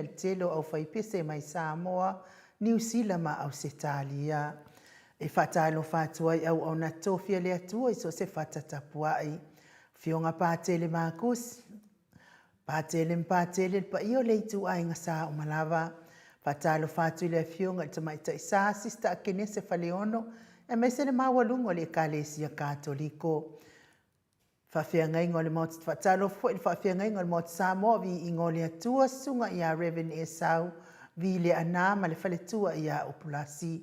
le tele o aufaipese mai Samoa, Niu Sila ma Ausetalia. E faatalofa atu ai auauna tofi a le Atua i so o se fata tapuai. Afioga Patele Makusi, Patele ma Patele le paia o le ituaiga sa uma lava. Faatalofa atu i le Afioga i le Tamaitai Sa, Sista Akenese Faleono, aemaise le maualuga o le Ekalesia Katoliko. Faafeagaiga o le Maota Faatalofa foi i le Faafeagaiga o le Maota Samoa, Viiga o le Atua, Susuga ia Rev. Esau V. Leaana ma le faletua ia Upulasi.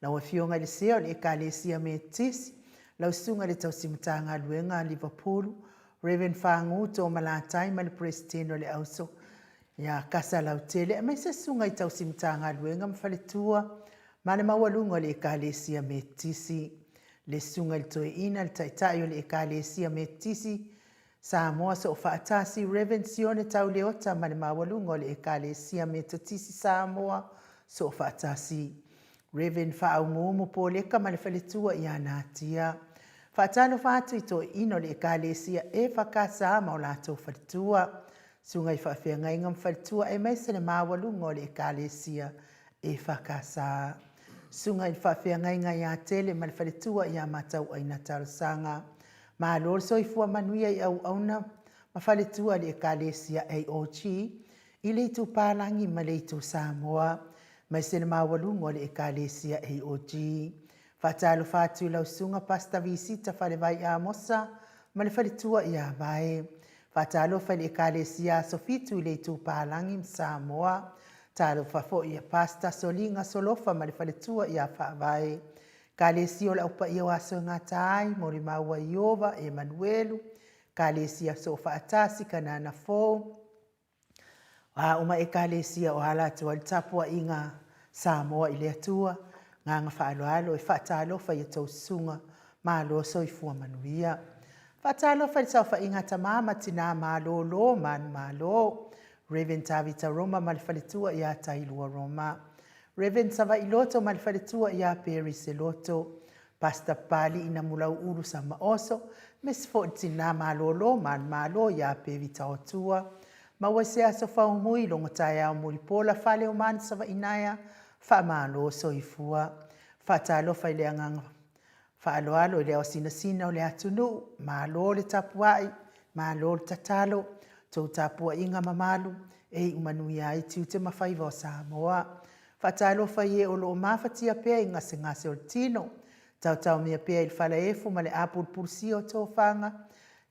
Lau Afioga i le Sea o le Ekalesia Metotisi, lau Susuga i le Tausi Matagaluega a Liverpool, Rev. Fagu Tomalatai ma le Peresetene o le Auso ia Kasa Lautele, aemaise Susuga i Tausi Matagaluega ma Faletua ma le maualuga o le Ekalesia Metotisi. Le Susuga i le Toeaina, le Taitai o le Ekalesia Metotisi Samoa Soofaatasi, Rev. Sione Tauleota ma le maualuga o le Ekalesia Metotisi Samoa Soofaatasi. Rev. Faaumuumu Poleka ma le faletua ia Natia. Faatalofa atu i toeaiina o le Ekalesia EFKS ma o latou faletua. Susuga i faafeagaiga ma faletua aemaise le maualuga o le Ekalesia EFKS. Susuga i le faafeagaiga ia Tele ma le faletua ia Matauaina Talosaga. Malo le soifua manuia i auauna ma faletua i le Ekalesia AOG i le Itu Palagi ma le Itu Samoa, aemaise le maualuga o le Ekalesia AOG. Faatalofa atu i lau Susuga Pastor Visita Falevai Amosa ma le faletua ia Vae. Faatalofa i le Ekalesia Aso Fitu i le Itu Palagi ma Samoa. Talofa foi ia Pastor Soliga Solofa ma le faletua ia Faavae. Ekalesia o le Au Paia o Aso e Gata ai, Molimau a Ieova, Emanuelu, Ekalesia Soofaatasi, Kanana Fou, A uma Ekalesia o ala atu ai le tapuaiga Samoa i le Atua, agaga faaaloalo e faatalofa i a outou susuga, malo soifua manuia. Faatalofa i le saofaiga a tama ma tina malolo manumalo, Rev. Tavita Roma ma le faletua ia Tailua Roma, Rev. Savailoto ma le faletua ia Perry Seloto, Pastor Papali'i Namulau'ulu Samaoso, aemaise foi le tina malolo manumalo ia Pevi Taotua. Maua i se aso faumui, logo taeao mulipola fale o manu Savaʻinaea, faamalo soifua. Faatalofa i le agaga faaaloalo i le ao sinasina o le atunuu, malo le tapuai, malo le tatalo, tou tapuaiga mamalu e iu manuia ai tiute ma faiva o Samoa. Faatalofa i e o lo o mafatia pea i gasegase o le tino, taotaomia pea i le falaefu ma le apulupulusia o tofaga,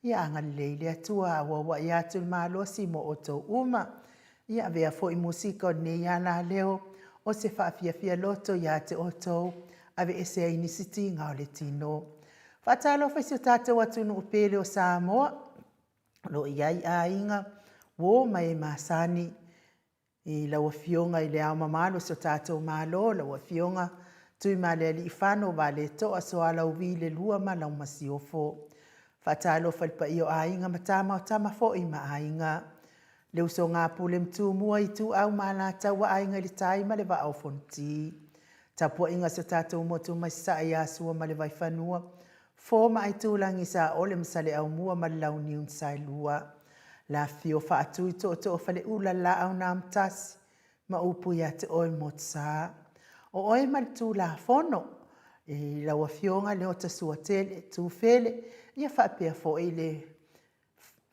ia agalelei le Atua auauai atu le malosi mo outou uma. Ia avea foi musika o lenei alaleo o se faafiafia loto ia te outou, aveese ai nisi tiga o le tino. Faatalofa i si o tatou atunuu pele o Samoa, o lo o i ai aiga, uo ma e masani. I lau Afioga i Le Ao Mamalu o si o tatou Malo, lau Afioga Tuimalealiifano Vaaletoa Sualauvi le Lua ma lau Masiofo. Faatalofa i le paia o Aiga ma Tama o Tama foi ma Aiga. Le usoga a Pule ma Tumua, Ituau ma Alataua, Aiga i le Tai ma le Vaa o Fonoti. Tapuaiga a si o tatou motu mai Sasae ia Sua ma le Vaifanua, Fofo ma Aitulagi, Saole ma Saleaaumua ma le Launiu na Saelua. Le afifio o Faatui, Tootoo o Faleula, le Laau na Amotasi ma upu ia te oe Motusa. O oe ma le Tulafono i lau Afioga Leota Suatele Tufele, ia faapea foi le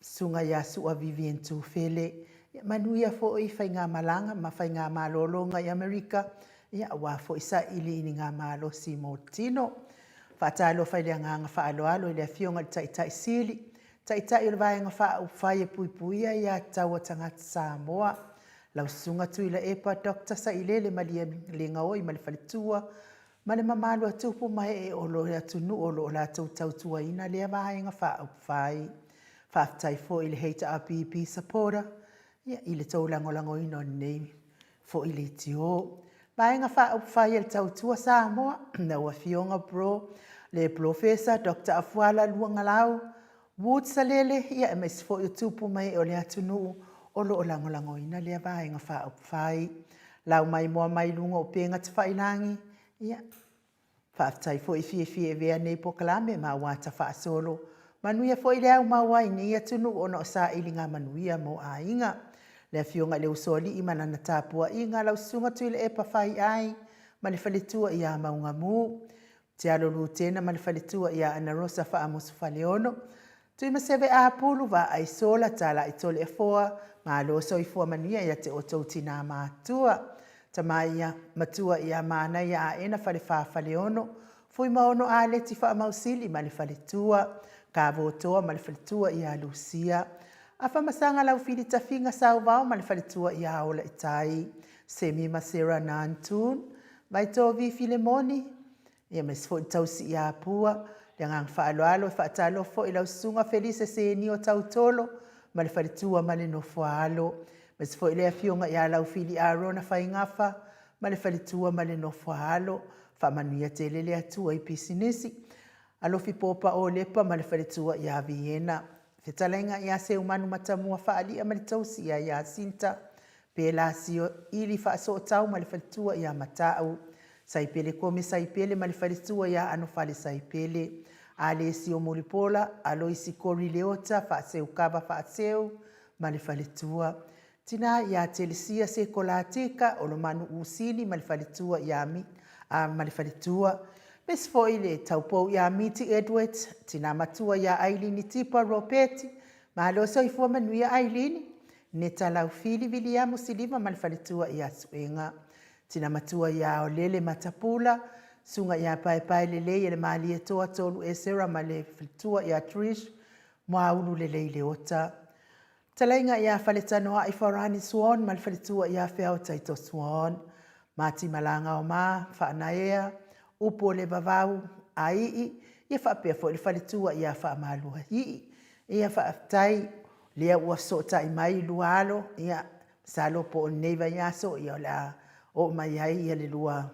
Susuga ia Sua Vivian Tufele. Ia manuia foi faigamalaga ma faigamalologa i Amerika, ia aua foi sailiiliga malosi mo le tino. Faatalofa i le agaga faaaloalo i le Afioga i le Taitai Sili, Taitai o le Vaega Faaupufai e Puipuia Aiatatau a Tagata Samoa, lau Susuga Tuilaepa Doctor Sailele Malielegaoi ma le faletua, ma le mamalu a tupu ma ee o le atunuu o lo o latou tautuaina lea Vaega Faaupufai. Faafetai foi i le HRPP supporter i le tou lagolagoina o lenei foi leitio. Vaega Faaupufai a le Tautua Samoa, lau Afioga Bro, le Polofesa Doctor Afuala Luagalau Wood Salele, ia aemaise foi o tupu ma ee o le atunuu o lo o lagolagoina lea Vaega Faaupufai. Lau maimoa mai luga o upega tafailagi, ia, Faafetai foi fiafia e avea nei polokalame ma auata faasolo. Manuia foi le au maua i nei atunuu ona o sailiga manuia mo aiga. Le Afioga i le Usoalii ma lana tapuaiga, lau Susuga Tuilaepa Faiai ma le faletua ia Maugamu, Tialo Lutena ma le faletua ia Anarosa Faamoso Faleono, Tuimaseve Apulu, Vaai Sola, Talai Toleafoa, malo soifua manuia ia te outou tinā matua. Tama ia matua ia Manaia Aena Falefa Faleono, Fuimaono Aleti Faamausili ma le faletua, Kavotoa ma le faletua ia Lusia, Afamasaga Laufili Tafiga Sauvao ma le faletua ia Ola Itai, Semi ma Sarah Nantun, Vaitovi Filemoni, ia ma isi foi tausi ia Pua. Le agaga faaaloalo e faatalofa foi i lau susuga Felise Senio Tautolo ma le faletua ma le nofoaalo. Ma isi foi le afioga ia Laufili Arona Faigafa ma le faletua ma le nofoaalo. Faamanuia tele le Atua i pisinisi. Alofi Popa Olepa ma le faletua ia Viena. Fetalaiga ia Seumanu Matamua Faalia ma le tausi ia Iasinta, Pela Sio Ili Faasootau ma le faletua ia Matau, Saipele Kome Saipele ma le faletua ia Anofale Saipele, Alesio Mulipola, Aloisi Kori Leota Faaseukava Faaseu ma le faletua, Tina ia Telesia Sekolatika, Olomanu Usili ma le faletua ia a ma le faletua. Mesi foi le taupou ia Miti Edwards, tina matua ia Ailini Tipa Ropeti, malo soifua manuia Ailini, Neta Laufili Viliamu Siliva ma le faletua ia Suega. Tina matua ia Aolele Matapula, susuga ia Paepae Lelei e le Malietoa Tolu Esera ma le faletua ia Trish Moaulu Lelei Leota. Talaiga ia Faletanoai Farani Swan ma le faletua ia Feao Taito Swan. Mati Malagaoma, Faanaea, Upu o le Vavau, Aii, ia faapea foi le faletua ia Faamaluaii. Ia faafetai lea ua fesootai mai lua alo, ia masalo po o lenei vaiaso ia o le a oo mai ai ia le lua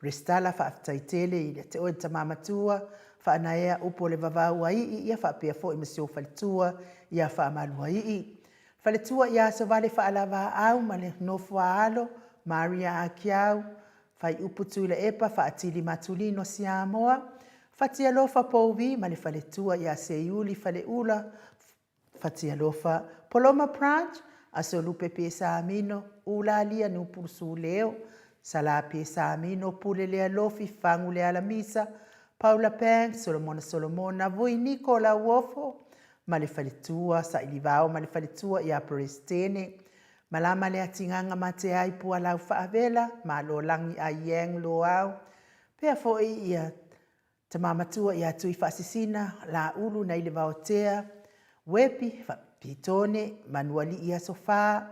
Resitala, faafetai tele ia te oe le tama matua, Faanaea, upu o le vavau a Ii, ia faapea foi ma si ou faletua ia Faamaluaii. Faletua ia Asovale Faalavaau ma le nofo a alo, Maria Akiau, Faiupu Tuilaepa Faatili Matulino Siamoa, Fatialofa Pouvi ma le faletua ia Seiuli Faleula Fatialofa, Poloma Branch, Aso Lupe Pesamino, Ulalia Nupulusuleo, Sala Pesamino, Pule Lealofi, Fagu Lealamisa, Paula Pang, Solomona Solomona, Vui Niko Lauofo ma le faletua, Sailivao ma le faletua ia Peresetene, Malama Leatigaga Mateai Pualau Faavela, Malolagi Aiang Loau, pea foi ia Tama matua ia Tuifaasisina, Laulu nai le Vaotea, Wepi, Pitone, Manualii Aso Fa,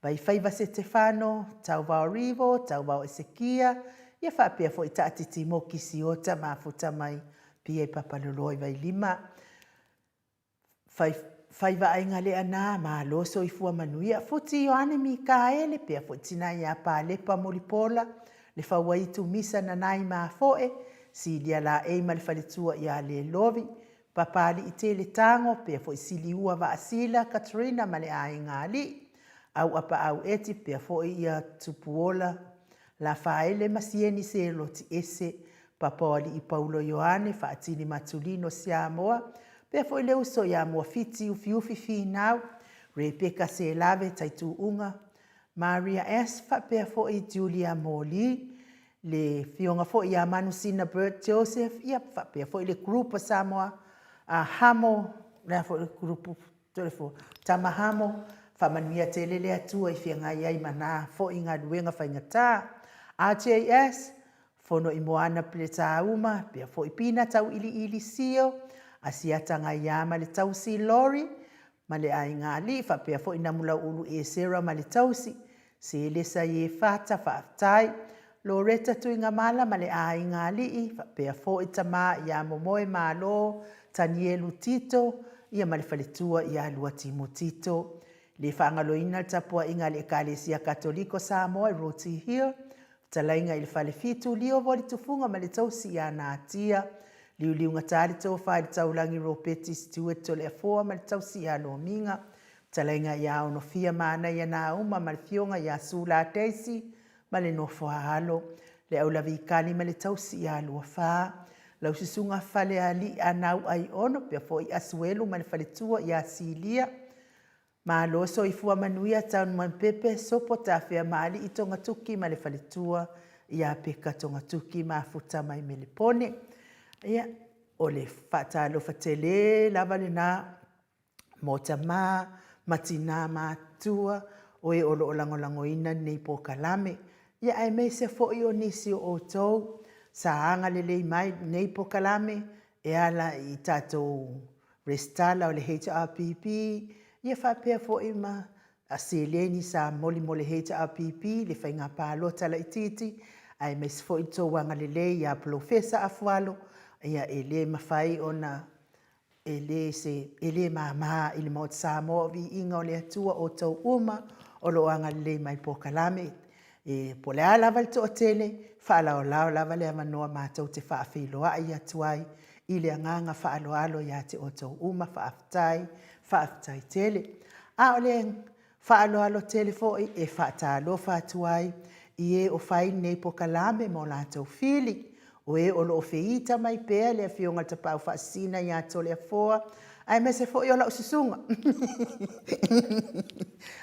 Vaifaiva Setefano, Tauvao Rivo, Tauvao Esekia, ia faapea foi Taatiti Moki Siota Mafuta mai Pia i Papaloloa i Vailima. Fai, fai vaaiga Leanā, malo soifua manuia. Futi Ioane Mikaele, pea foi tina iā Palepa Mulipola, le Fauaitu Misa Nanai Mafoe, Silia Laei ma le faletua iā Lelovi, Papali'i Tele Tago, pea foi Siliua Vaasila, Katrina ma le aiga alii, Auapa Aueti, pea foi ia Tupuola Lafaele ma Sieni Seloti Ese, Papaoalii Paulo Ioane, Faatili Matulino Siamoa, pea foi le uso ia Muafiti Ufiufi Finau, Rebecca Selave Taituuga, Maria S. faapea foi Julia Moli, le afioga foi ia Manusina Bert Joseph, ia faapea foi le group a Samoa a Hamo, le a foi le group Telefo, Tama Hamo, faamanuia tele le Atua i feagai ai ma na foi galuega faigata. RJS, Fono i Moana Peletauma, pea foi Pina Tauiliili Sio, Asiata Gaia ma le tausi Lori ma le aiga alii, faapea foi Namulauulu Esera ma le tausi, Selesa Iefata, faafetai, Loretta Tuigamala ma le aiga alii, faapea foi tama ia Momoe Malo, Tanielu Tito, ia ma le faletua ia Luatimo Tito. Le faagaloina le tapuaiga a le Ekalesia Katoliko Samoa i Roti Hill, Fetalaiga i le Falefitu, Lio Volitufunga ma le tausi ia Natia, Liuliugata le tofa i le Taulagi Ropeti Stewart Toleafoa ma le tausi ia Lomiga, Fetalaiga ia Onofia Manaia Nauma ma le fioga ia Sula Daisy ma le nofo a alo, le Aulavikali ma le tausi ia Luafa, lau susuga Falealii Anau Aiono, pea foi Asuelu ma le faletua ia Silia. Malo soifua manuia Tanumaimpepe Sopo Tafea ma Alii Togatuki ma le faletua ia Peka Togatuki mafuta mai Melepone. Ia, o le faatalofa tele lava lena mo tama ma tina matutua o e o lo o lagolagoina lenei polokalame. Ia aemaise foi o nisi o outou sa agalelei mai i lenei polokalame e ala i tatou resitala o le HRPP, ia faapea foi ma seleni sa moli mo le HRPP i le faiga palota laitiiti, aemaise foi le tou agalelei ia Polofesa Afualo, ia e le mafai ona e le se e le mama i le Maota Samoa, o le viiga o le Atua o outou uma o lo o agalelei mai i le polokalame. E po o le a lava le toatele, e faalaolao lava le avanoa matou te faafeiloai atu ai i le agaga faaaloalo ia te outou uma. Faafetai, faafetai tele. A o le faaaloalo tele foi e faatalofa atu ai i e o fai lenei polokalame ma o latou fili, o e o lo o feita mai pea le Afioga i le Tapaau Faasisina ia Toleafoa, aemaise foi o lau susuga.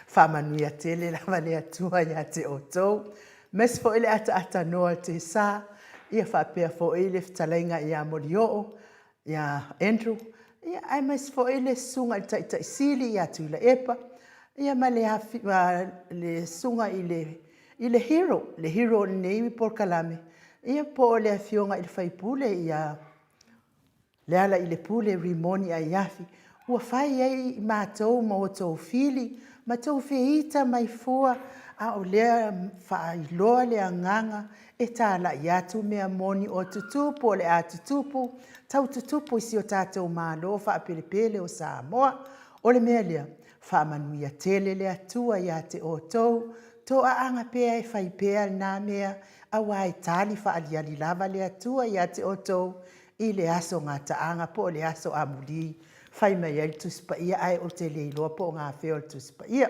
Faamanuia tele lava le Atua ia te outou, aemaise foi le ataatanoa o Tesa, ia faapea foi le fetalaiga ia Molioo, ia Andrew, aemaise foi le susuga i le Taitaisili ia Tuilaepa, ia ma le susuga i le Hero, le hero o lenei polokalame, ia po o le Afioga i le sui usufono ia Lealailepule Rimoni Aiafi, ua fai ai matou ma outou fili, ma tou feita mai fua, a o lea e faailoa le agaga e talai atu mea moni o tutupu, o le a tutupu, tau tutupu i si o tatou Malo faapelepele o Samoa. O le mea lea, faamanuia tele le Atua ia te outou, toaaga pea e fai pea lena mea, aua e tali faaaliali lava le Atua ia te outou i le aso gataaga po o le aso amuli fai mai ai le Tusi Paia, ae ou te le iloa po o gafea o le Tusi Paia.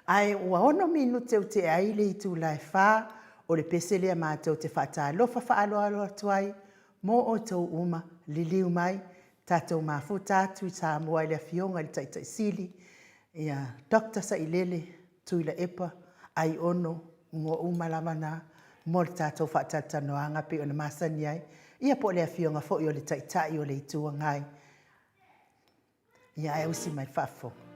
Ae ua 6 minute ua tea ai le itula e 4, o le pese lea matou te faatalofa faaaloalo atu ai mo outou uma, liliu mai, tatou mafuta atu i Samoa i le Afioga i le Taitai Sili, ia Dr. Sailele Tuilaepa Aiono, igoa uma lava na mo le tatou faatalatalanoaga pei ona masani ai, ia po o le Afioga foi o le Taitai o le Itu Agai. Ia ae usi mai le faafofoga.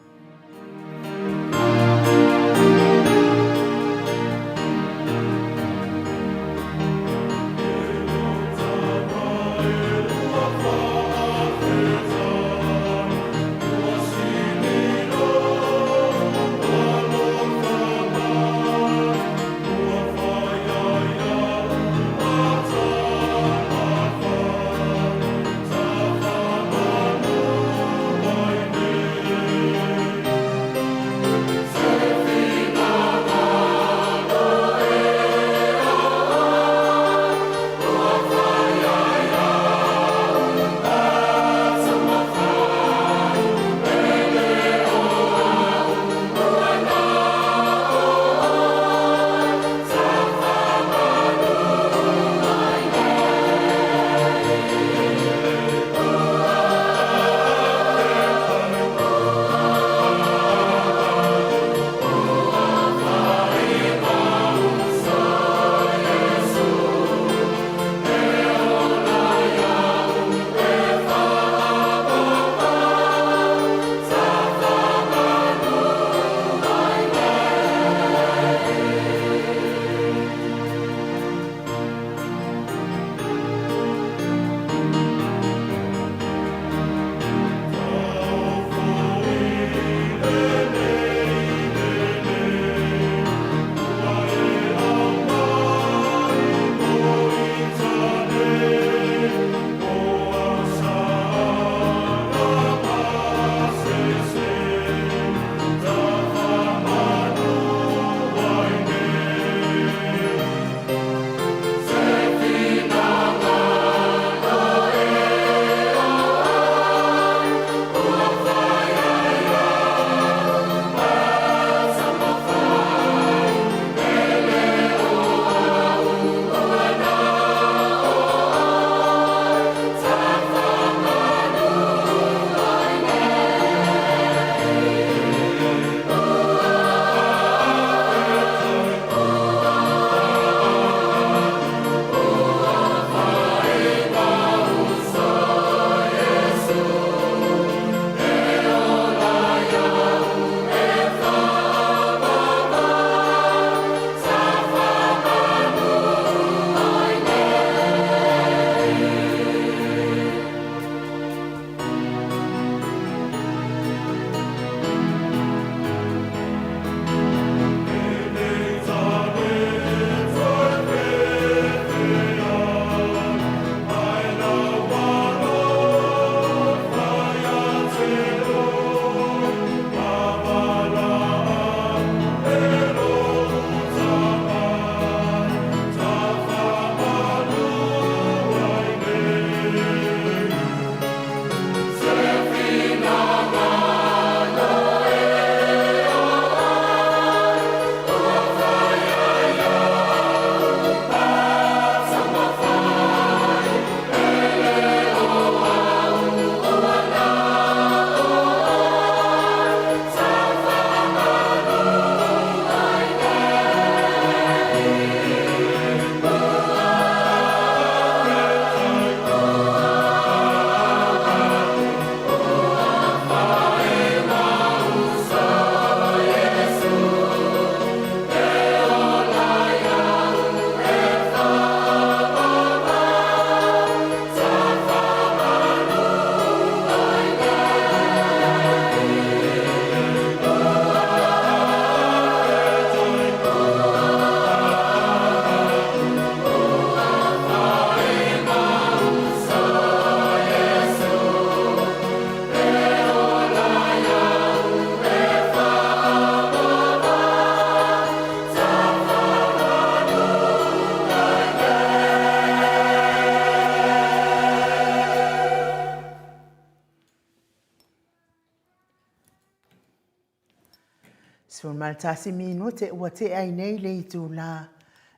11 minute ua tea ai nei le itulā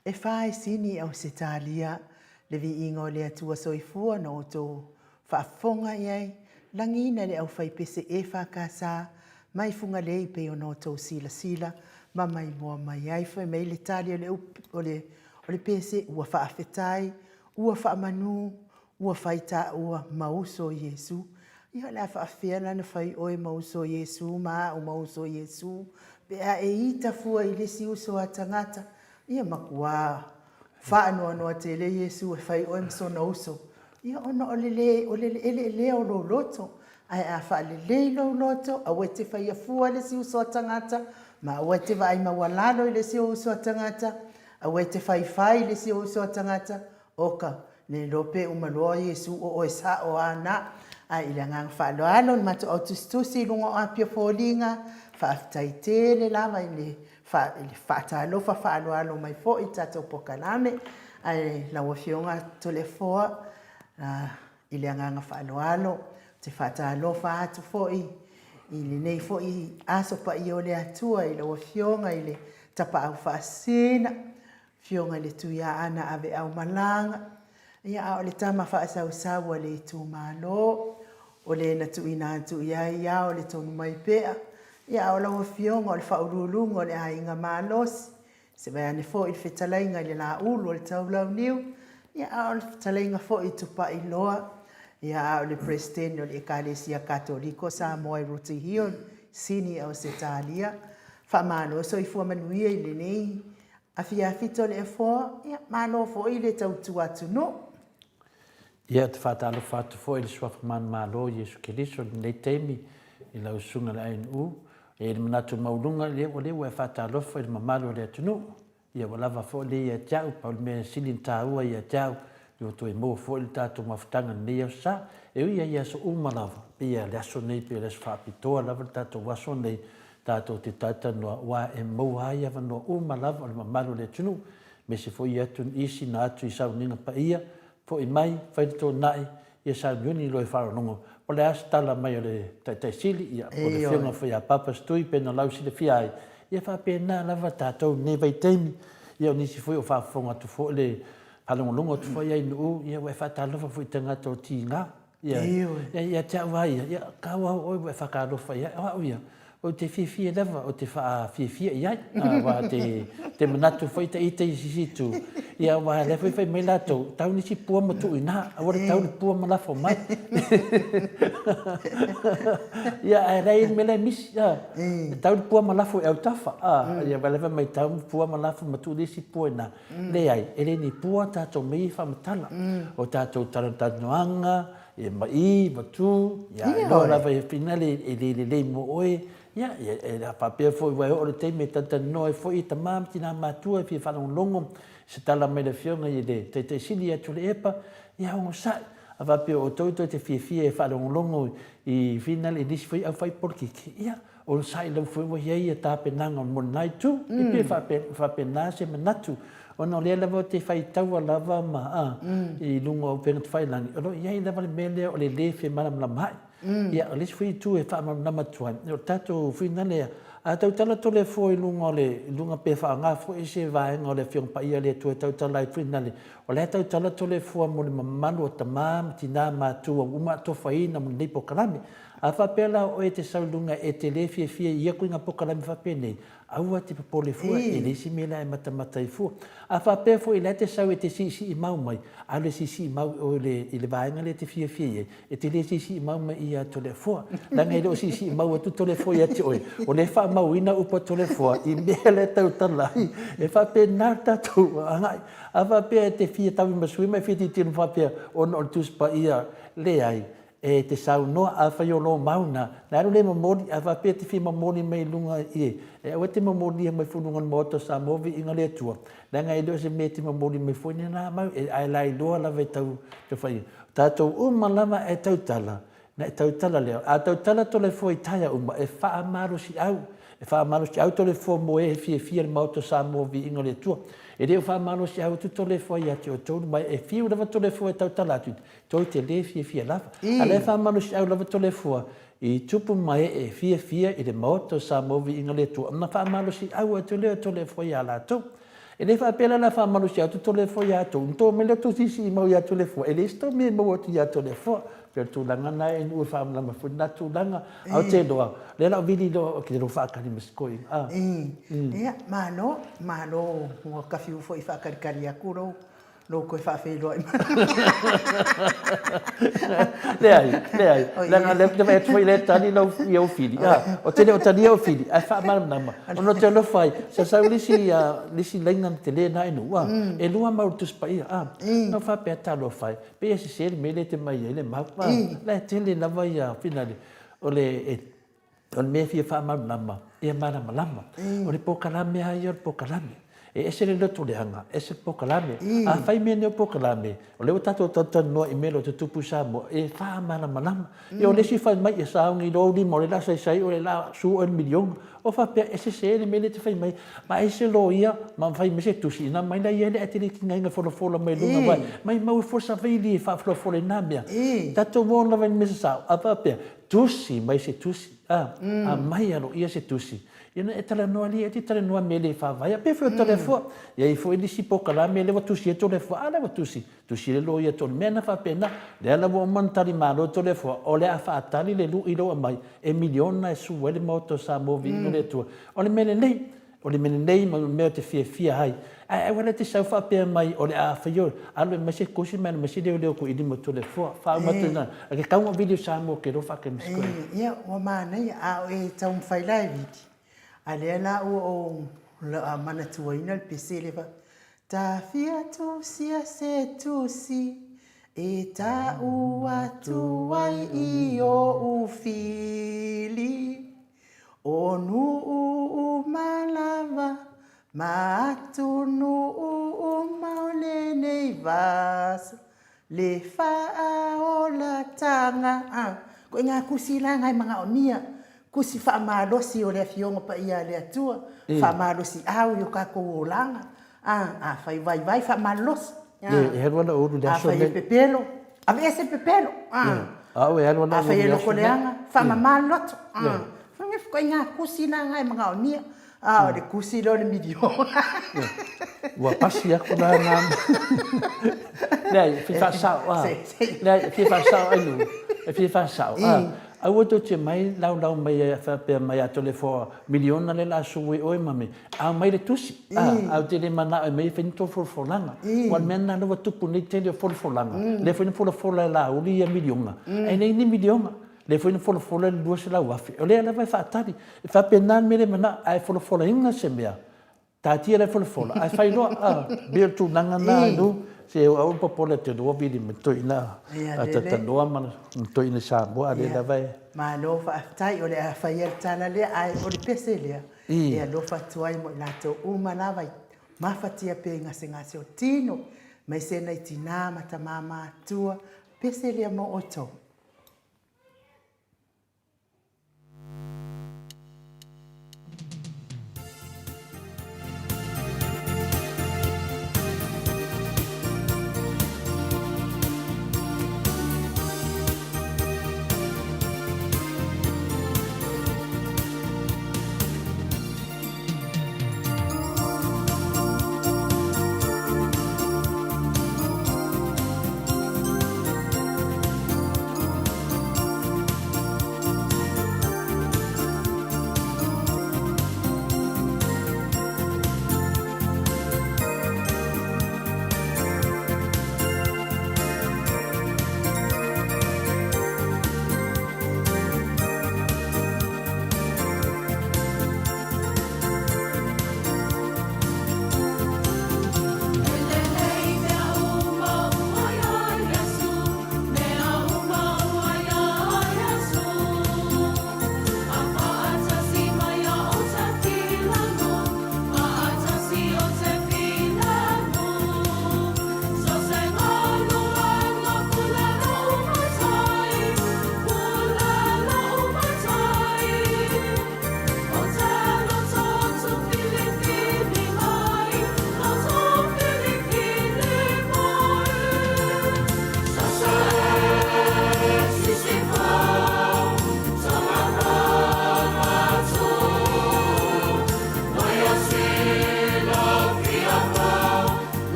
e fa i Sini, Ausetalia, le viiga o le Atua Soifua na outou faafofoga i ai, lagiina le aufaipese EFKS mai Fugalei pei ona outou silasila ma maimoa mai ai. Fai mai le tali o le o le o le pese, ua faafetai, ua faamanu, ua fai taua ma uso Iesu. Ia o le a faafefea la ona fai oe ma uso Iesu ma au ma uso Iesu pe a e ita fua i le isi uso a tagata? Ia matua faanoanoa tele Iesu e fai oe ma sona uso. Ia ona o le le o le eleelea o lou loto. Ae a faalelei lou loto, aua e te faia fua i le isi uso a tagata, ma aua e te vaai maualalo i le isi uso a tagata, aua e te faifai i le isi uso a tagata, oka, ne iloa pe uma loa Iesu o oe sa'o a na. Ae i le agaga faaaloalo le matou au tusitusi i luga o Apia Foliga, faafetai tele lava i le faatalofa faaaloalo mai foi i le tatou polokalame. Ae lau Afioga Toleafoa, i le agaga faaaloalo, ou te faatalofa atu foi i lenei foi aso paia o le Atua i lau Afioga i le Tapaau Faasisina, Afioga i le Tuiaana Aveaumalaga, ia a o le tama faasausau a le itumalo, o le na tuuina atu i ai ia o le tonu mai pea, ia a o lau Afioga o le Faauluuluga o le Aiga Malosi, se vaeane foi le fetalaiga i le Laulu o le Taulauniu, ia a o le fetalaiga foi i Tupailoa, ia a o le Peresetene o le Ekalesia Katoliko Samoa i Rooty Hill, Sini, Ausetalia. Faamalo soifua manuia i lenei Afiafi Toleafoa, ia malo foi le tautua atunuu. Ia, ou te faatalofa atu foi i le Suafa Manumalo o Iesu Keriso i lenei taimi i lau Susuga i le ANU. E i ai le manatu maualuga, ia o lea ua e faatalofa i le mamalu o le atunuu. Ia ua lava foi lea ia te au, pau le mea sili ona taua ia te au, ua toe maua foi le tatou mafutaga i lenei aso sa. E ui lava i aso uma lava, pei lava o le aso nei pei o le aso faapitoa lava le tatou aso nei, tatou te talatalanoa aua e maua ai avanoa uma lava o le mamalu o le atunuu, aemaise foi atu nisi na atu i sauniga paia, foi mai, fai le tona'i, ia sauniuni loa i faalogologo po o le a se tala mai a le Taitai Sili, ia, po o le Afioga foi ia Papa Stui pei ona lausilafia ai, ia faapena lava tatou i lenei vaitaimi. Ia o nisi foi o faafofoga atu foi le faalogologo atu foi ai i Nu'u, ia ua e faatalofa foi i tagata o tiga. Ia, ia, ia te au lava ia, ia, kau lava oe ua e faatalofa i ai. O au ia, ou te fiafia lava, ou te faafiafia i ai, aua te, te manatu foi ta ita i sisi itu, ia, aua o lea foi fai mai latou, tau nisi pua ma tuu i ina, aua le tau le pua ma lafo mai. Ia, ae leai le mea la e misi, a, tau le pua ma lafo i autafa, a, ia, aua o lea fai mai tau pua ma lafo ma tuu le isi pua i ina. Leai, e le ni pua tatou mea ia e faamatala. O tatou talatalanoaga, e ma'i ma tu, ia iloa lava e finale e le lelei mo oe, ia, e faapea foi ua e oo i le taimi e talatalanoa ai foi tama ma tina matua e fia faalogologo i se tala mai le Afioga i le Taitai Sili ia Tuilaepa, ia onosai. A faapea o outou tou te fiafia e faalogologo i finale i nisi foi au faipolokiki, ia, Onosai lau foi ua i ai ia tapenaga mo lena itu. E pei e faapena se manatu, ona o lea lava ou te faitaua lava ma a, i luga o upega tafailagi, o lo o i ai lava le mea lea o le le femalamalamaai. Ia, o le isi foi itu e faamalamalama atu ai, o le tatou fuainumera, a tautala Toleafoa i luga o le, i luga pe faaaoga foi se vaega o le Afioga Paia a le Atua e tautala ai fuainumera, o la e tautala Toleafoa mo le mamalu o tama ma tina matua ua uma atofaina mo lenei polokalame. A faapea la o oe e te sau i luga e te le fiafia i ia koiga pokalame faapenei, aua e te popole fua, e leai se mea la e matamata ai fua. A faapea foi la e te sau e te siisii mau mai, alu e siisii mau i o i le vaega lea e te fiafia i ai, e te le siisii mau mai ia Toleafoa, leaga e le o siisii mau atu Toleafoa ia te oe, o lea e faamauina upu a Toleafoa i mea la e tautala ai. E faapena le tatou agai. A faapea e te fia tavimasui ma e fia tilotilo faapea ona o le Tusi Paia, leai, E te saunoa, afai o lou mau na, na alu le momoli, a faapea e te fia momoli mai i luga i, e aua e te momolia mai foi i luga o le Maota o Samoa viiga le Atua, leaga e le o se mea e te momoli mai foi lena mau, ae lailoa lava e tau, tau fai. O tatou uma lava e tautala, Na e tautala lea. A tautala Toleafoa i taea uma, e faamalosiau, e faamalosiau Toleafoa mo e fiafia i le Maota o Samoa Viiga o le Atua. E le o faamalosiau atu Toleafoa ia te outou ma e fiu lava Toleafoa e tautala atu, tou te le fiafia lava. A la e faamalosiau lava Toleafoa i tupu ma ee e fiafia i le Maota o Samoa Viiga o le Atua, ona faamalosiau atu lea o Toleafoa ia latou. E le faapea la o le a faamalosi atu Toleafoa ia outou, ona tou omai lea tou siisii mau ia Toleafoa, e leai se tou mea e maua atu ia Toleafoa. E pei o le tulaga lena e nuu e faamalamalama foi lena tulaga. Ae ou te iloa, o lea o le a ou vili loa ou te iloa faatali ma si toeaina. A. Ia, malo, malo ua kafiu foi faatalitali atu lou lou toe faafeiloai mai. Leai, leai. Leaga o lea ou te vaai atu foi o lea e tali lau, i ou fili. Ou te le o talia ou fili, ae faamalamalama. Ona ou te alofa ai, sa sau le isi, le isi laina tele lena i nuu, e lua mau o le Tusi Paia. Na ou faapea, talofa e, pei e sese le mea lea e te mai ai le mau. La e tele lava ia finale, o le e O le mea e fia faamalamalama, ia malamalama. O le polokalame lava ia o le polokalame. E ese le lotoleaga, ese le polokalame. Afai mea nei o polokalame, o lea ua tatou talatalanoa i mea o lo o tutupu i Samoa, e faamalamalama. Ia o le isi fai mai, ia sauni loa ou lima o lea o le a saisai oe, o le a su oe i le miliona. O faapea, e sese le mea lea e te fai mai ai. Ma ese loia ma fai mai se tusi, ona aumai laia lea ae te le tigaina e folafola mai luga, aua maimau e folasaveili e faafolafola i na mea. Tatou o lava i le mea sasao, a faapea, Tusi mai se tusi, a, aumai aloaia se tusi, ia ona e talanoa lea, e te talanoa i mea le faavaea, pei foi o Toleafoa. E i ai foi nisi polokalame lea ua tusi ai Toleafoa, a lea ua tusi, tusi le loia tonu, mea na faapena. Lea la ua uma ona tali malo Toleafoa, o le a faatali le lui lea ua aumai, e miliona e sue ai le Maota o Samoa, viiga le Atua. O le mea lelei, O le mea lelei ma le mea ou te fiafia ai. Ae aua la te sau faapea mai o le a fai oe, alu e aumai se tusi ma alu mai se leoleo tuili mo Toleafoa. Faauma atu i ina, e tatau ona vili o Samoa ou te iloa faakemisikoina. Ia, ua manaia, a o e taumafai la e vili, a lea la ua ou manatuaina le pese lea faapea, Tafia tusia se tusi e tau atu ai i ou fili. O nuu uma lava ma atunuu uma o lenei vasa le faaolataga. A, koe ngā kusi la ngai manaomia, kusi faamalosi o le Afioga Paia a le Atua, faamalosi au i o kakou olaga. A, afai vaivai faamalolosi. E alu ala ulu i le aso lenei. Afai e pepelo, aveese le pepelo. Afai e loko leaga, faamama le loto. Ituaiga kusi la na e manaomia. A o le kusi lea o le miliona. Ua pasi atu la na. Leai, e fia faasao. Leai, e fia faasao ai lu. E fia faasao. Aua tou te mai laulau mai e faapea mai a Toleafoa miliona lea o le a sue oe ma mea. Aumai le tusi, a, ou te le manao e aumai e fai ni tou folafolaga. Aua o le mea lena lea ua tupu nei le tele o folafolaga, lea foi na folafola e Laauli ia miliona, ae leai ni miliona. Lea foi na folafola le 200,000, o lea lava e faatali. E faapena le mea lea e manao, a e folafolaina se mea, taatia la e folafola, ae fai loa, a, pei o le tulaga lena Lu, se aua le popole ou te iloa ua vili mai toeaina a talatalanoa ma toeaina i Samoa, a o lea lava e. Malo faafetai, o le a faia le tala lea, ae o le pese lea, E alofa atu ai mo i latou uma lava i mafatia pea i gasegase o tino, aemaise nai tinā ma tamā matua, pese lea mo outou.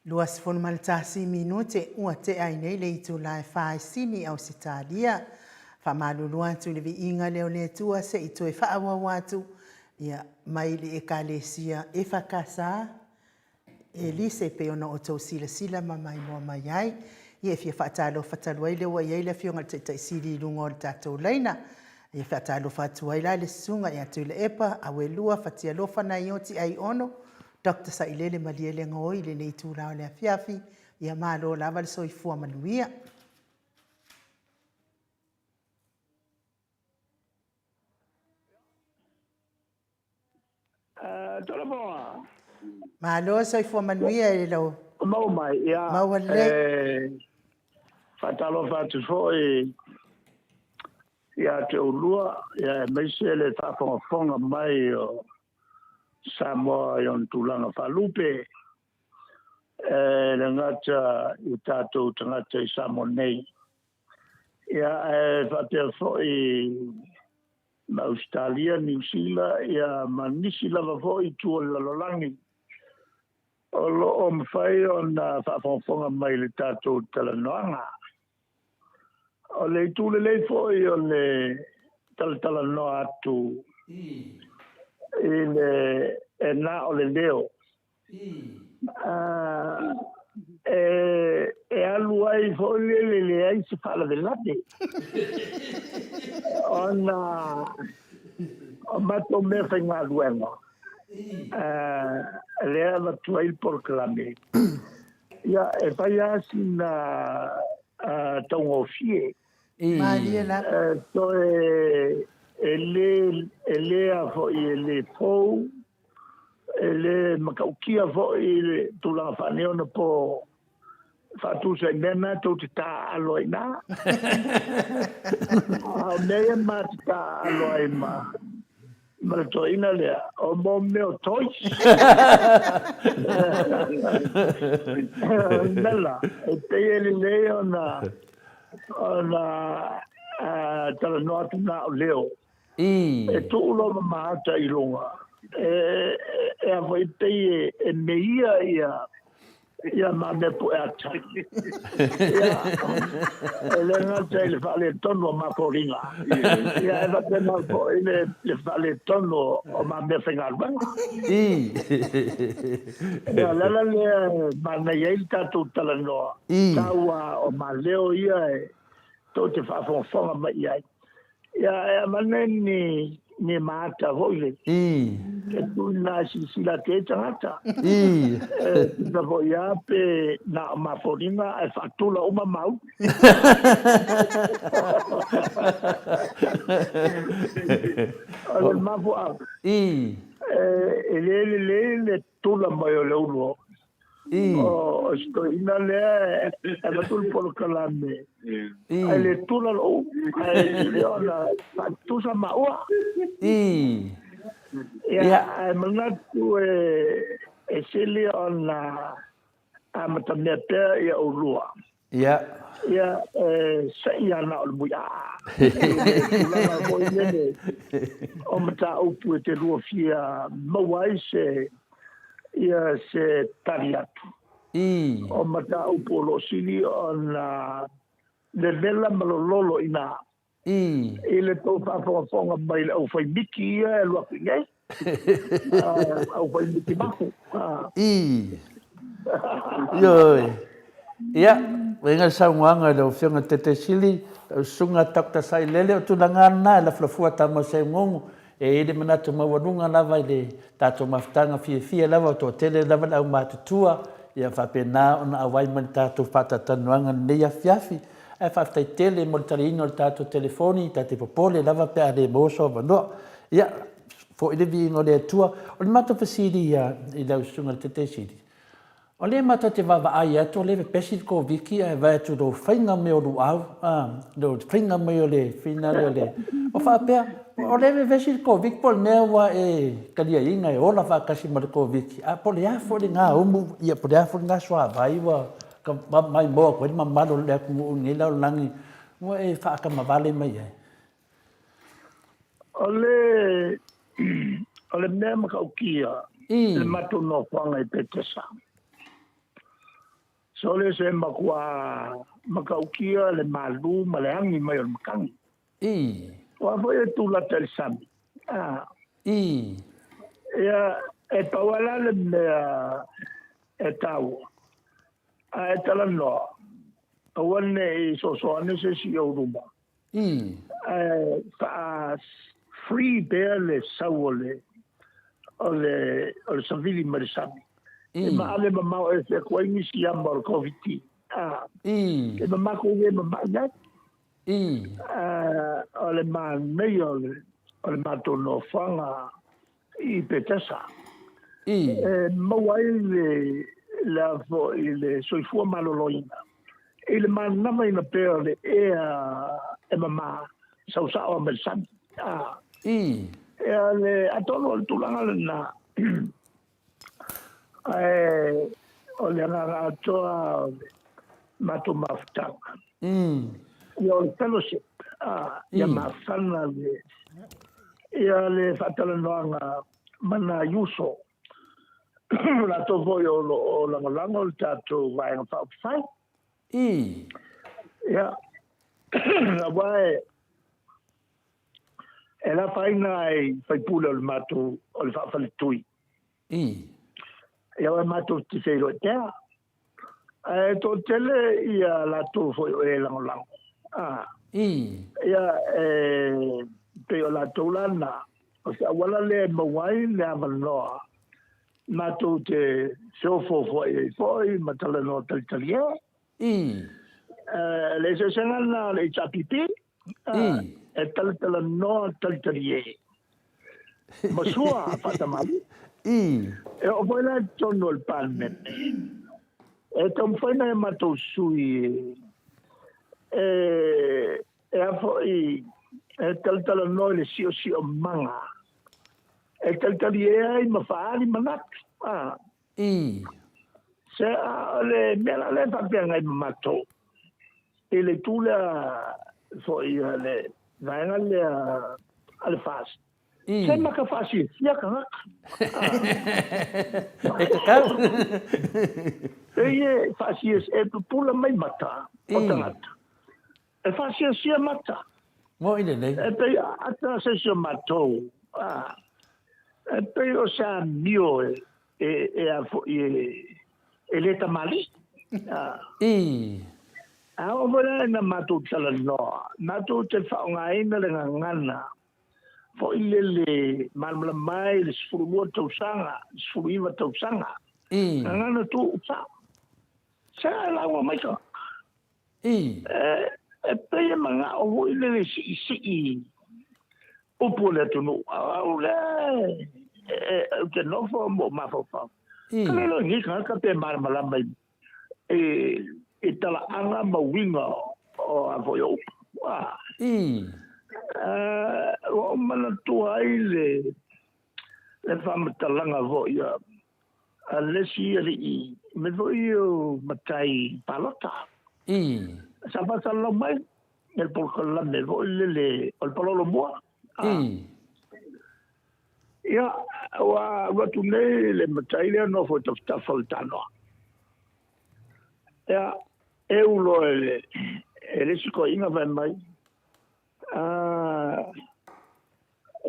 21 minute ua tea ai nei le itula e fa i Sini, Ausetalia. Faamalulu atu i le viiga lea o le Atua se i toe faaauau atu ia mai le Ekalesia EFKS Elise e pei ona outou silasila ma maimoa mai ai. Ia e fia faatalofa talu ai lea ua i ai le Afioga i le Taitai Sili i luga o le tatou laina. Ia faatalofa atu ai la le Susuga ia Tuilaepa, Auelua, Fatialofa Naioti Aiono, Doctor Sailele Malielegaoi i lenei itula o le afiafi. Ia malo lava le soifua manuia. Tolopoa. Malo le soifua manuia i lau. Maua mai, ia. Maua lelei. E faatalofa atu foi ia te oulua, ia aemaise le faafogafoga mai o Samoa i ona tulaga faalupe, e le gata i tatou tagata i Samoa nei, ia ae faapea foi ma Ausetalia, Niu Sila, ia ma nisi lava foi i tua o le lalolagi o lo o mafai ona faafogafoga mai i le tatou talanoaga. O le itu lelei foi o le talatalanoa atu i le e na o le leo e alu ai foi lele e leai se faalavelave ona o matou mea faigaluega lea e avatu ai le polokalame. Ia, e fai lava sina taugofie. Malie lava. E toe e le, e le a foi, e le fou, e le matautia foi le tulaga faaneionapo faatusa i mea na tou te taaalo ai i ina. A o mea ia ma te taaalo ai ma Ma le toeaina lea, o mo mea o toys. Mela, e pei e lelei ona, ona talanoa atu na o leo. E tuu loa ma maata i luga, e, e a foi pei e meia ia, Ia ma mea pue ata. Ia, e le gata i le faaletonu o ma foliga. Ia, e faapena foi le, le faaletonu o ma mea faigaluega. Ia, o le ala lea e manaia ai le tatou talanoa, tau a o ma leo ia e tou te faafogafoga mai i ai. Ia, e avane ni, ni maata foi le. E tuina e silasila atu ai tagata. E tusa foi lava pe na o mafoliga ae faatula uma mau. O le mafuaaga, e le lelei le tula mai o le ulu O si toeaina lea e avatu le polokalame, ae le tula lou, ae sili ona faatusa maua. Ia, ae manatu e sili ona amatamea pea ia oulua. Ia. Ia, e seʻi lava na o le muiaa. I le tulaga foi lele o mataupu e te lua fia maua ai se, ia se tali atu. O mataupu o lo o sili ona vevela ma lololo i ina. I le tou faafogafoga mai i le aufai miti ia e alu atu i inei. Aufai miti mafu. Ioe. Ia, uiga le saunoaga i lau Afioga i le Taitaisili, lau Susuga Doctor Sailele, o tulaga lava lena e lafulafua tama o Seugogo, e i ai le manatu maualuga lava i le tatou mafutaga fiafia lava, o toatele lava le aumatutua, ia faapena ona auai mai le tatou faatalatalanoaga i lenei afiafi. Ae faafetai tele mo le taliina o le tatou telefoni, ta te popole lava pe a le maua sou avanoa. Ia, foi le viiga o le Atua. O le matou fesili ia i lau Susuga i le Taitaisili, o lea matou te vaavaai atu o lea e pepesi le Koviti ae vaai atu i lou faiga mai o luau, a, lou faiga mai o le finale o le, o faapea, o lea e vevesi le Koviti po o le mea ua e taliaina e ola faatasi ma le Koviti, a po o le a foi lena umu, ia po o le a foi lena suavai ua maimoa atu ai le mamalu o le atunuu i lenei lalolagi ua e faakamavale mai ai? O le, o le mea matautia i le matou nofoaga i Petesa, Sole se matua matautia le malu ma le agi mai o le matagi. Aua foi e tulata i le sami. Ia, e pau lava la le mea e taua, a e talanoa, aua ne i soso ane se isi i ou luma, ae faa free pea le sau o le o le o le savili mai le sami. E maale mamao ese atu ai nisi ama o le Koviti. E mamaku le mamai ai. O le manaia o le o le matou nofoaga i Petesa. E maua ai le le a foi le soifua maloloina i le manavaina pea o le ea e mama sau sao mai le sami. Ia le atonu o le tulaga lena. Ae o le agaga atoa o le matou mafutaga. Ia o le fellowship, ia mafana le, ia le faatalanoaga ma nai uso, latou foi o lo o lagolago le tatou Vaega Faaupufai. Ia, aua e, e lafaina ai faipule o le matou, o le faafaletui. Ia aua matou te feiloai pea. Ae toatele ia latou foi o e lagolago. Ia e pei o latou la na, o se auala lea e maua ai le avanoa matou te feofoofoai ai foi ma talanoa talitalie. Le eseesega lena o le HRPP, e talatalanoa talitalie ma sua faatamalii. E oo foi la i totonu o le Palemene, e taumafai nai a matou sui e a foi e talatalanoa i le siosiomaga e talitalie ai ma faaali manatu. Se o le mea la lea e faafeagai ma matou i le itu lea foi a le vaega lea a le FAST, se maka faasiasia tagata. E tatau. Pei e faasiasia, e pupula mai mata o tagata. E faasiasia mata. Moi lelei. E pei ata se isi o matou, e pei o se amio e, e, e a foi e, e le tamalii. A oo foi la ina matou talanoa, matou te faaaogaina le gagana foi lele malamalama ai le 12 tausaga, 19 tausaga. Gagana tuu sao. Se e lauga mai ka. E pei e manao foi lele siisii upu o le atunuu, a o au lea ou te nofo ma ou mafaufau. Ka le iloa i nei tagata pe malamalama i talaaga ma uiga o a foi o upu. Ua ou manatua ai le faamatalaga foi a le isi alii mea foi o matai palota. Sa faasalalau mai le polokalame foi lele o le palolo mua. Ia, ua alu atu nei le matai lea nofo i tafatafa o le tanoa. Ia, eu loa e le, e le isi toeaina fai mai,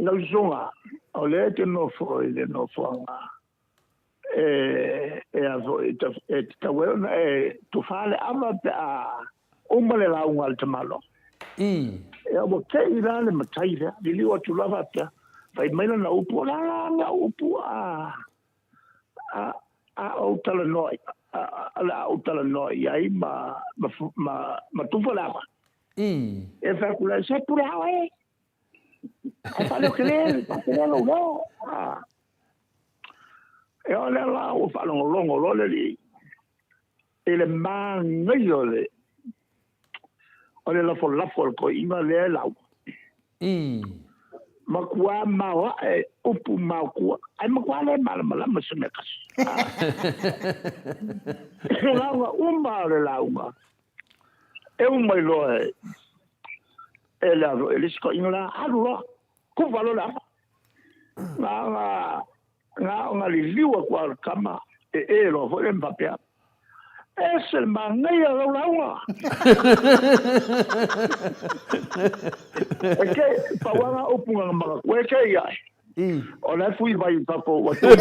lau usoga, o lea e te nofo i le nofoaga e, e a foi, e tatau ai ona e tufa le ava pe a uma le lauga a le tamaloa. Ia, ua tei la le matai lea, liliu atu la faapea, fai mai lana upu, o le a la le au upu a, a, a ou talanoa, a, le a ou talanoa i ai ma, ma, ma, ma tufa le ava. E fai atu la, se pule ao e. Ae faaleotele, faatele lou leo. E o lea la ua faalogologo loa le alii i le manaia o le o le lafolafo o le toeaina lea e lauga. Matua maoae upu maotua, ae matua le malamalama se mea tasi. Lauga uma o le lauga, e uma mai loa e e le alo e le isi toeaina la, alu loa, kuva loa le ava. Na ona, na ona liliu atu lava o le tama, e e loa foi le ma faapea. Ese le manaia o lau lauga. E ke, pau lava nga upu nga manatua e ke ia e. O la e fui mai i fafo ua tu mai.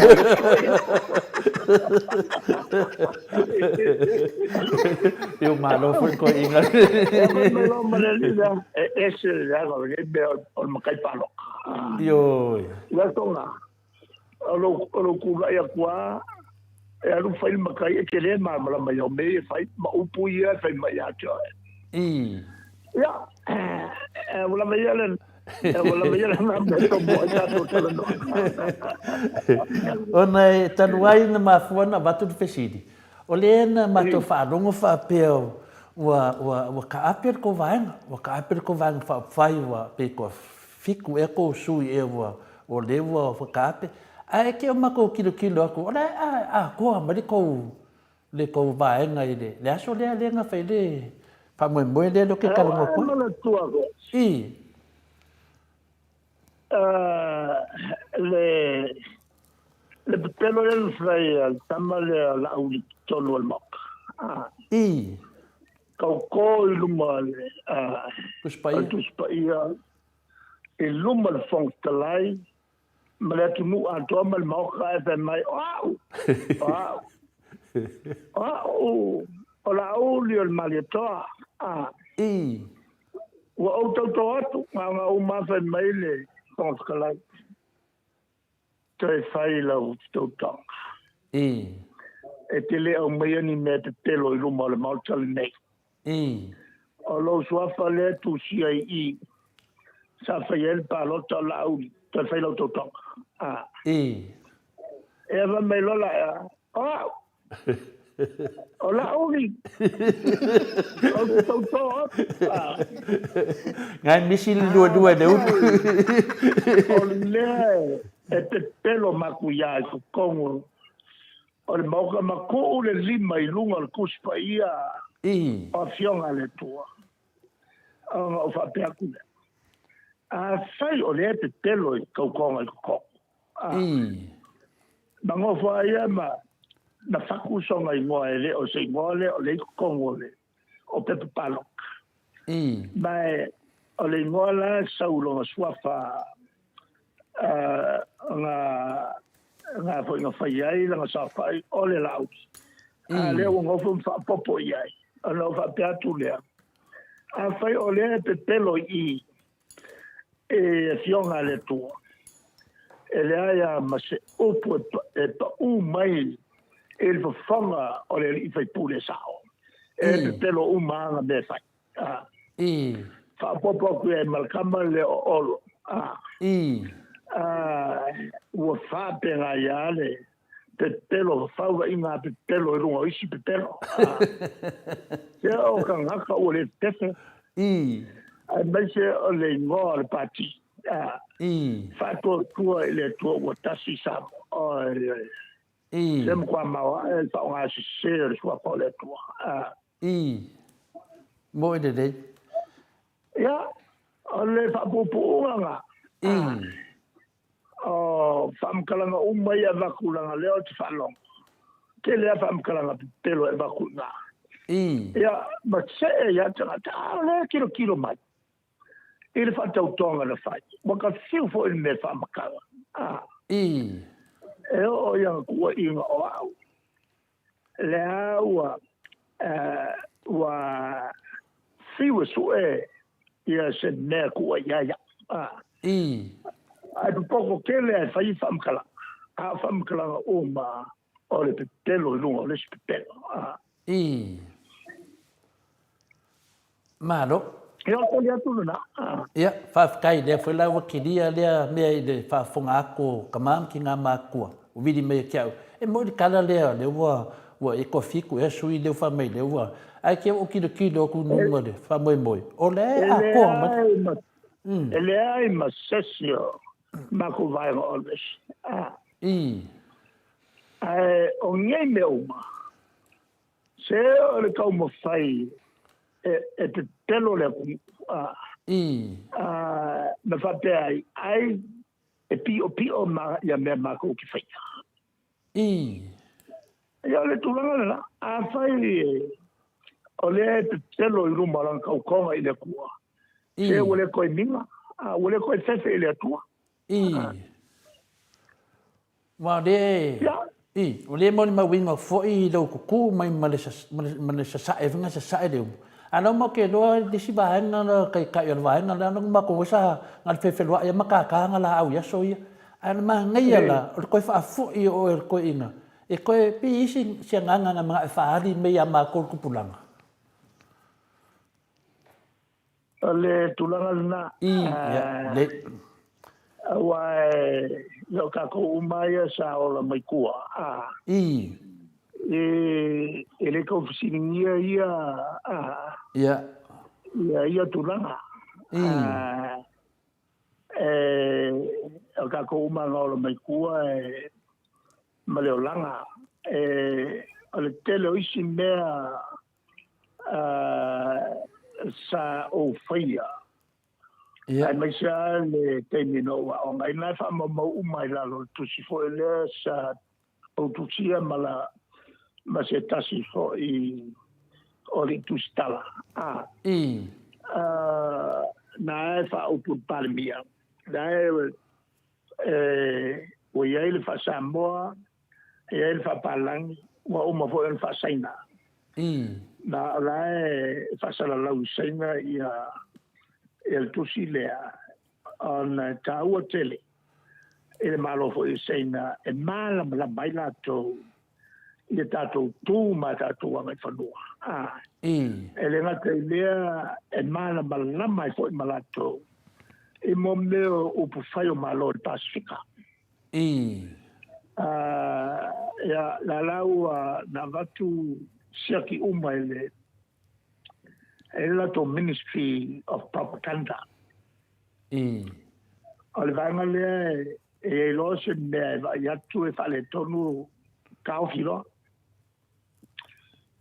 Io malo foi koeʻina. E fai mai loa ma le alii lea, e ese le leaga o lenei mea o le matai palota. Ioe. Ua tonga. O lou, o lou tulai atu lava e alu fai le matai, e te le malamalama i au mea ia e fai, ma upu ia e fai mai ia te oe. Ia, e ua lava ia le, e ua lava ia lena mea e tomua ai tatou talanoa. Ona e talu ai na mafua ona avatu le fesili, o lea na matou faalogo faapea ua, ua, ua taape le tou vaega, ua taape le tou vaega faaupufai ua pei ua fitu ea tou sui ea ua O lea ua whakaape. Ae ke o matou tilotilo atu, o le a atoa mai le tou, le tou vaega i le, le aso lea lea na fai le faamoemoe lea lea ou te talanoa atu ai. Manatua koe. I. Le, le pepelo lea na fai a le tama lea o Laauli i totonu o le maota. I. Tautō i luma o le, Tusi Paia. o le Tusi Paia i luma o le Fofoga Fetalai ma le atunuu atoa ma le Maota ae fai mai, O au! O au! O au! O Laauli o le Malietoa! A! I. Ua ou tautō atu, na ona uma lava fai mai le Fofoga Fetalai, Toe fai lau tautoga. I. E te le aumaia ni mea pepelo i luma o le Maota lenei. I. O lou suafa lea e tusia i i, sa fai ai le palota o Laauli, toe fai lau tautoga. A. I. Ia fai mai loa la, o au, o Laauli, ou te tautō atu. A. Ngai misi le lualua i le ulu. O lea e pepelo makuia i totonu O le maoka makuʻu le lima i luga o le Tusi Paia o Afioga a le Atua. Ona ou faapea atu lea, Afai o lea e pepelo i tautoga i totonu, a, ma nofo ai ia ma na fatu sona igoa e le o se igoa lea o lea i totonu o le o pepa palota. Ma e, o le igoa la e sau i lona suafa na, na foi na fai ai lana saofai o le Laauli. A lea ua nofo ma faaopoopo i ai. Ona ou faapea atu lea, afai o lea e pepelo i i e Afioga a le Atua, e leai lava ma se upu e paʻū mai i le fofoga o le alii faipule sao. E pepelo uma ana mea e fai. Faaopoopo atu i ai ma le tama lea o Olo. Ua faapena ia le pepelo, faulaiga pepelo i luga o isi pepelo. Se o tagata ua le pepe. Aemaise o le igoa o le Pati. Faatuatua i le Atua ua tasi Samoa. Oi, oi. Se matua maoae le faaaoga sese o le suafa o le Atua. I. Moe lelei. Ia, o le faapuupuuga na. I. O faamatalaga uma ia e avatu leaga o lea ou te faalogo. Tele lava faamatalaga pepelo e avatu i ina. I. Ia, ma see ai lava tagata, a o lea e tilotilo mai i le faatautoga na fai. Ua ka fiu foi i le mea faamatala. A. I. E oo i ana tuuaiga o au. Lea ua ua fiu e sue ia se mea kuʻa i ai au. I. Ae popoto tele ae fai faamatalaga, a o faamatalaga uma o le pepelo i luga o le isi pepelo. I. Malo. Ia, o tali atu lena. Ia, faafetai, lea foi la ua kilia lea mea i le faafofoga atu o tama ma tina matutua, ua vili mai ia te au, e moi le tala lea, lea ua, ua e toafitu ea sui lea ua fai mai lea ua, ae te ou tilotilo atu i luga o le faamoemoe, o lea e atoa mai. E leai ma sesi o matou vaega always. I. Ae o nei mea uma, Se o le taumafai e pepelo le atunuu, ma faapea ai, ai e piʻopiʻo ia mea makou te faia. Ia, o le tulaga lena, afai o lea e tetelo i luma o lana tautoga i le Atua, se ua le toe miga, a ua le toe fefe i le Atua. Aua o lea e, o lea e molimauina foi i lou tutu mai ma le sasae, faiga sasae le umu. A o lea matou te iloa le isi vaega lea, taitai o le vaega lea, na matou o sa na o le fefeloai lava ma tata ana laau i aso ia. Ae o le manaia la, o le toe faafoi o oe e le toeaina, e toe pei e i ai se agaga na manao e faaali mai ia matou le tupulaga. O le tulaga lena. Aua e le o tatou uma ia sa ola mai tua. E le tau fesiligia ia ia tulaga. O tatou uma na ola mai tua e ma le olaga. O le tele o isi mea sa ou faia, aemaise lava le taimi na ou aoga ai, na e faamaumau uma i lalo o le tusi foi lea sa ou tusia ma, la, ma se tasi foi o alii tusitala. Na e faaupu i le Palemia, na e ua i ai le faa-Samoa, e i ai le faapalagi, ua uma foi ona faasaina. Ma o la e faasalalau i Saina ia le tusi lea, ona e taua tele i le Malo foi o Saina e malamalama ai latou i a tatou tu ma a tatou agaifanua. E le gata i lea, e malamalama ai foi ma latou i mea o upufai o Malo o le Pasefika. Ia, la la ua na avatu siaki uma e le e le latou Ministry of Propaganda. O le vaega lea e i ai loa se mea e vaai atu e faaletonu taofi loa.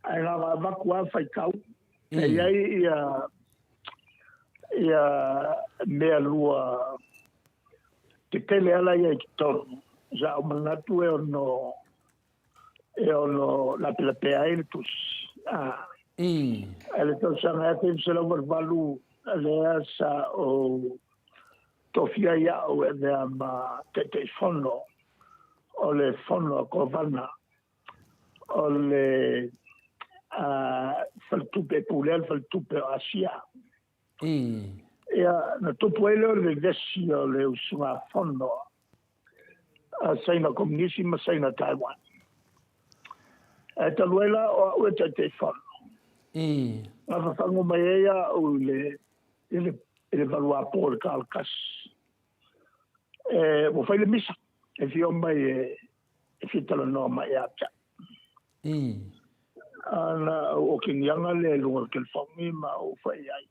Ae na ona avatu lava faitau, e i ai ia ia mea lua tetele ala ia i totonu, sa ou manatu e ono e ono lapelapea ai le tusi. I le tausaga 1988 lea sa ou tofia ai au e avea ma Taitaifono o le Fono a Kovana o le Faletupe e pulea le Faletupe o Asia. Ia, na tupu ai lea o le vevesi o le usugafono a Saina Komunisi ma Saina Taiwan. Ae talu ai la o au e Taitaifono, na fafagu mai ai au i le i le i le valuapo o le Kalakasi. E, ua fai le misa, e fia mai e, e fia talanoa mai ia te au. Ana ou okigiaga lea i luga o le telefoni ma ou fai i ai.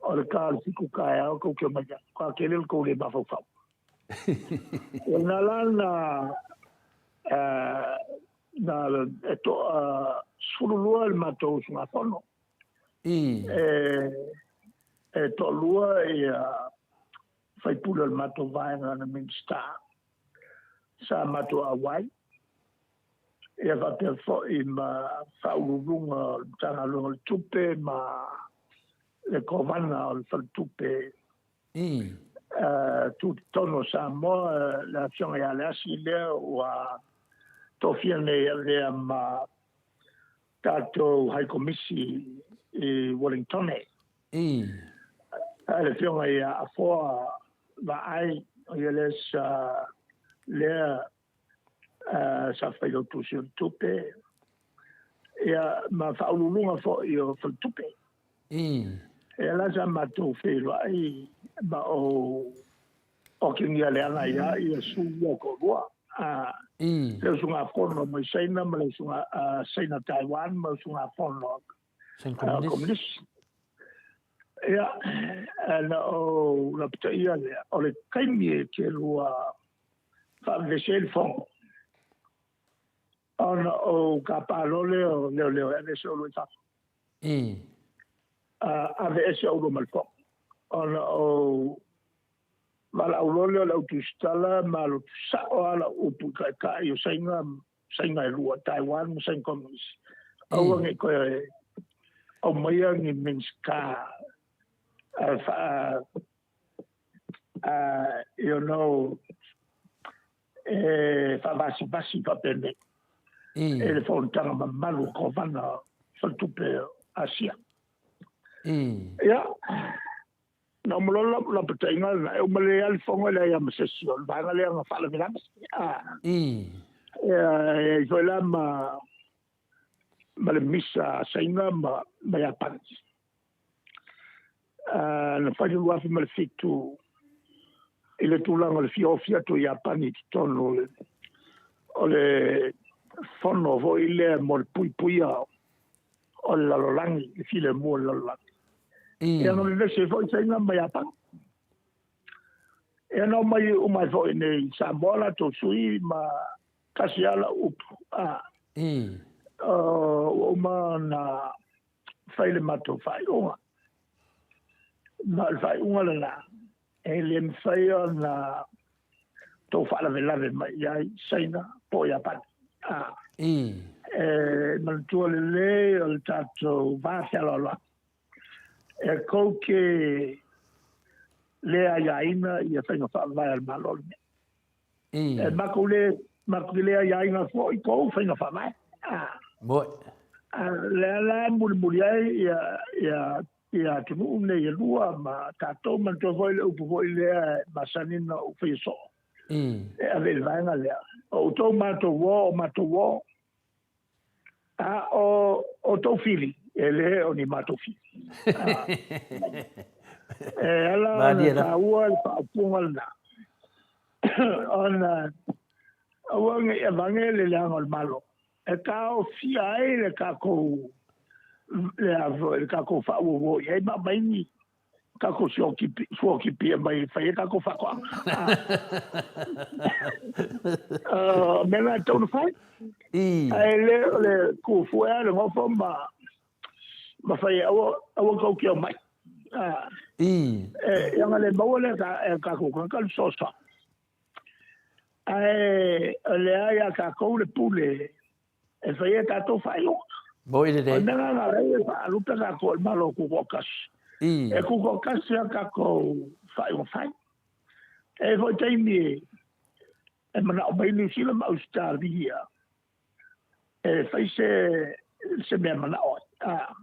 O le ka o le 7 taeao tou te omai ai. Ka tele le tou le mafaufau. O lena la na, na e toa 12 le matou usugafono. E toalua ia faipule o le matou vaega na Minisita sa matou auai, ia faapea foi ma faauluuluga o le Matagaluega o le Tupe ma le Kovana o le Faletupe Tutotonu o Samoa, le Afioga ia Leasi lea ua tofia nei e avea ma tatou Hai Komisi i Wellingtone. Le Afioga ia Afoa Vaai, o ia lea sa lea sa failautusi o le tupe, ia ma faauluuluga foi o faletupe. Ia la sa matou feiloai ma ou okigia leaga ia ia su ia toalua. Le usugafono mai Saina ma le usuga Saina Taiwan ma le usugafono Komunisi. Ia, na ou lapataia lea, o le taimi e te lua faavevesi ai le fono, ona ou tapa loa lea o leoleo e aveese oulua i fafo. Aveese oulua ma le fono. Ona ou valaau loa lea o le au tusitala ma alu atu sao lava lau upu i taitai o Saina. Saina e lua, Taiwan ma Saina Komunisi. Aua ne i toe aumaia ni Minisita you know, e faavasivasi faapenei e le fonotaga mamalu a Kovana o Faletupe o Asia. Ia, na uma loa le lapataiga lena, e uma lelei lava le fono e leai lava ma se isi o le vaega lea na faalavelave. Ia, e i ai foi la ma ma le misa a Saina ma Iapani. Na fai le 2007 i le tulaga o le fia ofi atu o Iapani i totonu o le fono foi lea mo le puipuia o le lalolagi, le filemu o le lalolagi. Ia na vevesi ai foi Saina ma Iapani. Ia na omai uma ai foi nei i Samoa latou sui ma tasi lava lau upu, a, ua uma ona fai le matou faaiuga. Ma o le faaiuga lena, e le mafai ona tou faalavelave mai i ai Saina po o Iapani. A, e manatua lelei o le tatou va fealoaloai. E kou ke le aiaina ia faiga faavae a le Malo lenei. E matou le, matou te le aiaina foi kou faiga faavae. Moe. Lea la e mulimuli ai ia, ia, ia atunuu nei e lua ma tatou, manatua foi le upu foi lea e masani ona ou faia soo. E ave i le vaega lea. O outou matou uo, o matou uo. A o outou fili, e le o ni matou fili. E ala ona taua le faaupuga lena, ona aua ne i avane le leaga o le Malo e taofia ai le tatou le a foi le tatou faauouo i ai ma aumai ni tatou suotipi e aumai e fai ai tatou faatoaga. O mea na e tatau ona fai. Ae le o le kufue lava le nofo ma ma fai aua aua tou te omai. E ona le maua lea e tatou tagata le fesoasoani. Ae o lea ia tatou le pule e fai ai tatou faaiuga. Moi lelei. O le mea lena na ala ai e faalupe tatou e le Malo Tutoatasi. E tutoatasi a tatou faaiuga fai. E i ai foi taimi e manao mai Niu Sila ma Ausetalia e fai se, se mea manao ai. A,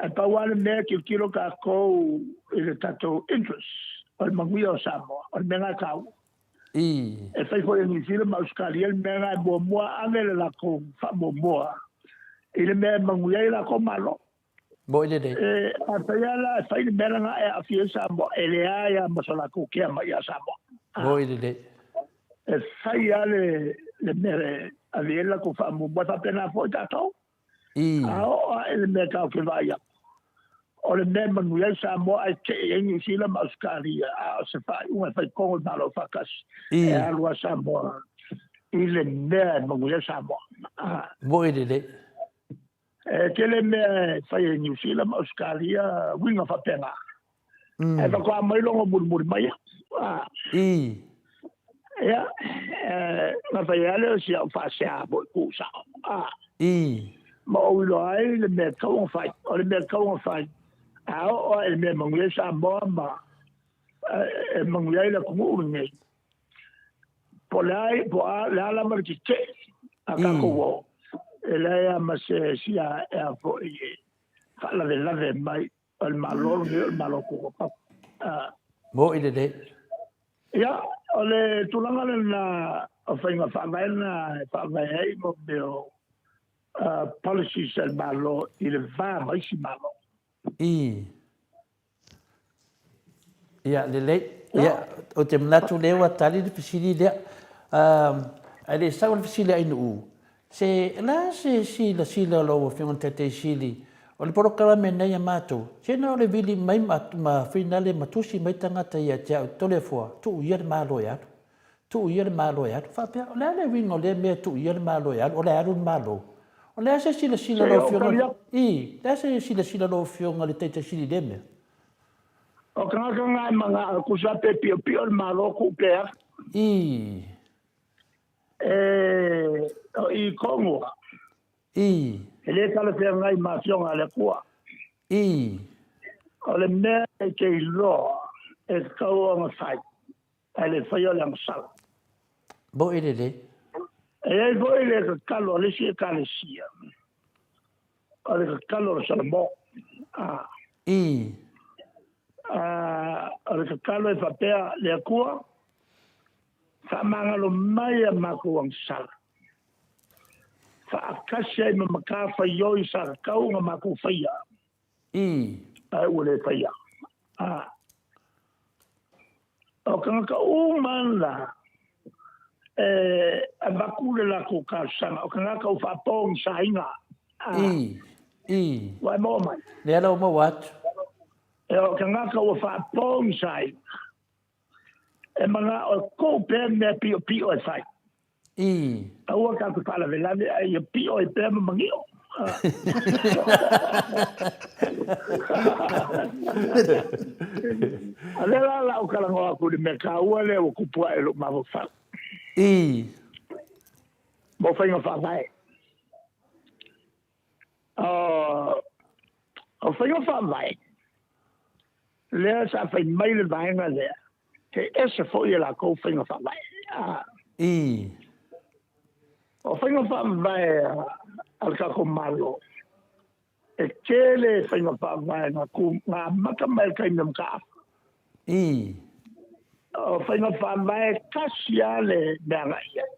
ae pau lava le mea tilotilo tatou i le tatou interest, o le manuia o Samoa, o le mea lena e taua. E fai foi e Niu Sila ma Ausetalia le mea lena e muamua ave le latou faamuamua i le mea e manuia ai latou Malo. Moi lelei. E, afai lava la e fai le mea lena e aafia ai Samoa, e leai lava ma so latou kea mai ia Samoa. Moi lelei. E fai lava le, le mea e ave i ai le latou faamuamua, e faapena foi tatou. A oo ae le mea tatou te vaai atu, o le mea e manuia ai Samoa ae tei ai Niu Sila ma Ausetalia, a o se faaiuga e fai tonu e le Malo Aufaatasi, e alu lava Samoa i le mea e manuia ai Samoa. Moi lelei. E tele mea e fai e Niu Sila ma Ausetalia, uiga faapena. Ae faatoa mai logo mulimuli mai. Ia, na fai lava lea o si au faasea foi ku sao. Ma ou iloa ai le mea e tatau ona fai. O le mea e tatau ona fai, a oo lava i le mea e manuia ai Samoa ma e manuia ai le atunuu lenei, Po o le a, po o le a lava le tetee a tatou uo, e leai lava ma se sia e a foi e faalavelave mai o le Malo lenei o le Malo tutoatasi. Mo'i lelei. Ia, o le tulaga lena o faiga faavae na e faavae ai mo mea o policies a le Malo i le va ma isi Malo. Ia, lelei. Ia, ou te manatu lea ua tali le fesili lea. Ae le i sau le fesili a Ainuu, se, o le a se silasila o lau Afioga i le Taitai Sili o le polokalame nei a matou, se na o le vili mai ma, ma finale ma tusi mai tagata ia te au, Toleafoa, tuu ia le Malo e alu. Tuu ia le Malo e alu. Faapea, o le a le uiga o lea mea tuu ia le Malo e alu, o le a alu le Malo? O le a se silasila lau Afioga, i, le a se silasila lau Afioga i le Taitai Sili i lea mea? O tagata na e manao tusa pe piopio le Malo tuu pea. I. E. O i Kongoa. Ii. E le talafeagai ma Afioga a le Atua. Ii. O le mea e te iloa e tatau ona fai, ae le faia o le agasala. Moʻi lelei. E i ai foi le tatalo a le isi Ekalesia, o le tatalo a le Salomõ. A. Ii. A, o le tatalo e faapea, Le Atua, faamagalo mai a matou agasala. Faatasi ai ma matafaioi sa tatau ona matou faia. Ii. Ae ua le faia. A. O tagata uma la e avatu le latou talosaga, o tagata ua faapogisaina. A. Ii. Ii. Ua e maua mai? Lea la ua maua atu. E o tagata ua faapogisaina. E manao e kou pea mea piʻopiʻo e fai. Ii. Aua tatou faalavelave ae ia piʻo ai pea ma manio. A lea la la ou talanoa atu i le mea taua lea ua tupu ae i lou mafaufau. Ii. Mo faiga faavae. O faiga faavae, lea sa fai mai le vaega lea, he ese foi e latou faiga faavae. Ii. O faiga faavae a le tatou Malo, e tele faiga faavae na amata mai i le taimi o Mataafa. Ii. O faiga faavae e tasi lava le mea agai i ai.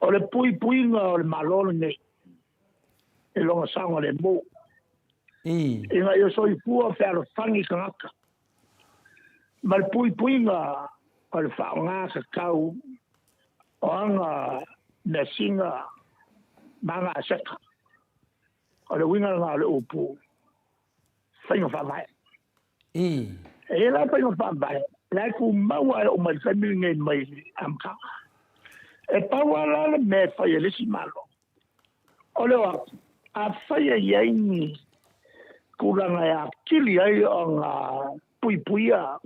O le puipuiga o le Malo lenei i lona saogalemu. Ina ia soifua fealofani tagata ma le puipuiga o le faaaoga tatau o ana measina ma ana aseta. O le uiga lena o le upu faiga faavae. E i ai la faiga faavae, la e tumau lava e oo mai i le taimi lenei mai le amataga. E pau lava la le mea e fai e le isi Malo, o le o atu, afai e i ai ni tulaga e atili ai ona puipuia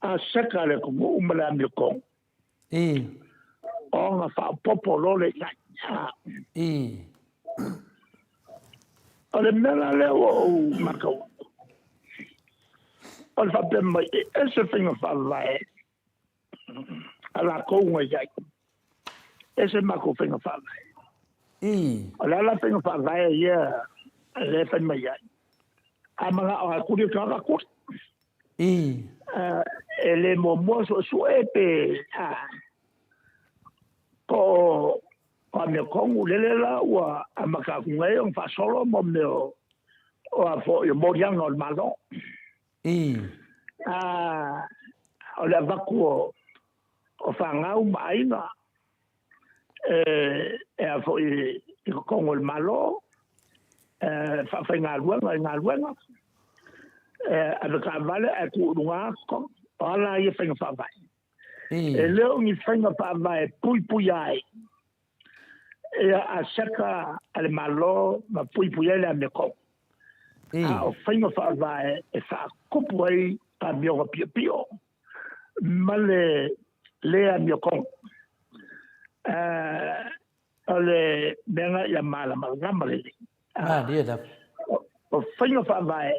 aseta a le atunuu ma le amiotonu, Ona faaopoopo loa lea i ai. O le mea la lea ua ou matau atu, o le faapea mai, e ese faiga faavae a latou na i ai, ese matou faiga faavae. O le a la faiga faavae ia lea e fai mai ai? A manao lava e kuli le tagata, kuli. E le muamua suesue pe po o amiotonu lele la ua amata atu nei ona faasolo mo mea o a foi o moliaga o le Malo. O le avatu o fanau ma aiga e a foi i totonu o le Malo, e faafaigaluega i galuega, e ave taavale ae tuu i luga atu, o a la ia faiga faavae? E le o ni faiga faavae e puipuia ai ia aseta a le Malo ma puipuia ai le amiotonu, a o faiga faavae e faatupu ai amioga piopio ma le le amiotonu. O le mea lena ia malamalama lelei. Malie lava. O faiga faavae,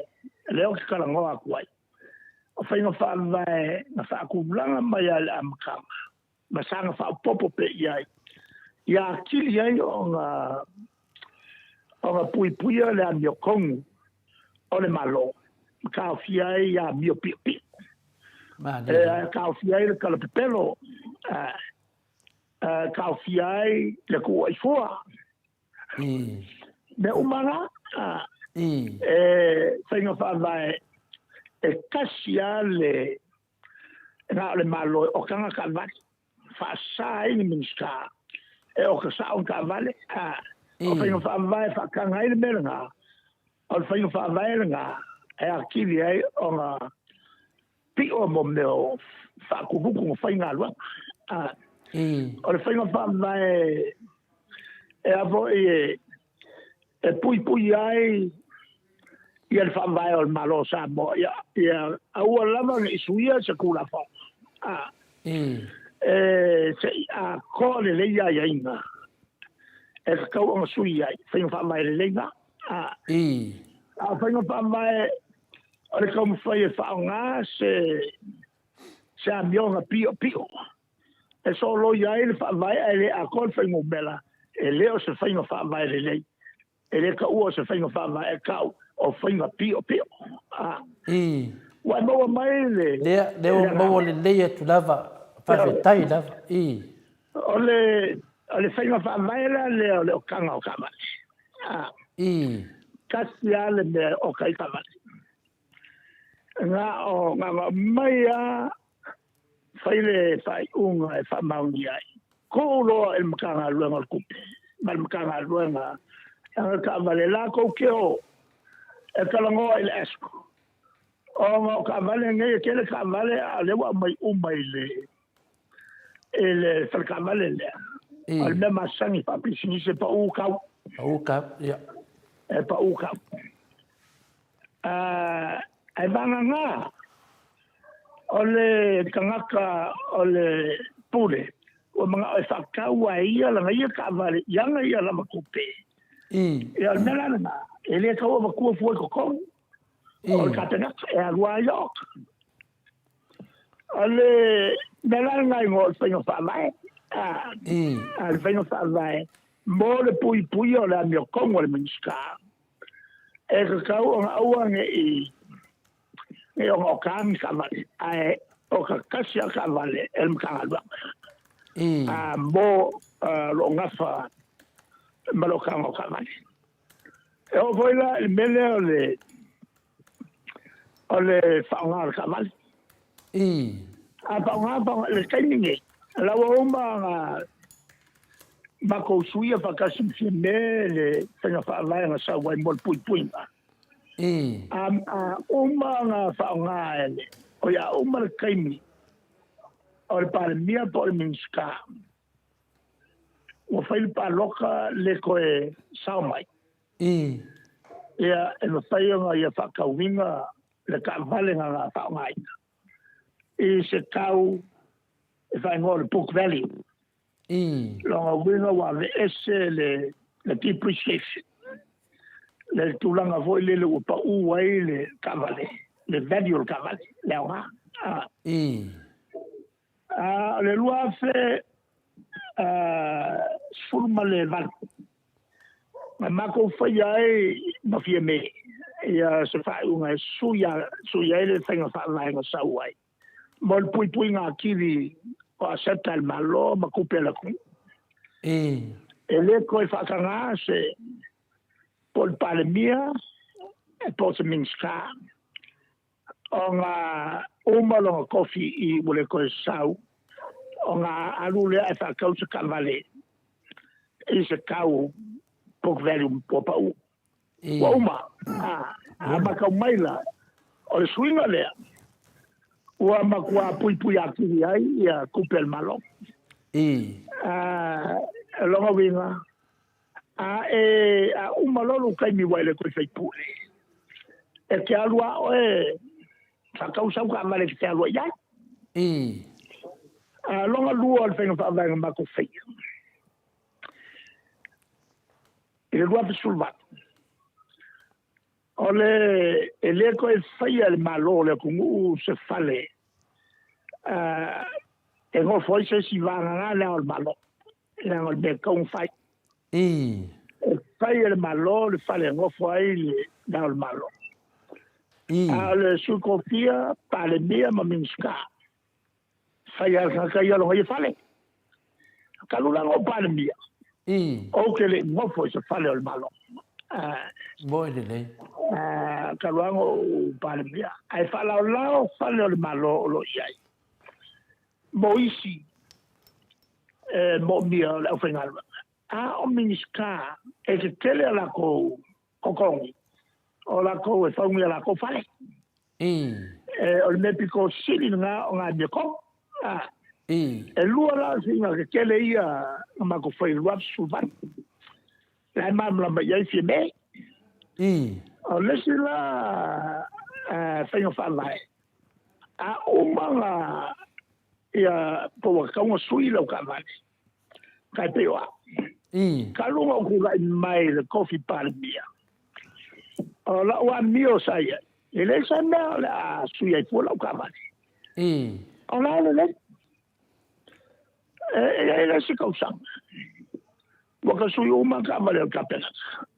lea ou te talanoa atu ai, o faiga faavae na faatulaga mai lava i le amataga, ma saga faaopoopo pea i ai, ia atili ai ona puipuia le amiotonu o le Malo, ma taofia ai ia amio piopio. E taofia ai le talapepelo, e taofia ai le tuuai fua. Mea uma la, e faiga faavae e tasi lava le na o le Malo e oka ana taavale, faasa ai ni Minisita e oka sao ni taavale. O faiga faavae e faataga ai le mea lena, o le faiga faavae lena e atili ai ona pio mo mea o faakuluku ma faigaluega. O le faiga faavae e a foi e puipui ai ia le faavae o le Malo o Samoa, ia aua lava ne i suia se Tulafono. E se i atoa lelei aiaiga e tatau ona sui ai, faiga faavae lelei na. A, a o faiga faavae o le taumafai e faaaoga se se amioga piopio e soloia ai le faavae ae le atoa le fuainumera, e le o se faiga faavae lelei. E le taua o se faiga faavae e tau o faiga piopio. A. Ua e maua mai le. Lea, lea ua maua lelei atu lava. Faafetai lava. I. O le, o le faiga faavae la lea o le okaga o taavale. A. I. Tasi lava le mea e oka ai taavale. Na o, na ona aumai lava fai le faaiuga e faamaonia ai. Tuu loa i le Matagaluega o le Tupe ma le Matagaluega e ana taavale latou te o e talanoa i le ASCO ona o taavale nei e tele taavale a o lea ua aumai uma i le i le fale taavale lea. O le mea masani faapisinisi e pau tau. Pau tau, ia. E pau tau. Ae vagana o le tagata o le pule ua manao e faatau a e ia lana ia taavale i ana ia lava tupe. Ia o le mea la lena, e le tau avatua fua i totonu o le Kapeneta, e alu lava ia oka. O le mea la lena i o le faiga faavae, a le faiga faavae mo le puipuia o le amiotonu a le Minisita, E tatau ona aua ne i ne i ogaoga ni taavale, ae o ka tasi a taavale e le Matagaluega a mo lo o gafa ma le okaga o taavale. E oo foi la i le mea lea o le o le faaaoga o le taavale. A faaaoga faaaoga i le taimi nei, o la ua uma ona matou suia faatasi ma Fiame le faiga faavae na sau ai mo le puipuiga. A, a uma ona faaaoga e le, oi a uma le taimi o le Palemia po o le Minisita, ua fai le palota le toe sao mai. Ia, e mafai ona ia faatauina le taavale na na faaaogaina i se tau e faaigoa o le book value. Lona uiga ua aveese le, le depreciation, le tulaga foi lele ua pau ai le taavale, le value o le taavale, le aoga. O le 2018, na matou faia ai ma Fiame ia se faaiuga e suia, suia ai le faiga faavae na sau ai mo le puipuiga atili o aseta a le Malo ma tupe a le atunuu. E le toe faataga se po o le Palemia po o se Minisita ona uma lona tofi i ua le toe sau, ona alu lea ae faatau se taavale i se tau book value ua pau. Ua uma. A matau mai la, o le suiga lea, ua matua puipui atili ai ia tupe a le Malo. Lona uiga, A e a uma loa lou taimi ua e le toe faipule, e te alu a oe faatau sau taavale e te alu ai i ai. A lona lua o le faiga faavae na matou faia i le 2018, o le e le toe faia e le Malo o le atunuu se fale e nofo ai se isi vagana le Ao o le Malo. Leaga o le mea e tatau ona fai. E fai e le Malo le fale e nofo ai le Ao o le Malo. A o le Sui Tofia, Palemia ma Minisita, fai lava e le tagata ia lona ia fale. Talu la ona ou Palemia, ou te le i nofo i se fale o le Malo. Moe lelei. Talu lava ona ou Palemia. Ae faalaolao fale o le Malo o lo o i ai. Mo isi e moomia o le aufaigaluega, a o Minisita e tetele a latou totogi, o latou e fau ni a latou fale. E, o le mea pito sili lena o nā mea konu. E lua la suiga tetele ia na matou fai i le 2018. La e malamalama i ai Fiame. O le isi la faiga faavae, a uma na Ia, po ua tatau ona sui lau taavale, tai pei o au. Talu ona ou tulai mai i le tofi Palemia, o lau amio sa i ai, e leai se mea o le a sui ai fua lau taavale. O la e lelei. E i ai le isi tausaga, ua ta sui uma taavale a le Kapeneta.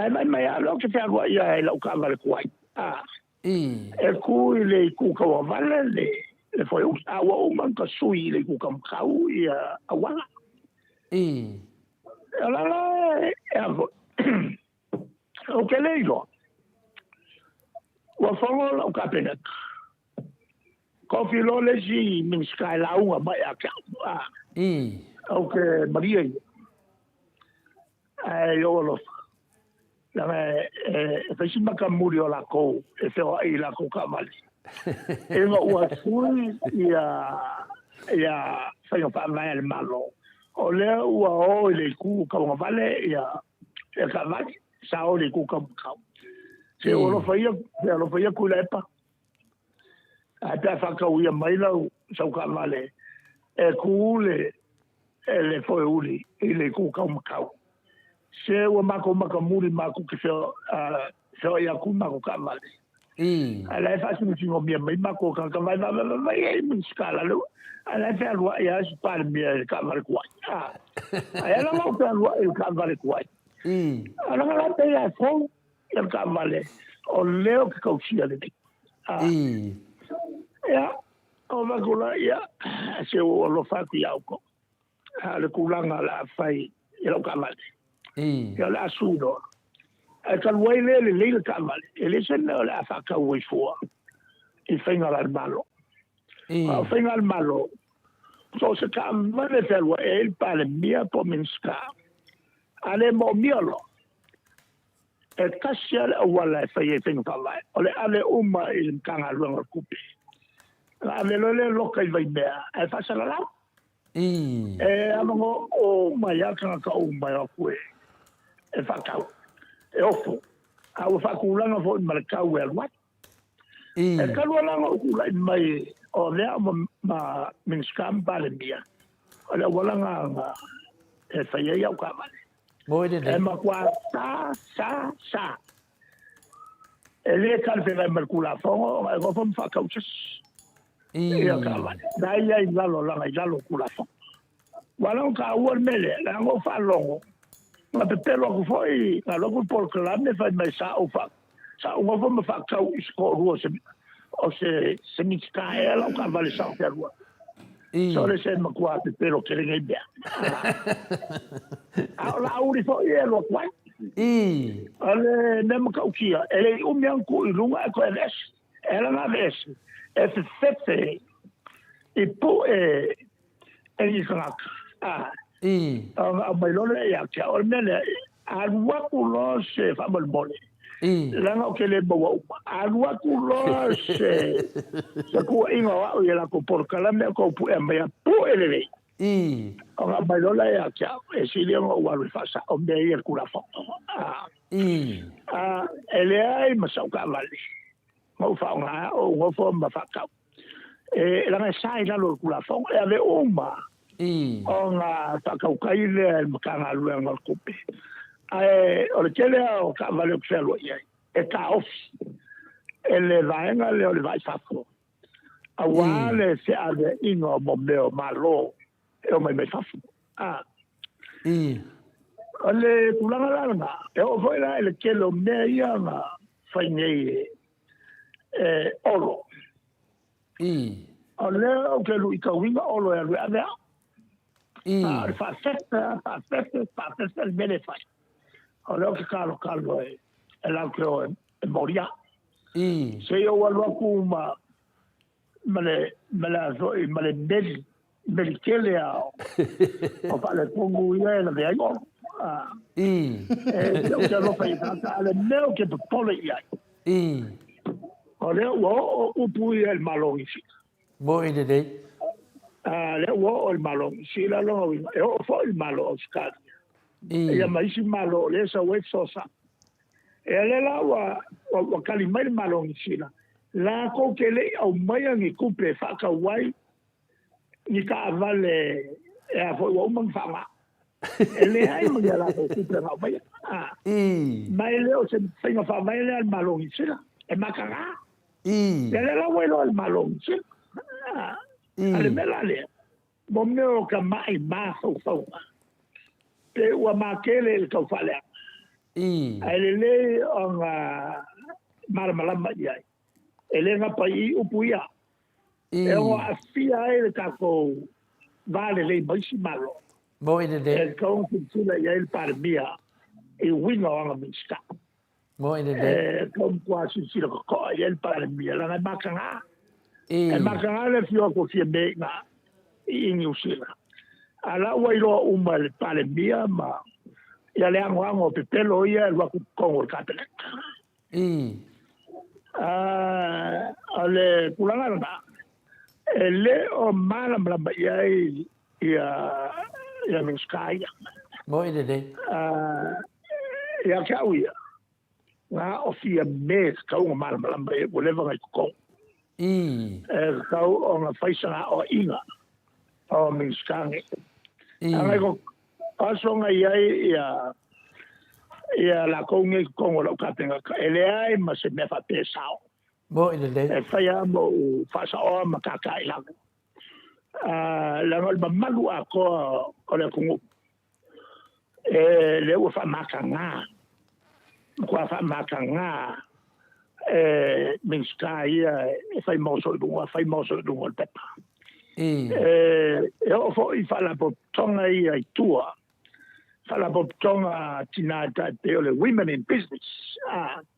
Ae vaai mai lava loa ou te fealuai ai i lau taavale tuai. E kū i le itu tauagavale le foeuli, a ua uma ona tasui i le itu taumatau ia auala. O la la e a foi, ou te le iloa, ua fono lau Kapeneta, kofi loa le isi Minisita e lauga mai ia te au, ou te malie ia. Ae i ou alofa, leaga e fai si matamuli o lakou e feoai i lakou taavale, ina ua sui ia ia faiga faavae a le Malo, o lea ua o i le itu tauagavale ia ia taavale, sa o i le itu taumatau. Se ou alofa ia, se alofa ia Tuilaepa, ae pe a faatauia mai lau sau taavale e tu le e le foeuli i le itu taumatau. Se ua matou matamuli matou te feoai atu i matou taavale. Ae la e faasinosinogomia mai matou tagata vaevaevaevae ai Minisita la le ae la e fealuai lava si Palemia i le taavale tuai. Ae ala la o fealuai i le taavale tuai. A leaga la pei lava e fou ia le taavale o lea ou te tausia lelei. Ia, o avatu la ia, se ua ou alofa atu ia outou. A o le tulaga o le a fai i lau taavale, ia o le a sui loa. Ae talu ai lea e lelei le taavale, e leai se mea o le a faatau ai fua i faiga a le Malo. A o faiga a le Malo, so o se taavale e fealuai ai le Palemia po o Minisita, a le moomia loa, e tasi lava le auala e fai ai faiga faavae, o le ave uma i le Matagaluega o le Tupe. Ona ave loa lea loka i Vaimea ae faasalalau. E avanoa uma ai lava tagata uma e o atu e faatau, e ofo, a ua faatulaga foi ma le tau e alu ai. E talu ala ona ou tulai mai o avea au ma Minisita ma Palemia, o le auala lena e fai ai au taavale. E matua sa, sa, sa. E le talafeagai ma le Tulafono ona e nofo ma faatau se isi. Ia taavale. Na ia i lalo, laga i lalo o Tulafono. Ua ala ona taua le mea lea, leaga ou faalogo, na pepelo atu foi, na alu atu le polokalame fai mai sa ou fa, sa ou nofo ma faatau i se toalua o se, o se, se Minisita ea lau taavale sa ou fealuai. Sole se matua pepelo tele nei mea. A o Laauli foi e alu atu ai. O le mea matautia, e le i umi lava ona tuu i luga ae toe aveese. E ala ona aveese, e fefefe i pue e ni tagata. Ona aumai loa lea ia te au. O le mea lea, alu atu loa se faamolemole, leaga ou te le maua uma. Alu atu loa se se tuuaiga o au i a latou polokalame o tou puea mai a pue lelei. Ona aumai loa lea ia te au, e sili ona ou alu e faasao mea ia i le Tulafono. E leai ma sau taavale na ou faaaoga ou nofo ma faatau. E leaga e sa i lalo o le Tulafono, e ave uma ona faatautai lea e le Matagaluega o le Tupe. Ae o le tele lava o taavale ou te fealuai ai, e taofi e le vaega lea o le Va i Fafo, aua le feaveaiga o mea o Malo e omai mai fafo. O le tulaga la lena, e oo foi la i le tele o mea ia na fai nei e Olo. O lea ou te luitauina Olo e alu e ave au. A o le faafefe lava, faafefe, faafefe le mea lea e fai. O lea ou te talotalo e latou te o e molia. Se i ou alu atu ma ma le ma le foi ma le meli meli tele a o faaletonu ia e lavea ai Olo. E ou te alofa i tagata, a o le mea ou te popole i ai, o lea ua oo upu ia i le Malo o Niu Sila. Moi lelei. A lea ua oo i le Malo o Niu Sila, lona uiga e oo foi i le Malo o Ausetalia. Ia ma isi Malo o lea e sau ai fesoasoani. E lea la ua tali mai le Malo o Niu Sila. Lakou te le i aumaia ni tupe e faatau ai ni taavale e a foi ua uma ona faaaoga. E leai ma ni a latou tupe na aumaia. Ma e le o se faiga faavae lea a le Malo o Niu Sila. E mataga. Ia lea la ua iloa e le Malo o Niu Sila. A o le mea la lea, mo mea o ka ma'i mafaufauga, pe ua matele i le tau faaleaga, ae lelei ona malamalama i ai. E le gata i upu ia, e ono aafia ai le tatou va lelei ma isi Malo. Moe lelei. E tatau ona silasila i ai le Palemia i uiga o ana Minisita. Moe lelei. E tatau matua silasila totoa i ai le Palemia, leaga e mataga. E mataga le afio atu o Fiame i ina i Niu Sila. A o la ua iloa uma e le Palemia ma ia le anoano o pepelo ia e alu atu i totonu o le Kapeneta. O le tulaga lena, e le o malamalama i ai ia Minisita ia. Moe lelei. Ia te au ia, na o Fiame e tatau ona malamalama i ai, ua leva ona i totonu. E tatau ona fai sana aoaiga o Minisita nei. Leaga o aso na i ai ia latou nei i totonu o lau Kapeneta, e leai ma se mea faapea e sao. Moe lelei. E fai lava ma ou faasaoa ma kākā i lalo. Leaga o le mamalu atoa o le atunuu, e lea ua faamataga, matua faamataga e Minisita ia e fai maoso i luga, fai maoso i luga o le pepa. E oo foi i faalapotopotoga ia i tua, faalapotopotoga a tina e tai pei o le Women in Business,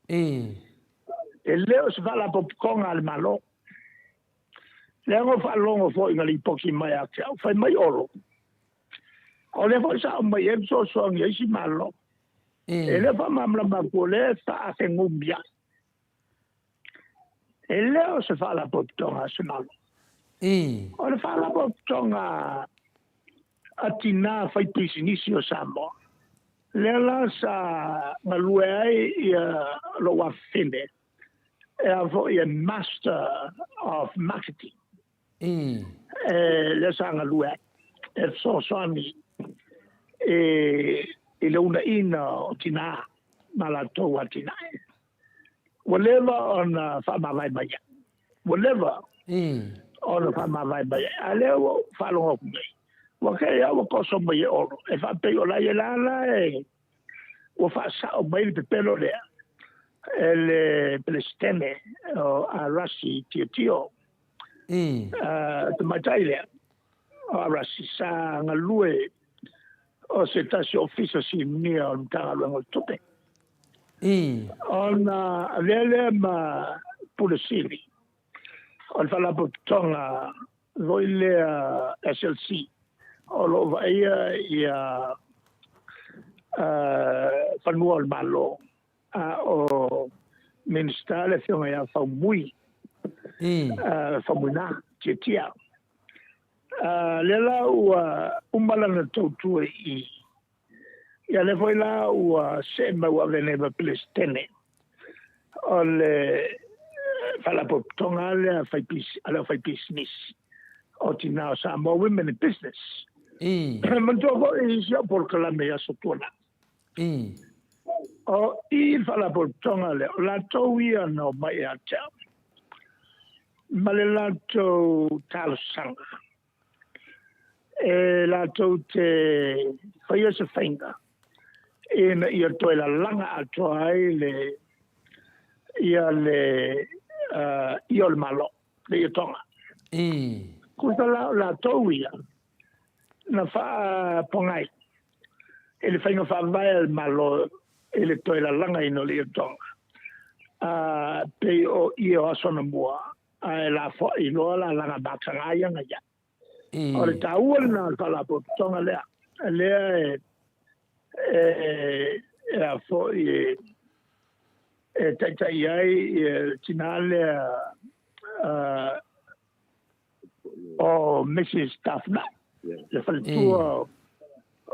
e le o se faalapotopotoga a le Malo. Leaga o faalogo foi na lipoti mai ia te au, fai mai Olo, o lea foi sa aumai ai le fesoasoani a isi Malo. E le o faamalamalama atu o lea e faafegumi ai. E le o se faalapotopotoga a se Malo. O le faalapotopotoga a tinā faipisinisi o Samoa, lea la sa galue ai ia lou afafine, e a foi e Master of Marketing. E lea sa galue ai e fesoasoani i le uunaina o tinā ma latou atinae. Ua leva ona faamavae mai ai. Ua leva ona faamavae mai ai. A lea ua ou faalogo atu nei, ua kei lava ua toso mai e Olo, e faapei o la ia la la e ua faasao mai le pepelo lea e le Peresetene o Arasi Tiotio. Tamaitai lea o Arasi sa galue o se tasi ofisa sinia o le Matagaluega o le Tupe. Ona avea lea ma Pule Sili o le Faalapotopotoga foi lea SLC o lo o vaaia ia fanua o le Malo, a o Minisita le Afioga ia Faumui, Faumuina Tiatia. Lea la ua uma lana tautua i i, ia lea foi la ua see mai ua avea nei ma Peresetene o le Faalapotopotoga lea a le aufaipisinisi o Tinā o Samoa, Women in Business. Manatua foi si au polokalame i aso tuanai. O i le Faalapotopotoga lea, o latou ia na omai ia te au ma le latou talosaga e latou te faia se faiga ina ia toe lalaga atoa ai le ia le ia o le Malo, le ia Tonga. Kusa la o latou ia na faapogai i le faiga faavae a le Malo i le toe lalagaina o le ia Tonga, pei o ia o aso anamua, ae lafoai loa lalaga mataga ia na i ai. O le taua lena o le faalapotopotoga lea, lea e a foi e taitai ai le tinā lea o Mrs Tafunai, le faletua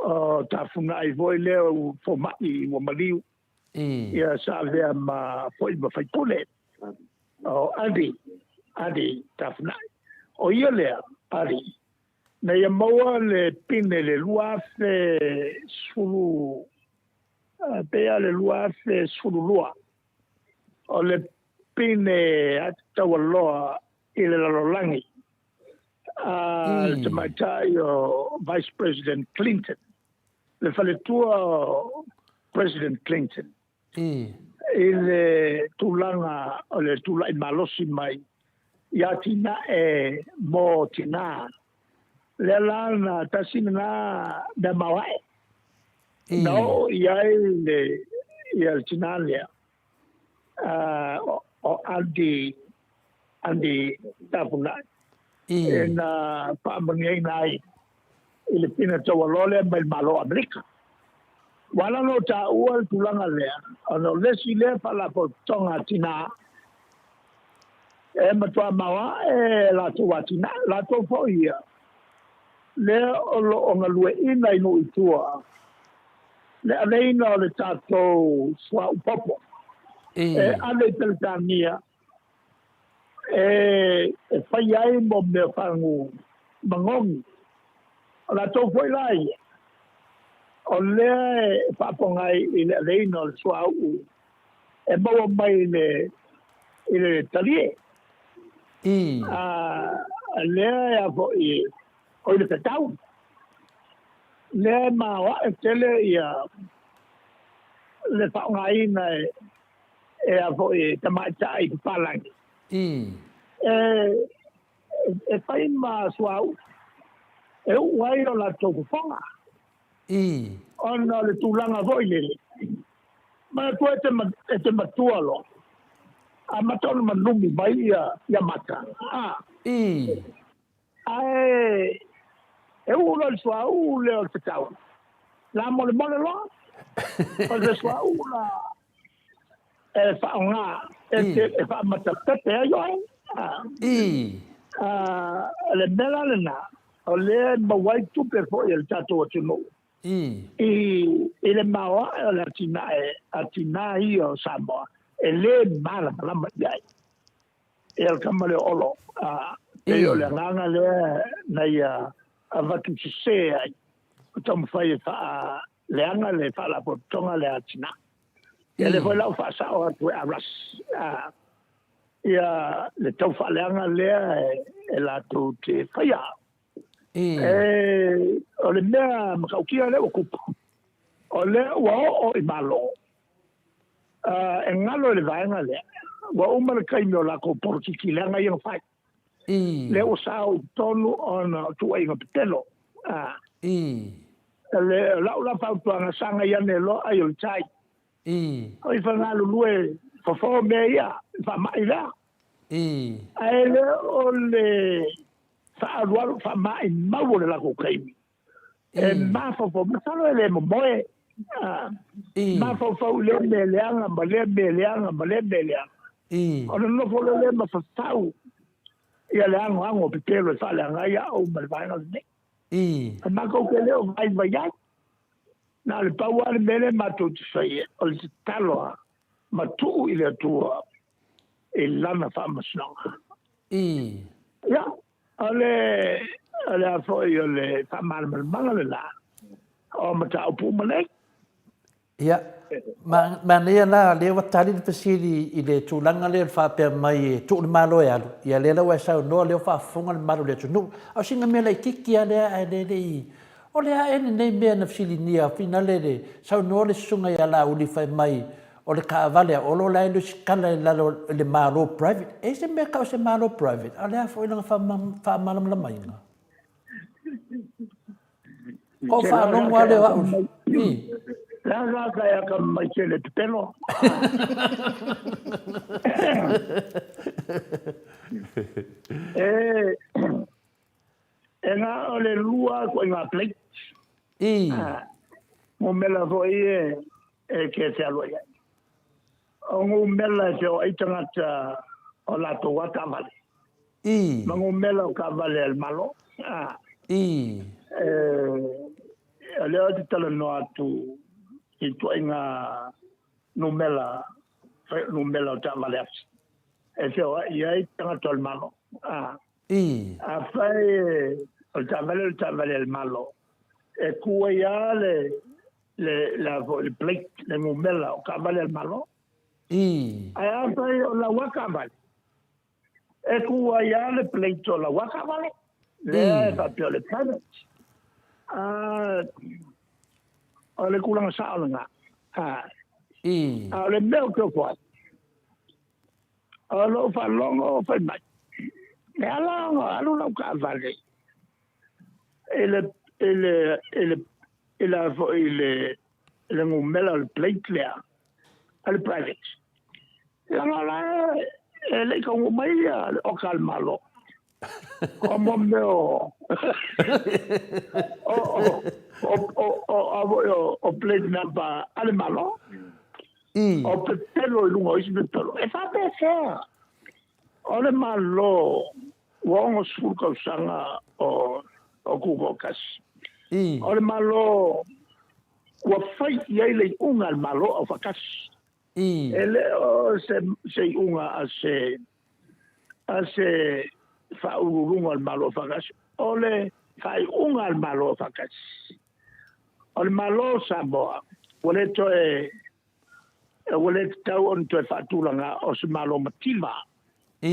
o Tafunai foi lea ua fomai ua maliu, ia sa avea ma foi ma faipule. O Andy, Andy Tafunai. O ia lea, Andy, na ia maua le pine i le 2010, pei lava le 2012, o le pine taualoa i le lalolagi a le tamaitai o Vice President Clinton, le faletua o President Clinton. I le tulaga o le tulai malosi mai i atinae mo tina. Lea la na tasi lena mea maoae na oo i ai le ia le tina lea o Andy Andy Tafunai e na faamanuiaina ai i le pine taualoa lea mai le Malo o Amerika. Ua ala ona ou taua le tulaga lea, ona o le isi lea faalapotopotoga a tina e matua maoae latou atinae, latou foi ia lea o lo o galueaiina i nuu i tua le aveina o le tatou suauu popo e ave i Peretania e fai ai mo mea fagu magogi. O latou foi la ia, o lea e faafofoga ai i le aveina o le suauu e maua mai i le, i le talie. A lea e a foi, o i le fetau. Lea e maoae tele ia le faaaogaina e e a foi tamaitai papalagi. E fai ma suauu e uu ai o latou fofoga. Ona o le tulaga foi lele, manatua e te matua loa, amata ona manumi mai ia mata. Ae e uu loa i le suauu lea o le fetau, la molemole loa. O le suauu la e faaaoga e faamatapepe ai oe. O le mea la lena, o lea e maua ai tupe foi a le tatou atunuu i le maoae o le atinae a tina ia o Samoa e le malamalama i ai. Ia le tama lea o Olo, pei o le agaga lea na ia avatu sese ai, o taumafai e faaleaga le faalapotopotoga lea a tina. Ia lea foi la ua faasao atu e Russ, ia le tau faaleaga lea e latou te faia. O le mea matautia lea ua tupu, o lea ua oo i Malo, e galo i le vaega lea, ua uma le taimi o latou polokiki leaga ia na fai. Lea ua sao i totonu ona o tuuaiga pepelo. Le, lau la fautuaga, sagai ane loa ai o le tai. O i whangalulue fofo mea ia, faamai lea. Ae le o le faaalualu faamaimau o le latou taimi. E mafaufau, masalo e le momoe. Mafaufau i lea mea leaga ma lea mea leaga ma lea mea leaga. Ona nofo loa lea ma fafau ia le anoano o pepelo e faaleaga ai au ma le vaega lenei. E matou te le o vaivai ai. Na o le pau lava le mea lea matou te faia, o le tatalo lava ma tuu i le Atua i Lana faamasinoga. Ia, o le, o le a foi o le faamalamalamaga lena o mataupu uma nei. Ia, manaia la, lea ua tali le fesili i le tulaga lea o le faapea mai e tuu le Malo e alu, ia lea la ua e saunoa, lea ua faafofoga le mamalu o le atunuu. A o sina mea laitiiti lava lea ae le i O le a ea lenei mea na fesiligia finale le saunoa le susuga ia Laauli fai mai o le taavale a Olo la e lusitala i lalo i le Malo private. E i ai se mea tau se Malo private? A o le a foi lana faamalamalamaina? Ko faalogo lava lea o au. I. Le a la ka ea ka mai tele pepelo. E E na o le lua ituaiga plate. Numela foi e e ke fealuai ai. O numela e feoai tagata o latou lava taavale. Ma numela o taavale a le Malo. O lea ou te talanoa atu i ituaiga numela, numela o taavale asi. e feoai ai tagata o le Malo. A, Ii. Afai o le taavale o le taavale a le Malo, e ku ai lava le, le, le, a foi, le plate, le numera o taavale a le Malo. Ii. Ae afai o lau lava taavale, e ku ai lava le plate o lau lava taavale, lea e faapea o le private. A, o le tulaga sao lena. A, Ii. a o le mea ou te ofo ai, O lou faalogo fai mai, e ala ona alu lau taavale i le, i le, i le, i le, foi i le, i le numera o le plate lea a le private. Leaga o la e, e le i taunuu mai le oka a le Malo. O mo mea o, o, o, o, o, o, o plate number a le Malo. O pepelo i luga o isi pepelo. E faapefea? O le Malo ua 60 tausaga o tutoatasi. O le Malo ua fai i ai le iuga a le Malo aufaatasi. E le o se iuga a se a se faauluuluga o le Malo aufaatasi. O le faaiuga a le Malo aufaatasi. O le Malo o Samoa ua le toe ua le tatau ona toe faatulaga o se Malo mativa. O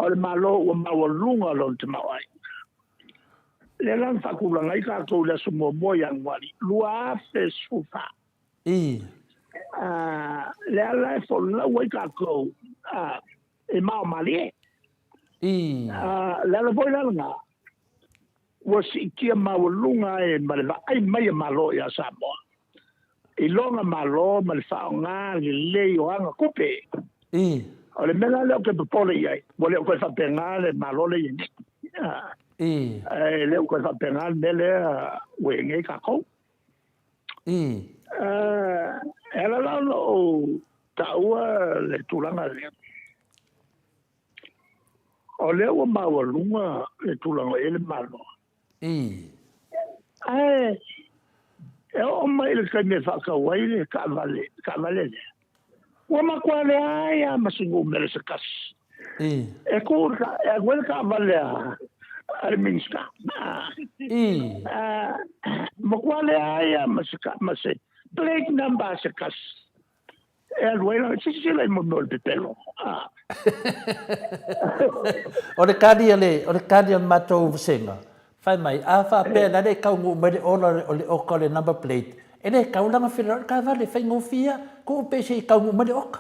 le Malo ua maualuga lona tamaoaiga. Lea la na faatulaga ai tatou i le aso 1 Ianuari 2014. Lea la e folau ai tatou i maomalie. O le ala foi la lena ua siitia maualuga ai ma le vaai mai a Malo ia Samoa i lona Malo ma le faaaoga lelei o ana tupe. O le mea la lea ou te popole i ai, ua le o toe faapena le Malo lea e i ai nei. E le o toe faapena le mea lea ua i ai nei tatou. E ala la ona ou taua le tulaga lea, O lea ua maualuga le tulaga o i ai le Malo. Ae e oo mai i le taimi e faatau ai le taavale, taavale lea, ua matua leai lava ma se numera se tasi. E tu e alu ai le taavale a le Minisita. Matua leai lava ma se, ma se plate number se tasi. E alu ai la, silasila i mea o le pepelo. O le kali a le, o le kali a le matou vasega, fai mai, a faapea la le taunuu mai le ola o le oka o le number plate, e le tau lana feiloai le taavale, faigofie lava, tuu pea se i taunuu mai le oka.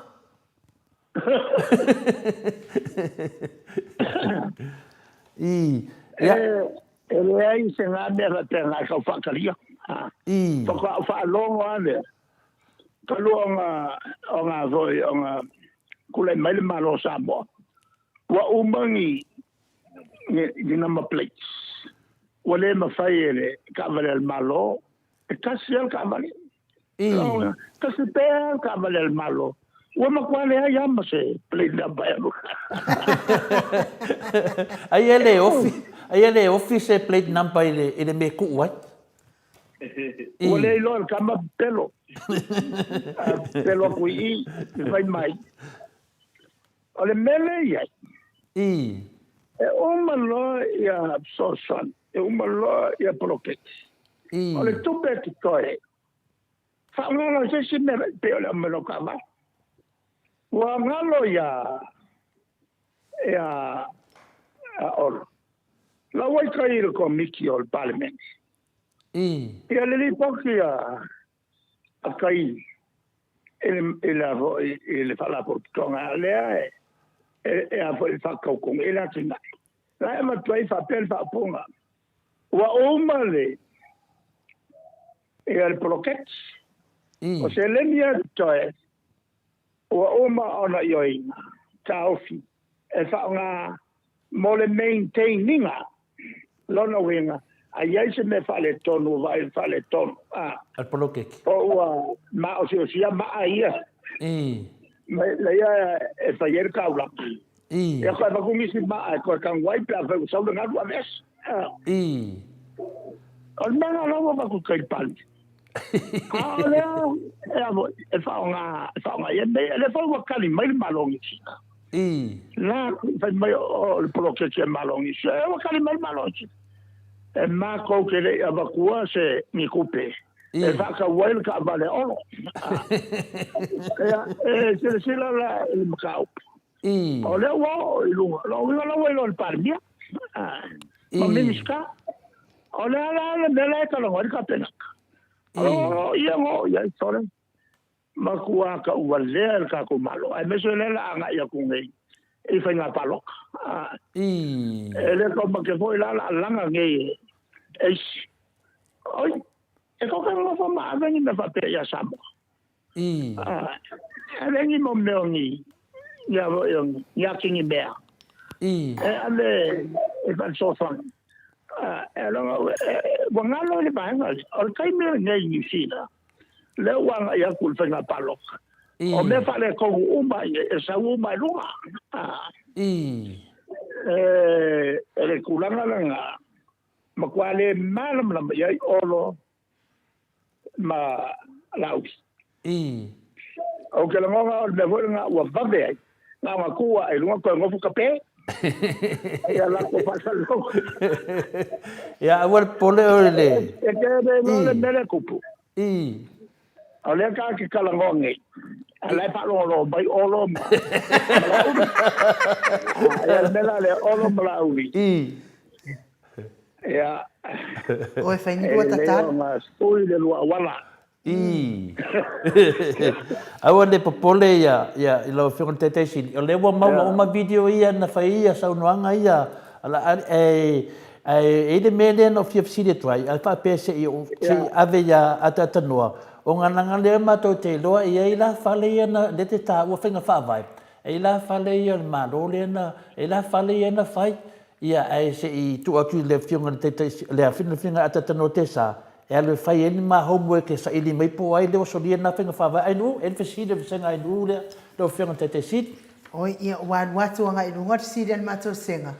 I, ia. E leai se ga mea faapena e tau faatalia. I. Faatoa ou faalogo lava lea, talu ona, ona foi, ona tulai mai le Malo o Samoa, ua uma ni, ni, ni number plates. Ua le mafai e le taavale a le Malo, e tasi lava le taavale. Tasi pea le taavale a le Malo. Ua matua leai lava ma se plate number e alu. Ai e le ofi, ai e le ofi se plate number i le, i le mea e tuu ai. Ua le iloa e le tama pepelo. Pepelo atu i i, e fai mai. O le mea lea e i ai, e uma loa ia fesoasoani, e uma loa ia poloketi. O le tupe e totoe, faaaoga loa i se isi mea e pei o le aumai loa o taavale. Ua galo ia ia Olo. Lau ai kai i le komiti o le Palemene. Ia le lipoti a a kai i le i le foi i le Faalapotopotoga lea e e a foi faatautoga i le atinae. La e avatu ai faapea le faaupuga, ua uma le ia le poloketi. O seleni e totoe ua uma ona ioeina, taofi e faaaoga mo le maintain ina. Lona uiga, a i ai se mea faaletonu ua vaai i le faaletonu, a. A le poloketi. Po ua maosiosia maa ia. Ma ia e fai ai le taulaga. Ia toe avatu nisi maa e toe tagu ai pe afai ua sau le galu aveese. O le mea lena la ua avatu i tai pali. A o lea e a foi, e faaaoga, e faaaoga i ai mea ia. O lea foi ua tali mai le Malo o Niu Sila. La fai mai o le poloketi a Malo Gisi. E ua kali mai le Malo Gisi. E makou ke le i avatua se ni tupe e faatau ai le taavale a Olo. Ia, e silasila la i le mataupu. O lea ua oo i luga. O lona uiga la ua iloa e le Palemia ma Minisita. O le a la le mea la e talanoa ai le Kapeneta? O ia na oo i ai, sole. Matua tauvalea e le tatou Malo, aemaise o lea o le a agai atu nei i faiga palota. E le taumate foi la o le a laga nei e isi. Oi, e tou te nonofo ma ave ni mea faapea ia Samoa. Ave ni mau mea o ni, ni atigi mea. E ave e faafesoasoani. Ua galo i le vaega lea. O le taimi lenei i Niu Sila, lea ua agai atu i le faiga palota. O mea faaletonu uma ia, e sau uma i luga. E le tulaga lena, matua le malamalama i ai Olo ma Laauli. Ou te lagona o le mea foi lena ua vave ai, na ona tu lava i luga toe nofo kape. Ia latou faasalalauga. Ia aua le popole oe le. E te le iloa le mea lea e tupu. O lea ta te talanoa nei, a la e faalogologo mai Olo ma Laauli. Ia le mea la lea, Olo ma Laauli. Ia. Oi, fai ni lua tatalo. E lelei ona sui le lua auala. Ii. Aua ne popole ia, ia, i lau Afioga i le Taitai Sili, o lea ua maua uma video ia na fai ia saunoaga ia, ala, e, ae e i ai le mea lea na ou fia fesili atu ai, ae faapea se i ou, se i ave ia Ataatanoa, ona leaga lea matou te iloa e i ai la fale ia na, lea te taua faiga faavae, e i ai la fale ia o le Malo lea na, e i ai la fale ia na fai, ia, ae se i tuu atu i le Afioga i le Taitai, le Afioga ia Ataatanoa Tesa, E alu e fai ai ni ma homework e saili mai po o ai lea ua solia lena faiga faavae ANU, e i ai le fesili o le vasega ANU lea, lau Afioga i le Taitai Sili. Oi, ia, ua alu atu agai i luga le fesili a le matou sega,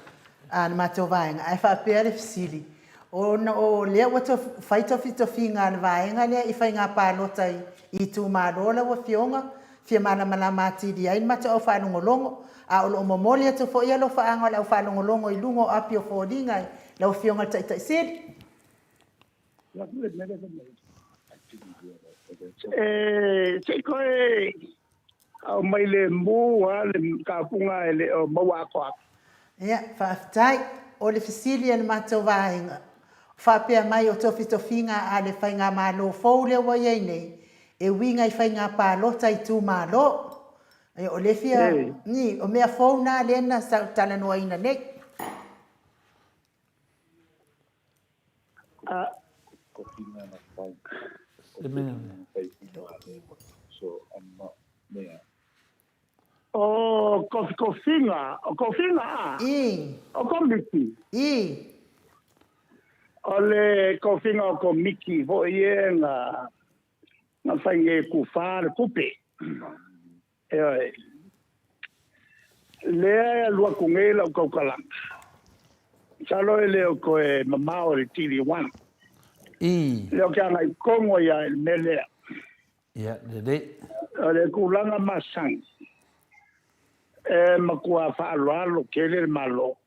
a le matou vaega, ae faapea le fesili, ona o lea ua fai tofitofiga a le vaega lea i faiga palota i itumalo lau Afioga, fia malamalama atili ai le matou aufaalogologo, a o lo o momoli atu foi alofaaga o le aufaalogologo i luga o api o foliga i lau Afioga i le Taitai Sili. E se i toe aumai lemu lava le mataupuga e le o maua atoa atu. Ia, faafetai. O le fesili a le matou vaega, faapea mai o tofitofiga a le Faigamalo fou lea ua i ai nei, e uiga i faiga palota itumalo. Ia, o lea fia, ni, o mea fou na lea na talanoaina nei. O kofikofiga, o kofiga a? O komiti. O le kofiga o komiti foi e na fai nei e tufa le tupe. Ioe. Lea e alu atu nei lau tautalaga, masalo e le o toe mamao i le TV1. Lea ou te agai tonu ai lava i le mea lea. Ia, lelei. O le tulaga masani, e matua faaaloalo tele le Malo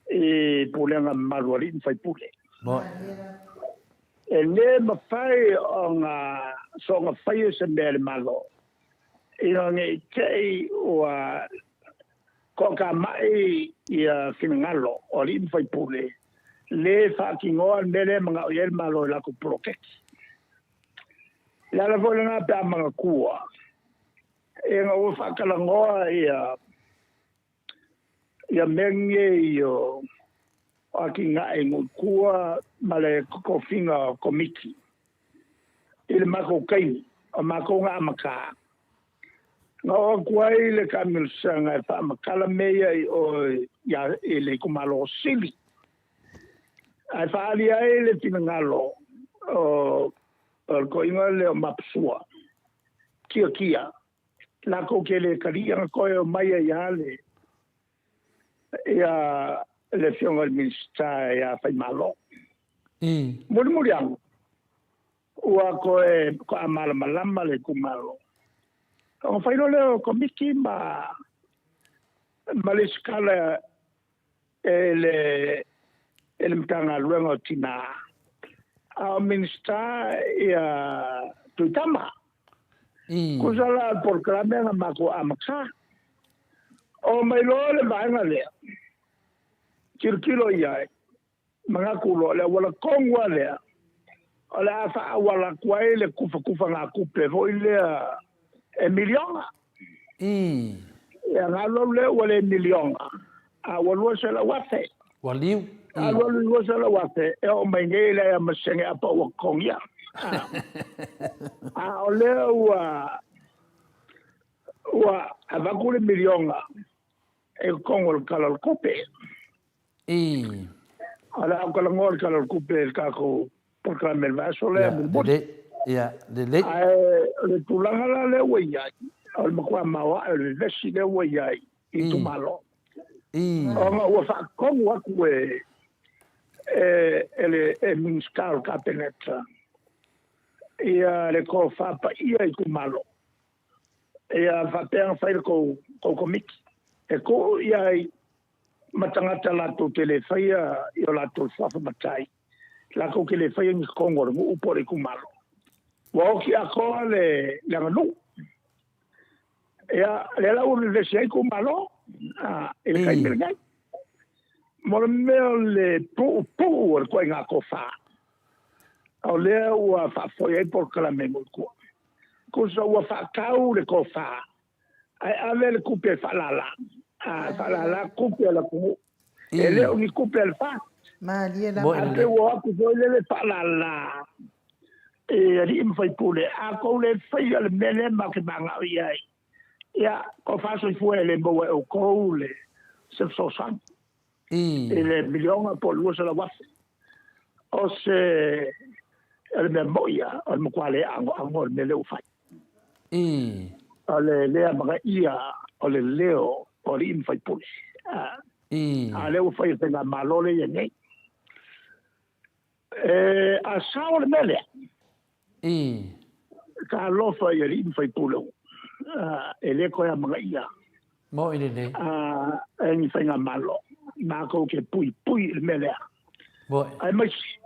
i pulega mamalu a alii ma faipule. E le mafai ona soona faia se mea e le Malo ina ne i te i ua toatamai ia finagalo o alii ma faipule le faatinoa le mea lea e manao i ai le Malo i latou poloketi. O le ala foi lena pe a manatua ina ua faatalanoa ia ia mea nei o atinae i nuu tua ma le totofiga o Komiti i le matou taimi, o matou na amata. Na oo atu ai le taamilosaga e faamatala mea ia i o i le itumalo o Sili, ae faaali ai le finagalo o le toeaina lea o Mapusua, Tiatia, latou te le talia na toe omai ai lava le ia le Afioga i le Minisita ia Faimalo. Mulimuli ane, ua toe faamalamalama le itumalo, ona fai loa lea o Komiti ma ma le sikala e le e le Matagaluega o Tina, a o Minisita ia Tuitama. Kusa la polokalame na matou amata. O mai loa le vaega lea, tilotilo i ai, manatu loa, le auala tonu lava lea, o le a faaauala atu ai le tufatufaga tupe foi lea e miliona. Ia na alu alu lea ua le miliona, a ua 200,000. Ua liu. Alu alu 200,000, e oo mai nei e leai lava ma se sene apa ua totogia. A o lea ua ua avatu le miliona e totonu o le Tala o le Tupe. O le a ou talanoa i le Tala o le Tupe i le tatou polokalame i le vaiaso lea mulimuli. Lelei. Ia, lelei. Ae o le tulaga la lea ua i ai, o le matua maoae o le vevesi lea ua i ai i itumalo. Ona ua faatonu atu e e le e Minisita o le Kapeneta ia le tofa paia i itumalo. Ia faapea ona fai le tou komiti e tuu i ai ma tagata latou te le faia i o latou suafa matai, latou te le faia ni totogi o le nuu po o le itumalo. Ua oti atoa le aganuu. Ia, lea la ua vevesi ai itumalo i le taimi lenei. Mo le mea o le puupuu o le ituaiga tofa, o lea ua faafoe ai polokalame mo i tua. Tusa ua faatau le tofa, ae ave le tupe e faalala, a faalala tupe a le atunuu. E le o ni tupe a le FAST. Malie lava. Ae pei ua o atu foi lele faalala i alii ma faipule, a tou le faia le mea lea matou te manao i ai, ia, tofa soifua e le maua e outou le se fesoasoani i le miliona po o le 200,000. O se o le mea moi lava, o le matua le anoano o le mea lea ua fai. O le le amanaia o le leo o alii ma faipule. A lea ua fai e le Faigamalo lea e i ai nei. E, a sao le mea lea, talofa i alii ma faipule e le toe amanaia Moi lelei. e ni Faigamalo. Matou te puipui i le mea lea. Moi. Aemaise,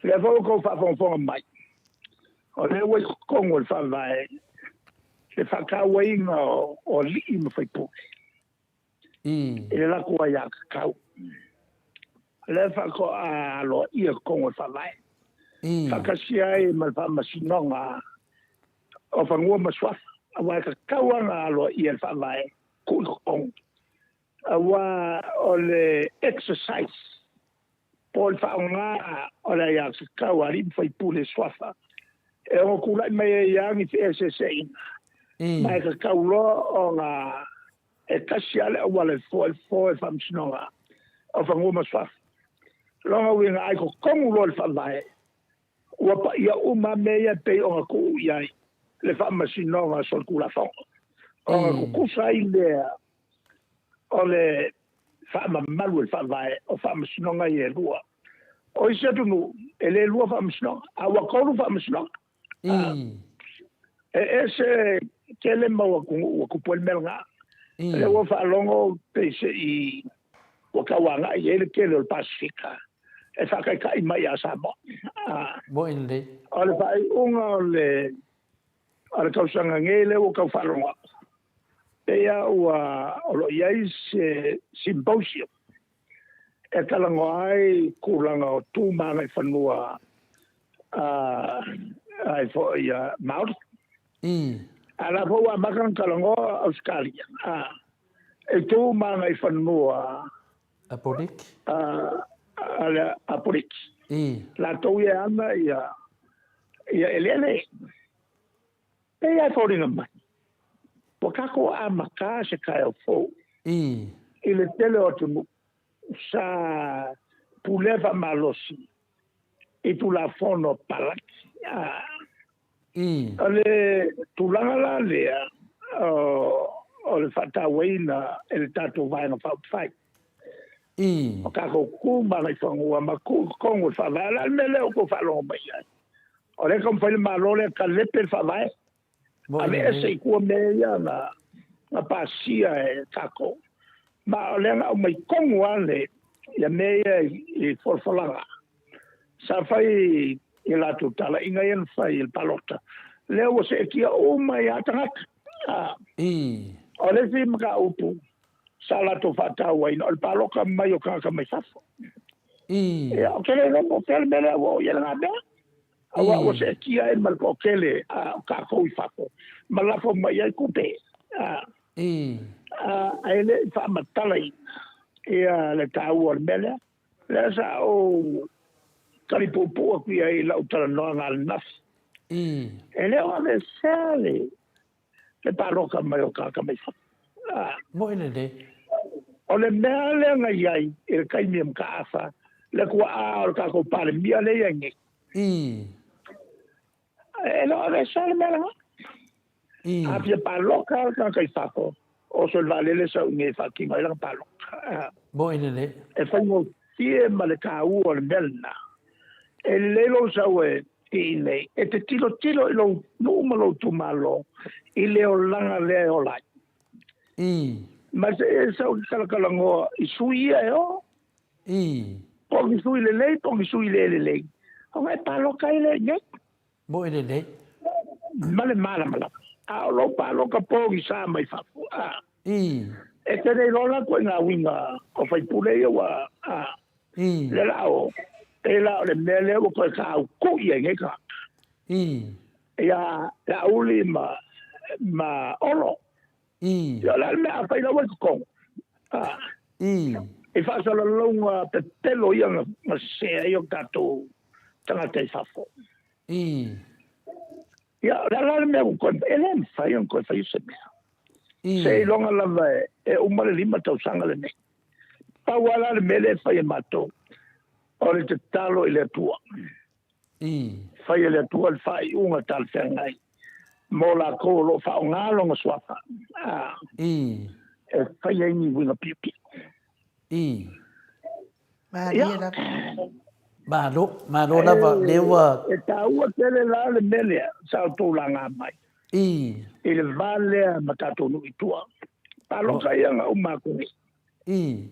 lea foi ua outou faafogafoga mai, o lea ua i totonu o le Faavae le faatauaina o alii ma faipule i le latou aiatatau. O lea faatoa aloaia i totonu o le Faavae, faatasi ai ma le Faamasinoga o Fanua ma Suafa, aua e tatau lava ona aloaia e le Faavae tuu i totonu, aua o le exercise po o le faaaoga o le aiatatau a alii ma faipule suafa e ono tulai mai ai lava ni feeseeseaiga, ma e tatau loa ona e tasi lava le auala e fofo ai le fofo e le Faamasinoga o Fanua ma Suafa. O lona uiga, a i totonu loa le Faavae, ua paia uma lava mea ia e pei ona tuu i ai le Faamasinoga Solitulafono, ona tutusa ai lea o le faamamalu e le Faavae o Faamasinoga ia e lua. O isi atunuu, e le lua Faamasinoga, a ua tolu Faamasinoga. E ese tele mau atunuu ua tupu ai le mea lena. Lea ua faalogo pei se i ua tau agai i ai le tele o le Pasefika e faataitai mai ia Samoa. Moi lelei. O le faaiuga o le o le tausaga nei lea ua tau faalogo atu, pei lava ua o lo o i ai se symposium e talanoa ai tulaga o tu ma agaifanua ai foi Māori. A la foi ua amata ona talanoa Ausetalia i tu ma agaifanua Apoliki. A le Apoliki. Latou ia e ana ia ia eleele. Pei lava e foliga mai, ua tatou amata se taeao fou i le tele o atunuu sa pulea faamalosi i Tulafono Palaki. O le tulaga la lea o le faatauaina e le tatou Vaega Faaupufai o tatou tu ma agaifanua ma tuu i totonu o le Faavae. O le a le mea lea ua outou faalogo mai ai? O lea e taumafai le Malo lea e talepe le Faavae, aveese i tua mea ia na na pasia e tatou. Ma o lea na aumai tonu lava le ia mea ia i folafolaga sa fai i latou talaiga ia na fai i le palota, lea ua seetia uma ai lava tagata. O le isi mataupu sa latou faatauaina o le palota mai o tagata mai fafo. Ia, ou te le iloa po o fea le mea lea ua oo i ai lena mea. Aua ua seetia ai ma le toatele o tatou i fafo ma lafo mai ai tupe. Ae le i faamatalaina ia le taua o le mea lea. Lea sa ou tali puupuu atu i ai i lau talanoaga ananafi. E le o aveesea le le palota mai o tagata mai fafo. Moe lelei. O le mea lea na i ai i le taimi o Mataafa, le tuaa o le tatou Palemia lea e i ai nei. E le o aveesea le mea lena. A fia palota le tagata i fafo, oso i le vaalele sau i inei e faatino ai lana palota. Moe lelei. E faigofie ma le taua o le mea lena. E lelei lou sau e i inei, e te tilotilo i lou nuu ma lou itumalo i le olaga lea e ola ai. Ma se i e sau e talatalanoa i sui ia e o. Po o ni sui lelei po o ni sui le lelei, ona e palota ai lea i inei. Moe lelei. Ma le malamalama. A o lou palota pogisa mai fafo, a. E te le iloa la ituaiga uiga o faipule ia ua, a. Lea la o, pei la o le mea lea ua toe tautu'i ai nei tagata. Ia Laauli ma, ma Olo. Ia o le a le mea a fai la ua i totonu? A. I faasalalauga pepelo ia na sese ai o tatou tagata i fafo. Ia, o le a la le mea ua toe, e le mafai ona toe faia se mea. Seiloga lava e uma le 5 tausaga lenei. Pau lava la le mea lea e fai e matou, o le tatalo i le Atua. Fai e le Atua le faaiuga talafeagai mo latou o lo o faaaoga Lona Suafa, e fai ai ni uiga piopio. Malie lava. Malo, malo lava, lea ua... E taua tele la le mea lea sa outou laga mai. I le va lea ma tatou nuu i tua. Palota ia na uma atu nei. I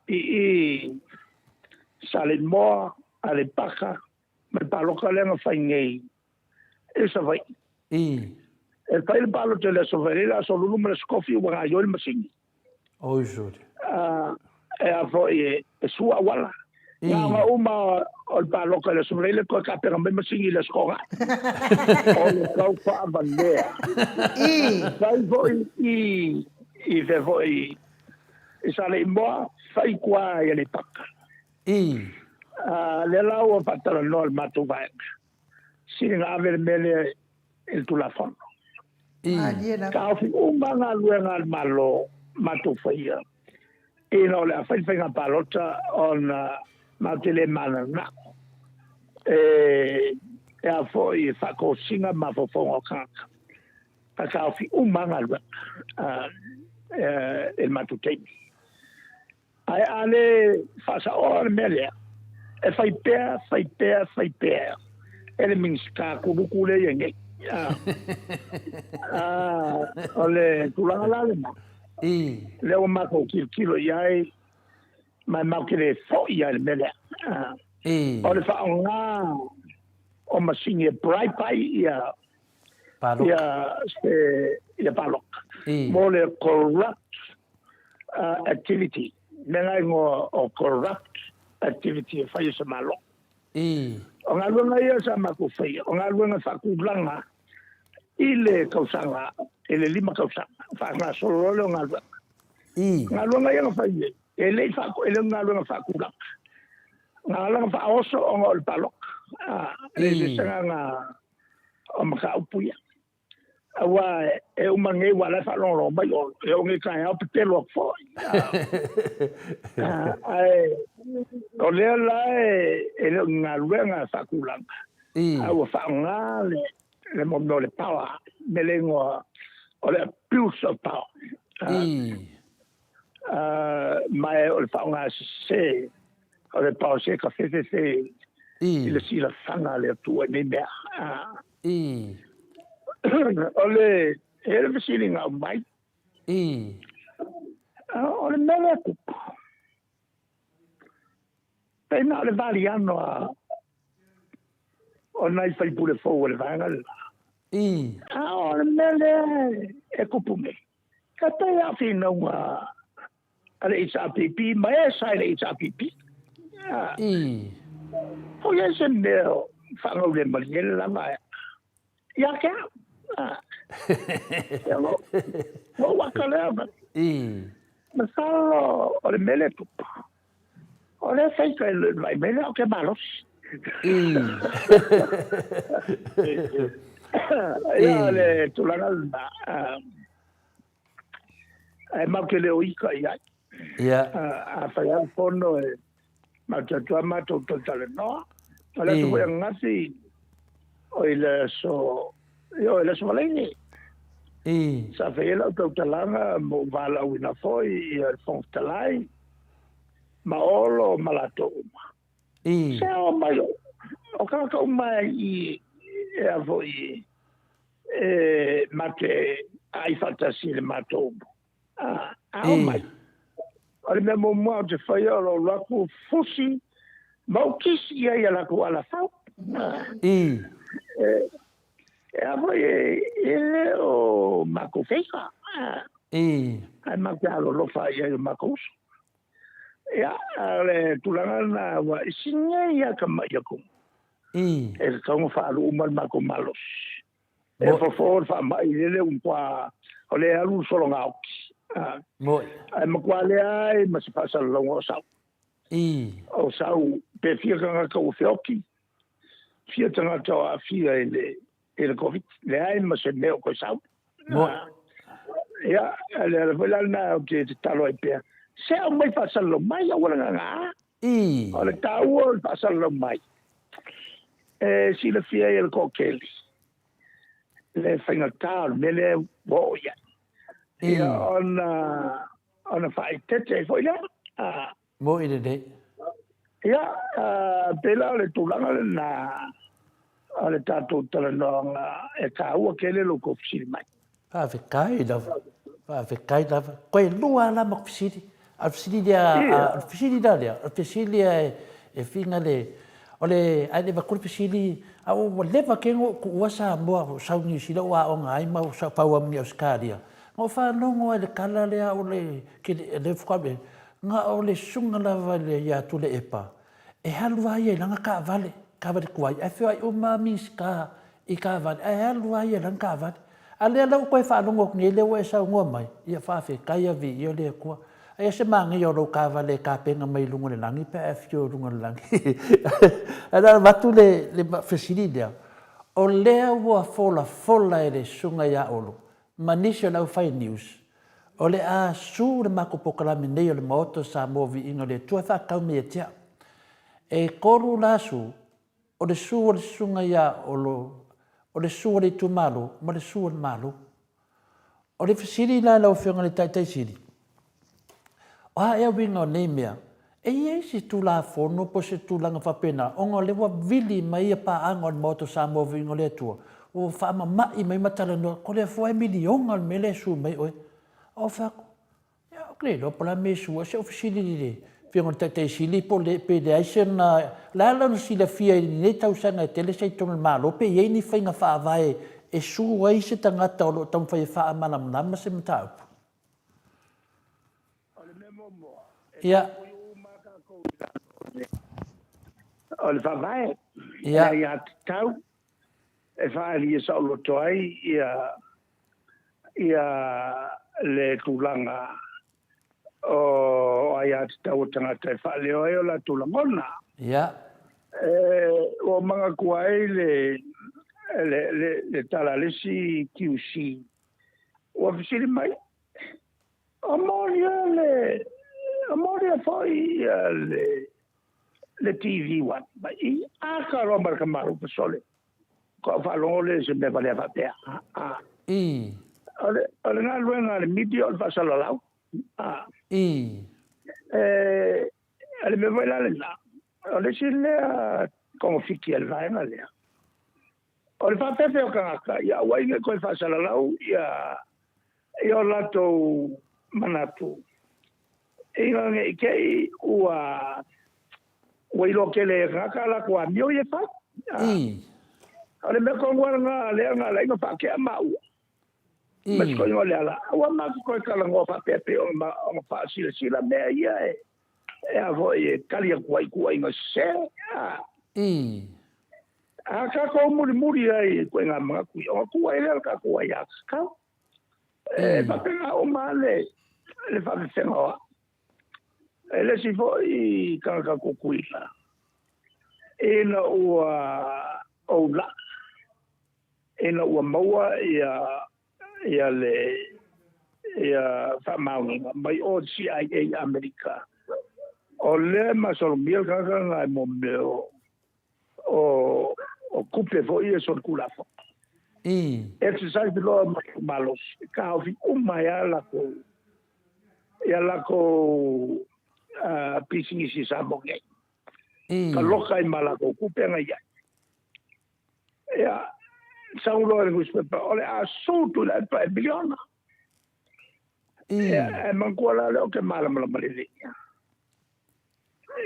i Saleimoa, Aleipata, ma le palota lea na fai nei i Savaii. E fai le palota i le aso Faraile, le aso Lulu ma le aso Tofi ua gaoioi le masini. Oi sole. E a foi e sua auala. Na ona uma o le palota i le aso Faraile toe tapena mai masini i le aso Toonai. O le tau faavalea. Fai foi i i fea foi i Saleimoa, fai i tua i Aleipata. Lea la ua faatalanoa le matou vaega, sili ona ave le mea lea i le Tulafono. Taofi uma galuega a le Malo matou faia ina o le a fai le faiga palota ona matou te le mananao e a foi e faatosina mafaufauga o tagata. Ka taofi uma galuega i le matou taimi. Ae a le faasaoa le mea lea, e fai pea, fai pea, fai pea e le Minisita kuluku lea i ai nei. O le tulaga la lena, lea ua matou tilotilo i ai, ma e matou te le foi lava i le mea lea. O le faaaoga o masini e bribe ai ia Palota. Ia palota. Mo le corrupt activity, mea na igoa o corrupt activity e fai e se Malo. O galuega ia sa matou faia, o galuega faatulaga i le tausaga, i le 5 tausaga, faagasolo loa lea o galuega. Galuega ia na fai nei, e le i e le o ni galuega faatulaga. Na ala ona faaoso ona o le palota. E le se agaga o mataupu ia. Aua e uma nei ua la e faalogologo mai Olo, e oo nei taeao pepelo atu foi. Ae o lea la e le o ni galuega faatulaga, a ua faaaoga le mea o le power, mea le igoa o le abuse of power. Ma o le faaaoga sese o le power se ka fefefe i le silafaga a le Atua i nei mea. O le, e i ai le fesiliga aumai. I. O le mea lea tupu, pei na o le valiano a o nai faipule fou o le vaega le la. I. A o le mea lea e tupu nei, e pei a o finauga a le HRPP ma e sa i le HRPP. I. Foi ai se mea o faagaulemalie le lava ia te au. Ia, lou ata lea. I. Masalo o le mea lea e tupu, o lea faika i le vaai mai lea o ke malosi. I. Ia, le tulaga lena. Ae matou te le o ita i ai. Ia. A fai lava le fono e matou te atu lava matou toe talanoa. O le aso foi ananafi, o i le aso, ia o i le aso Faraile. I. Sa fai ai lau tautalaga ma ou valaauina foi ia le Fofoga Fetalai ma Olo ma latou uma. I. Se o mai o tagata uma i e a foi e ma te ai faatasi i le matou a a o mai. O le mea muamua ou te faia o lou alu atu fusi ma ou kisi i ai i a latou alafau. I. E a foi e le o matou feika. I. Ae matou te alolofa i ai o matou uso. Ia, o le tulaga lena ua isi nei lava tamai atu. I. E tatau ona faaalu uma le matou malosi. E fofo le faamai lele ua matua o lea e alu le sologa oki. Moi. Ae matua leai ma se faasalalauga o sau. I. O sau pe fia tagata ua feoki, fia tagata o aafia i le i le Koviti. Leai ma se mea o toe sau. Moi. Ia, le ala foi la lena ou te tatalo ai pea, se aumai faasalalau mai, aua le gagā. I. O le taua o le faasalalau mai, e silafia ai e le toatele le faigata o le mea lea ua oo i ai. I. Ia, ona, ona faaeteete ai foi lea. Moi lelei. Ia, pei la o le tulaga lena o le tatou talanoaga e taua tele lo outou fesili mai. Faafetai lava, faafetai lava. Toe lua lava la ma fesili. A o le fesili lea, o le fesili la lea, o le fesili e figa le, o le, ae le avatua le fesili, a ua leva tele ona ou tuua Samoa, ou sau i Niu Sila ou aoga ai ma ou fau ai ma Ausetalia. Na ou faalogo lava i le tala lea, o le, lea faatoa Na o le susuga lava ia Tuilaepa e alu lava ia i lana taavale, taavale tuai, ae feoai uma lava Minisita i taavale, ae alu lava ia i lana taavale. A o lea la ua toe faalogo atu nei lea ua e saunoa mai, ia faafetai a viia le Atua. Aia se manaia o lou taavale e tapena mai i luga o le lagi pe a e afio i luga o le lagi. Ae na avatu le fesili lea, o lea ua folafola e le Susuga ia Olo ma nisi o le aufai news, O le a su le matou polokalame nei o le Maota o Samoa Viiga o le Atua e faatau mai ia te au. E tolu la su, o le su o le susuga ia Olo, o le su o le itumalo ma le su o le Malo. O le fesili la i lau Afioga i le Taitai Sili, o a ea uiga o nei mea? E i ai se Tulafono po o se tulaga faapena, ona o lea ua vili mai ia paaga o le Maota o Samoa Viiga o le Atua, ua faamama'i mai ma talanoa, ko lea fua e miliona le mea lea e sue mai oe. A ou fai atu, ia ou te le iloa po o le a le mea e sue ai, se i ou fesili i le Afioga i le Taitai Sili po o le, pe leai sona, o le a lona silafia i lenei tausaga e tele sa i totonu o le Malo, pe i ai ni faiga faavae e sue ai se tagata o lo o taumafai e faamalamalama se mataupu. O le mea muamua, e taupui uma tatou i lalo o le Faavae, le aiatatau e faaalia saoloto ai ia le tulaga o aiatatau a tagata e faaleo ai o latou lagona. Ua manatua ai le tala a le isi QC, ua fesili mai, O molia le, o molia foi le, le TV One mai i aka loa ma le kamalu pasole. Ko au faalogo le se mea valea faapea. A. I. O le, o le galuega a le media o le faasalalau. A. I. E, o le mea foi la lena, o le isi lea togafiti a le vaega lea. O le faafefe o tagata, ia aua ai ne i toe faasalalau ia ia o latou manatu, ina ne i te i ua ua iloa tele e tagata a latou amio ia e fai. O le mea tonu lava lena lea na ala ai ona faatea maua ma si toeaina o Leala, aua matou te toe talanoa faapea pei ona ona faasilasila mea ia e e a foi e tali atu ai i tuuaiga sese. A tatou mulimuli ai i ituaiga manatu ia, ona tuu ai lea o le tatou aiatatau. E faapena uma lava le faafefega o au. E le isi foi tagata Tutuila, ina ua ou laa, ina ua maua ia ia le ia faamaoniga mai o CIA i Amerika, o lea e masalomia le tagata lena i mo mea o o o tupe foi ia solitulafono. Exercise loa ma lou malosi, e taofi uma ai lava latou ia latou pisinisi i Samoa nei. Taloka ai ma latou tupe na i ai. Ia, sau loa i le newspaper, o le a sue Tuilaepa e miliona. Ia, e manatua la lea ou te malamalama lelei.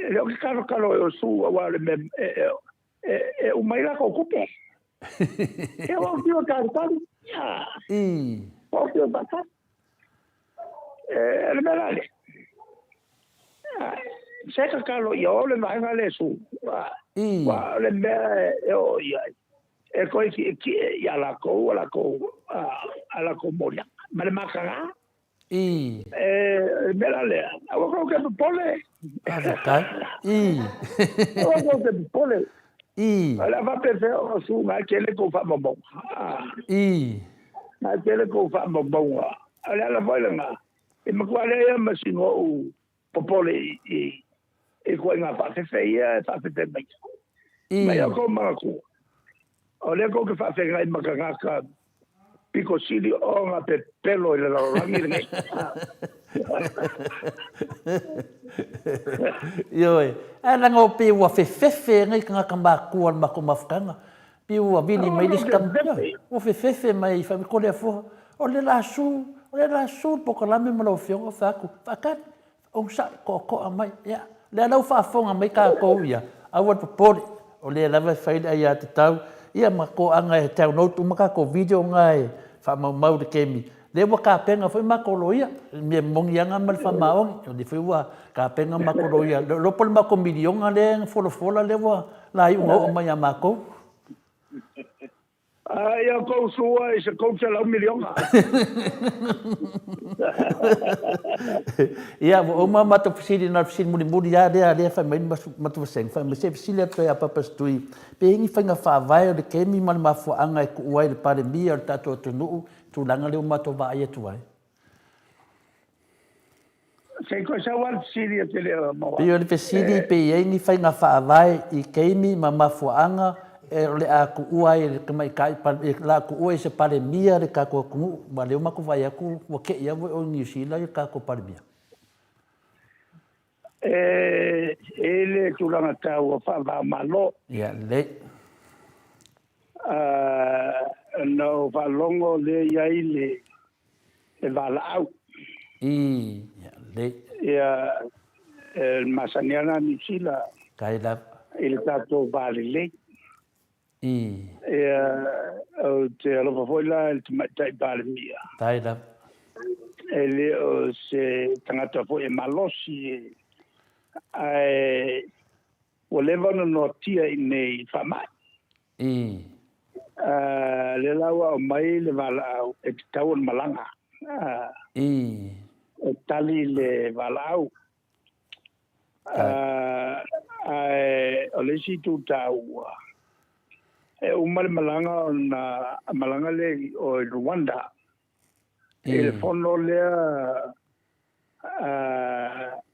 E le o ke kalokalo e o su aua o le mea e uma ai lakou tupe. E o pio talu talu. O pio faatali. E le mea la lea. Se tatalo ia o le vaega lea e su. Ua o le mea e oo i ai. E toe tietie ia lakou a lakou a lakou moliaga ma le mataga. E le mea la lea, aua kou te popole. Faafetai. Aua kou te popole. O le a faapefea ona su na e tele kou faamaumauga. Na e tele kou faamaumauga. O le ala foi lena, e matua leai lava ma sina ou popole i ituaiga faafefe ia e faafefe mai. Mai o kou manatua, o lea kou te faafeagai ma tagata pito sili ona pepelo i le lalolagi lenei. Ioe, ae leaga o pei ua fefefe nei tagata matua o le matou mafutaga, pei ua vili mai le isi tama, ua fefefe mai fai mai Toleafoa, o le la su, o le la su le polokalame ma lau afioga, fai atu, faatali, Onosai, toatoa mai, ia, lea la ua faafofoga mai tatou ia, aua le popole, o lea lava e fai le aiatatau, ia ma toaga e download uma tatou video na e faamaumau i le taimi. Lea ua tapena foi matou loia, le mea moni lava lena ma le faamaoni, o lea foi ua tapena matou loia, le iloa po o le matou miliona lea na folafola lea ua laiu ona oo mai ia matou. A ia kou sua i se 300 miliona. Ia, ua uma matou fesili, na o le fesili mulimuli lava lea, lea fai mai le matou vasega, fai mai se fesili atu ai a Papa Stui, pe i ai ni faiga faavae o le kemi ma le mafuaaga e tuu ai i le Palemia o le tatou atunuu tulaga lea ua matou vaai atu ai? Se i toe sau lava le fesili e te le o maua. Pei o le fesili pe i ai ni faiga faavae i taimi ma mafuaaga o le a tuua ai e le tamaitai o le a tuua i se Palemia le tatou atunuu, aua o lea ua matou vaai atu ua te i lava ua i Niu Sila le tatou Palemia. E i le tulaga taua faava-o-Malo. Ia lelei. Na ou faalogo lea e i ai le valaau. Ia lelei. Ia, e masani lava Niu Sila. Tai lava. I le tatou va lelei. Ia, ou te alofa foi la i le Tamaitai Palemia. Tai lava. E le o se tagata foi e malosi, ae ua leva ona noatia i inei i faamai. Lea la ua aumai le valaau e tatau ona malaga. E tali le valaau. Ae o le isi itu taua, e uma le malaga ona malaga lea i o i Rwanda i le fono lea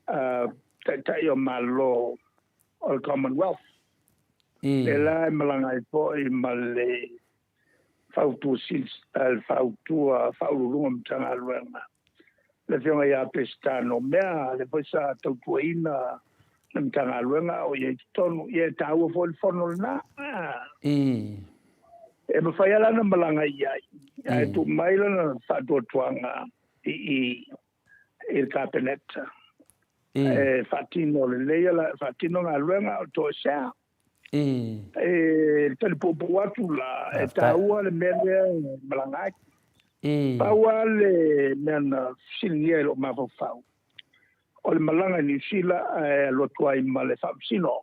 a Taitai o Malo o le Commonwealth. Lea la e malaga ai foi ma le fautua le fautua faauluuluga o Matagaluega, le Afioga ia Peseta Nomea, lea foi sa tautuaina le Matagaluega a o i ai i totonu. Ia e taua foi le fono lena. E mafai lava la ona malaga i ai, ae tuu mai lana faatuatuaga i i i le Kapeneta e faatino lelei, faatino galuega o toesea. E tali puupuu atu la, e taua le mea lea e malaga ai. Pau lava le mea na fesiligia i lou mafaufau, o le malaga i Niu Sila ae alu atu ai ma le faamasino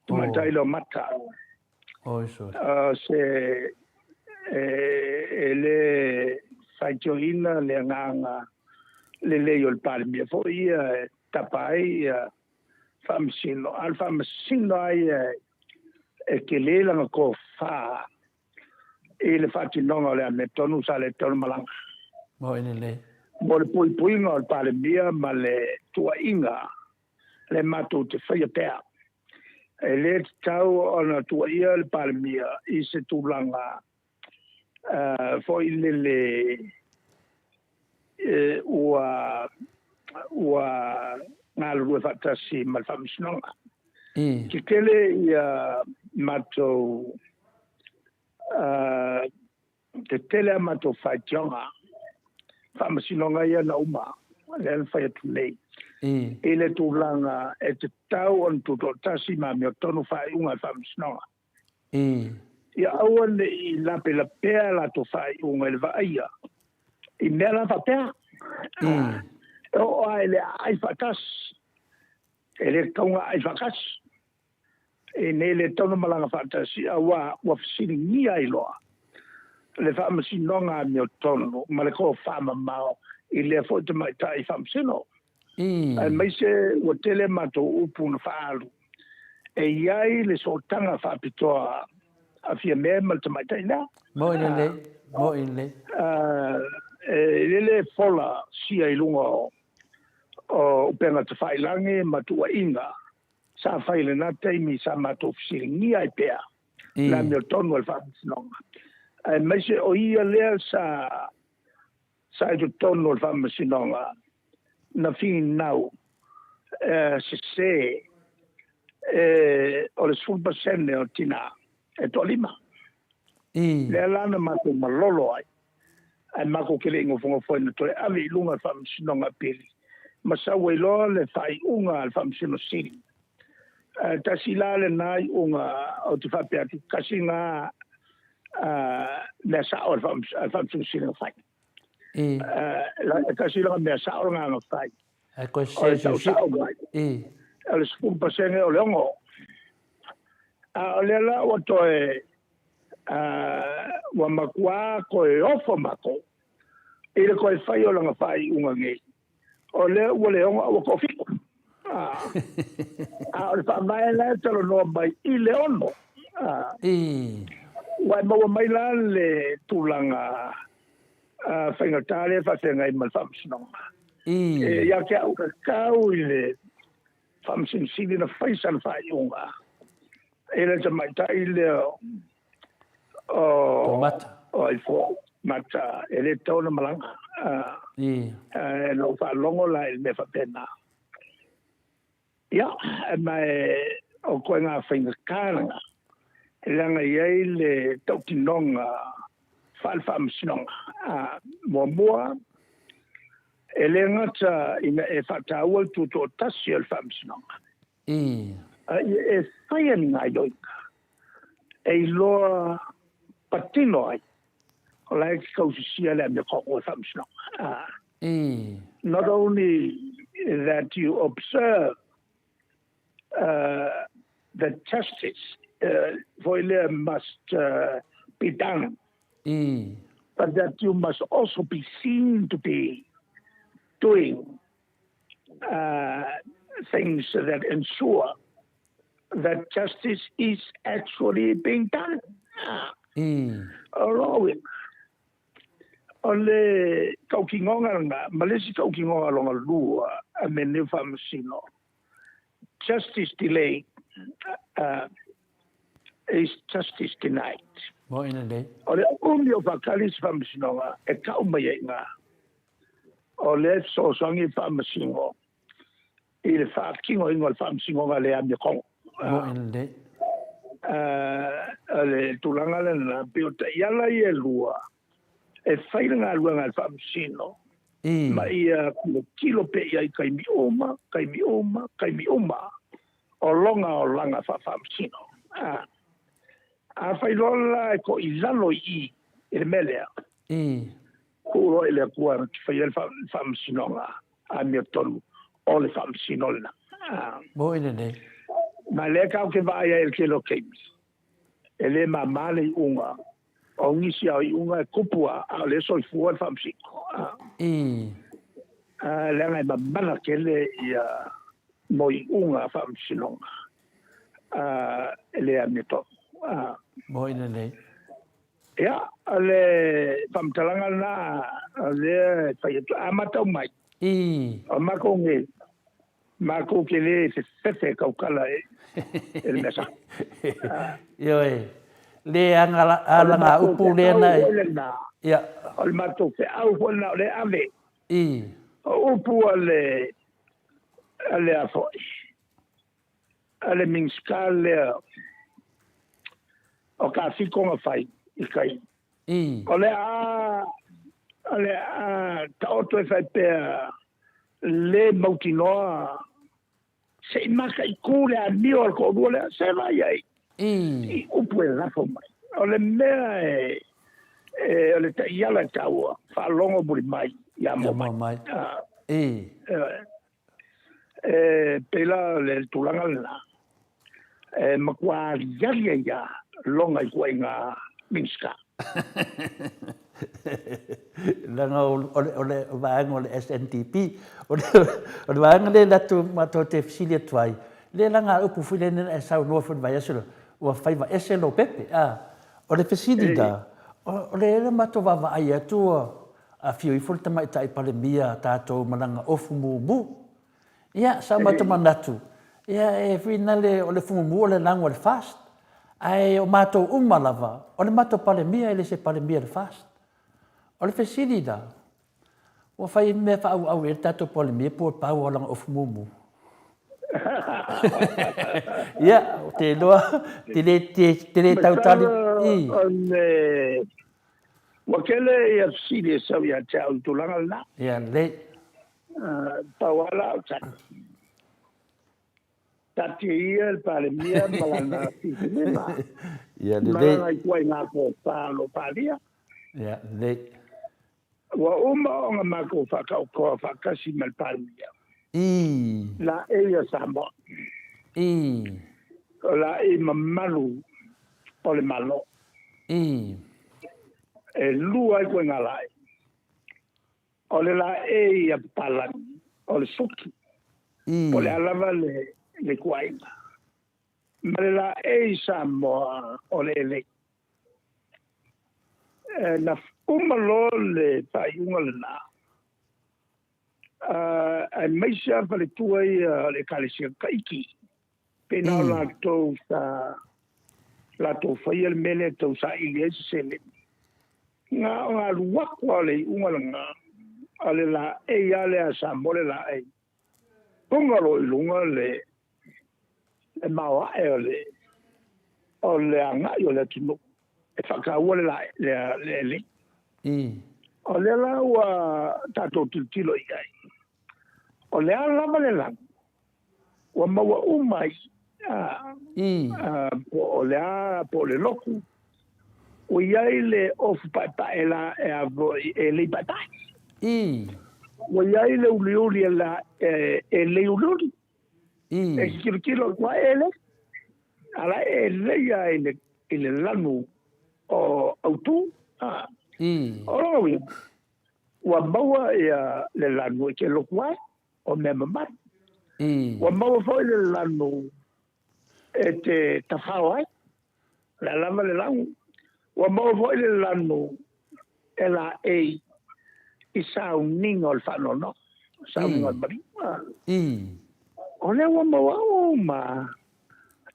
tamaitai lea o Mata. Se e le faitioina le agaga lelei o le Palemia foi ia e tapa ai ia faamasino, a o le faamasino lava ia e tele lana tofa i le faatinoga o le amiotonu sa le tatau ona malaga. Moi lelei. Mo le puipuiga o le Palemia ma le tuuaiga le matou te faia pea. E le tatau ona tuuaia le Palemia i se tulaga foi lele ua ua galulue faatasi ma le Faamasinoga. Tetele ia matou Tetele a matou faitioga, faamasinoga ia na uma, lea na fai atu nei, i le tulaga e tatau ona tutoatasi ma amiotonu faaiuga a le faamasinoga. Ia aua ne i lapelapea latou faaiuga i le vaaia i mea la faapea. E oo lava i le aai faatasi, e le tatau ona aai faatasi. E nei le tatau ona malaga faatasi auā ua fesiligia ai loa le faamasinoga amiotonu ma le tofamamao i lea foi tamaitai faamasino. Aemaise ua tele matou upu na faaalu e i ai le sootaga faapitoa a Fiame ma le tamaitai lea. Moi lelei, moi lelei. E le fola sia i luga o upega tafailagi ma tuuaiga Sa fai i lena taimi sa matou fesiligia ai pea le amiotonu a le Faamasinoga, aemaise o ia lea sa sa i totonu o le Faamasinoga na finau sese o le 10% o tina e toalima. Lea la na matou malolo ai ae matou te le i nofonofo ai na toe ave i luga le Faamasinoga Apili ma sau ai loa le faaiuga a le Faamasino Sili. Ae tasi la lena iuga ou te faapea atu, tasi lena mea sao a le Faamasino Sili na fai. E tasi lana mea sao lena na fai. Ae koe O le tausao mai, o le 10% o le 6. A o lea la ua toe ua matua toe ofo matou i le toe fai o lana faaiuga nei, o lea ua le 6 a ua toafitu. A o le faavae la e talanoa mai i le 6. Ua e maua mai la le tulaga faigata lea e faafeagai ma le Faamasinoga. Ia te au tatau i le Faamasino Sili na fai sana faaiuga i le tamaitai lea o Mata. O ai foi Mata e le tatau ona malaga. E na ou faalogo la i le mea faapena. Ia, ma o koe ngā faigata lena, leaga e i ai le tautinoga faale-faamasinoga. Muamua, e le gata ina e faataua le tutoatasi o le faamasinoga, a ia e faia ni gaoioiga e iloa patino ai o la e te tausisia le amiotonu o le faamasinoga. Not only that you observe that justice foi lea must be done, but that you must also be seen to be doing things that ensure that justice is actually being done. O lona uiga, o le tautinoga lena, ma le isi tautinoga lona lua a mea nei o Faamasino, justice delayed is justice denied. Moi lelei. O le umi o faatali se Faamasinoga e tau mai ai i ina, o lea e fesoasoani le Faamasino i le faatinoina o le Faamasinoga le amiotonu. Moi lelei. O le tulaga lena, pei o taiala ia e lua e fai le galuega a le Faamasino ma ia tilotilo pea i ai i taimi uma, taimi uma, taimi uma o lona olaga faa-Faamasino. Afai loa la e toilalo i i i le mea lea, tuu loa i le Atua na te faia le faamasinoga amiotonu o le faamasino lena. Moi lenei. Ma lea tatou te vaai ai i le tele o taimi, e le mama le iuga o nisi a o iuga e tupu a, a o lea e soifua le faamasino. Leaga e mamala tele ia mo iuga a faamasinoga e le amiotonu. Moi lenei. Ia, o le faamatalaga lena o lea e fai atu. A matau mai, o matou nei, matou te le fefefe e tautala i le mea sao. Ioe, le alagaupu lea na... Ia. O le matou feau foi lena o lea e ave. O upu a le, a le a foi, a le Minisita lea o Tafito na fai i tai. O le a, o le a taoto e faipea le mautinoa se i mataitu le amio a le toalua lea, se vaai ai i upu e lafo mai. O le mea e, e o le taiala e taua, faalogo mulimai ia moa mai. E pei la le tulaga lena, e matua aliali ai lava lona ituaiga Minisita. Leaga o le vaega o le SNDP, o le vaega lea latou matou te fesili atu ai, lea la na upu foi lea na e saunoa foi i le vaiaso lea, ua faiva ese lou pepe. O le fesili la, o lea matou vaavaai atu ua Afio ifo le Tamaitai Palemia a tatou ma lana ofu mumu. Ia, sa matou manatu, ia e finale o le fumumu o le lago a le FAST. Ae o matou uma lava, o le matou Palemia e le se Palemia a le FAST. O le fesili la, ua fai mea faaauau i ai le tatou Palemia po o pau o lana ofu mumu? Ia, ou te iloa, te le, te, te le tau tali. Masalo Ua tele ia fesili e sau ia te au i tulaga lena. Ia lelei. Pau lava la o tali. Taatia ia le Palemia ma lana filifiliga. Ia lelei. Ma lana ituaiga tofa o lo o faaalia. Ia lelei. Ua uma ona matou faataotoa faatasi ma le Palemia. I. Laei a Samoa. I. O laei mamalu o le Malo. I. E lua ai ituaiga laei. O le laei a papalagi, o le suki. I. Po o le a lava le ituaiga. Ma le laei Samoa o le elei. Na uma loa le faaiuga lena, aemaise lava faletua ia o le Ekalesia Kataiki, pei na o latou sa latou faia le mea lea e tau saili ai se seleni. Na ona alu atu lava o le iuga lena, o le laei lava lea a Samoa le laei. Puna loa i luga le maoae o le o le agai o le atunuu e faataua le le le elei. O lea la ua tatou tilotilo i ai, o le a lava le lanu, ua maua uma ai, po o le a, po o le lotu, ua i ai le ofu paepae la e a foi e lei paepae. Ua i ai le uliuli e la e lei uliuli. E tilotilo atu lava e lei. A la e lei lava i le lanu o autu. O lona uiga, ua maua ia le lanu e te lotu ai, o mea mamalu. Ua maua foi le lanu e te tafao ai, o le a lava le lanu. Ua maua foi le lanu e laei i sauniga o le faanoanoa, sauniga o le maliu. O lea ua maua uma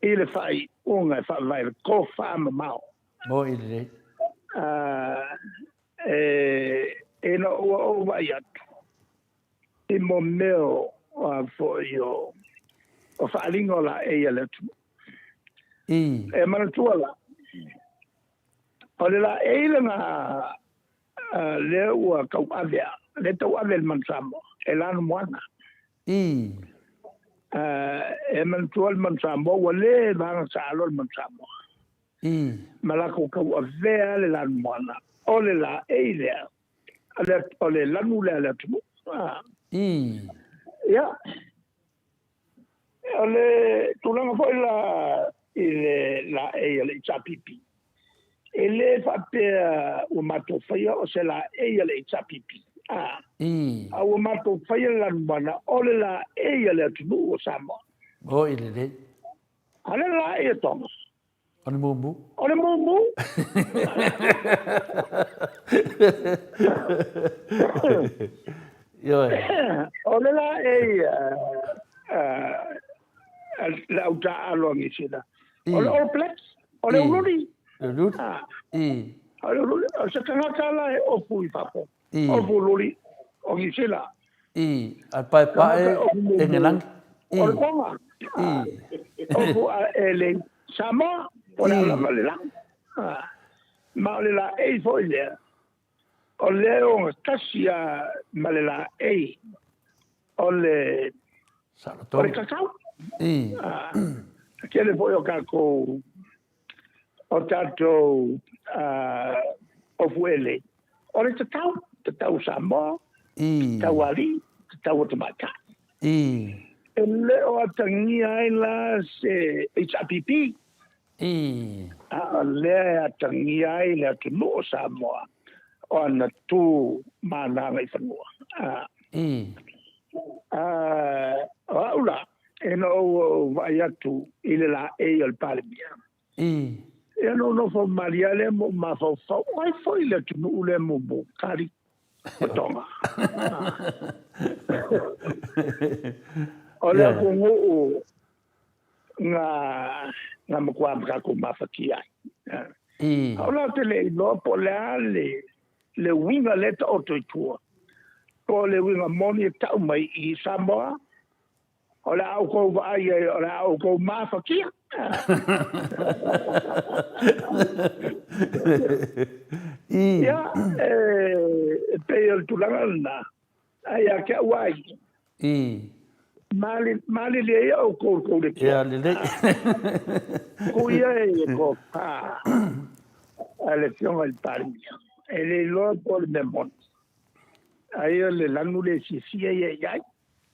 i le faaiuga e faavae i le tofa mamao. Moi lelei. Ina ua ou vaai atu i mo mea o a foi o faaaliga o laei a le atunuu. E manatua la, o le laei lena lea ua tauavea, lea tauave e le Manu Samoa, e Lanumoana. E manatua le Manu Samoa ua le vaga saalo le Manu Samoa. Ma latou tauavea le Lanumoana, o le laei lea, o le lanu lea a le atunuu. Ia, O le tulaga foi la i le laei a le HRPP, e le faapea ua matou faia o se laei a le HRPP, a, a ua matou faia le lanumoana o le laei a le atunuu o Samoa. Oi lelei. A le laei a Tonga. O le mumu. O le mumu. Ioe. O le laei le au taaalo a Niu Sila. O le All Blacks. O le ululi. Le ululi. O le ululi. O se tagata la e ofu i fafo. Ofu ululi o Niu Sila. I, a paepae Engelangi. O le Tonga. Ofu a e le Samoa, o le a lava le lagi. Ma o le laei foi lea, o lea e ogatasi lava ma le laei o le o le kakau. Tele foi o tatou o tatou ofuele, o le tatau, tatau Samoa, tatau alii, tatau o tamaitai. E le o atagia ai la se HRPP, a o lea e atagia ai le atunuu o Samoa o ana tu ma ana agaifanua. O au la, ina ou vaai atu i le laei o le Palemia, ia na ou nofo malie lava lea ma ou mafaufau, o ai foi le atunuu lea mumu, Kali o Tonga. O le atunuu na na matua ma tatou mafatia ai. A o la ou te le iloa po o le a le le uiga lea e taoto i tua, po o le uiga moni e tau mai i Samoa, o le a outou vaai ai, o le a outou mafatia. Ia, e pei o le tulaga lena, ae ia te au lava ia, malilie ia outou i tou letia. Ia lelei. Tuu ia i le tofa a le Afioga i le Palemia, e le iloa po o le mea moni, aia le lanu lea e fiafia ia i ai.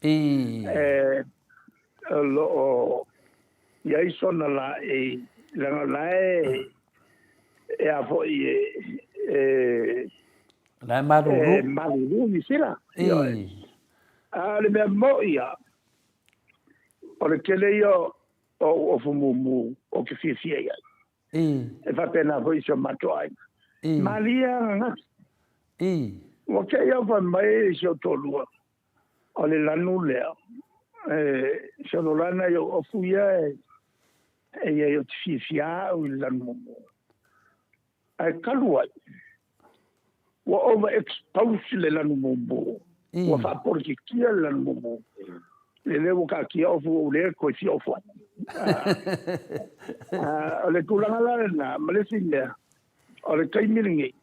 E o lo o i ai sona laei, leaga o la e e a foi e e La e malulu. E malulu Niu Sila. A o le mea moni ia, o le tele ia o ofu mumu ou te fiafia i ai. E faapena foi i si o matou aiga. Malie lava ananafi. Ua te i au fai mai si ou toalua, o le lanu lea, e solo lana i ou ofu ia e i ai ou te fiafia au i le lanu mumu. Ae talu ai, ua over expose le lanu mumu, ua faapolokikia le lanu mumu, lele ua taatia ofu ou le toe fia ofu ai. O le tulaga la lena, ma le isi mea, o le taimi lenei,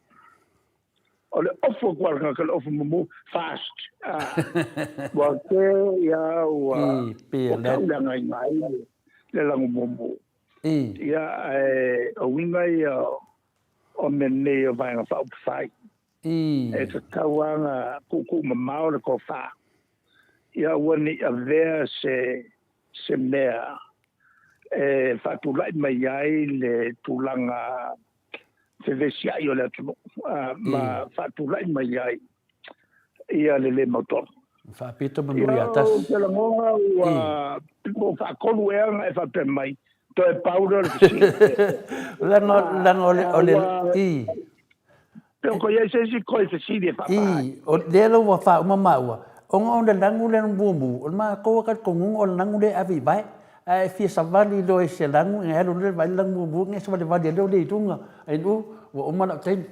o le ofu atu a le tagata, le ofu mumu, fast. Ua te ia ua tauleagaina ai le lanu mumu. Ia, ae o uiga ia o mea nei o Vaega Faaupufai. E tatau lava ona tuutuumamao le tofa, ia aua ne i avea se se mea e faatulai mai ai le tulaga fevesiai o le atunuu ma faatulai mai ai ia le le mautonu. Faapito manu ia tasi. Ou te lagona ua ua faatolu ea ona e faapea mai, toe pau lea o le fesili. Leaga leaga o le o le i. Pe o i ai se isi toe fesili e faapaa ai. I, o lea la ua faauma maua, ona o le lagu lea mumu, o le matou talitonuga o le lagu lea e ave i vae, ae e fia savali loa i se lagu, e alu loa e vaai le lagu mumu, e savalivali ai loa i luga, ai ua uma lau taimi.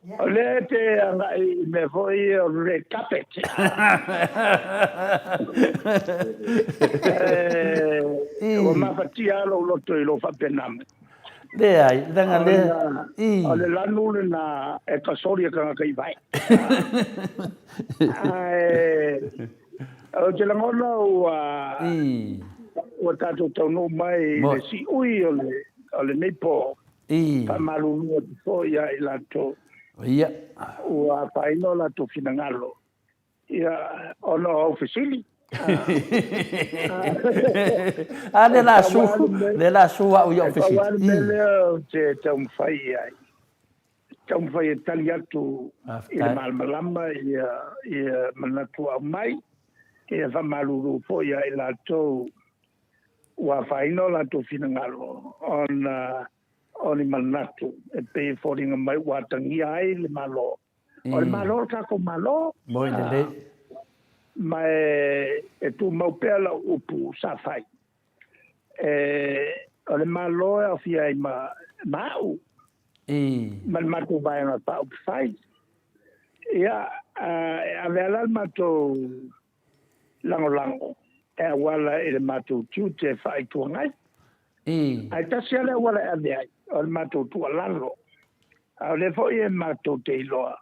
O lea e te agai i mea foi ia o le red carpet. Ua mafatia lava lou loto i lou faapena mai. Leai, leaga lea, i. O le lanu lena e tasoli e tagata i vai. Ae ou te lagona ua, ua tatou taunuu mai i le siui o lenei po. Faamalulu atu foi ia i latou ua afaina o latou finagalo ia, ona o au fesili. A lea la su, lea la su au i au fesili. E pau lava le mea lea ou te taumafai i ai, taumafai e tali atu i le malamalama ia manatu aumai, ia faamalulu foi ia i latou ua afaina o latou finagalo ona o ni manatu e pei e foliga mai ua atagia ai le Malo. O le Malo le tatou Malo. Moi lelei. Ma e tumau pea lau upu sa fai. O le Malo e aofia ai ma au ma le matou Vaega Faaupufai. Ia, e ave lava la le matou lagolago e auala i le matou tiute faa-Itu Agai. Ae tasi lava le auala e ave ai, o le matou tuualalo. A o lea foi e matou te iloa,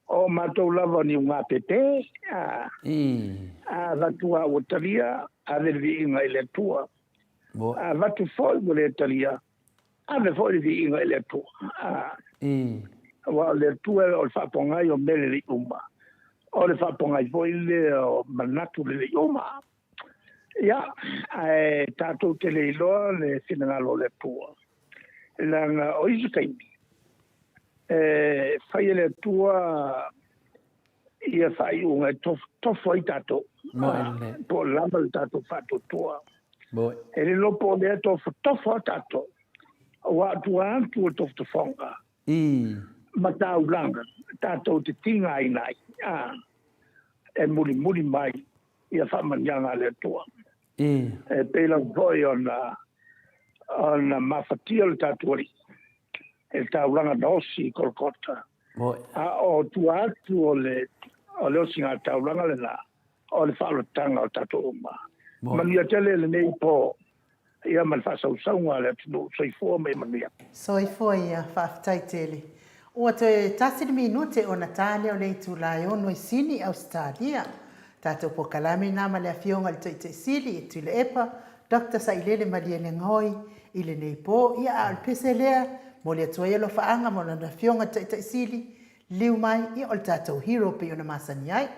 o matou lava o ni ugāpēpē, a avatu lava ua talia, ave le viiga i le Atua. A avatu foi ua le talia, Ave foi le viiga i le Atua. Aua o le Atua o le faapogai o mea lelei uma, o le faapogai foi lea o manatu lelei uma. Ia, ae tatou te le iloa le finagalo o le Atua, leaga o isi taimi, e fai e le Atua ia faaiuga e tofotofo ai tatou, po o lava le tatou faatuatua. E le iloa po o lea e tofotofo lava tatou, aua o tua atu o le tofotofoga ma taulaga tatou te tigaina ai, e mulimuli mai ia faamanuiaga a le Atua. E pei lava foi ona mafatia le tatou Alii e le taulaga na osi i Kolokota. A o tua atu o le osiga taulaga lena, o le faaolataga o tatou uma. Manuia tele lenei po, ia ma le faasausauga a le atunuu. Soifua ma ia manuia. Soifua ia, faafetai tele. Ua toe tasi le minute ona ta lea o le itula e ono i Sini, Ausetalia. Tatou polokalame na ma le Afioga i le Taitai Sili e Tuilaepa, Doctor Sailele Malielegaoi i lenei po. Ia, a o le pese lea, momoli atu ai alofaaga mo lana Afioga i le Taitai Sili, liliu mai, ia o le tatou hero pei ona masani ai.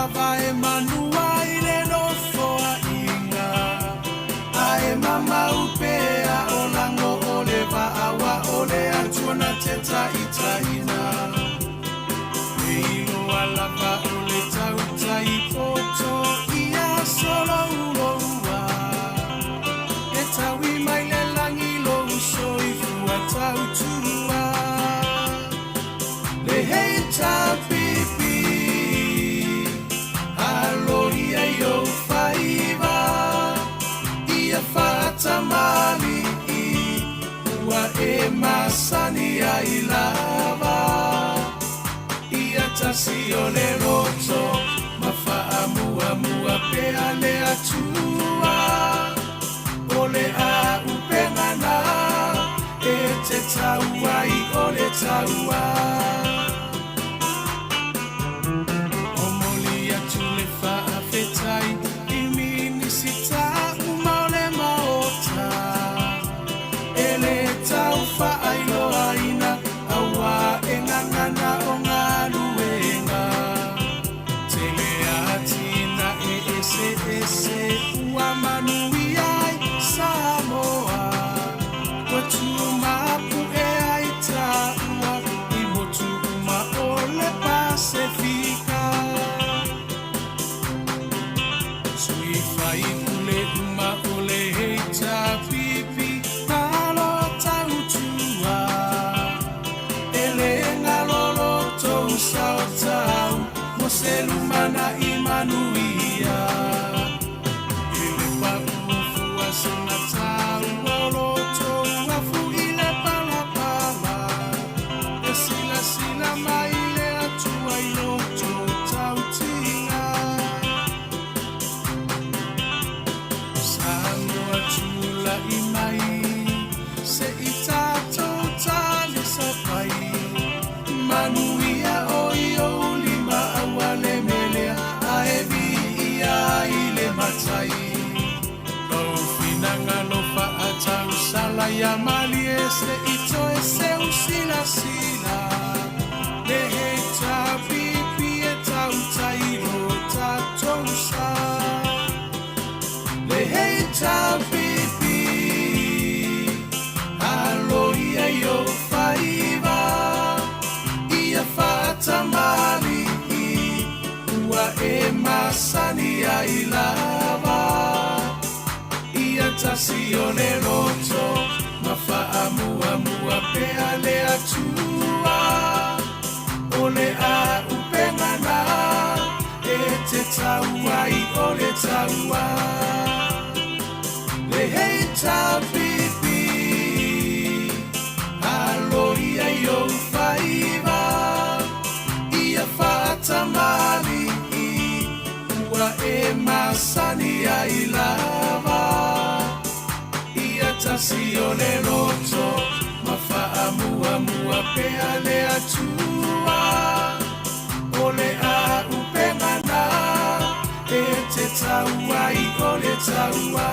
lava e manu ai le nofoaiga, a e mamau pea o lago o le vaa wa o le Atua na te taitaiina. E iloa lava o le tautai poto ia solouloua, e taui mai le lagi lou soifua tautua. Le HRPP, aloia i ou faiva, ia faatamalii, ua e masani ai lava. Ia tasi o le loto, ma faamuamua pea le Atua. O le auupega na e te tau ai o le taua. Momoli atu le faafetai i Minisita uma o le Maota e le tau faailoaina auā e gagana o galuega. Tele atinae eseese ua manuia ai Samoa, ua tumapu'e ai taua i motu uma o le Pasefika. Sui faipule uma o le HRPP, malo tautua, e le galo lo tou sao tau mo se lumanai manuia. I le paʻu fua sina taua o lo tou afu i le palapala, e silasila mai le Atua i lo tou tautiga. Samoa tula'i mai, se i tatou talisapai, manuia o i ou lima aua le melea, ae viia i le Matai. Lou finagalo faatausala ia malie se i toe seu silasila, le HRPP e tautai lo tatou sa. Le HRPP, aloia i ou faiva, ia faatamalii, ua e masani ai lava. Ia tasi o le loto, ma faamuamua pea le Atua. O le auupega na e te tau ai o le taua. Le HRPP, aloia i ou faiva, ia faatamalii, ua e masani ai lava. Ia tasi o le loto, ma faamuamua pea le Atua. O le auupega na e te tau ai o le taua.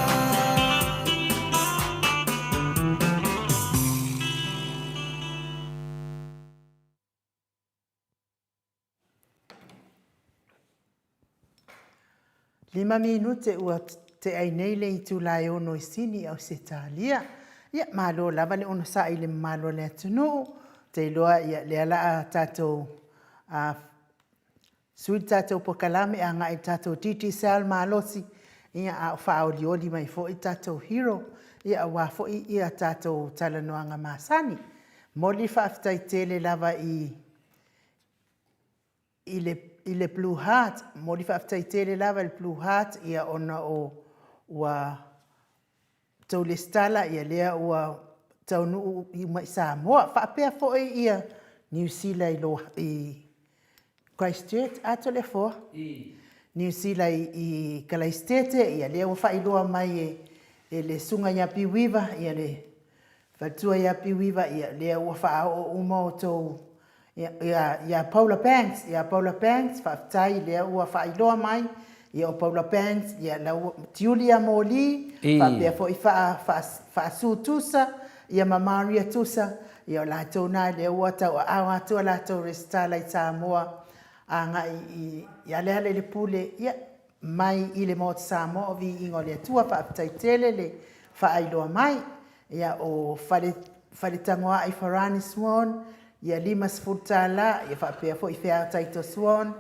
Lima minute ua te'ai nei le itula e ono i Sini, Ausetalia. Ia, malo lava le onosa'i i le mamalu o le atunuu. Ou te iloa, ia, lea la a tatou a, sui le tatou pokalame agai i le tatou Digicel malosi, ia, a o faaolioli mai foi le tatou hero, ia, aua foi ia tatou talanoaga masani. Momoli le faafetai tele lava i i le, i le Blue Heart. Momoli faafetai tele lava i le Blue Heart, ia ona o ua tou lesitala, ia lea ua taunuu uma i Samoa. Faapea foi ia Niu Sila i, lo, i Christchurch, Atoleafoa. Niu Sila i, i Kalaisitete, ia lea ua faailoa mai e, e le susuga ia Piuiva, ia le faletua ia Piuiva, ia lea ua faaoo uma outou Ia, ia Paula Banks, ia Paula Banks, faafetai lea ua faailoa mai, ia o Paula Banks, ia la ua tiuli ia moli, faapea foi faa, faa, faasu Tusa, ia ma Maria Tusa, ia o latou na lea ua tauaao atu a latou resitala i Samoa. agai i Alealelepule, ia, mai i le Maota Samoa o Viiga o le Atua. Faafetai tele le faailoa mai. Ia, o Fale, Faletagoai Farani Swan, ia $50, ia faapea foi Feao Taito Swan,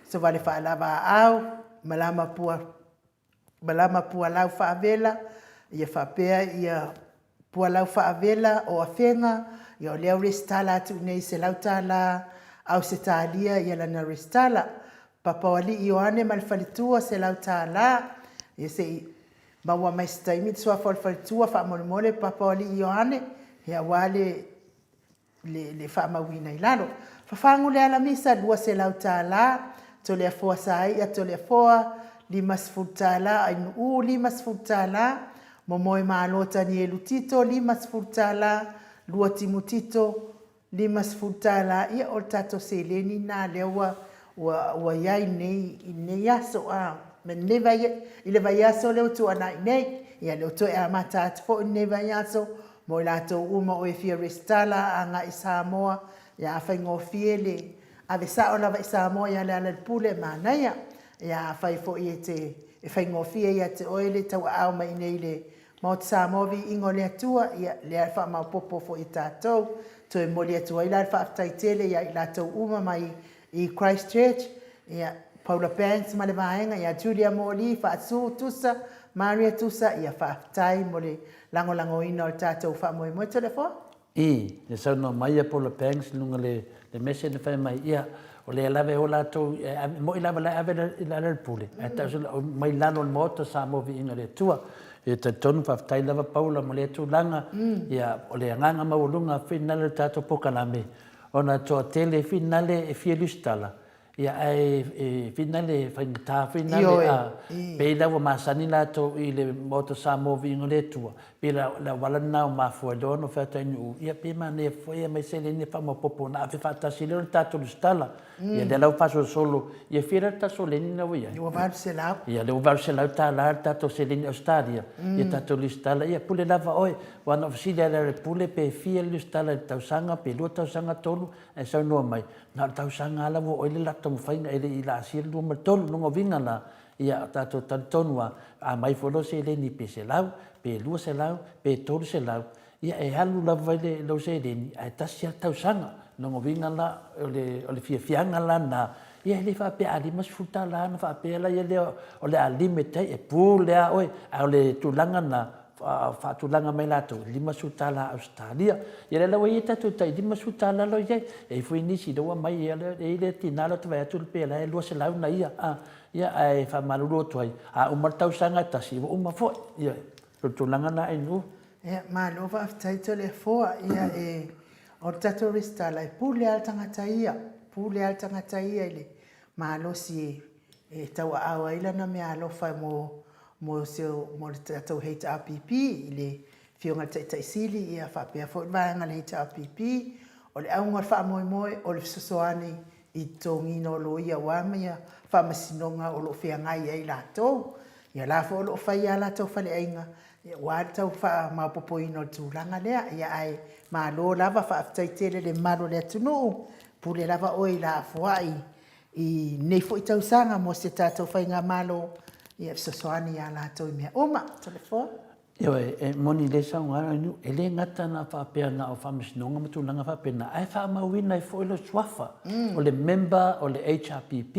Sovale Faalava Aau, Malama Pua, Malama Pualau Faavela, ia faapea ia Pualau Faavela o Afega, ia o lea ua resitala atu i inei i $100 Ausetalia ia lana resitala. Papaoalii Ioane ma le faletua $100, ia se i maua mai se taimi le suafa o le faletua faamolemole Papaoalii Ioane, ia aua le le faamauina i lalo. Fafagu Lealamisa $200, Toleafoa Saia Toleafoa $50, Ainuu $50, Momoemalo Tanielu Tito $50, Luatimu Tito $50. Ia o le tatou seleni lena lea ua ua ua i ai nei i lenei aso a lenei vai i le vaiaso lea ua tuanai nei. Ia lea ua toe amata atu foi lenei vaiaso mo i latou uma o e fia resitala agai i Samoa, ia a faigofie le ave sao lava i Samoa ia Lealailepule e manaia. Ia afai foi e te e faigofie ia te oe le tauaao mai i inei i le Maota Samoa Viiga o le Atua, ia lea e faamaopopo foi e tatou. Toe momoli atu ai la le faafetai tele ia i latou uma mai i Christchurch, ia Paula Banks ma le vaega, ia Julia Moli, Faasu Tusa, Maria Tusa, ia faafetai mo le lagolagoina o le tatou faamoemoe. Toleafoa? I le saunoa mai a Paula Banks i luga le le message na fai mai, ia, o lea lava e o latou, e mo'i lava la e ave i lalo i le pule, ae tau sila mai lalo o le Maota Samoa Viiga i le Atua. Ia talitonu faafetai lava Paula mo lea tulaga, ia, o le agaga maualuga finale o le tatou polokalame, ona e toatele finale e fia lusitala, Ia ae e finale e faigata finale a pei la ua masani latou i le Maota Samoa Viiga o le Atua pei la le auala lena ua mafua ai loa ona fai atu ai Nu'u ia pei e manaia foi e aumai seleni e faamaopopo ona ave faatasi lea o le tatou lesitala. Ia lea la ua faasolosolo ia fia la le tatou seleni lena ua i ai? Ua 800. Ia lea ua $800 le tatou seleni Ausetalia ia tatou lesitala ia pule lava oe aua na ou fesili lava i le Pule pe fia le lesitala i le tausaga pe lua tausaga tolu ae saunoa mai Na o le tausaga lava la ua oo i ai le latou taumafaiga e le i laasia le 2 ma le 3. O lona uiga la, ia tatou talitonu lava, a aumai foi loa seleni pe 100, pe 200, pe 300, ia e alu lava i lau seleni ae tasi lava le tausaga. O lona uiga la, o le fiafiaga la lena, ia e le faapea a $50 ona faapea lea o le a limit ai, e pule lava oe. A o le tulaga lena, faatulaga mai latou i le $50 Ausetalia. Ia lea la ua i ai tatou tai $50 la ua i ai. E i ai foi nisi lea ua aumai, e i ai le tina lea ou te vaai atu pei o la e 200 na ia, a, ia ae faamalulu atu ai, a uma le tausaga e tasi, ua uma foi. Ia, o le tulaga lena Ainuu. Ia, malo faafetai Toleafoa. Ia e, o le tatou resitala, e pule lava le tagata ia, pule lava le tagata ia i le malosi e e tauaao ai lana meaalofa mo mo se mo le tatou HRPP i le Afioga i le Taitai Sili ia faapea foi le vaega a le HRPP. O le auga o le faamoemoe o le fesoasoani i totogiina o loia aua ma ia faamasinoga o lo o feagai ai latou. Ia la foi o lo o fai a latou faleaiga aua le tau faamaopoopoina o le tulaga lea. Ia ae malo lava faafetai tele i le mamalu o le atunuu, pule lava oe i lafoai i lenei foi tausaga mo si a tatou faigamalo e fesoasoani ia latou i mea uma. Toleafoa. Ioe, e moni lelei saunoaga i nuu, e le gata na faapea na o faamasinoga ma tulaga faapena, ae faamauina ai foi lou suafa, o le member o le HRPP.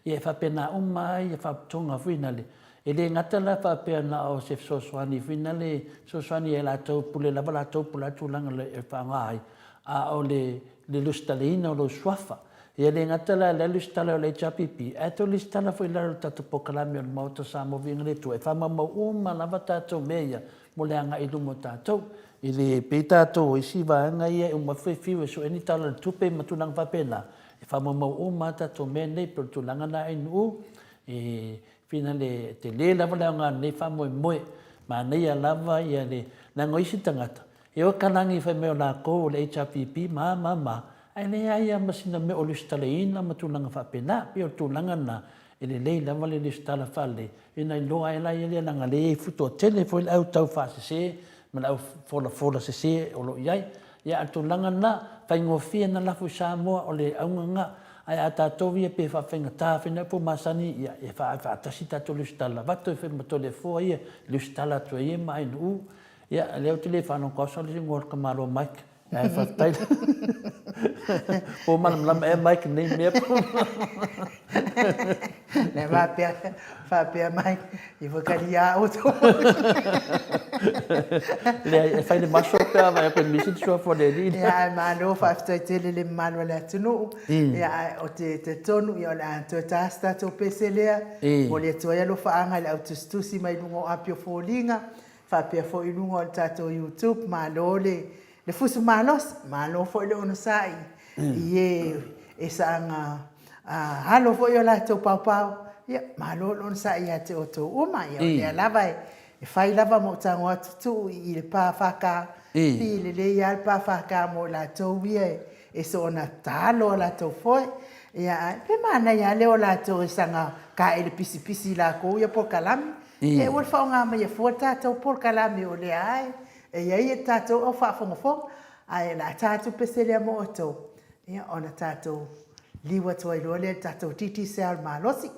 Ia e faapena uma ai ia faauputoga foi nale. E le gata la faapea na o se fesoasoani foi nale, fesoasoani ia i latou, pule lava latou po o le a le tulaga e faaaoga ai, a o le lusitalaina o lou suafa. Ia le gata la i lea lesitala o le HRPP, ae toe lesitala foi i lalo o le tatou polokalame o le Maota Samoa Viiga le Atua e faamaumau uma lava tatou mea ia mo le agai i luma o tatou. E le pei tatou o isi vaega ia e uma ifo e fiu e sue ni tala o le tupe ma tulaga faapena, e faamaumau uma lava tatou mea nei. E pei o le tulaga lena Ainuu, e fina le tele lava le aoga o lenei faamoemoe. Manaia lava le leaga o isi tagata, E o ka lagi fai mai o lakou o le HRPP ma a ma ma, ae leai a ma sina mea o lusitalaina ma tulaga faapena. Pei o le tulaga lena, e lelei lava le lusitala faalelei, ina iloa ai la ia lea leaga lea e i ai toatele foi le au tau faasese ma le au folafola sese o lo o i ai. Ia a o le tulaga lena, faigofie ona lafo i Samoa, o le auga lena. Ae a tatou ia pe faafaigata fai na upu masani, ia, e faatasi tatou i le usitala, avatu ai foi ma Toleafoa ia i le usitala atu ai ia ma Ainuu. Ia, o lea ou te le faalogo atu le igoa o le tamaloa Mike. Ae faafetai. Po o malamalama ea Mike i nei mea. Le faapea, faapea mai, i whakaria a outou. Leai, e fai le maso pe a vaai atu e misi le suafa o le alii. Ia, ae malo faafetai tele le mamalu o le atunuu. Ia, ae o te talitonu, ia o le a toe ta se tatou pese lea. Momoli atu ai alofaaga i le au tusitusi mai luga o api o foliga, faapea foi i luga o le tatou YouTube. Malo le le fusu malosi, malo foi le onosai i e e saga alo foi o latou paopao, ia malo le onosai ia te outou uma. Ia o lea lava e fai lava ma ou tago atu tuu i le pa FK, pi lelei lava le pa FK mo i latou ia e soona taalo a latou foe. Ia ae pe manaia lava le o latou e saga taele pisipisi i lakou ia polokalame. Ia ua faaaoga mai fua le tatou polokalame o lea lava e i ai e tatou au faafogafoga, ae o le a ta atu pese lea mo outou, ia ona tatou liu atu ai loa lea i le tatou Digicel malosi.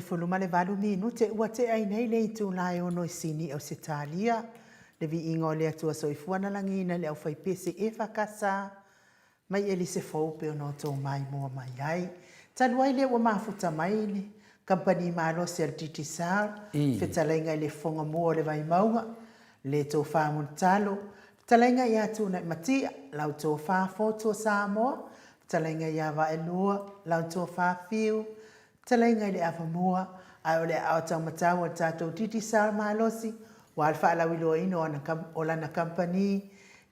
18 minute ua tea ai nei le itula e ono i Sini, Ausetalia. Le viiga o le Atua Soifua na lagiina le aufaipese EFKS mai Elise Fou pei ona outou maimoa mai ai. Talu ai lea ua mafuta mai le Kamupani malosi a le Digicel, fetalaiga i le Fofoga Mua o le Vaimauga, le Tofa Mulitalo, fetalaiga ia Tuunaimatia, lau Tofa Fotu o Samoa, fetalaiga ia Vaelua, lau Tofa Fiu, fetalaiga i le Avamua, ae o le aao taumatau o le tatou Digicel malosi, ua le faalauiloaina o lana kamupani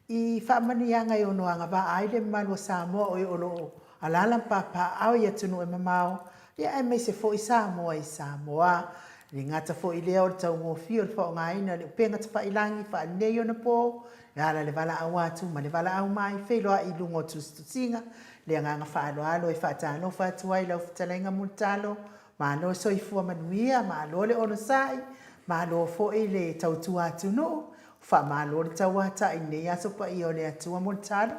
I faamanuiaga e ono agavaa ai le mamalu o Samoa o e o lo o alaala ma papaaao i atunuu e mamao, ia aemaise foi Samoa i Samoa. E le gata foi i lea o le taugofie o le faaaogaina o le upega tafailagi faalenei ona po, e ala le valaau atu ma le valaau mai, feiloai i luga o tusitusiga, le agaga faaaloalo e faatalofa atu ai lau fetalaiga Mulitalo, malo soifua manuia, malo le onosai, malo foi le tautua atunuu, Faamalo le tauatai i lenei aso paia o le Atua mo le talo.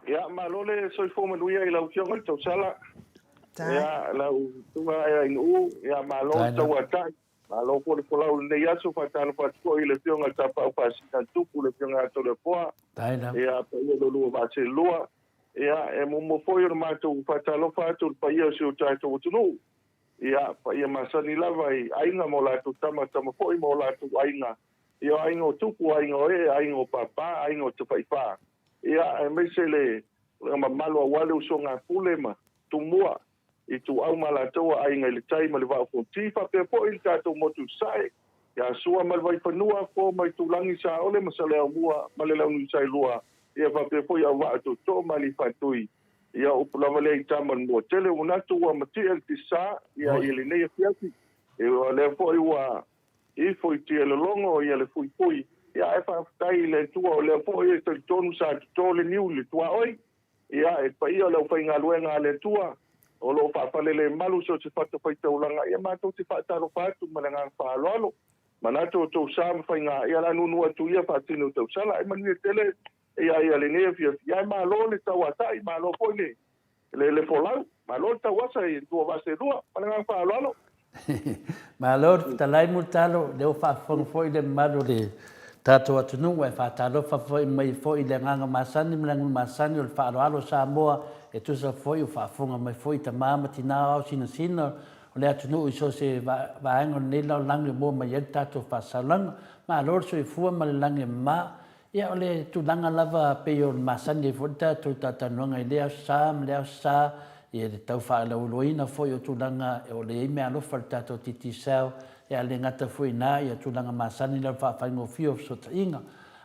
Ia, malo le soifua manuia i lau Afioga i le Tausala. Ia, lau Susuga Ainuu, ia malo le tauatai. Malo foi le folau i lenei aso. Faatalofa atu foi i le Afioga i le Tapaau Faasina a le Tupu, le Afioga ia Toleafoa. Ia, paia lo lua vaa selua. Ia, e muamua foi ona matou faatalofa atu i le paia o si o tatou atunuu. Ia, paia masani lava i aiga ma o latou tama, tama foi ma o latou aiga, ia o aiga o tupu, aiga o ee, aiga o pāpā, aiga o tafaifa, ia, aemaise le mamalu aua le usoga a Pule ma Tumua, Ituau ma latou aiga i le tai ma le Vaa o Fonoti, faapea foi le tatou motu i Sasae, ia Sua ma le Vaifanua, Fofo ma Itulagi, Saole ma Saleaaumua ma le Launiu Saelua, ia faapea foi Auvaa Tootoo ma Aliifaatui. Ia, upu lava lea i tama le Manuatele, ua manatu ua matie le tisa ia i lenei afiafi, o lea foi ua ifo i tialologo ia le fuifui, ia ae faafetai i le Atua o lea foi e talitonu sa toto le niu i le tuaoi, ia e paia o le aufaigaluega a le Atua o lo o faafalelemalu so o se fatafaitaulaga, ia matou te faatalofa atu ma le agaga faaaloalo. Manatu o outou sa ma faiga, ia la nuunuu atu ia faatino tausala, ae manuia tele Ia ia lenei afiafi ae malo le tauatai malo foi le le le folau malo le tauasa i tua vaa selua ma le agaga faaaloalo. Malo le fetalai Mulitalo, lea ua faafofoga foi le mamalu o le tatou atunuu ae faatalofa foi mai foi i le agaga masani ma le aganuu masani o le faaaloalo o Samoa e tusa foi ua faafofoga mai foi tama ma tina ao sinasina o le atunuu i so o se vaega o lenei lalolagi o maua mai ai le tatou faasalaga. Malo le soifua ma le lagi e mama. Ia, o le tulaga lava pei o le masani ai foi le tatou talatalanoaga i lea aso Sa ma lea aso Sa, ia le tau faalauiloaina foi o tulaga o le i ai meaalofa i le tatou Digicel, ia a le gata foi i ina, ia tulaga masani lava faafaigofie o fesootaiga.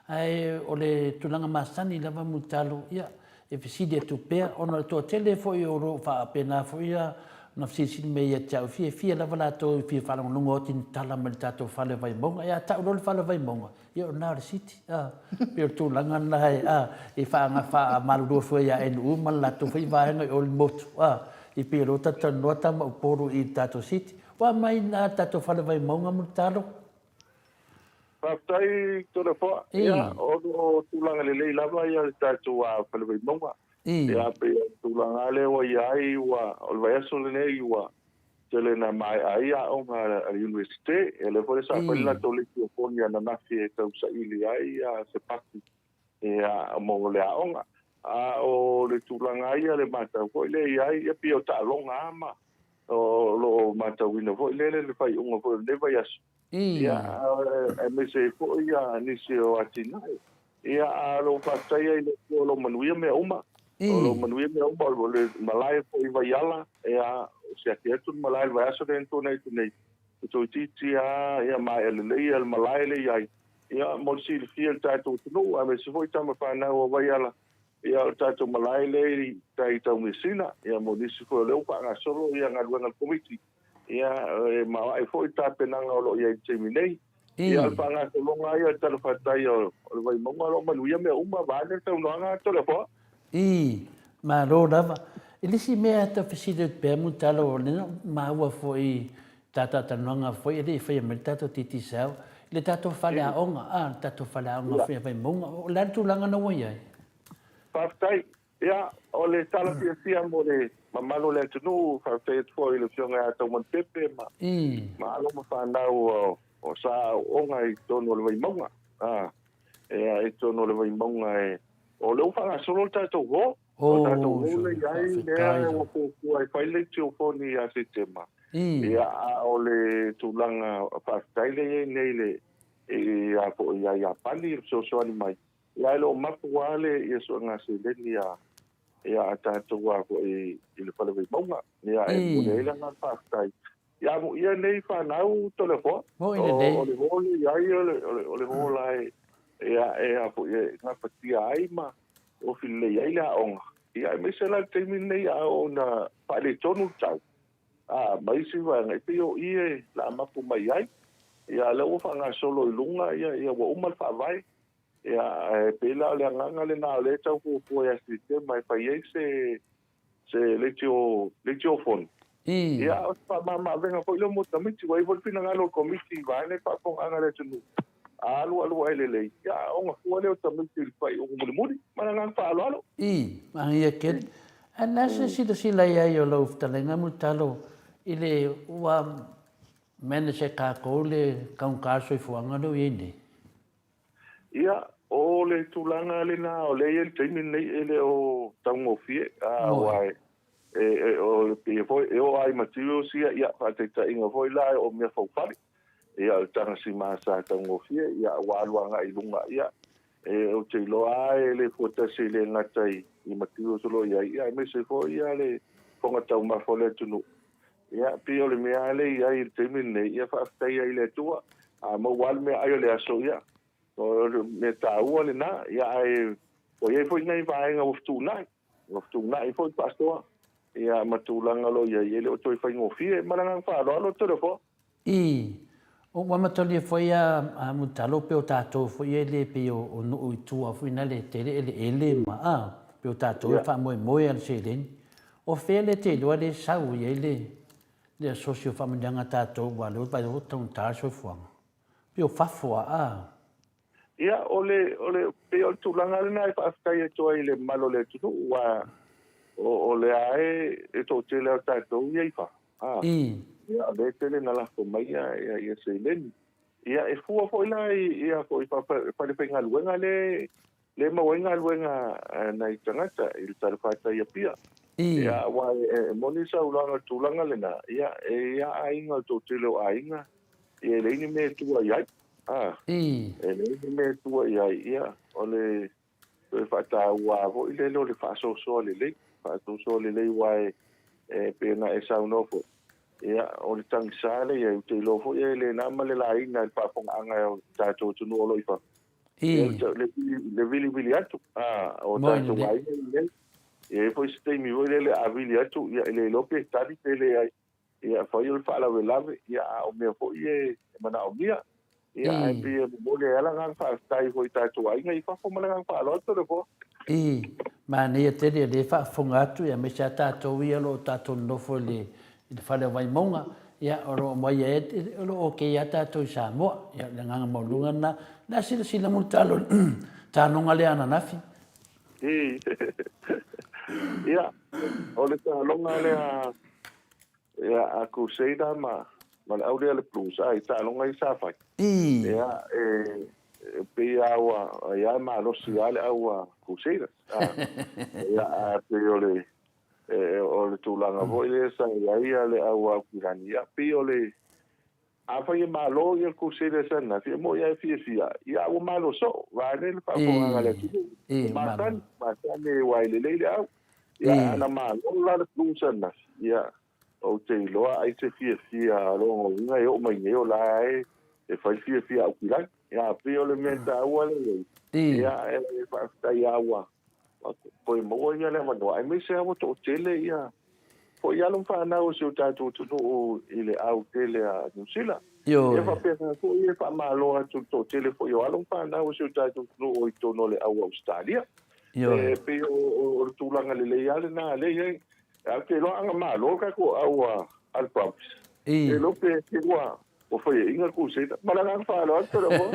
Ae o le tulaga masani lava Mulitalo, ia, e fesili atu pea, ona o le toatele foi o lo o faapena foi ona fesilisili mai ia te au, e fiafia lava latou e fia faalogologo atu i ni tala mai le tatou fale o Vaimauga. Ia a tau loa le fale o Vaimauga, Ia o lena o le City, a. Pei o le tulaga lena e, a, e faamalulu foi ia NU ma le latou foi vaega i o i le motu, a. E pei o lea ua talatalanoa tama o Upolu i le tatou City. Ua aumai ina le tatou fale Vaimauga Mulitalo. Faafetai Toleafoa. Ia, o lo o tulaga lelei lava ia le tatou fale Vaimauga. Ia, pei o le tulaga lava lea ua i ai, ua, o le vaiaso lenei ua tele ina maea ai aoga a le Iunivesite. Ia lea foi sa fai le latou leitiofoni ananafi e tau saili ai se pasi mo le aoga. A o le tulaga lava ia le matau foi lea i ai, ia pei o taaloga lava ma o lo o matauina foi lele le faaiuga foi o lenei vaiaso. Ia, aemaise ai foi nisi o atinae. Ia, a o lo o faafetai ai i le Atua o lo o manuia mea uma. O lo o manuia mea uma, o le malae foi i Vaiala, ia, siaki atu le malae i le vaiaso lea na tuanai atu nei, ua toeitiiti lava, ia, maea lelei le malae lea i ai. Ia, mo le silafia e le tatou atunuu, aemaise foi tama fanau a Vaiala, ia, o le tatou malae lea i tai i Taumeasina, ia, mo nisi foi o lea ua faagasolo ia galuega a le Komiti. Ia, e maoae foi tapenaga o lo o i ai i le taimi nei. Ia, o le faagasologa lava ia o le talafatai o le Vaimauga o lo o manuia mea uma, vaeane le saunoaga a Toleafoa. Ii, Malo lava. I le isi mea tau fesili atu pea Mulitalo, o lea na ou maua foi i talatalanoaga foi e le i faia mai le tatou Digicel, i le tatou faleaoga, a, le tatou faleaoga foi a Vaimauga. O le a le tulaga lena ua i ai? Faafetai. Ia, o le tala fiafia mo le mamalu o le atunuu, faafetai atu foi i le Afioga ia Taumanupepe ma, ma alo ma fanau o sa aooga i totonu o le Vaimauga. A, ia, i totonu o le Vaimauga e, o lea ua faagasolo le tatou hall. O le tatou hall lea i ai, lea ua fuafua e fai le leitiofoni ia Setema. Ia, a o le tulaga faafetai lea e i ai nei i le, ia foi ia Iapani i le fesoasoani mai. Ia e le o mapu lava le ia suega seleni a ia a tatou a foi i le Fale Vaimauga. Ia e momoli ai le agaga faafetai. Ia amuia nei fanau Toleafoa. Moi lelei. O le hall i ai o le o le hall a e ia e a foi e gafatia ai ma ofi lelei ai le aoga. Ia aemaise la le taimi lenei a oo ina faaletonu le tau a ma isi vaega e pei o i e la mapu mai ai. Ia lea ua faagasolo i luga ia ia ua uma le faavae. Ia, e pei la o le agaga lena o lea e tau fuafua ia Setema e fai ai se se leitio leitiofono. Ia, o se faamama-avega foi lea mo tamaiti. Ua i ai foi le finagalo o le Komiti i vaega i faafofogaaga a le atunuu, a alu alu ae lelei, ia aoga fua lea o tamaiti i le faaiuga mulimuli. Ma le agaga faaaloalo. I, magia tele. Ae o le a se silasila i ai o lau fetalaiga Mulitalo i le ua manage e tatou le taugata o le soifuaga lea ua i ai nei? Ia, o le tulaga lena o lea e i ai le taimi lenei e le o taugofie, aua e, e, o, pei foi e oo lava i materials ia, ia, faataitaiga foi la o mea faufale, ia, o le taga sima sa taugofie, ia, ua alu agai i luga, ia, e, ou te iloa lava e le fua tasi e le gata i, i materials o lo o i ai, ia, aemaise foi ia le fofoga taumafa o le atunuu. Ia, pei o le mea lava lea e i ai i le taimi lenei, ia faafetai ai i le Atua, a maua lava le meaai o le aso, ia, o le mea taua lena. Ia, ae ua i ai foi nai vaega ua fetuunai, ua fetuunai foi le faasoa, ia, ma tulaga o lo o i ai, e le o toe faigofie. Ma le agaga faaaloalo, Toleafoa. I, ua matalia foi a Mulitalo pei o tatou foi e le pei o nuu i tua foi na le tele eleele ma a, pei o tatou e faamoemoe a le seleni. O fea le te iloa le sau i ai le le asosi o faamanuiaga a tatou aua lea ua vaai ua taugata le soifuaga. Pei o fafo a a. Ia, o le, o le, pei o le tulaga lena e faafetai atu ai i le mamalu o le atunuu, aua o, o lea e, e toatele lava o tatou ia i fafo. A, ia, o lea e tele ina lafo mai ia, ia, ia seleni. Ia, e fua foi la i, ia foi falefaigaluega le, le maua ai galuega a nai tagata i le talafatai i Apia. Ia, aua e, e moni saunoaga i le tulaga lena, ia, e i ai aiga, o le toatele o aiga, ia, e leai ni mea e tua i ai. A, e leai ni mea e tua i ai, ia, o le toe faataua foi lele o le faasoasoa lelei, faasoasoa lelei aua e, e pei ona e saunoa foi, ia, o le tagisa lea i ai, ou te iloa foi e le na ma le laina i le faafofogaaga o le tatou atunuu o lo o i fafo. Le, le vilivili atu, a, o tatou aiga nei, e i ai foi se taimi foi lele a vili atu, ia, e le iloa pe tali pe leai. Ia, fai o le faalavelave, ia, a o mea foi e manaomia. Ia, ae pei e momoli ai lava le agaga faafetai foi i tatou aiga i fafo ma le agaga faaaloalo Toleafoa. I, manaia tele o lea e faafofoga atu, aemaise lava tatou ia o lo o tatou nonofo i le, i le fale o Vaimauga, ia, o lo o aumai ai, o lo o ok lava tatou i Samoa. Ia, o le agaga maualuga lena. O le a silasila mo le taloga lea ananafi? I, ia, o le taloga lea Ia, a Crusader ma, ma le au lea le Blues, a i taaloga ia sa fai. Ia, e, e pei lava ua, ai lava e malosi lava le au a Crusaders. A, ia, a pei o le, e, o le tulaga foi lea sa i ai ia le au a Aukilani, ia, pei o le, Afai e malo ia le Crusaders ananafi, e moi lava e fiafia, ia a ua malo soo, vaeane le faafofogaaga a le atunuu. Ua masani, masani aua e lelei le au. Ia a na malo la le Blues ananafi, ia ou te iloa ai se fiafia lona uiga e oo mai nei o la e e fai le fiafia a Aukilani. Ia pei o le mea taua lea i ai, ia e faafetai lava ua toe maua ia le avanoa, aemaise lava ua toatele ia Foi alo ma fanau o si o tatou atunuu i le au tele a Niu Sila. Ia faapena foi e faamalo atu i le toatele foi o alo ma fanau o si o tatou atunuu o i totonu o le au Ausetalia. E pei o le tulaga lelei lava lena lea e i ai. Ae ou te iloa a na malo le tatou au a le Brumbies, e iloa pe te i ua Ua faiaina le Crusader. Ma le agaga faaaloalo Toleafoa.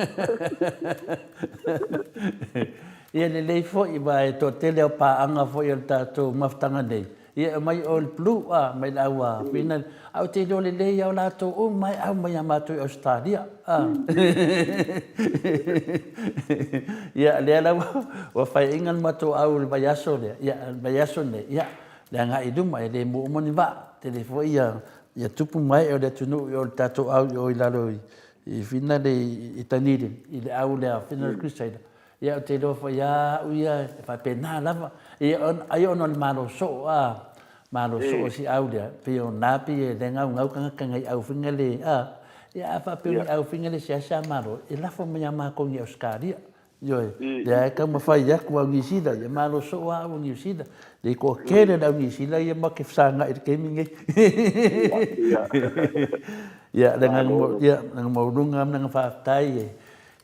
Ia lelei foi, aua e toatele au paaga foi o le tatou mafutaga nei, ia e omai i o i le Blue, a, mai le au a Fina, ae ou te iloa lelei lava o latou uma e au mai ia matou i Ausetalia, a. Ia, lea la ua faiaina le matou au i le vaiaso lea, ia, le vaiaso nei, ia, le agai i luma, e le mua uma ni vaa, tele foi ia, ia tupu ma ee o le atunuu i o i le tatou au i o i lalo i Fina le i Dunedin, i le au lea Fina le Crusader. Ia ou te iloa foi lava au ia e faapena lava. Ia ai ona o le malo soo a, malo soo si au lea, pei o na pei e le gaugau tagata nai au foi le a, ia a faapea ni au foi le seasea malo, e lafo mai ia matou i Ausetalia. Ioe, lea e taumafai atu au Niu Sila, ia malo soo lava au Niu Sila. Le toatele le au Niu Sila ia ma te fesagai i le taimi lenei. Ia, le agaga maualuga ma le agaga faafetai e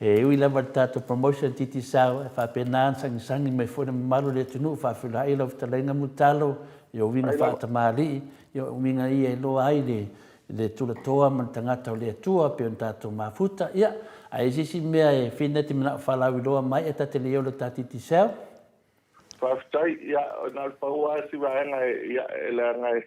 E ui lava i le tatou promotion Digicel, e faapena ona sagisagi mai foi le mamalu o le atunuu, faafeiloai lau fetalaiga Mulitalo i ou uiga faatamalii, i ou uiga ia e iloa ai le le tulatoa ma le tagata o le Atua pei ona tatou mafuta. Ia, a i ai se isi mea e fina e te manao faalauiloa mai ae ta te le ola i ta Digicel? Faafetai. Ia, na o le pau lava si vaega e, ia, e leaga e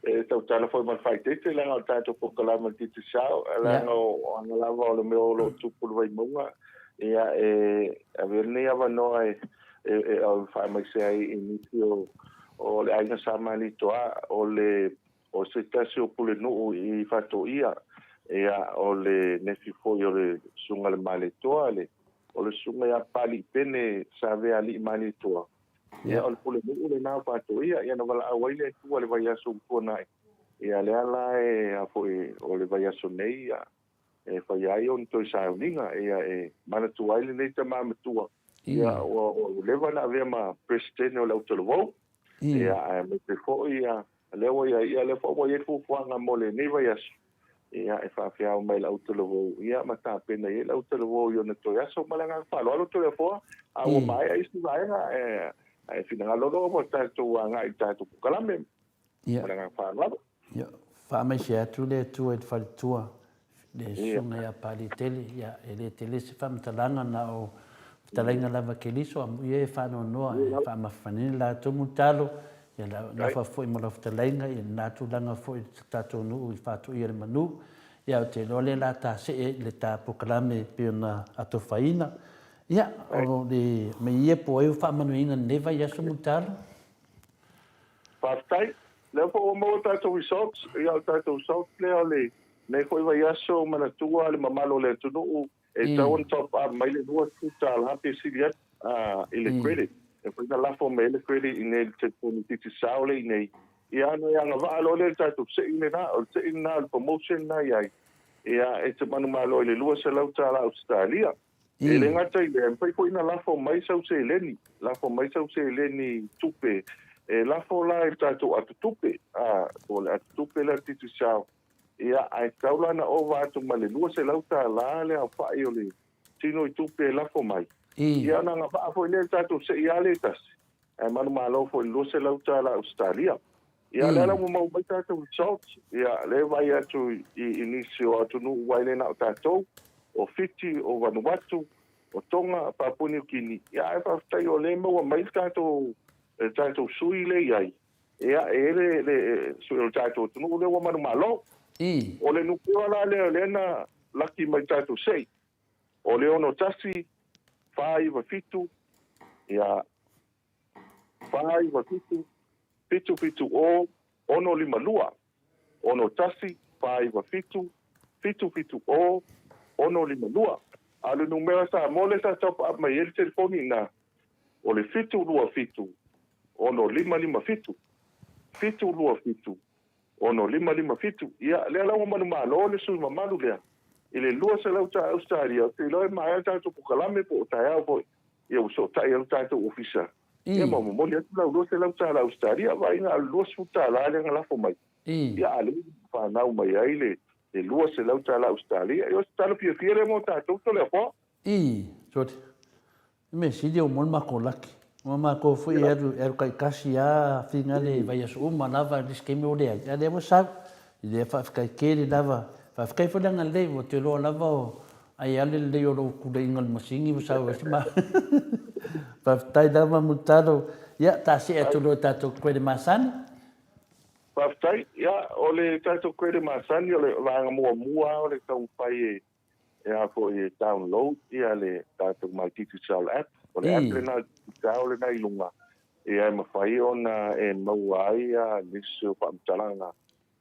E tautala foi ma le faaeteete leaga o le tatou polokalame o le Digicel, leaga o aga lava o le mea o lo o tupu i le Vaimauga, ia e avea lenei avanoa e e faamaise ai i nisi o o le aiga Sa Malietoa, o le o se tasi o pulenuu i Faatoia, ia o le nefi foi o le Susuga i le Malietoa, o le Susuga ia Papalii Pene Savealii Malietoa. Ia, o le pulenuu lena o Faatoia, ia na valaau ai le Atua i le vaiaso ua tuanai. Ia lea la e, a foi, o le vaiaso nei, ia, e faia ai ona toe sauniga, ia, e manatua ai lenei tama matua, ia, ua, ua leva ona avea ma Peresetene o le Autalavou, ia, aemaise foi, ia, lea ua i ai, ia, lea foi ua i ai le fuafuaga mo lenei vaiaso, Ia, e faafeao mai le autalavou, ia, ma tapena i ai le autalavou i ona toe aso. Ma le agaga faaaloalo, Toleafoa, a ua maea isi vaega, e, ae finagalo loa ua tatou agai i le tatou polokalame. Ma le agaga faaaloalo. Ia, faamaise atu le Atua i le faletua, le Susuga ia Palitele, ia, e le tele se faamatalaga na o fetalaiga lava Keriso, amuia e faanoanoa, e faamafanafana latou mulitalo, Ia nafa foi ma lau fetalaiga i lena tulaga foi i le tatou nuu i Faatoia le Manu. Ia ou te iloa lea la ta see i le ta polokalame e pei ona atofaina. Ia, o le mea ia po o ai ua faamanuiaina i lenei vaiaso Mulitalo? Faafetai. Lea foi ua maua tatou results. Ia o le tatou results lea o lenei foi vaiaso manatua le mamalu o le atunuu E tatau ona top up mai le $20 pe sili atu i le credit. E mafai ona lafo mai ai le credit i inei i le telefoni Digicel lea i inei. Ia ona e agavaa loa lea i le tatou sei lena, o le sei lena o le promotion lena e i ai, ia e te manumalo i le $200 Ausetalia. E le gata i lea, e mafai foi ona lafo mai sau seleni, lafo mai sau seleni tupe, e lafo la i le tatou atotupe, po o le atotupe lea a le Digicel. Ia, ae tatau la ona ova atu ma le $200 le aofai o le tino i tupe e lafo mai. Ia, ona agavaa foi lea i le tatou seia le tasi, ae manumalo foi i le $200 Ausetalia. Ia, o lea la ua maua mai tatou results, ia, lea e vaai atu i nisi o atunuu aua e le na o tatou, o Fiti, o Vanuatu, o Tonga, Papua Niu Kini, ia, ae faafetai o lea e maua mai le tatou sui lea e i ai. Ia, e i ai le, le sui o le tatou atunuu lea ua manumalo. O le nupewa la lea, lea na laki mai tatou sei, o le 61, 497, ia, 497, 770, 652. 61, 497, 770, 652. A o le numera Samoa lea sa top up mai ai le telefoni i ina, o le 727 6557, 727 6557. Ia, lea la ua manumalo le sui mamalu lea i le 200 tala Ausetalia, ou te iloa e maea le tatou polokalame po o taeao foi, ia ua fesootai ai le tatou ofisa, ia ma momoli atu lau 200 tala Ausetalia, vaai na o le 20 tala lea na lafo mai, ia a o lea ua fanau mai ai le 200 tala Ausetalia. Ia o se tala fiafia lea mo tatou Toleafoa. I, sorry. Le mea sili ua maua le matou laki. Aua matou foi e alu, e alu taitasi lava finale i vaiaso uma lava, le isi taimi ua leai, a o lea ua sau. I lea faafetai tele lava. Faafetai foi le agalelei, ua te iloa lava o ai lava le lelei o lou tuleiga o le masini ua sau ai se ma. Faafetai lava Mulitalo. Ia, ta see atu loa i tatou credit masani. Faafetai. Ia, o le tatou credit masani, o le vaega muamua lava o le taumafai e e a foi e download ia le tatou My Digicel app. O le app lena Digicel lena i luga, ia e mafai ona e maua ai ia nisi o faamatalaga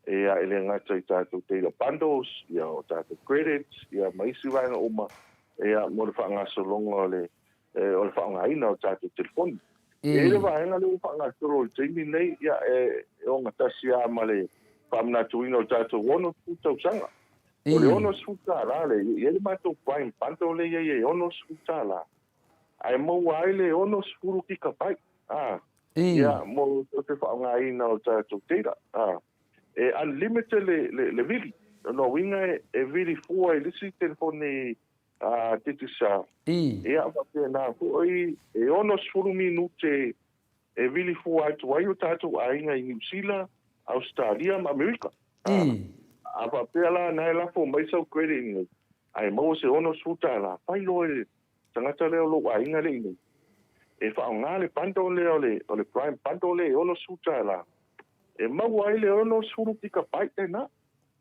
ia e le gata i tatou data bundles, ia o tatou credits, ia ma isi vaega uma ia mo le faagasologa o le o le faaaogaina o tatou telefoni. E i ai le vaega lea ua faagasolo i le taimi lenei, ia e ogatasi lava ma le faamanatuina o le tatou 60 tausaga. O le $60 lea, e i ai le matou Prime Bundle lea e i ai e $60, ae maua ai le 60 gigabyte, a, ia, mo te faaaogaina o tatou data. A, e unlimited le vili. O lona uiga e vili fua i le isi telefoni a Digicel. Ia faapena foi e 60 minute e vili fua atu ai o tatou aiga i Niu Sila, Ausetalia ma Amerika. A faapea la na e lafo mai sau credit i inei, ae maua se $60, fai loa e le tagata lea o lou aiga lea i inei e faaaoga le bundle lea o le prime bundle lea e $60 e maua ai le 60 gigabyte lena.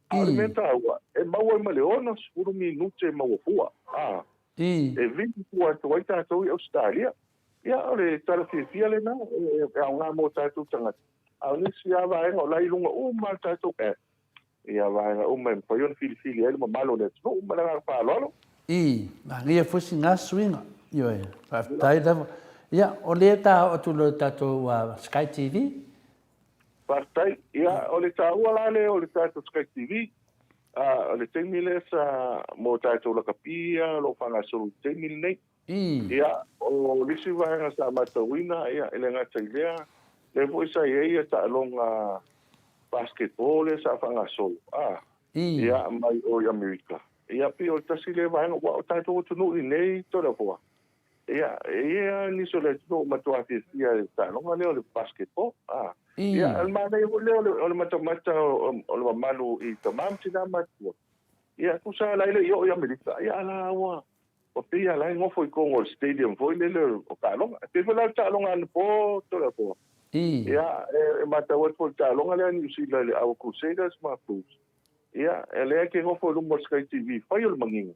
A o le mea taua, e maua ai ma le 60 minute e maua fua, a, e vili fua atu ai tatou i Ausetalia. Ia, o le tala fiafia lena, e aoga mo tatou tagata. A o nisi lava vaega o la e i luga uma lava le tatou app, ia vaega uma e mafai ona filifili ai le mamalu o le atunuu. Ma le agaga faaaloalo. I, manaia foi sina suiga. Ioe, faafetai lava. Ia, o lea ta oo atu loa i le tatou Sky TV. Faafetai. Ia, o le taua la lea o le tatou Sky TV, o le taimi lea sa mo tatou lakapi ia o lo o faagasolo i le taimi lenei. Ia, o le isi vaega sa matauina, ia, e le gata i lea, lea foi sa i ai taaloga basketball lea sa faagasolo, a, ia, mai o i Amerika. Ia, pei o le tasi lea vaega, aua o tatou atunuu i inei, Toleafoa, Ia, e i ai lava nisi o le atunuu matua fiafia i le taaloga lea o le basketball. A. Ia, o le manaia foi lea o le matamata o le mamalu i tama ma tina matutua. Ia, tusa la e le i oo i Amerika, ia a la ua pei lava la e nofo i totonu o le stadium foi lele o taaloga. E pei foi la o le taaloga anapo Toleafoa. Ia, e matau atu foi i le taaloga lea a Niu Sila i le Our Crusaders ma Blues. Ia, o lea e te nofo i luma o le Sky TV, fai o le manino.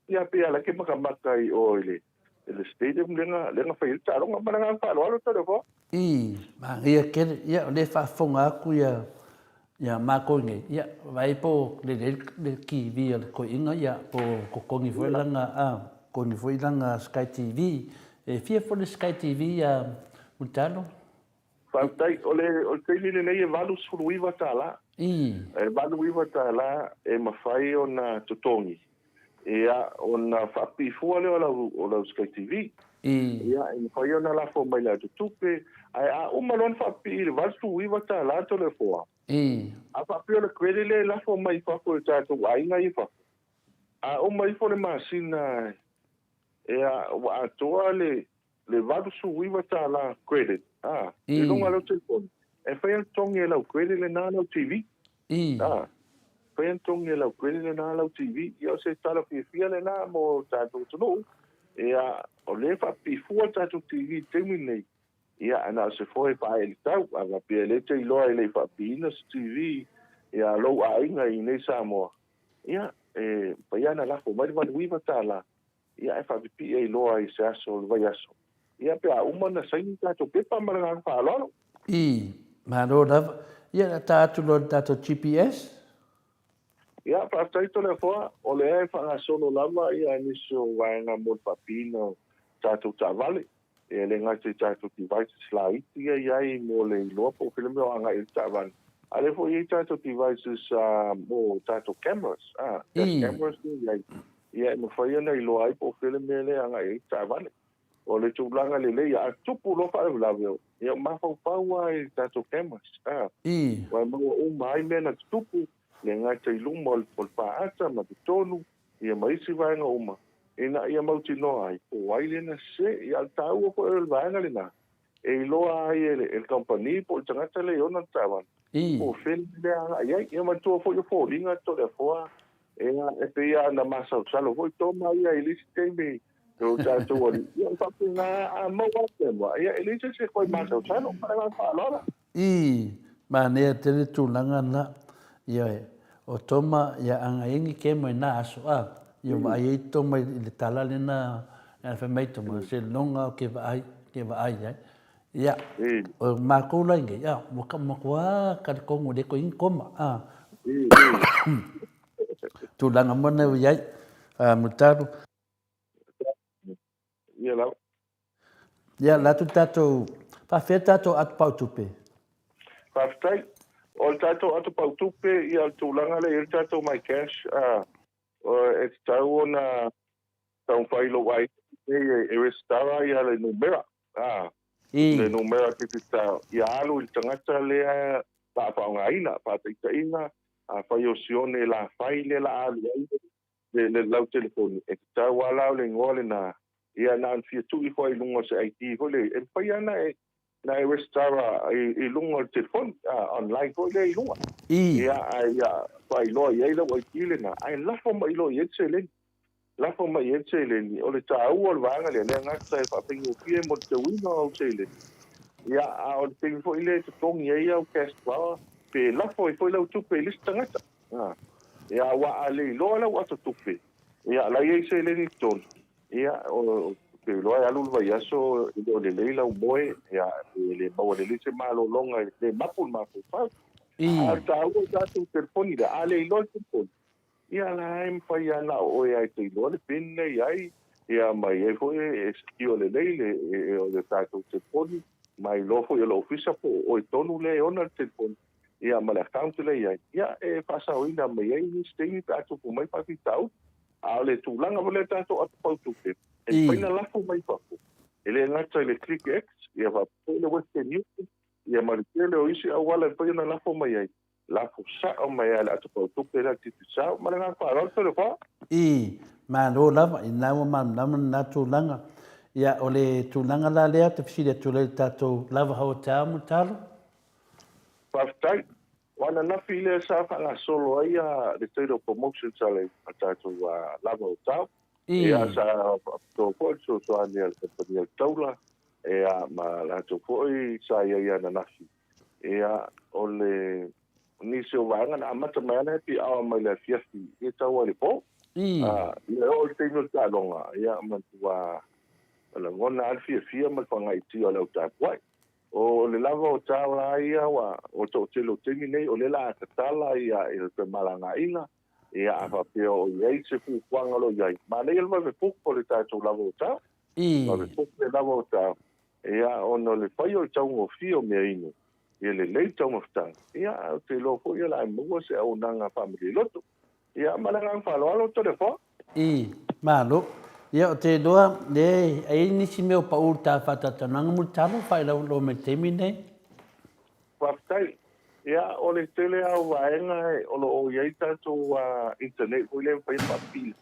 Ia pei a la ke makamaka i o i le i le stadium lea na lea na fai ai le taaloga. Ma le agaga faaaloalo Toleafoa. I, manaia tele, ia o lea e faafofoga atu ia ia matou nei, ia vaai po o lelei le TV a le toeaina ia po o totogi foi lana a, totogi foi lana Sky TV. E fia foi le Sky TV ia Mulitalo? Faafetai. O le o le taimi lenei e $89. E $89 e mafai ona totogi, ia, ona faapipii fua lea o lau o lau Sky TV. Ia, e mafai ona lafo mai le atotupe, ae a uma loa ona faapipii i le $89 Toleafoa, a faapea o le credit lea e lafo mai i fafo e tatou aiga ia i fafo, a uma ifo le masina, ia, ua atoa le le $89 credit a i luga o lau telefoni e fai ona totogi e lau credit lena lau TV a fai ona totogi e lau credit lena lau TV. Ia o se tala fiafia lena mo tatou atunuu. Ia o lea e faapipii fua le tatou TV i le taimi lenei. Ia ae na o se foe faaelitau a faapea e le te iloa e le i faapipiina se TV ia lou aiga i inei Samoa. Ia e mafai lava ona lafo mai le $89 ia ae faapipii ai loa i se aso o le vaiaso, ia pe a uma ona saini tatou pepa ma le agaga faaaloalo. I, malo lava. Ia, o le a ta atu loa i le tatou GPS. Ia, faafetai Toleafoa, o lea e faagasolo lava ia nisi o vaega mo le faapipiina o tatou taavale. E le gata i tatou devices laiti ia e i ai mo le iloa po o fea le mea o agai i ai le taavale, a o lea foi e i ai tatou devices mo tatou cameras, dash cameras ia e i ai, ia e mafai ona iloa ai po o fea le mea lea e agai i ai le taavale. O le tulaga lelei, a tupu loa faalavelave, ia mafaufau lava i tatou cameras, aua e maua uma ai mea na tutupu, e le gata i luma o le faata ma totonu, ia ma isi vaega uma, ina ia mautinoa ai po o ai lea na sese. Ia, a o le taua foi o le vaega lena, e iloa ai e le kamupani po o le tagata lea e ona le taavale, po o fea le mea e agai i ai. Ia manatua foi o foliga Toleafoa, e pei lava ona masalosalo foi Toma ia i le isi taimi. O tatou alii, ia e faapena a maua atu e moa, ia e leai se isi e toe masaosalo. Ma le agaga faaaloalo. I manaia tele tulaga na, ioe, o Toma ia aga i ni kemo i na aso, a, ia vaai ai Toma i le tala lena, a fai mai Toma, se loga o ke vaai, ke vaai ai. Ia, o makou la inei, a, ua ka matua talitonu le toe ni koma, a. Tulaga mo na i ai, a, Mutaru. Ia lava. Ia, la atu tatou, faafefea tatou ato pau tupe? Faafetai. O le tatou ato pau tupe, ia o le tulaga lea e i ai le tatou My Cash, a, e tatau ona taumafai i lou aiga nei e resitala ia le numera, a, le numera Digicel, ia alu i le tagata lea la a faaaogaina, faataitaiga, afai o Sione Lafai lea la a alu ai le, le lau telefoni, e tatau lava la o le igoa lena, ia na ona fia tuu ifo ai i luga o se ID foi lea, e mafai lava ona e, na e resitala i, i luga o le telefoni, online foi lea i luga. Ia, ae ia faailoa i ai lau ID lena, ae lafo mai loa i ai le seleni. Lafo mai i ai le seleni. O le taua o le vaega lea, le gata e faafaigofie mo le teuina o au seleni, ia, a o le taimi foi lea e totogi ai au cash flower, pe lafo ai foi lau tupe i le isi tagata. Ia, aua a le iloa lau ato tupe, ia, la e i ai seleni i totonu, ia, ou te iloa e alu le vaiaso e le o lelei lau moe, ia, e le maua lelei se malologa, e le mapu le mafaufau. A o le taua o le tatou telefoni lea, a le iloa le telefoni, ia la e mafai lava na o oe lava e te iloa le pin lea i ai, ia ma i ai foi e secure lelei le, o le tatou telefoni, ma iloa foi e le ofisa po o oe tonu lea e ona le telefoni. ia ma le account lea e i ai, ia e faasaoina mai ai nisi taimi pe a tupu mai faafitauli. A o le tulaga foi lea tatou ato pau tupe, e mafai ona lafo mai fafo, e le gata i le Click X, ia faapea foi le Western Union, ia ma le tele o isi auala e mafai ona lafo mai ai, lafo sao mai lava i le ato pau tupe lea a le Digicel. Ma le agaga faaaloalo, Toleafoa. I, malo lava, ina ua malamalama lena tulaga. Ia, o le tulaga la lea ou te fesili atu lea i le tatou Lava Hotel, Mulitalo? Faafetai. O ananafi lea sa faagasolo ai le tele o promotions a le tatou Lava Hotel. Ia sa faapitoa foi le fesoasoani a le kamupani o le Taula ia ma latou foi sa i ai ananafi. Ia o le nisi o vaega na amata mai lava le happy hour mai le afiafi ia tau lava i le po. Ia oo i le taimi o le taaloga ia matua lagona lava le fiafia ma le faagaeetia o le au tapuai. O le lava o tala ia ua o toatele o taimi nei o lea la a tatala ia i le femalagaaiga, ia a faapea o i ai se fuafuaga o lo o i ai, manaia le vave book o le tatou lava o tao. Vave book le lava o tao, ia ona o le fai o le taugofie o meainu, ia lelei le taumafataga, ia ae ou te iloa foi o le a maua se auaunaga faamalie loto. Ia, ma le agaga faaaloalo, Toleafoa. I, malo. Ia, ou te iloa, e i ai nisi mea o pau i le ta faatalatalaga Mulitalo, faailoa mai i le taimi lenei. Faafetai. Ia, o le tele lava o vaega o lo o i ai tatou internet foi lea e mafai ona faapipii.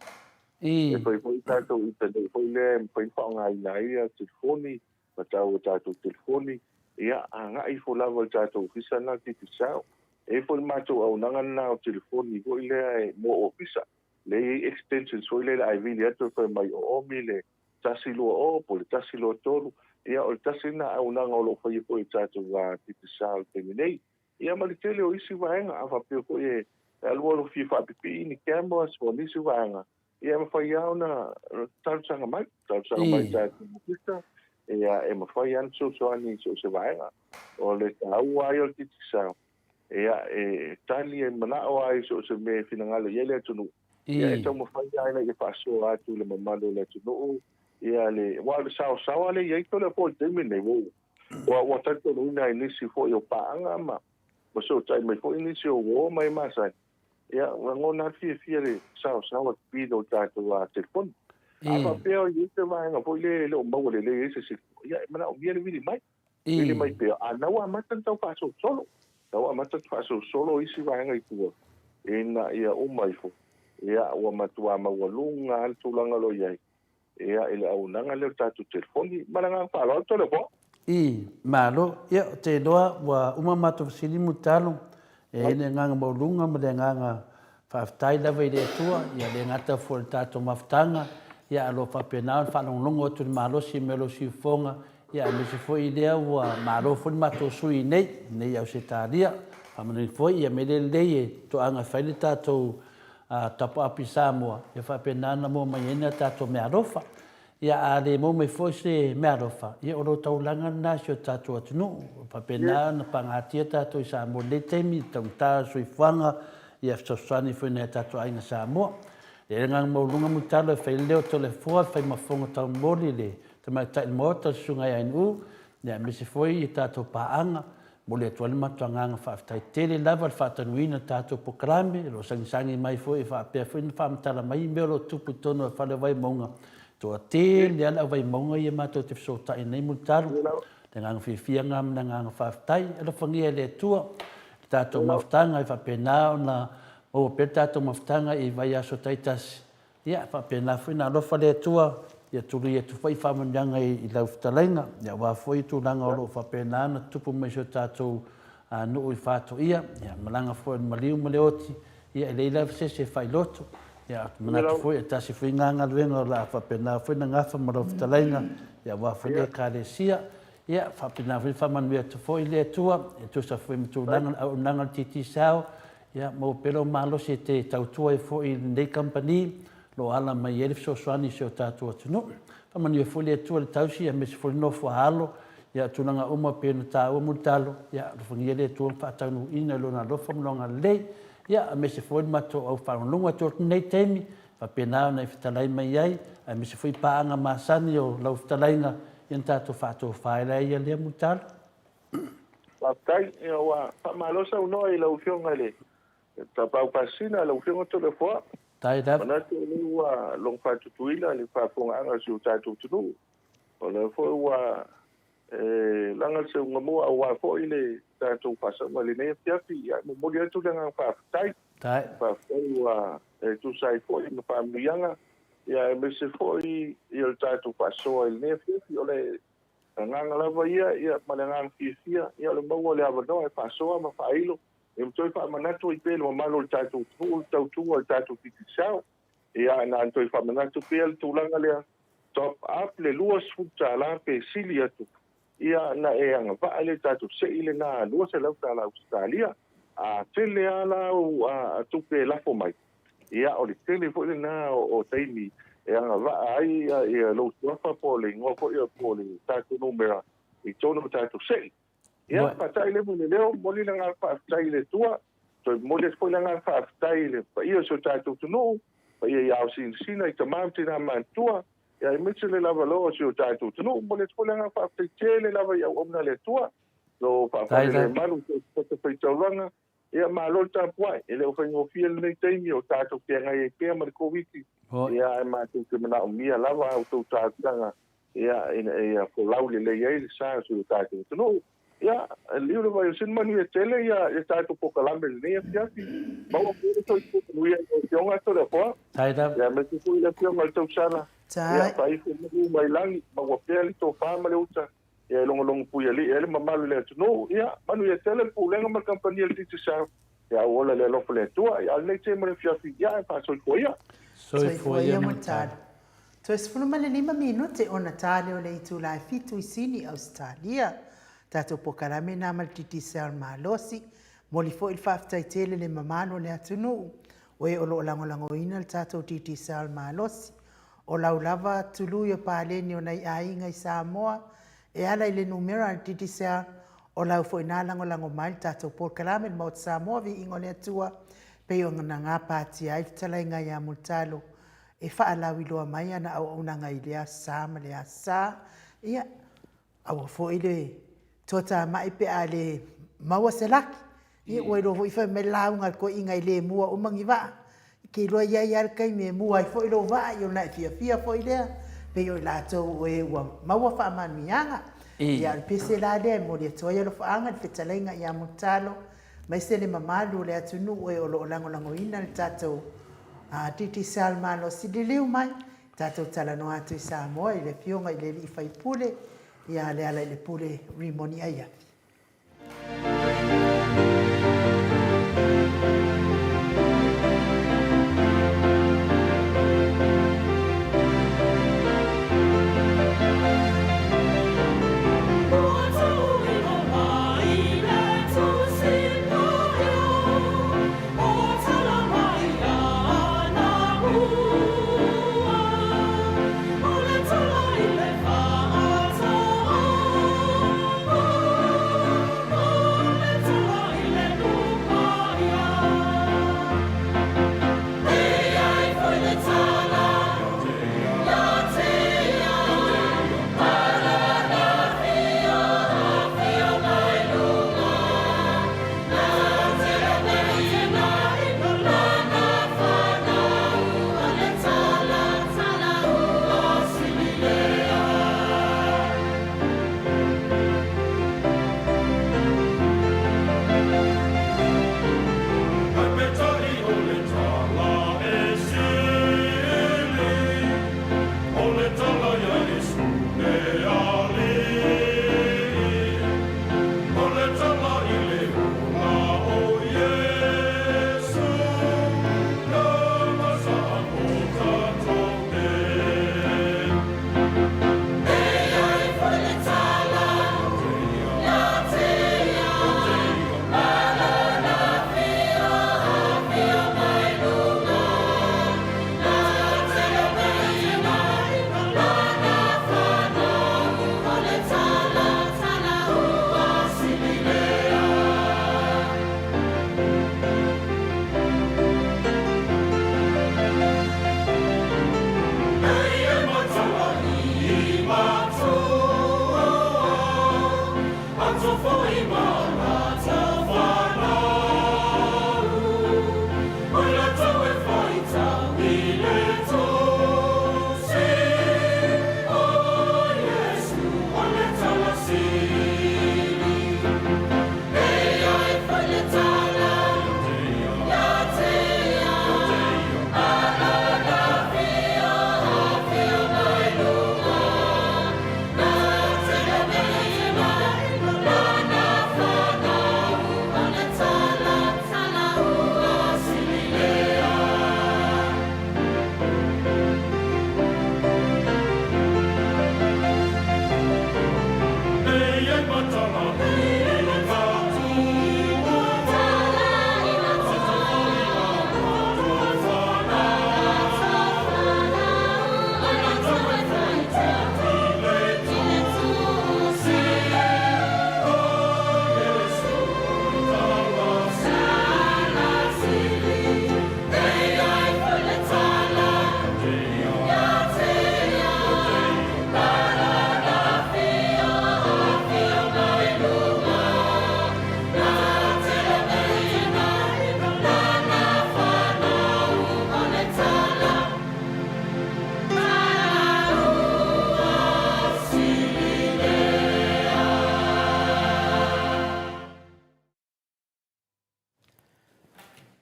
E fai foi tatou internet foi lea e mafai ona faaaogaina ai telefoni, ma tau o tatou telefoni, ia, agai ifo lava i le tatou ofisa lena o Digicel. E i ai foi le matou auaunaga lena o telefoni foi lea e mo ofisa, lea e i ai extensions foi lea a e vili atu e fai mai o omi le 120 po o le 123, ia o le tasi lena auaunaga o lo o faia foi e tatou Digicel i le taimi nei. Ia ma le tele o isi vaega, a faapea foi e alualu fia faapipii ni cameras po o nisi vaega, Ia e mafai lava ona talosaga mai, talosaga mai i tatou ofisa, ia e mafai lava ona fesoasoani i so o se vaega. O le taua lava ia o le Digicel, ia e tali e manao lava i so o se mea e finagalo i ai le atunuu, ia e taumafai lava ina ia faasoa atu i le mamalu o le atunuu, ia le, aua o le saosaoa lea e i ai Toleafoa i le taimi lenei, ua, ua talitonuina e nisi foi o paaga ma fesootai mai foi nisi o uo ma e masani, Ia, lagona lava le fiafia le saosaoa speed o le tatou telefoni. A faapea o i ai se vaega foi lea e le o maua lelei ai se signal, ia e manaomia le vili mai. Vili mai pea, a na ua amata ona tau faasolosolo. Na ua amata ona faasolosolo isi vaega i tua ina ia uma ifo. Ia, ua matua maualuga lava le tulaga o lo o i ai. Ia, i le auaunaga lea o le tatou telefoni. Ma le agaga faaaloalo, Toleafoa. I, malo. Ia, ou te iloa ua uma matou fesili Mulitalo. E i ai le agaga maualuga ma le agaga faafetai lava i le Atua, ia le gata foi i le tatou mafutaga, Ia, o lo o faapena ona faalogologo atu i le malosi i mea o lo o siufofoga, ia aemaise foi lea ua malo foi le matou sui i nei, nei i Ausetalia. Faamanuia foi, ia mea lelei e toaga e fai le tatou top up i Samoa, ia faapena ona maua mai ai ni a tatou meaalofa. Ia a le maua mai foi se meaalofa, ia o lou taulaga lena i si o tatou atunuu. E faapena ona pagatia tatou i Samoa i lenei taimi, i le taugata o le soifuaga, ia fesoasoani foi i nai o tatou aiga Samoa. E i ai le agaga maualuga Mulitalo e fai ai le leo o Toleafoa e fai ma fofoga taumoli i le Tamaitai o le Maota, le Susuga ia Ainuu, ia aemaise foi ia tatou paaga. Momoli atu ai le matou agaga faafetai tele lava i le faatanuina o le tatou polokalame, o lo o sagisagi mai foi e faapea foi ona faamatala mai mea o lo o tupu i totonu o le fale o Vaimauga. E toatele lava le au Vaimauga ia matou te fesootai nei Mulitalo. Le agaga fiafia lena ma le agaga faafetai. Alofagia e le Atua le tatou mafutaga e faapena ona maua pea le tatou mafutaga i vaiaso taitasi. Ia, faapena foi ona alofa le Atua ia tului atu foi faamanuiaga i lau fetalaiga, ia aua foi tulaga o lo o faapena ona tutupu mai i si o tatou nuu i Faatoia, ia malaga foi o le maliu ma le oti, ia e leai lava se isi e faailoto. Ia, ou te manatu foi e tasi foi lena galuega o le a faapena foi ona gafa ma lau fetalaiga, ia aua foi le Ekalesia. Ia, faapena foi ona faamanuia atu foi le Atua e tusa foi ma tulaga o le auaunaga a le Digicel, Ia, maua pea lou malosi e te tautua ai foi i lenei kamupani o lo o ala mai ai le fesoasoani i si o tatou atunuu. Faamanuia foi le Atua i le tausi aemaise foi le nofo a alo, ia, o tulaga uma pei ona taua Mulitalo, ia, alofagia le Atua ma faataunuuina i Lona alofa ma Lona agalelei. Ia, aemaise foi le matou au faalogologo atu i lenei taimi, faapena ona e fetalai mai ai, aemaise foi paaga masani o lau fetalaiga, ia ona tatou faatofa ai lea lea Mulitalo. Faafetai. Ia ua faamalo saunoa i lau Afioga i le Tapaau Pasina, lau Afioga Toleafoa. Faafetai lava. Manatu o lea ua logo faatutuina le faafofogaaga a si o tatou atunuu. O lea foi ua e laga le seuga mua aua foi le tatou faasaoga i lenei afiafi. Ia, e momoli atu le agaga faafetai. Faafetai ua e tusa ai foi ma faamanuiaga, ia aemaise foi ia le tatou faasoa i lenei afiafi. O le agaga lava ia, ia ma le agaga fiafia, ia o le maua o le avanoa e faasoa ma faailo, ia ma toe faamanatu ai pea i le mamalu o le tatou atunuu le tautua a le tatou Digicel. Ia, na ona toe faamanatu pea le tulaga lea, top up le $20 pe sili atu, ia ona e agavaa lea i le tatou sei lena $200 Ausetalia. A tele lava la au tupe e lafo mai, Ia, o le tele foi lena o taimi e agavaa ai lou suafa po o le igoa foi po o le tatou numera i totonu o tatou sei. Ia, faata'i lea ma le leo, momoli le agaga faafetai i le Atua, toe momoli atu foi le agaga faafetai i le paia o si o tatou atunuu, paia i ao sinasina, i tama ma tina matutua, ia aemaise le lavaloa o si o tatou atunuu. Momoli atu foi le agaga faafetai tele lava i auauna a le Atua, lo faafalelemalu i so o se fatafaitaulaga, Ia, malo le tapuai. E le o faigofie lenei taimi o tatou feagai ai pea ma le Koviti, ia, ae matou te manaomia lava a outou talosaga, ia, ina ia folau lelei ai le sa o si o tatou atunuu. Ia, liu le vai o sina manuia tele ia ia tatou polokalame i lenei afiafi. Maua pea le soifua manuia i lau Afioga Toleafoa, ia, aemaise foi le Afioga i le Tausala, ia, faaifo malu mai lagi, maua pea le tofa ma le uta Ia e logologo puialii ai le mamalu i le atunuu. Ia, manuia tele le Pulega ma le Kamupani a le Digicel. Ia au ola i le alofa o le Atua. Ia a o lenei taimi o le afiafi, ia e faasoifua ia. Soifua ia Mulitalo. Toe 15 minute ona tale o le itula e fitu i Sini, Ausetalia. Tatou pokalame na ma le Digicel malosi. Momoli foi le faafetai tele i le mamalu o le atunuu o e o lo o lagolagoina le tatou Digicel malosi. O lau lava tului o paleni o nai aiga i Samoa e ala i le numera a le Digicel, o lau foi na lagolago mai le tatou polokalame i le Maota Samoa Viiga o le Atua pei ona gapatia ai fetalaiga ia Mulitalo e faalauiloa mai ana auaunaga i lea sa ma lea sa. Ia, Aua foi le toatamai pe a le maua se laki. Ia ua iloa foi fai mai le lauga a le toeaina e le mua uma ni vaa. E te iloa e i ai lava le taimi e mua ai foi lou vaa, ia ona e fiafia foi lea, pei o i latou o e ua maua faamanuiaga. Ia a o le pese la lea e momoli atu ai alofaaga i le fetalaiga ia Mulitalo, aemaise le mamalu o le atunuu e o lo o lagolagoina le tatou Digicel malosi. Liliu mai, Tatou talanoa atu i Samoa i le Afioga i le Alii Faipule ia Lealailepule Rimoni Aiafi.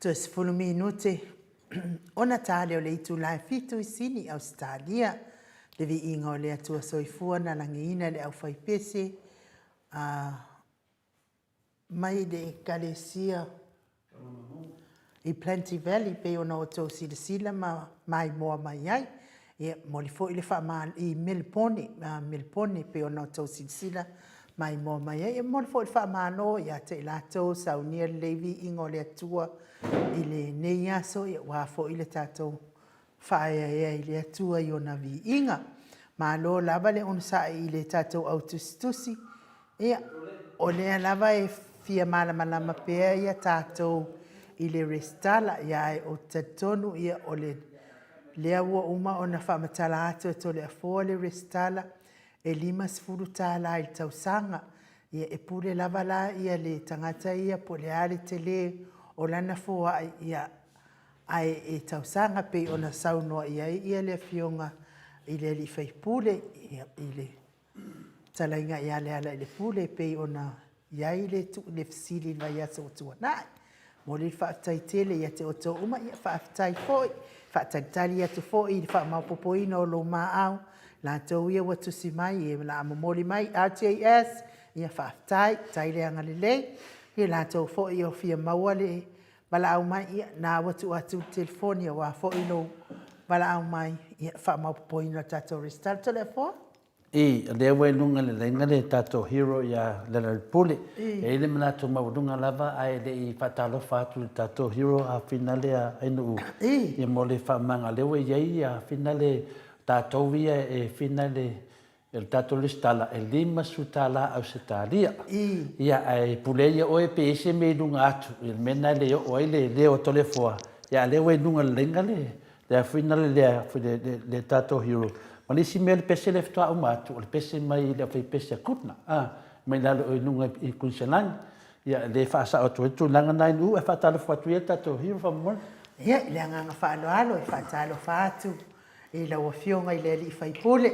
Toe 10 minute ona ta lea o le itula e fitu i Sini, Ausetalia. Le viiga o le Atua Soifua na lagiina le aufaipese a mai le Ekalesia i Plenty Valley pei ona outou silasila ma maimoa mai ai. Ia, momoli foi le faamalo i Melipone, Melipone pei ona outou silasila maimoa mai ai. Ia, momoli foi le faamalo ia te i latou saunia lelei viiga o le Atua i lenei aso, ia aua foi le tatou faaeaea i le Atua i ona viiga. Malo lava le onosai i le tatou au tusitusi. Ia, o lea lava e fia malamalama pea ia tatou i le resitala, ia ae ou te talitonu ia o le lea ua uma ona faamatala atu e Toleafoa le resitala e $50 i le tausaga. Ia e pule lava la ia le tagata ia po o le a le tele o lana foai, ia ae e tausaga pei ona saunoa i ai ia le Afioga i le alii faipule, ia, i le fetalaiga ia Lealailepule e pei ona i ai le le fesili i le vaiaso ua tuanai. Momoli le faafetai tele ia te outou uma, ia faafetai foi, faatalitali atu foi i le faamaopoopoina o lou maau, latou ia ua tusi mai e o le a momoli mai RJS, ia faafetai, tai le agalelei. Ia latou foi o fia maua le valaau mai, ia na ua tuu atu le telefoni aua foi lou valaau mai, ia faamaopoopoina o le tatou resitala. Toleafoa? I, o lea ua i luga le laina le tatou hero ia Lealailepule. E i ai le manatu maualuga lava ae le i faatalofa atu i le tatou hero finale a Ainuu ia mo le faamamaga lea ua i ai ia finale tatou ia e finale o le tatou resitala e $50 Ausetalia. Ia ae pule ia oe pe i ai se mea i luga atu i le mea lena e le oo ai le leo o Toleafoa, ia a o lea ua i luga o le laina le Le afuina le lea le le tatou hero. Ma le isi mea le pese lea faatoa uma atu, o le pese mai le aufaipese a Kutna, a, mai lalo i luga i Kuiniselani. Ia, le faasao atu ai le tulaga na i Nu'u, ae faatalofa atu ia le tatou hero faamolemole. Ia, i le agaga faaaloalo e faatalofa atu i lau Afioga i le Alii Faipule,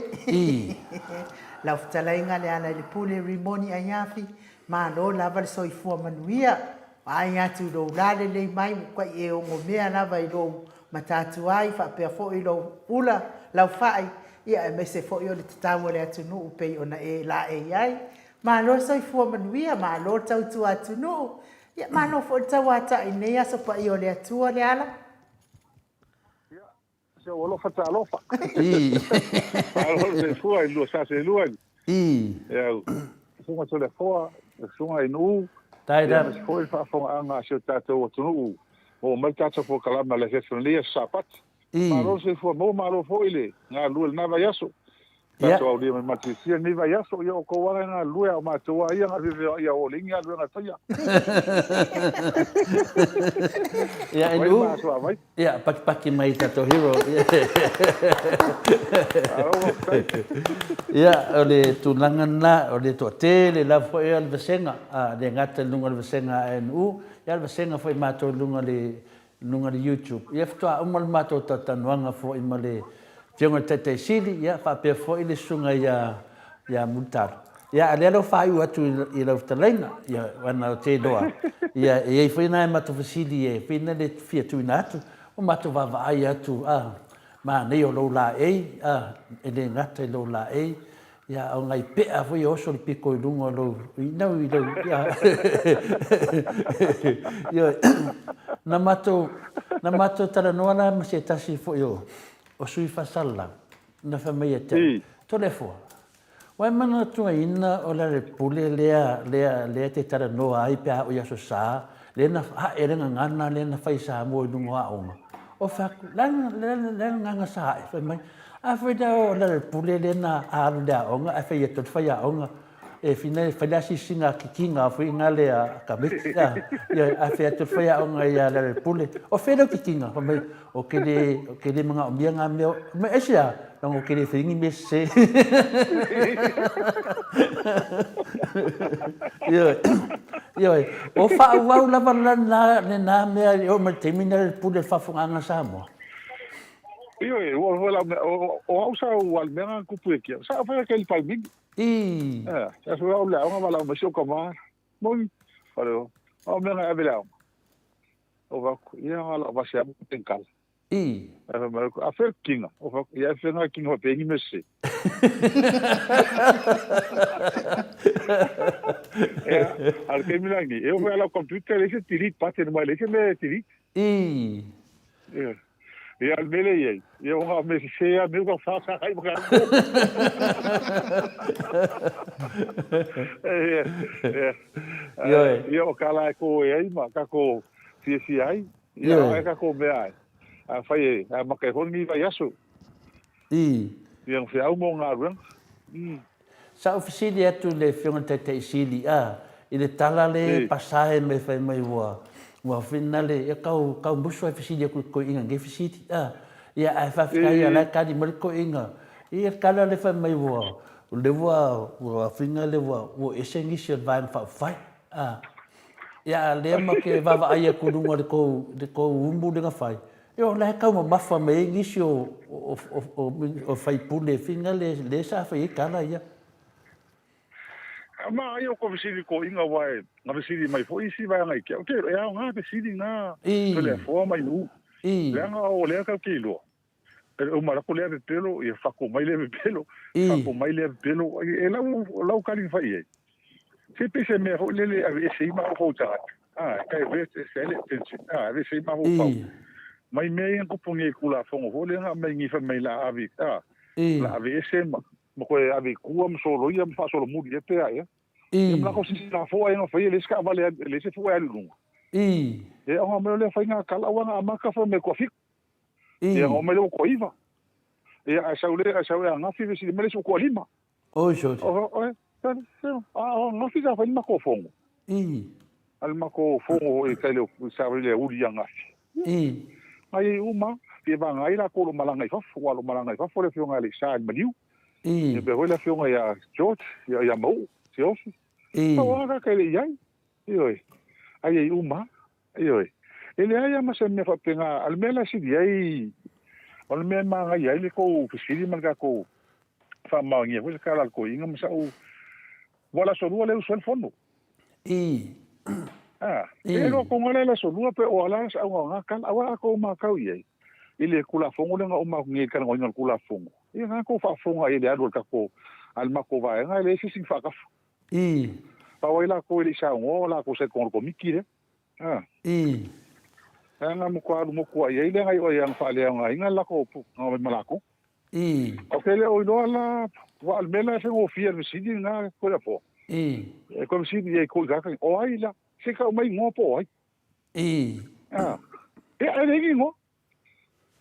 lau Fetalaiga Lealailepule Rimoni Aiafi, malo lava le soifua manuia. Vaai atu i lou lalelei mai ua kai e ogomea lava i lou matatuai faapea foi lou ula, lau fai, ia aemaise foi o le tatau a le atunuu pei ona e laei ai. Malo le soifua manuia, malo le tautua atunuu, ia malo foi le tauatai i lenei aso paia o le Atua, Leala. Se ou alofa talofa. Malo le soifua i lua sa selua i. Ia, susuga Toleafoa, susuga i Nu'u, ia aemaise foi le faafofogaaga a si o tatou atunuu maua mai le tatou polokalame a le afiafi o lenei aso Sapati. Malo le soifua maua, malo foi le galulue i lena vaiaso. Tatou aulia mai ma fiafia lenei vaiaso, ia o outou lava e galulue, a o matou lava ia na feoai a oo i le igi galuega e faia. Ia, Vai ma aso vai. Ia, pakipaki mai i tatou hero. Malo faafetai. Ia, o le tulaga lena, o le toatele lava foi o le vasega, a, le gata i luga o le vasega a ANU, ia o le vasega foi matou i luga o le luga o le YouTube. Ia faatoa uma le matou talatalanoaga foi ma le Afioga i le Taitai Sili, ia faapea foi le Susuga ia ia Mulitalo. Ia a o lea la ua faaiu atu i lau fetalaiga, ia ona ou te iloa, ia e i ai foi nai a matou fesili e pei ona le fia tuuina atu, ua matou vaavaai atu, a, manaia o lou laei, a, e le gata i lou laei, Ia, a o nai pea foi e oso le pito i luga o lou, no, i lou, ia. Ioe. Na matou, na matou talanoa la ma se tasi foi o, o sui faasalalau, na fai mai ia te au, Toleafoa, ua e manatuaina o le pule lea, lea, lea e te talanoa ai pe a oo i Aso Sa, lea na ae le gagana lea na fai i Samoa i luga o aoga? Ou fai atu, le a le, le a le gagana sa ae? Fai mai, A fai la o le pule lea na alu i le aoga ae fai atu le faiaoga e fina e fai le asiasiga a kikiga foi na lea a tamaiti a ia ae fai atu le faiaoga ia Lealailepule, o fea lau kikiga? Fai mai, ou te le ou te le manaomia na mea. Fai mai, aisea? Leaga ou te le faia ni mea sese. Ioe, ioe, o faaauau lava lena lena mea e oo mai i le taimi lena i le pule a le faafofogaaga a Samoa. Ioe, ua foi lau mea, o, o au sa u alu mea na kupu e kia. Sa fai ke paimini. I. Eh, sa foi au le aoga wala mai si o kama. Moni. Wale o. Au mea na ave le aoga. O vaku, ia nga la vasi amu tenkala. I. Ae fai mai, a fea le kinga? O vaku, ia e fea nga kinga faapea ngi mea sese. Ia, a le taimi la nei, e oo foi a lau computer e leai se delete button mai, e leai se mea e delete. I. Ia, ia le mea lea e i ai, ia o nga mea sese lava mea ua fasakai ma ka Ia, ia. Ioe. Ia o ka la e kō e ai ma kako fiafia ai. Ia, Ioe. ai kako mea ai. A fai e, a maka e honi ni vai aso. I. Ia ngā whiau mō ngā ruenga. Mm. Sa ou fesili atu i le Afioga i le Taitai Sili, a, i le tala le pasae me fai mai ua, ua finale, ia kau, kau musu ai fesili aku i le koiinga nge fesili, a, ia ae faafetai ia la e kali mai le koiinga, ia le tala le fai mai ua, le ua, ua finale ua, ua ese nisi o le vaega faaupufai, a, ia a lea ma ke vaavaai atu i luga o le tou, le tou umu le na fai, Ioe, o la e taumamafa mai ai nisi o, o, o, o, o faipule finale le sa fai ai tala ia. Ma ai o ko fesili ko inga wa e nga fesili mai foi isi vaega i ke au te e ao nga fesili nga Toleafoa mai nuu. Leaga o lea kau ke iloa. E uma lako lea pepelo, ia fako mai lea pepelo, fako mai lea pepelo, e lau, lau kali fai ai. Se pei se mea foi lele e aveese ai mafaufau tagata, a, e kai aveese ai le attention, a, aveese ai mafaufau mai mea ia na tupu nei i Tulafono foi lea na aumai nei fai mai la ave, a, la aveese ma, ma toe ave i tua ma soloia ma faasolomuli ea pe a ea. Ia ma lako sisi lafoa ia na faia, e leai se taavale, e leai se fua e alu i luga. E aoga mai o lea faiga kala aua na amata fai mai toafitu. Ia na oo mai lea ua toaiva. Ia ae sau lea, ae sau e angafi fesili mai le isi ua toalima. Oi sorry. O, o, a o angafi sa fai le matou fono. I. A le matou fono foi tai le sa fai le uli angafi. I. Ai e uma, fia vanga ai latou o lo o malaga i fafo, aua o lo o malaga i fafo le afioga ia Alexia i le maliu. I. Ia faapea foi le afioga ia George, ia ia Mauu, Siaofi. I. Pau lava tagata e le i ai. Ioe. Ai e uma. Ioe. E leai lava ma se mea faapena, a o le mea la e sili ai, o le mea e manaia ai le tou fesili ma le tatou faamaonia foi se tala a le toeaina ma sa'u ua o le aso lua lea e usu ai le fono. I. A, e iloa tonu lava le aso lua pe o a la se auga o na tala, aua a tou matau i ai i le Tulafono lea na uma atu nei i le talanoaina o le Tulafono, ia na tou faafofoga i ai i le alu a le tatou, a le matou vaega e leai se isi na faatafa. I. Pau ai latou e le i saunoa o latou sa i totonu o le Komiti lea. A. I. Leaga matua alu motu ai ai lea na iu ai ana faaleaogaina le latou mai ma latou. I. Ou te le o iloa la, aua o le mea la e faigofie i le fesili lena Toleafoa. I. E toe fesili i ai kou i tagata nei, o ai la? Se tau mai igoa po o ai? I. A. Ia, e leai ni igoa.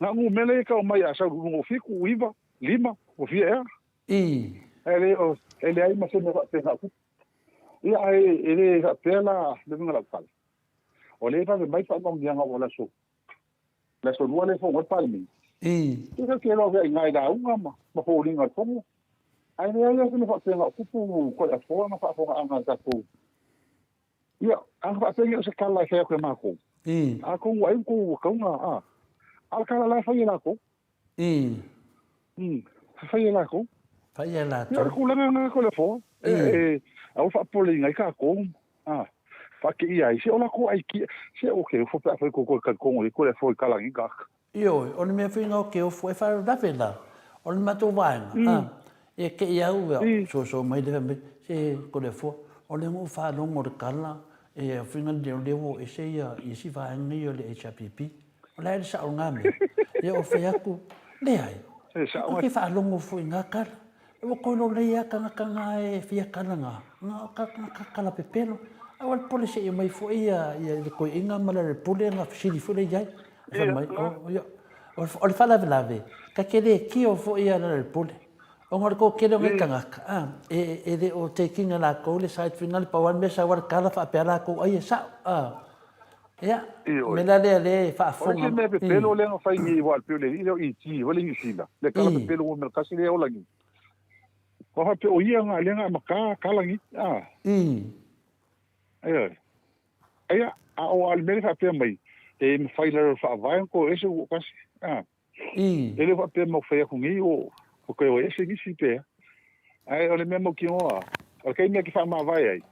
Na o numera ia e tau mai a sau luga o fitu, iva, lima, ua fia ea. I. E le o, e leai ma se mea faapena o tupu. Ia, ae e le faapea la le uiga o lau tala. O lea e vave mai faamaoniaga o le aso, le aso lua lea e fono ai le Palemene. I. Ia tatou te iloa pea i ina i lauga ma, ma foliga o le fono. Ae leai lava se mea faapena o tupu Toleafoa ma faafofogaaga a le tatou. Ia, a faapea nei o se tala e fai atu e matou. I. Atonu ai ua outou tauga, a. A o le tala la e fai e latou. I. Fai e latou. Fai e latou. Ia, o le tulaga lena Toleafoa. E, e, aua faapopoleina ai tatou, a, faateia ai, se o latou aikia, se o ke ofo pe a fai kou toe talitonu i ai Toleafoa i kalagi kaka. Ioe, o le mea foi lena o ke ofo e faalavelave la, o le matou vaega, a, e te i au, ia, soso mai le fai mai, se Toleafoa, o lea na ou faalogo i le tala, e afio ina o lea ua oo ese ia isi vaega ia o le HRPP. O le a le sao o na mea? Ia ou fai atu, Leai, ou te faalogo foi i na tala. Ua toe lolei lava tagata na e fia tala na, na o tagata tala pepelo. Ae ua le pule se i omai foi ia le toeaina ma le pule na fesili foi lea i ai. Fai mai, oh, ia. O le faalavelave, ta te le tio foi ia le pule. Ona o le toatele o nei tagata, a, e le o taking e latou le side finale, pau lava le mea sau lava le tala faapea latou ai e sao, a. Ia, Ioe. mea la lea lea e O le faafofoga. isi mea pepelo lea na fai nei aua pei o le alii lea o ET foi le Niu Sila, le tala pepelo ua mea tasi lea e ola nei. Ua faapea o ia na lea na amata tala nei, a. Ioe. Aia, a o a le mea lea faapea mai, e mafai i lalo o le Faavae ona toe ese ua tasi, a. E le faapea mau fai atu nei o toe o ese nisi pe a. Ae o le mea mautinoa, o le taimi e te faamavae ai,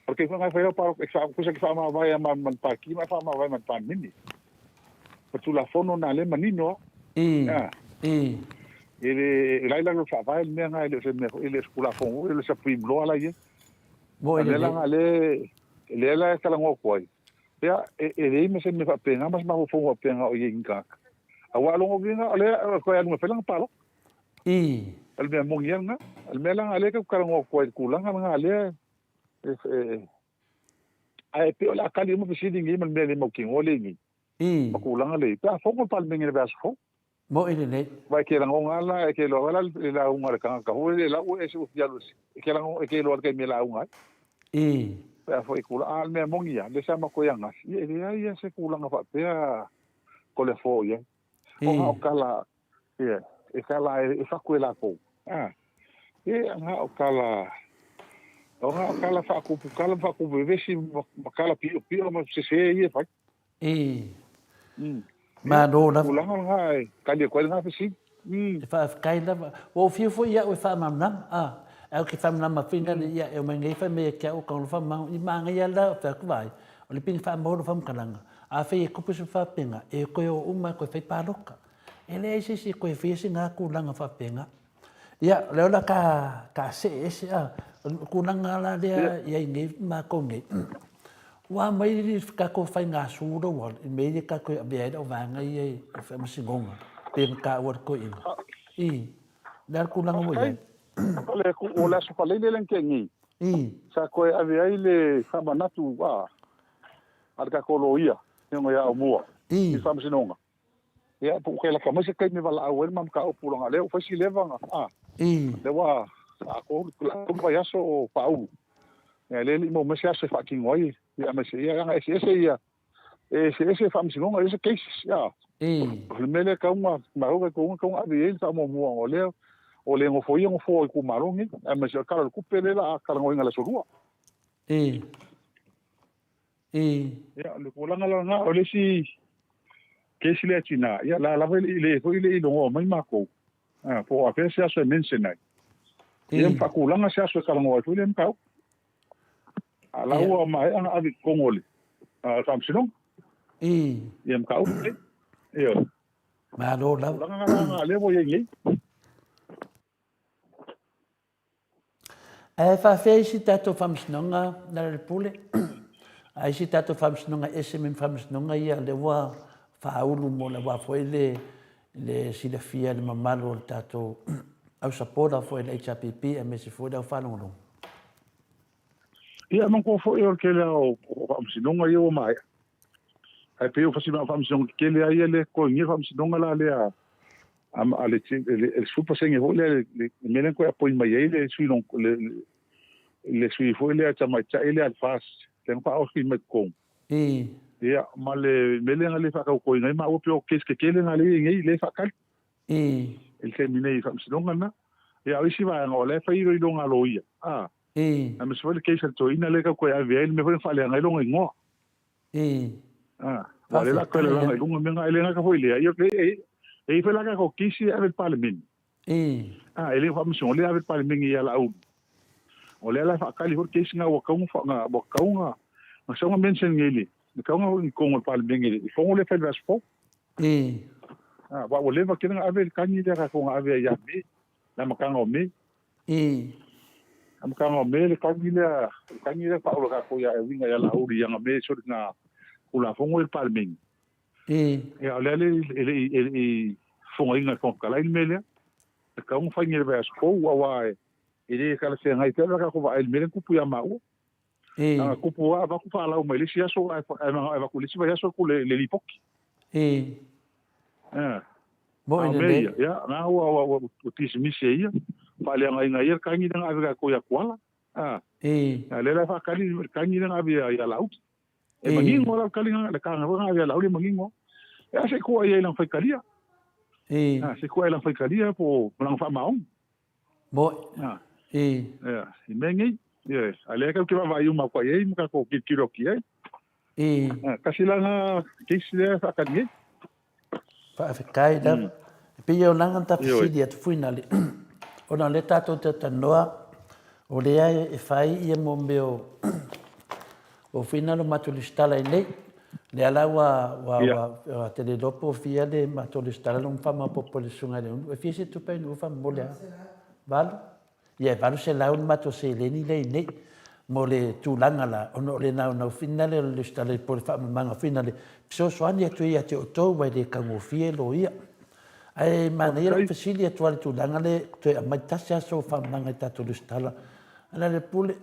O le taimi foi lena e fai ai lau palota, e te faamavae lava ma le Pati ma e faamavae ma le Palemene. O le Tulafono lena lea e manino lava. A. E le, o la e i lalo o le Faavae le mea lena, e le o se mea foi, e le o se Tulafono foi, e le o se Supreme Law la e i ai. O le mea la lena lea, lea la e talanoa atu ai, ia, e leai ma se mea faapena ma se mafaufauga faapena o i ai i ni tagata. Aua o lona uiga, o lea e toe alu e fai lana palota. O le mea moni lava lena. O le mea la lena lea e talanoa atu ai i le tulaga lena lea e, ae pei o le a tali uma fesili nei ma le mea le mautinoa lea i nei, ma tulaga lea i ai, pe a fono le Palemene i le vaiaso fou. Moʻi lelei. Aua e te lagona lava la, e te iloa lava la le lauga a le tagata foi lele, la ua ese ua fia alu ese. E te lagona, e te iloa i le taimi e lauga ai. Pe a foi i tulaga, a o le mea moni lava, lea sa matou i ananafi, ia e leai lava se tulaga faapea ko le fo i ai. O na o tala, ia, e tala e fatu e latou. A, ia, na o tala, o na o tala faatupu tala ma faatupu vevesi ma tala piopio ma sese ia e fai. Malo lava. Tulaga lena e tali atu ai lena fesili. E faafetai lava. Ua ou fiu foi au e faamalamalama, a, ae ou te faamalamalama foi nale ia e omai nei fai mai ia te au o Taulafa ma i manaia la o fai atu vaai, o le pini faamau lou faamatalaga, afai e tupu se faapena, e toe o uma e toe fai palota. E leai se isi e toe faia sina tulaga faapena. Ia, o lea la ka, ka see ese, a, o le tulaga la lea i ai nei matou nei, ua aumai le tatou faiga sulu i mea ia tatou e avea ai lau vaega ia i faamasinoga, pei ona taua e le toeaina. I, o le a le tulaga ua i ai? O le, o le Aso Faraile lea na tea nei, sa toe ave ai le faamanatu a, a le tatou loia, Afioga ia Aumua, i le faamasinoga. Ia, po ua lata mai se taimi e valaau ai le ma mataupu leaga o lea ua fai si leva ona, a, lea ua atoa le vaiaso o faaulu. Ia, lea e le i maua mai se aso e faatino ai, ia, aemaise, ia, leaga e eseese ia, e eseese faamasinoga, e eseese cases, ia. O le mea lea e tatau ona maua, e tatau ona ave i ai le faamuamua, ona o lea, o le nofoia nofoa o itumalo nei, aemaise o le Tala o le Tupe lea o le a talanoaina i le aso Lua. Ia, o le tulaga la lena, o le isi kesi lea tina, ia, la lava i le foi le i logoa mai makou, a, po o afea se aso e mention ai. Ia, ma faatulaga se aso e talanoa ai foi lea mataupu. A la ua maea ona ave i totonu o le Faamasinoga. Ia mataupu nei. Ioe. Malo lava. Tulaga la lena lea ua i ai nei. Ae faafefea isi tatou faamasinoga Lealailepule? A isi tatou faamasinoga ese mai ma faamasinoga ia lea ua faaulu mo le aua foi le le silafia e le mamalu o le tatou au sapota foi le HRPP aemaise foi le au faalogologo. Ia, manatua foi o le tele lava o faamasinoga ia ua maea. Ae pei o faamasinoga tetele lava ia lea e totogi ai faamasinoga la lea a le 10% foi lea le mea lea na toe apoi mai ai le sui le sui foi lea tamaitai lea a le FAST lea na faaofi mai totonu. Ia, ma le mea lea na le faatautoina ai maua pei o case tetele na lea e i ai nei lea e faatali. I le taimi nei i faamasinoga lena. Ia, o isi vaega o la e fai iloiloga a loia, a. Aemaise foi le case a le toeaina lea e tau toe ave ai le mea foi lea na faaleaga ai lona igoa. A, aua o lea o le a toe lalaga i luga mea na. E le gata foi i lea, ia, e i ai foi la tatou case ia e ave i le Palemene. A, e le o faamasinoga, o lea e ave i le Palemene ia Laauli. O lea la e faatali foi le case lena ua tatau ona, ua tatau ona, na sau na mention nei i le, na tatau ona oo i totonu o le Palemene i le fono lea e fai i le vaiaso fou. A, aua ua leva tele na ave le tagi lea a tatou na ave ai ia Me, le amataga o Me. Amataga o Me le tagi lea, le tagi lea faaola tatou ia e uiga ia Laauli i ana me soli na Tulafono i le Palemene. Ia, o lea le e le i e le i fofogaina e le Fofoga Fetalai le mea lea. E tatau ona fai nei i le vaiaso fou aua e le talafeagai pea pe a tatou vaai i le mea lea na tupu ia maua. A tupu lava avatu faalau mai le isi aso ae avatu i le isi vaiaso atu le lipoti. Moʻi A o mea lelei. ia, ia, na ua, ua, ua, ua kisimisi e ia, faaleagaina ai ia le tagi lea na ave tatou ia Kuala. A, a lea la e faatali le tagi lea na ave ia, ia Laauli. E manino la le tali na, le taga foi na ave ia Laauli e manino. E a se i kua i ai i lana faitalia. A, se i kua i lana faitalia po o lana faamaoni. Moʻi. A, ia, i mea nei, ia, a lea tatou te vaavaai uma atu ai ma tatou tilotilo atu i ai. A, tasi la lena case lea e faatali nei. Faafetai lava. E pei o lana ta fesili atu foi na le, ona o lea tatou te talanoa, o lea e fai ia mo mea o. Ua fina lo matou lesitala i nei. Lea la ua ua ua ua te le iloa po o fia le matou lesitala lea ua faamaopoopo e le Susuga i le Unu. E fia se tupe i Nu'u faamolemole a? Valu? Ia e $800 le matou seleni lea i nei mo le tulaga la ona o le naunau fina lea o le lesitala po o le faamamaga fina le fesoasoani atu ai ia te outou aua e le taugofie loia. Ae manaia lau fesili atu lava i le tulaga lea toe aumai tasi lava sou faamamaga i tatou lesitala. Lealailepule,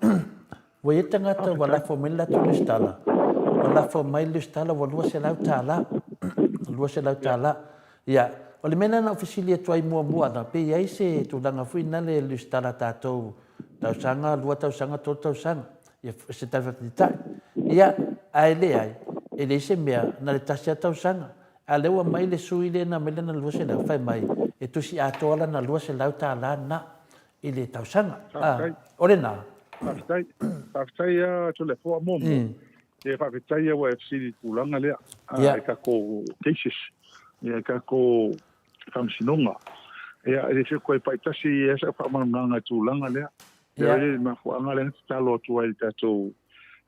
Ua i ai tagata ua lafo mai le latou resitala, ua lafo mai le resitala ua $200, $200. Ia, o le mea lena na ou fesili atu ai muamua na, pe i ai se tulaga foi lena e resitala tatou tausaga, lua tausaga, tolu tausaga, ia se tali faataitai. Ia, ae leai, e leai se mea, na o le tasi lava tausaga. A o lea ua aumai le sui lea na aumai lana 200, fai mai e tusi atoa lana $200 lena. i le tausaga. Faafetai. O lena. Faafetai. Faafetai lava Toleafoa muamua. Ia faafetai lava ua e fesili i le tulaga lea i tatou cases, i tatou faamasinoga. Ia e le fia toe pai tasi i ai sau faamalamalamaga i le tulaga lea. Ia o le mafuaaga lea na tatalo atu ai i le tatou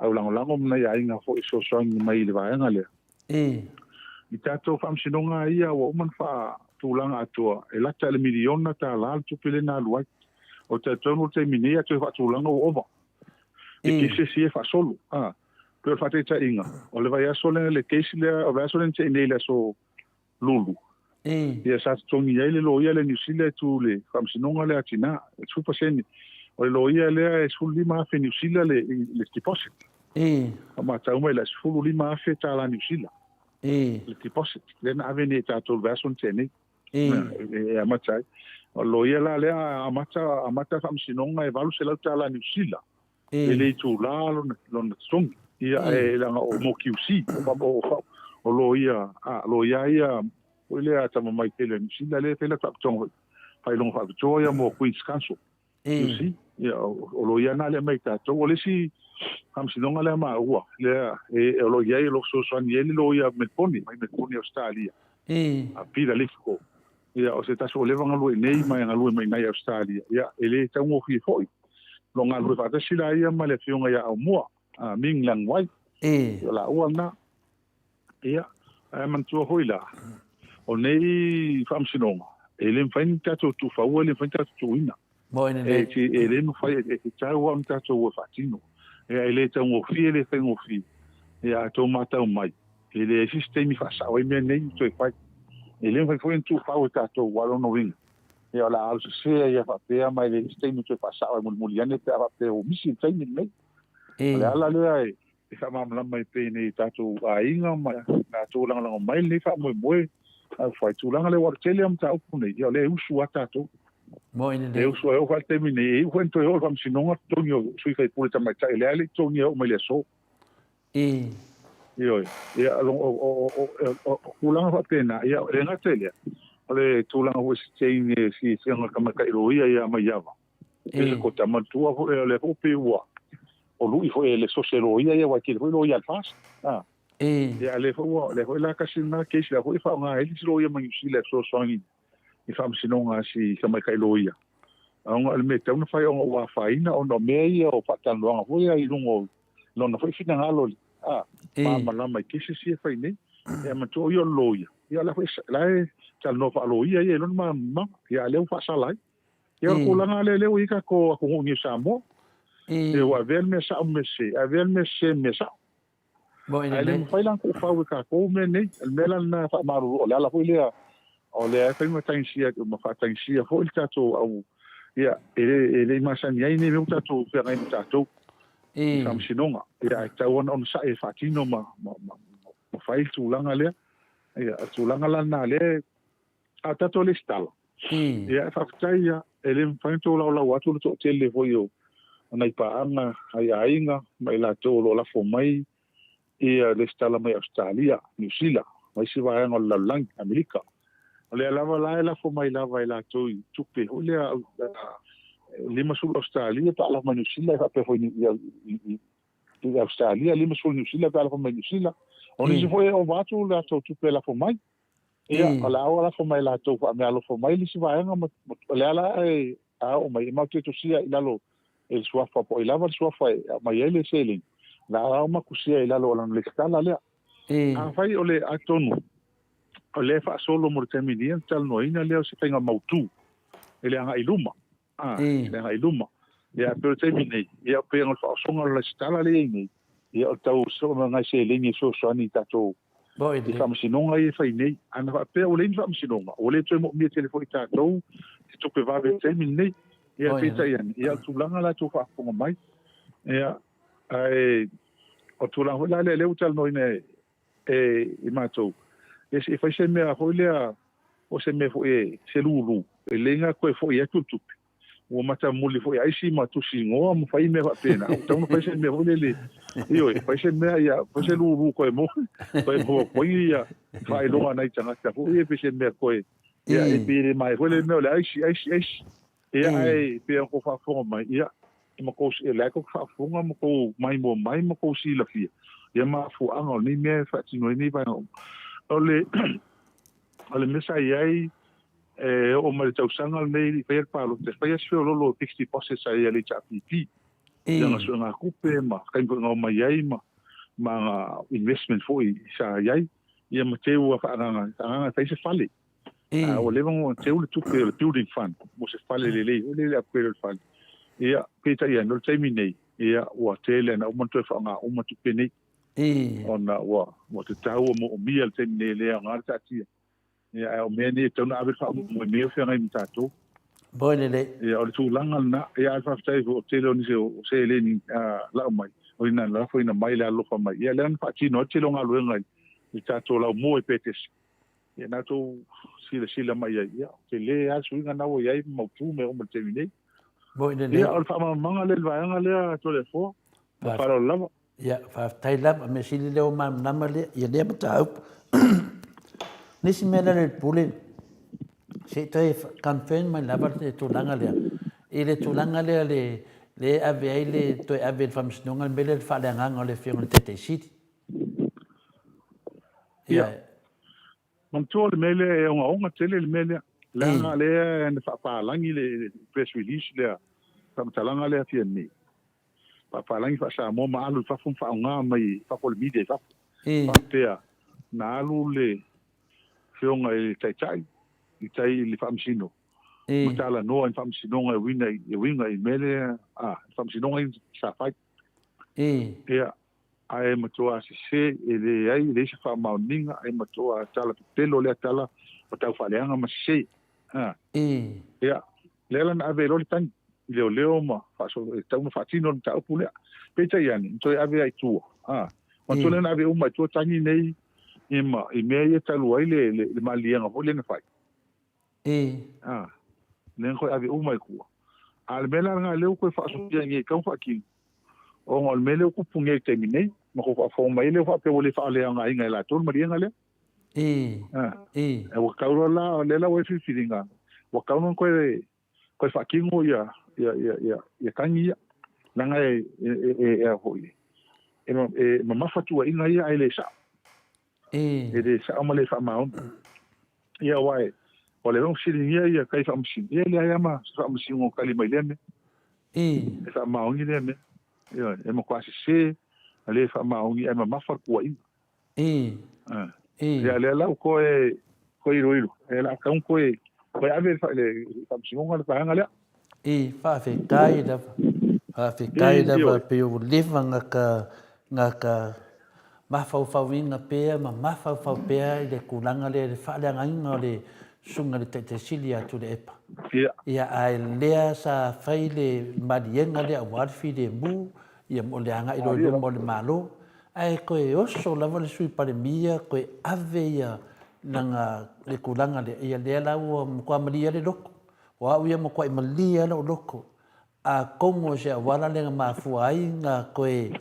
au lagolago ma nai aiga foi e fesoasoani mai i le vaega lea. I tatou faamasinoga lava ia ua uma ona faatulaga atoa, e lata i le miliona tala le tupe lea na alu ai. O le talitonu o le taimi nei a toe faatulaga ua ova. I cases ia e faasolo. A, pei o le faataitaiga, o le vaiaso lea, le case lea, o le vaiaso lea na tea nei i le aso Lulu, ia sa totogi ai le loia lea Niu Sila e tu i le faamasinoga lea a tina, e 10%. O le loia lea e $15,000 Niu Sila le, le deposit. A matau mai la, $15,000 tala Niu Sila le deposit lea na ave nei e tatou i le vaiaso na tea nei. E amata ai. O le loia la lea amata, amata faamasinoga e $800 Niu Sila. E le itulā lona totogi. Ia, e leaga o mo QC, o loia, a, loia ia, foi lea tama mai tele a Niu Sila, lea e fai la faapitoga foi, faailoga faapitoa ia mo Queen's Counsel, QC, ia, o loia na lea mai tatou. O le isi faamasinoga lea maua, lea e, o lo o i ai, o lo o fesoasoani ai le loia Melponi, mai Melponi, Ausetalia, a Peter Lithgow. Ia, o se tasi ua leva galue i nei ma e galue mai i Ausetalia, ia, e le taugofie foi. O lo o galulue faatasi la ia ma le afioga ia Aumua, a Ming Liang Wai. Ia, o laua lena. Ia, ae manatua foi la, o nei faamasinoga, e le mafai ona tatou tuufaua, e le mafai ona tatou tuuina. E, e le mafai, e tatau lava ona tatou o e faatino. Ia, e le taugofie, e le faigofie. Ia, a outou matau mai, e leai se isi taimi e faasao ai mea nei toe fai. E le mafai foi ona tuufau e tatou, aua o lona uiga, ia o le a alu sese ai lava faapea ma e leai se isi taimi e toe faasao ai mulimuli ane pe a faapea ua misi le taimi lenei. O le ala lea e e faamalamalama ai pea i tatou aiga ma latou lagolago mai lenei faamoemoe au fai tulaga lea ua tele lava mataupu nei, ia o lea e usu lava tatou. Moi lelei. E usu ai oo foi i le taimi nei, e iu foi ona toe oo i le faamasinoga totogi o sui faipule tamaitai, lea e le i totogia e oo mai i le aso. Ioe. Ia, o tulaga faapena, ia, e le gata i lea, o le tulaga foi i se teine, si afioga i le tamaitai loia ia Maiava, e se kota matua foi, o lea foi pei ua o lui foi e le sose loia ia, aua e tele foi loia a le FAST. Ia, a lea foi ua, lea foi la tasi lena case, lea foi e faaaoga ai le isi loia mai Niu Sila e fesoasoani i faamasinoga a si tamaitai loia. Ona o le mea e tatau ona fai ona ua afaina ona o mea ia o faatalanoaga foi ia i luga o lona foi finagalo a malamalama i cases ia e fai nei. Ia manatua o ia o le loia, ia o la foi la e talanoa faaloia ia i lona malamalamaga, ia a lea ua faasala ai. Ia o le tulaga lea lea ua i ai tatou atunuu nei o Samoa. Ia ua avea le mea sao ma mea sese, avea le mea sese ma mea sao. Ae le mafai la ona tuufau e tatou mea nei. O le mea la lena e faamalulu, o le ala foi lea o lea e fai ma tagisia ma faatagisia foi le tatou au, ia, e le, e le i masani ai nei mea ua tatou feagai ma tatou i faamasinoga. Ia, ae tatau ona onosai e faatino ma, ma, ma, ma fai le tulaga lea. Ia, o le tulaga la lena lea, a o tatou lesitala, ia, e faafetai ia, e le mafai ona tolaulau atu le toatele foi o nai paaga ai aiga ma i latou o lo o lafo mai ia lesitala mai Ausetalia, Niu Sila ma isi vaega o le lalolagi, Amerika. O lea lava la e lafo mai lava e latou i tupe foi lea 50 Ausetalia pe a lafo mai Niu Sila e faapea foi i Ausetalia, 50 Niu Sila pe a lafo mai Niu Sila. O nisi foi e ova atu le latou tupe e lafo mai. Ia, o le a ua lafo mai e latou faameaalofa mai le isi vaega, ma o le a la e a oo mai, e matou te tusia i lalo e le suafa, po o ai lava le suafa e aumai ai le seleni. La uma kusia i lalo o lana lesitala lea. Afai o le atonu o lea e faasolo mo le taimi nei ona talanoaina lea o se faiga mautu i le agai i luma, a, i le agai i luma. Ia, pei o le taimi nei, ia, pei ona o le faaosoga o le lesitala lea e i ai nei, ia, o le tau nai seleni e fesoasoani i tatou i faamasinoga ia e fai nei. Ana faapea ua leai ni faamasinoga, ua le toe moomia tele foi e tatou se tupe vave i le taimi lenei. Ia, peitai ane, ia, o le tulaga la e tou faafofoga mai. Ia, ae o le tulaga foi la lea, lea ua talanoaina e i matou, ia se i fai se mea foi lea, o se mea foi e, se lulu, e lelei ona toe foi atu le tupe. Ua matamuli foi aisi ma tusi igoa ma fai mea faapena, ua tatau ona fai se mea foi lele, ioe, fai se mea ia, fai se lulu koe mo, koe mo koe ia faailoga nai tagata foi ia, pe se mea koe, ia, e pei e le mae foi le mea o le aisi, aisi, aisi. Ia, ae pei ona tou faafofoga mai, ia, ma tou, e la e tou te faafofoga ma tou maimoa mai ma tou silafia ia mafuaaga o lenei mea e faatino ai nei vaega uma. O le, o le mea sa i ai, e oo mai le tausaga lenei e le i faia le palota, e fai lava si feoloolo o fixed deposit sa i ai a le HRPP, i ana suegatupe ma taimi foi na omai ai ma, ma ana investment foi sa i ai, ia ma teu a faaagaga, faaagaga e fai se fale. A ua leva ona teu le tupe o le building fund mo se fale lelei foi lele upgrade o le fale. Ia, peitai ane, o le taimi nei, ia, ua tele ana uma ona toe faaaoga uma tupe nei. Ona ua, ua tatau ua moomia le taimi nei e le aoga le taatia. Ia, ae o mea nei e tatau ona ave le faamoemoe i mea o feagai ma tatou. Moi lelei. Ia, o le tulaga lena. Ia, ae faafetai foi, o le tele o nisi o seleni lau mai, o ina lafoina mai le alolofa mai. Ia, lea na faatino ai le tele o galuega i le tatou laumua i Petesa. Ia na tou silasila mai ai, ia, tele lava le suiga na ua i ai ma mautu mea uma i le taimi nei. Moi lelei. Ia, o le faamalamalamaga lea i le vaega lea, Toleafoa, ma faaaloalo lava. Ia, faafetai lava, mea sili lea ua malamalama lea, ia lea mataupu. Nisi mea lea le pule, se i toe confirm mai lava le tulaga lea, i le tulaga lea le, le ave ai le toe ave i le faamasinoga le mea lea le faaleagaga o le Afioga i le Taitai Sili. Ia, manatua le mea lea e ogaoga tele le mea lea. Leaga lea na faapalagi le press release lea, faamatalaga lea fia nei. Faapalagi faa-Samoa ma alu i fafo ma faaaoga mai i fafo le media i fafo. Faapea, na alu le Afioga i le Taitai i tai i le Faamasino ma talanoa i le Faamasinoga e uiga i mea lea, a, le Faamasinoga ia sa fai. Ia, ae matua sese, e leai, e leai se faamaoniga, e matua tala pepelo lea tala o tau faaleaga ma sese. Ha. Ia, lea la na ave ai loa le tagi i leoleo ma faasolo, e tatau ona faatino le mataupu lea. Peitai ane, na toe ave ai i tua. Ha. Manatua lea na ave uma i tua tagi nei i, ma, i mea ia talu ai le, le, le maliega foi lea na fai. A, lea na toe ave uma i tua. A o le mea la lena lea ua toe faaosofia nei e tatau ona faatino, ona o le mea lea ua tupu nei i le taimi nei, ma tou faafofoga mai ai lea ua faapea ua le faaleaogaina e latou le maliega lea. A, ua tatau loa la, o lea la ua i ai filifiliga, ua tatau ona toe toe faatino ia ia ia ia ia tagi ia, leaga e e e e a foi e e mamafa tuuaiga ia ae le sao. E le sao ma le faamaoni. Ia aua e o lea ua fesiligia ia kai faamasino, ia e leai lava ma se faamasino o tali mai lea mea. E faamaoni lea mea. Ioe, e matua sese ma le faamaoni ae mamafa le tuuaiga. Ia lea la ua toe toe iloilo, e la tatau ona toe toe ave le faamasinoga le vaega lea. I, faafetai lava. Faafetai lava pei ua leva na ka, na ka mafaufauina pea ma mafaufau pea i le tulaga lea i le faaleagaina o le Susuga i le Taitai Sili ia Tuilaepa. Ia. Ia, ae lea sa fai le maliega lea aua le filemu, ia mo le agai loa i luma o le Malo. Ae toe oso lava le Sui Palemia toe ave ia lana, le tulaga lea, ia lea la ua matua malie ai le loto. O au ia matuai malie lava lou loto. Atonu o se auala lea na mafua ai na toe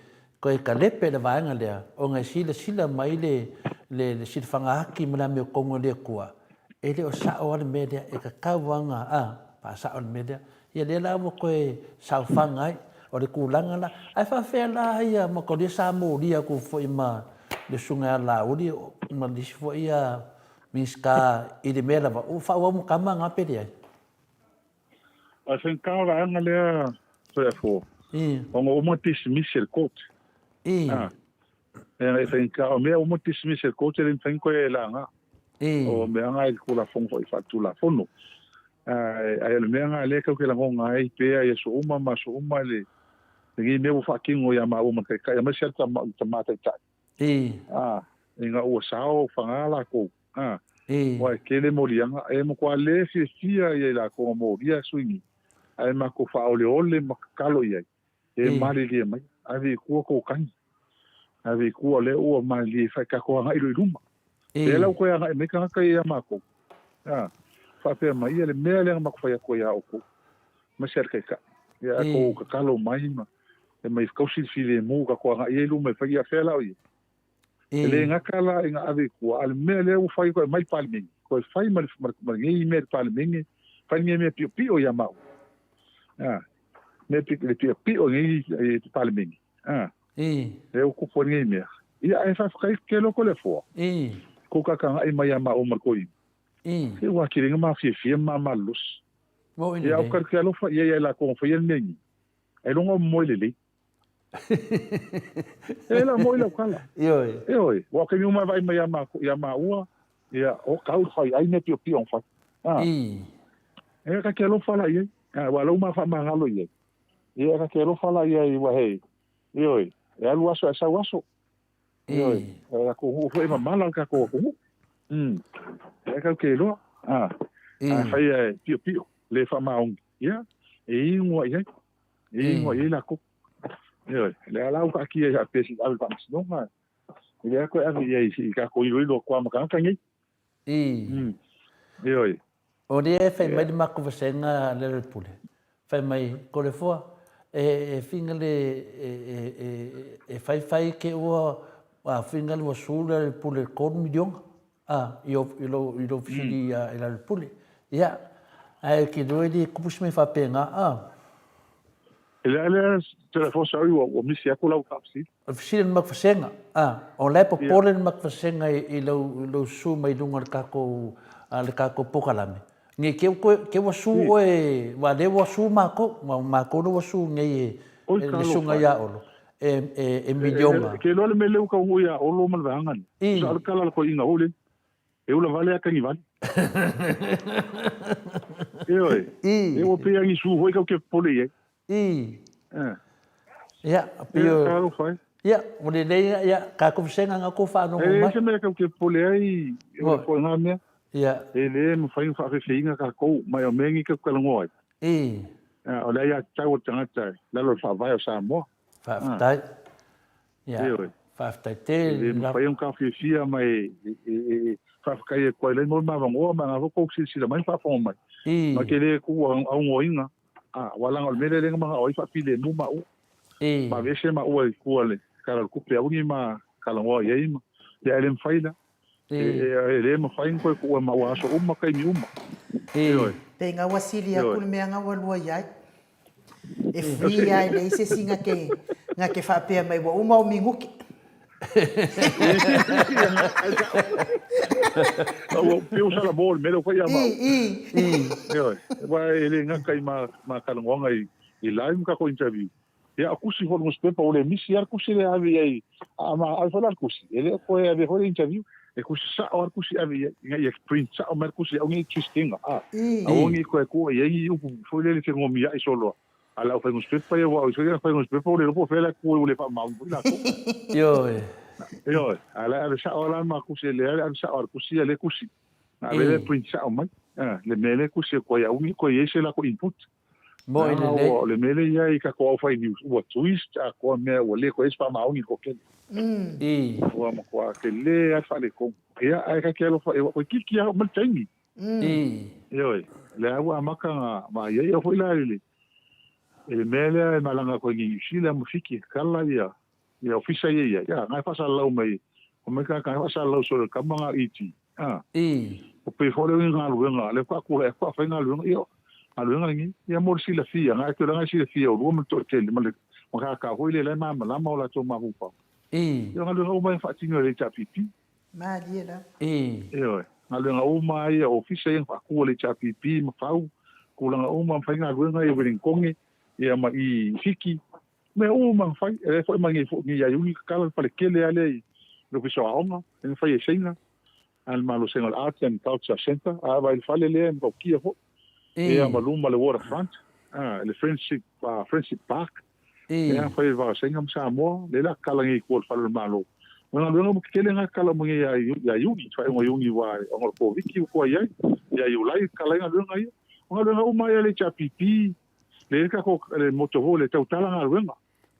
toe talepe le vaega lea, ona e silasila mai le le le silafaga ati ma le amiotonu e le Atua, e le o sao lava le mea lea, e tatau lava ona a faasao le mea lea. Ia lea la ua toe saofaga ai. O le tulaga la, ae faafefea la ia mataulia sa molia atu foi ma le Susuga ia Laauli ma nisi foi ia Minisita i le mea lava, ua faaauau ma tama na pe leai? O le faigata o vaega lea Toeafoa, ona ua uma ona pisimisi e le court. A, e faigata, o mea uma dismiss e le court e le mafai ona toe laga. O mea na i le Tulafono foi faatulafono. Ae o le mea na lea tatou te lagona ai pea i aso uma ma aso uma le lenei mea ua faatino ia maua ma le Taitai aemaise lava le Tama Taitai. A, ina ua sao faga latou. A, aua e tele moliaga, e matua le fiafia ia i latou na molia sui nei, ae matou faaoleole ma tatalo i ai. E malilie mai, ave i tua tou tagi. Ave i tua lea ua malilie fai tatou agai loa i luma. Lea la ua toe agai mai tagata ia ia matou. A, faapea mai, ia le mea lea na matou fai atu ai ia outou, aemaise lava le Taitai. Ia a tou tatalo mai ma e mai tausi le filemu tatou agai ai i luma e fai, ia fea la o ia? E le gata la ina ave i tua, a o le mea lea ua fai, toe aumai i le Palemene, toe fai ma lenei mea i le Palemene, fai lenei mea piopio ia maua. A, mea le piopio i lenei Palemene. A, lea ua tupu ai lenei mea. Ia, ae faafetai ke loko le foa. Kou kakagaʻi mai ia maua ma le koimu. Se ua atili na mafiafia ma malolosi. Ia, au ke alofa ia ia lakou na faia le mea ni. Ailoga o moe lelei. E la moi lau kala. Ioe. Ioe. Ua taimi uma e vaai mai ia maua, ia, o kau le fai ai mea piopio ona fai. A. E ka te alofa la i ai. A, ua lau ma faamagalo i ai. Ia, ka te alofa la i ai, ua he, ioe, e alu aso ae sau aso. Ioe, e atunuu foi e mamala le tatou atunuu. E kau ke iloa. A, a fai e piopio, le faamaoni. Ia, e inu ai ai. E inu ai ai lakou. Ioe, lea la ua taatia ai faapea se i ave i le faamasinoga, e le toe ave i ai se i tatou iloilo atu lava ma tagata nei. Ioe. O lea e fai mai le matou vasega a Lealailepule, fai mai, Toleafoa, e finga le e faifai ke ua finga le ua su Lealailepule i le $3 miliona. A, i lou, i lou fesili ia i Lealailepule. Ia, ae ou te iloa e le tupu se mea faapena, a. E leai lea Toleafoa sorry ua misi atu lau faafesili. O le fesili a le Makuvasega, a, o la e popole le Makuvasega i lou, i lou susu mai luga o le tatou, le tatou polokalame, ne i te i ua su oe, aua o lea ua su matou, aua o matou lea ua su nei e le susuga ia Olo, e miliona. E te iloa le mea lea ua taunuu ia Olo ma le vaega lea? Tusa o le tala a le toeaina foi lea, e ula vale a tagivale. Ioe. E ua pei lava ni su foi tatou te popole i ai. Ia, pei o... Talofa e. Ia, ua lelei, ia, tatou vasega na outou faalogo mai. E leai se mea tatou te popole ai, o le ituaiga mea. E le mafai ona faafefeina tatou, ma o mea nei tatou te talanoa ai. O le aiatatau a le tagata i lalo o le Faavae o Samoa. Faafetai. Ia, faafetai tele. E le mafai ona taofiofia ma e faafetai atu ai mo le ma avanoa ma lena foi tou silasila mai ma faafofoga mai. Ma te le tuu aunoaina, aua leaga o le mea lea lea na manao ai faafilemu maua. Ma aveese maua i tua le Tala o le Tupe aua ne i ma talanoa i ai ma, ia ae le mafai la. E le mafai ona toe tuua maua aso uma taimi uma. Ioe. Pei nga ua sili atu le mea nga ua lua i ai. E free lava e leai se isi na te, na te faapea mai ua uma ou minute. Ua pei ua salamo le mea lea ua fai ia maua. Ioe. Aua e le gata i ma talanoaga i live ma tatou interview. Ia, o tusi foi o le nusipepa, ua le misi lava le tusi lea e ave i ai. A ma ave foi la le tusi, e le o toe avea foi le interview, e tusi sao lava le tusi e ave i ai, ina ia print sao mai le tusi, aua ne i twist ina, a. Aua ne i toe tuu i ai ni upu foi lele fenuamia'i solo a le aufai nusipepa ia, aua o isi foi aufai nusipepa ua le iloa po o fea la e tu ai ua le faamaoni foi latou. Ioe. Ioe, a o la e ave sao lava la ma tusi, e leai le ave sao a le tusi ia lea tusi. Na ave lea print sao mai, a, le mea lea e tusi atu ai, aua ne i toe i ai se latou input. Moi lelei. O le mea lea e i ai i tatou aufai news, ua twist atoa mea, ua le toe i ai se faamaoni i le toatele. Ua matua tele lava le faaletonu. Ia, ae ta te alofa, ua toeitiiti lava oo mai le taimi. Ioe, o lea ua amata ona vaai ai. E oo foi la i le mea lea e malaga atu ai nei i Niu Sila ma Fiti e tatala ia Ia ofisa ia ia, ia, ngai faasalalau mai, o mai tagata ngai faasalalau solo le kama nga iti, a. O pei foi lea o ni galuega, lea faatoa tulai atu faatoa fai galuega, ia, galuega lenei, ia mo le silafia, ngai atu la ngai silafia o lua ma le toatele, ma le matata foi lea la e malamalama o latou mafaufau. Ia, o galuega uma ia na faatino e le HRPP. Malie lava. Ioe, galuega uma ia, ofisa ia na faatu e le HRPP ma fau, tulaga uma, fai galuega ia i Wellingtone, ia ma i Fiti. Mea uma na fai, e lea foi mai nei foi nei ia Iuni tatala le fale tele lava lea i le Ofisa o Aoga, lea na fai e Saina, a le Malo Saina o le Arts and Culture Centre, a vaai i le fale lea e matautia foi, ia ma luma le waterfront, a, le Friendship, Friendship Park, lea na fai e le va o Saina ma Samoa, lea la tatala nei i tua o le fale o le Malo. O le galuega uma tetele na tatala uma nei ia Iuni, faaiuga o Iuni aua ona o le Koviti ua tuai ai, ia Iulai tatala ai galuega ia. O galuega uma ia a le HRPP, Le le tatou le moto foi le tautala galuega.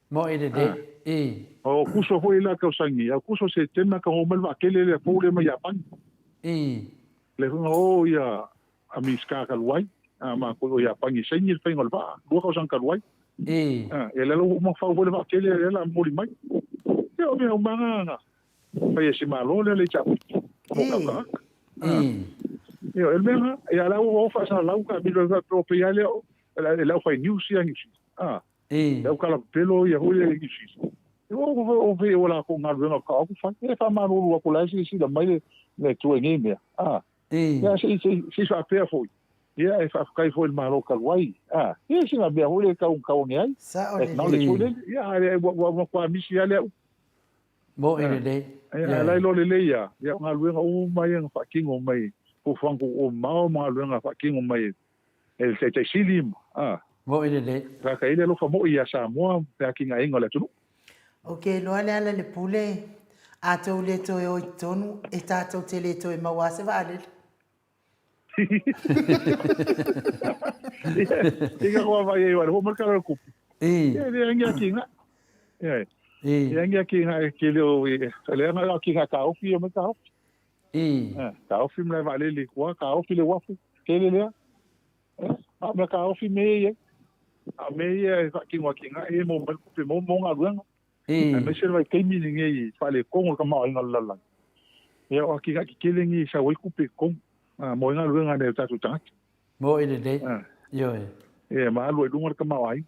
Mo i le le i. O kuso foi la tausangi, au kuso se tena ka o mai vaatele le fou le mai Iapani. I. Le hunga o ia a Minista talu ai, a ma ko o Iapani saini le fainga o le vaa, lua tausaga talu ai. I. A, e lalo uma fau foi le vaatele le la moli mai. Ia o mea uma na fai e se Malo lea le HRPP. Mo kau tagata. Ioe, o le mea lena, ia o la ua o faasalalau ka milo e faapea o pei lava lea o le aufai news ia Niu Sila, a, le au kalapapelo ia foi lea i Niu Sila. O pei o latou galuega faatoa atu fai. E faamalulu atu o la e silasila mai le Atua i nei mea, a. Ia se i faapea foi, ia e faafetai foi i le Malo talu ai, a. Ia sina mea foi lea e tau tau ane ai, acknowledge foi lele, ia ae ua matua misi lava lea upu. Mo i lelei. Ia, la iloa lelei ia, ia o galuega uma ia na faatino mai fuafuaga tuuo mamao ma galuega na faatino mai e le Taitai Sili ma, a. Mo i lelei. Tagata i le alofa moi ia Samoa ma le atinaeina o le atunuu. Ou te iloa le ala le pule, a tou le toe o i totonu, e tatou te le toe maua lava se vaalele. Ia ka vai ai wale, ho kala kupu. Ia le angi aki nga. Ia. Ia angi aki nga ke le o le anga aki nga ka ofi o me ka ofi. Ka ofi mla vale le kwa ka ofi le wafu. Ke le lea. A me ka ofi me ia. A me ia fa ki ngā ki nga e mo mo mo ngā luanga. Aemaise le vaitaimi lenei i faaletonu o le tamaoaiga o le lalolagi. Ia, o atinae tetele nei e sau ai tupe i totonu mo ai galuega a nai o tatou tagata. Moe lelei. Ioe. Ia, ma alu ai i luga le tamaoaiga.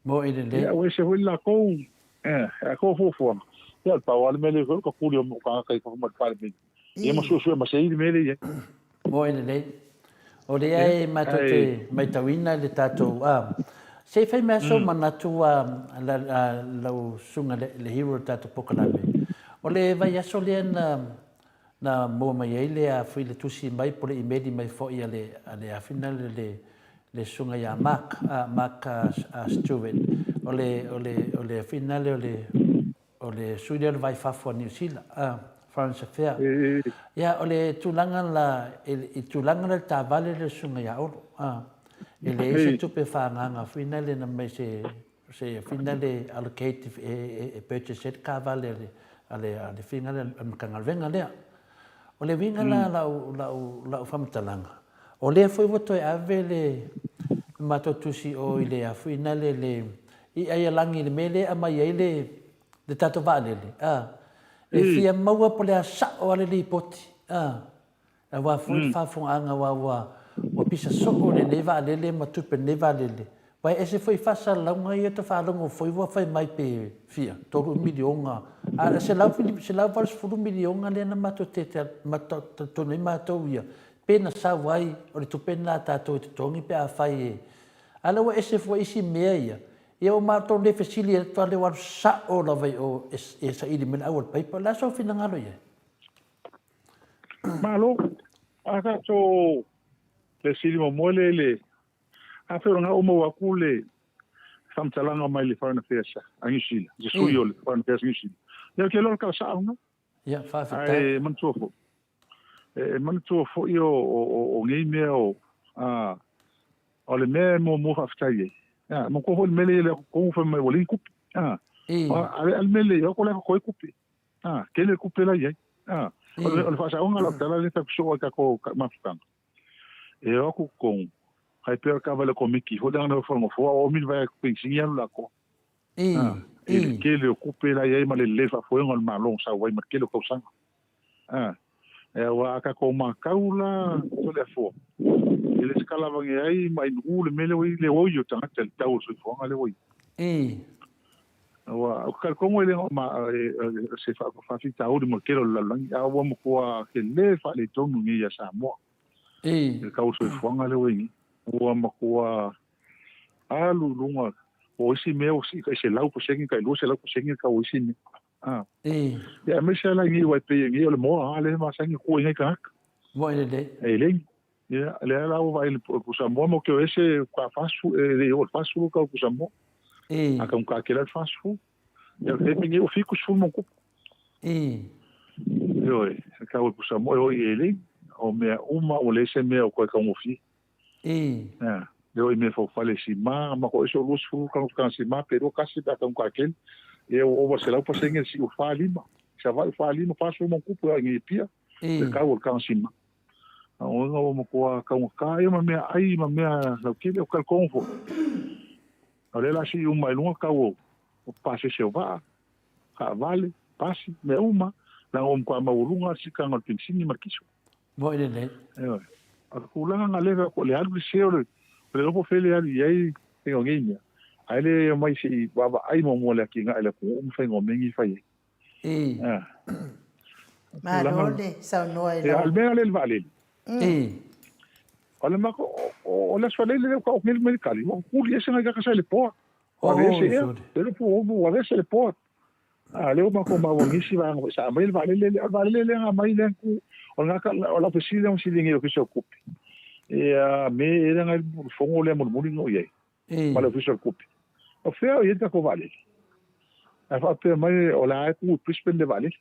Moe lelei. Ia, ua ese foi le latou, ia, latou fuafuaga. Ia, o le pau lava le mea lea e fai, o le tatuli o tagata i fafo mai le Palemene. Ia ma suesue ma sei le mea lea e i ai. Moe lelei. O lea e matou te maitauina le tatou, a, se i fai mai sou manatu a, lau susuga le hero o le tatou polokalame. O le vaiaso lea na, na maua mai ai le a foi le tusi mai po o le imeli mai foi a le, a le afina le, le, le susuga ia Mark, a, Mark Stewart. O le, o le, o le afina lea o le, O le sui lea o le vai fafo a Niu Sila, a, Foreign Affair. Ia, o le tulaga la, i tulaga la le taavale lea o le susuga ia Olo, a, e leai se tupe faaagaaga foi lea na mai se, se foi lea allocate e purchase ai le taavale a le, a le, a le faiga lea a le Matagaluega lea. O le uiga la lau, lau, lau faamatalaga, o lea foi ua toe ave le matou tusi o i le a foi lea le, i Aialagi i le mea lea e aumai ai le le tatou vaalele, a, e fia maua po o le a sao lava le lipoti, a, aua foi le faafofogaaga aua ua, ua pisa soo lenei vaalele ma tupe lenei vaalele. Aua e ese foi faasalalauga ia ua faalogo foi ua fai mai pe fia, $3 miliona, a o le $180 miliona lea na matou talitonu ai matou ia, pe na sau ai, o le tupe lena a tatou e totogi pe afai e, A o lea ua ese foi isi mea ia, ia ua matou le fesili atu lava lea ua alu sao lava i o e saili mai le au o le paipa. O le a sou finagalo i ai? Malo. A tatou le sili muamua lea i le afai o lena ua maua atu le faamatalaga mai le Foreign Affairs a Niu Sila, se sui o le Foreign Affairs a Niu Sila. Ia ou te iloa o le tala sao lena. Ia, faafetai. Ae manatua foi, E manatua foi o nei mea o, a, o le mea e muamua faafetai ai. A, manatua foi le mea lea i le tonu fai mai ua leai ni tupe. A, a le mea lea, o lea totoe tupe. A, tele tupe la i ai. A, o le faasaoga o lau tala lea e fai atu soo ai tatou mafutaga. E o atu totonu, kai pea o le taavale a Komiti foi lea na nofo i le nofoa, o omi le vae atu penisini alu le atoa. I le tele o tupe la i ai ma le lelei faafoega o le Malo na sau ai ma le tele o tausaga. Aua a tatou matau la Toleafoa, e le sakalavage ai ma Ainuu le mea lea ua i ai le oi o tagata i le tau o le soifuaga lea ua i ai. Aua ou te talitonu e le o se faafitauli mo le tele o le lalolagi, a ua matua tele faaletonu nei ia Samoa i le tau o le soifuaga lea ua i ai nei. Ua matua alu i luga. O isi mea ua sii tai 100% tai 200% le tau o isi mea. A. Ii. Ia aemaise lava la i nei aua e pei nei o le moa a lea e masani e kua i nai tagata. Moe lelei. E lei. Ia, lea la ua vaai i le pusamoa ma ou te o ese ka 40, e le i oo i le 40 le tau o le pusamoa. Ii. A taugata tele lava le 40. Ia o le taimi lenei ua 70 ma ona tupu. Ii. Ioe, le tau o le pusamoa e oo i eleni. O mea uma ua leai se mea o toe taugofie. Ii. Ea, e oo i mea faufale sima, ma ko ese o 20 tausaga sima pe lua tasi pe a taugata tele. Ia ua ova i le 100% le sii ua 45. I Savaii ua 45, 40 ma ona tupu e ai i Apia, le tau o le taga sima. A o uiga ua matua taugata ia ma meaai ma mea lautele, o talitonu foi, o lea o le a sii uma i luga tau o pasese o vaa, taavale, pasi, mea uma, leaga ua matua maualuga le siitaga o le penisini ma le kiso. Moi lelei. Ioe. O le tulaga na lea o le alu le se o le o le lopo fele alu i ai faiga o nei mea. Ae le omai se i vaavaai muamua le atinae i le atunuu ma faiga o mea nei e fai ai. Ii. Ah. Malo le saunoa i lau. A o le mea lea i le vaalele. Ii. O le mako, o le aso lele lea ua taoto nei le kali, ua kuli ese nai tagata sa i le port. Ua aveese ea, le lopo ua aveese le port. A lea ua matou maua i nisi vaega foi sa aumai le vaalele lea. O le vaalele lea na aumai lea ku, o le gata, o lau fesili lea na fesili nei i le Ofisa o Tupe. Ia me e lea na i le fono lea mulimuli na oo i ai ma le Ofisa o le Tupe. O fea o i ai le tatou vaalele? Ae faapea mai o la e tu i Brisbane le vaalele.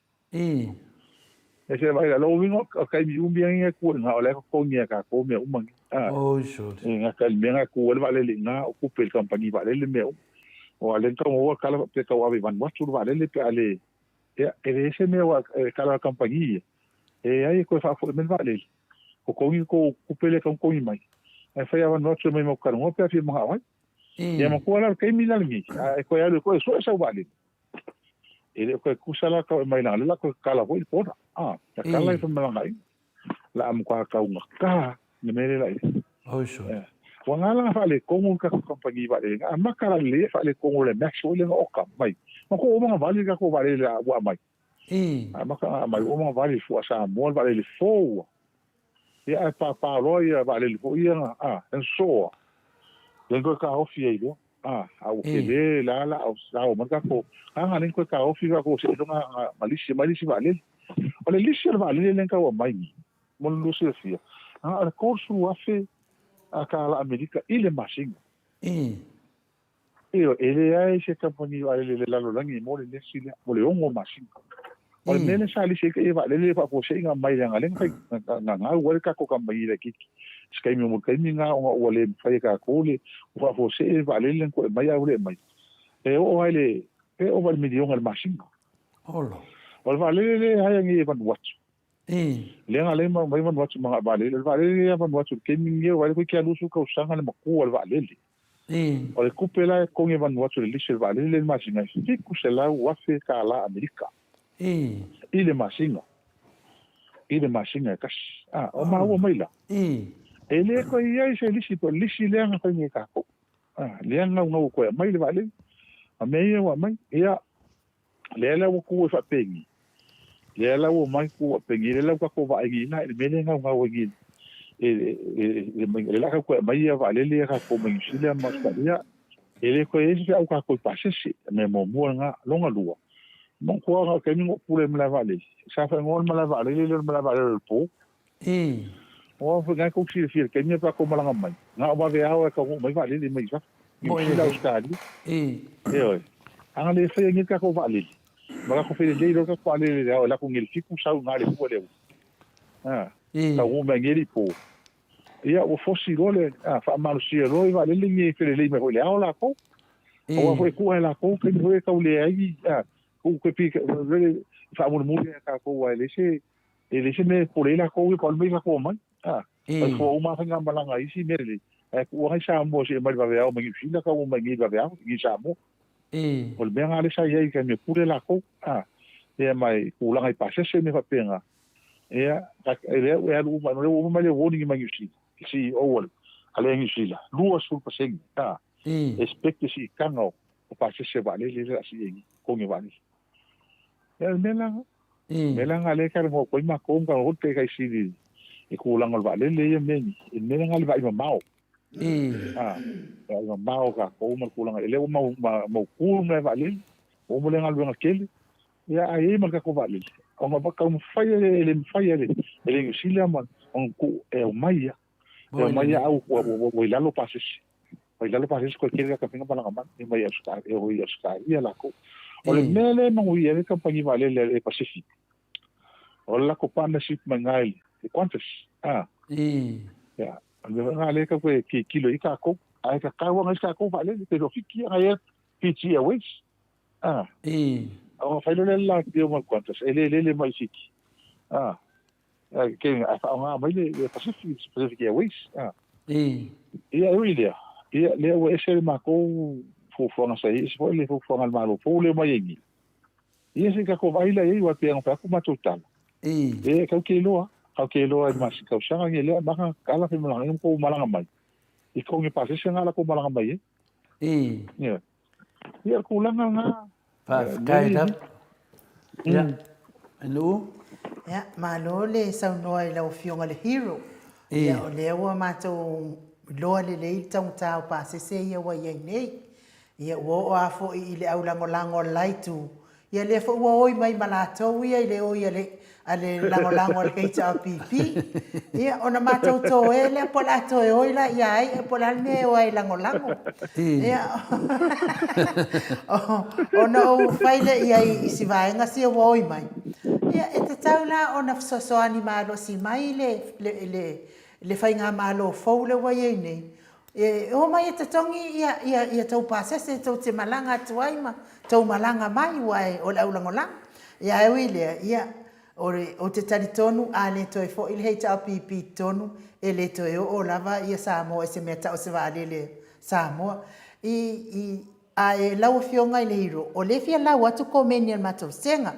E se vaai la, lou uiga o taimi umi ai e tu i ina, o la e totogi e tatou mea uma nei. Oi sole. E gata i le mea na tu ai le vaalele i ina, o tupe i le kamupani vaalele mea uma. Aua o lea na tau maua le tala faapea e tau ave i Vanuatu le vaalele pe a le, ia, e leai se mea aua e tala a le kamupani ia, e leai e toe faafoi mai le vaalele, totogi le tou tupe lea e tatau ona totogi mai. Ae fai lava Vanuatu e omai matou talanoa pe a fia manao ai. Ia matua la o le taimi la lenei, a e toe alu e toe sue sau vaalele. E le o toe tusa la tau e mai langa, lea la toe tatala foi le border. Ah, tatala i femalagaaiga. La a matua taugata le mea lea la i ai. Oi sole. Eh. Ua ngā la faaletonu le tatou kamupani vaalele, na amata la lelei e faaletonu le Max foi lea na oka mai. Ma ko uma vale le tatou vaalele la ua aumai. Amata na aumai ua uma vale fua Samoa le vaalele fou ua. Ia ae pāpā loa ia vaalele foi ia na, a, e soa. Lea na toe taofi ai loa. A, a ua tele la la o sa o mai tatou. A nga lea na toe taofi tatou seiloga na lisi mai le isi vaalele. O le lisi o le vaalele lea na tau aumai nei, mo le lua silafia, na o le 30,000 a tāla Amerika i le masina. Ioe, e leai se kamupani vaalele i le lalolagi mo le lesi lea, mo le ono masina. O le mea lea sa lisi ai te ia vaalele e faafuasei mai leaga lea na fai na gau ai le tatou kamupani laitiiti i se taimi mo le taimi lena ona ua le mafai e tatou le ua faafuasei le vaalele lea na toe aumai ae ua le aumai. E oo lava i le pe ova i le miliona i le masina. Olo. O le vaalele lea e hire nei e Vanuatu. Lea na alai mai Vanuatu ma vaalele. O le vaalele lea a Vanuatu i le taimi lenei, ua vaai toeitiiti lava 20 tausaga le matua o le vaalele. O le tupe la e totogi e Vanuatu i le lisi o le vaalele lea i le masina e $700,000 tala Amerika i le masina. I le masina e tasi. A, o maua mai la. E le toe i ai se lisi po o le lisi lea na fai nei e tatou. A, lea na naunau e toe aumai le vaalele. A mea ia ua aumai. Ia, lea la ua tu ai faapeni, lea la ua omai tu faapeni, lea la ua tatou vaai nei la i le mea lea e naunau ai nei e le la tau toe aumai ia vaalele ia tatou mai Niu Sila ma Ausetalia, e le toe i ai se feau tatou i pasese, mea muamua lena. Lona lua, manatua na o le taimi na ou pule ai i le malae vaalele, sa faaigoa le malae vaalele lea o le malae vaalele o le po. Aua foi na e tou silafia i le taimi a pe a tou malaga mai, na o vaveao e taunuu mai vaalele mai fafo, Niu Sila, Ausetalia. Ioe. A na le faia nei le tatou vaalele, ma latou felelei loa le tatou vaalele i le ao e latou nei le fitu sau i ina le 2 le aoauli. A, taunuu mai nei le po. Ia, ua fosi loa le, a, faamalosia loa i vaalele nei e felelei mai foi i le ao latou. Aua foi e tuu lava e latou taimi foi e tau leai, a, tuu toe pika, faamulimuli lava e tatou aua e leai se E leai se mea e popole ai latou ia, pau le mea i latou omai. A, fai fua uma lava faigamalaga a isi mea lelei, ae tuu lava i Samoa se i omai i le vaveao mai Niu Sila tau omai nei i le vaveao i Samoa. O le mea lena lea sa i ai i le taimi e pule latou. A, ia ma i tulaga i pasese mea faapena. Ia, lea ua alu uma, lea ua uma mai le warning mai Niu Sila, le CEO a le Air Niu Sila, 20%, a, expect le siitaga o pasese vaalele lea o le a sii ai nei, totogi o vaalele. Ia, o le mea la Mea la na lea e talanoa atu ai matou ma talanoa foi le Taitaisili i tulaga o le vaalele ia mea nei, i le mea lena o le vaai mamao. A, e ai mamao tatou ma le tulaga, e lea ua mau, ma, mautu le malae vaalele, ua uma lea galuega tele, ia ae i ai ma le tatou vaalele, ona taumafai e le mafai e le, e le Niu Sila ma ona tuu e aumai ia. E aumai ia au ua, ua, ua i lalo pasese. Ua i lalo pasese koe tele ka malaga mai, e mai Ausetalia, e o i Ausetalia lakou. O le mea lea e manuia ai le kamupani vaalele a le Pacific, O le latou partnership mai ina i le Qantas. A. Ia, o le mea foi lena lea e tau toe tilotilo i ai tatou. Ae tatau lava ona i ai se tatou vaalele, pe le o Fiti ia, na i ai Fiji Airways. A. Ona fai loa lea o le la deal ma le Qantas, e le lele mai i Fiti. A. Ae faaaoga mai le Pacific, Pacific Airways. A. Ia, e ui i lea, ia, lea ua ese le matou fuafuaga sa i ai, ese foi le fuafuaga a le Malo fou lea e omai ai nei. Ia se i tatou vaai la i ai aua e pei ona fai atu matou tala. E kau te iloa, kau te iloa i masi tausaga nei lea maka kala fe malaga ai kou malaga mai. I kou ni pasese nga la kou malaga mai ai. Ia. Ia tulaga nga. Faafetai lava. Ia. Nuu. Ia, malo le saunoa i lau Afioga le Hero. Ia, o lea ua matou iloa lelei le taugata o pasese ia ua i ai nei. Ia, ua oo lava foi i le aulagolago a le la itu, ia lea foi ua oi mai ma latou ia i le oi a le, a le lagolago a le HRPP. Ia, ona matou toe lea po o le a toe oi la ia ai po o le a le mea e o ai e lagolago. Ia, ona ou fai lea i ai i si vaega sia ua oi mai. Ia, e tatau la ona fesoasoani malosi mai le, le, le, le faigamalo fou lea ua i ai nei, E omai e totogi ia tou pasese tou te malaga atu ai ma tou malaga mai aua o le aulagolago. Ia ae ui i lea, ia, ou te talitonu a le toe foi le HRPP i totonu, e le toe oo lava ia Samoa i se mea tau o se vaalele Samoa. I, i, ae lau Afioga i le Hero, o lea e fia lau atu komeni a le matou vasega.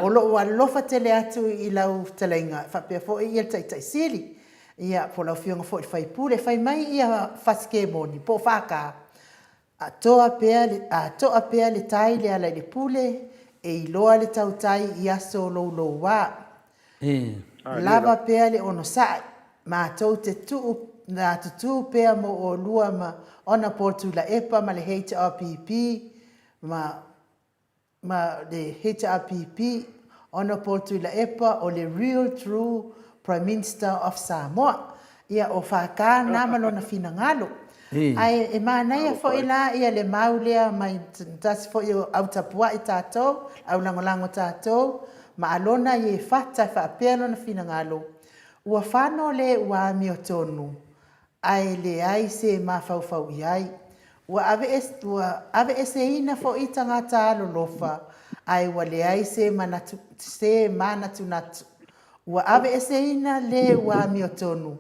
O lo o alofa tele atu i lau fetalaiga faapea foi ia le Taitai Sili. Ia, po o lau Afioga foi i le Faipule, fai mai ia Fasikemoni, po o FK, a toa pea le, a toa pea le tai le ala i le pule, e iloa le tautai i aso louloua. Lava pea le onosai, matou te tuu na tutū pea mo olua ma Honourable Tuilaepa ma le HRPP ma ma le HRPP, Honourable Tuilaepa o le real true Prime Minster of Samoa. Ia, o FK na ma lona finagalo. Ae e manaia foi la ia le mau lea mai tasi foi o au tapuai tatou, au lagolago tatou, ma Alona i e fata e faapea lona finagalo, ua fano le ua amiotonu ae leai se mafaufau i ai. Ua aveeseina foi tagata alolofa, ae ua leai se manatu, se manatunatu. Ua aveeseina le ua amiotonu,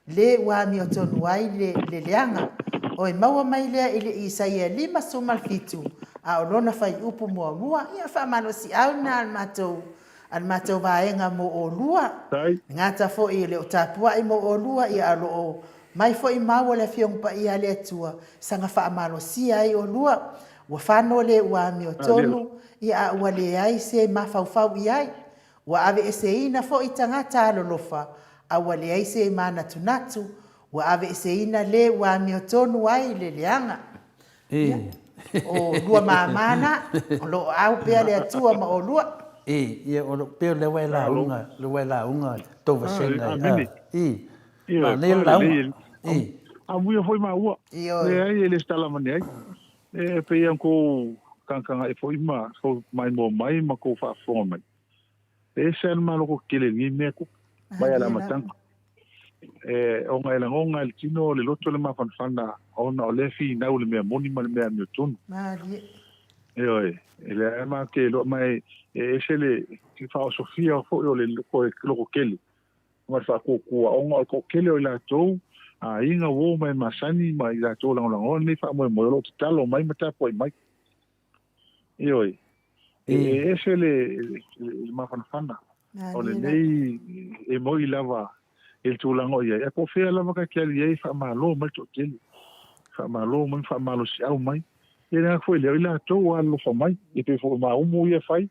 le ua amiotonu ai le, le leaga. Oi maua mai lea i le Isaia 57, a o lona fuaiupu muamua, ia faamalosiau lena a le matou a le matou vaega mo olua, e gata foi e le o tapuai mo olua, ia a o lo o mai foi mau a le Afioga Paia a le Atua, saga faamalosia ai olua, ua fano le ua amiotonu, ia a ua leai se mafaufau i ai. Ua aveeseina foi tagata alolofa, a ua leai se manatunatu, ua aveeseina le ua amiotonu ai le leaga. Ia, o lua māmā na, o lo o au pea le Atua ma olua. Ia, o lo pea lea ua e lauga, lea ua e lauga tou vasega. Manaia le lauga. Amuia foi maua. Leai, e le se tala avane ai. E pei ona kou tagatagai foi ma kou maimoa mai ma kou faafofoga mai. E ese lava le maloko tele i lenei mea tupu mai a le amataga. E, ona e lagona e le tino le loto le mafanafana ona o lea e finau le mea moni ma le mea amiotonu. Malie. Ioe, e leai ma te iloa ma e, e ese le faaosofia foi o le loko tele ma le faatuatua ona o le toatele o i latou aiga, uo ma e masani ma i latou lagolagoa lenei faamoemoe o lo o tatalo mai ma tapuai mai. Ioe, e ese le mafanafana o lenei e moi lava i le tulaga o i ai. Ae po o fea lava ka te alu i ai, faamalo mai le toatele, faamalo mai ma faamalosiau mai. Ia le agaga foi lea, o i latou ua alolofa mai, e pei foi o maumu ia e fai,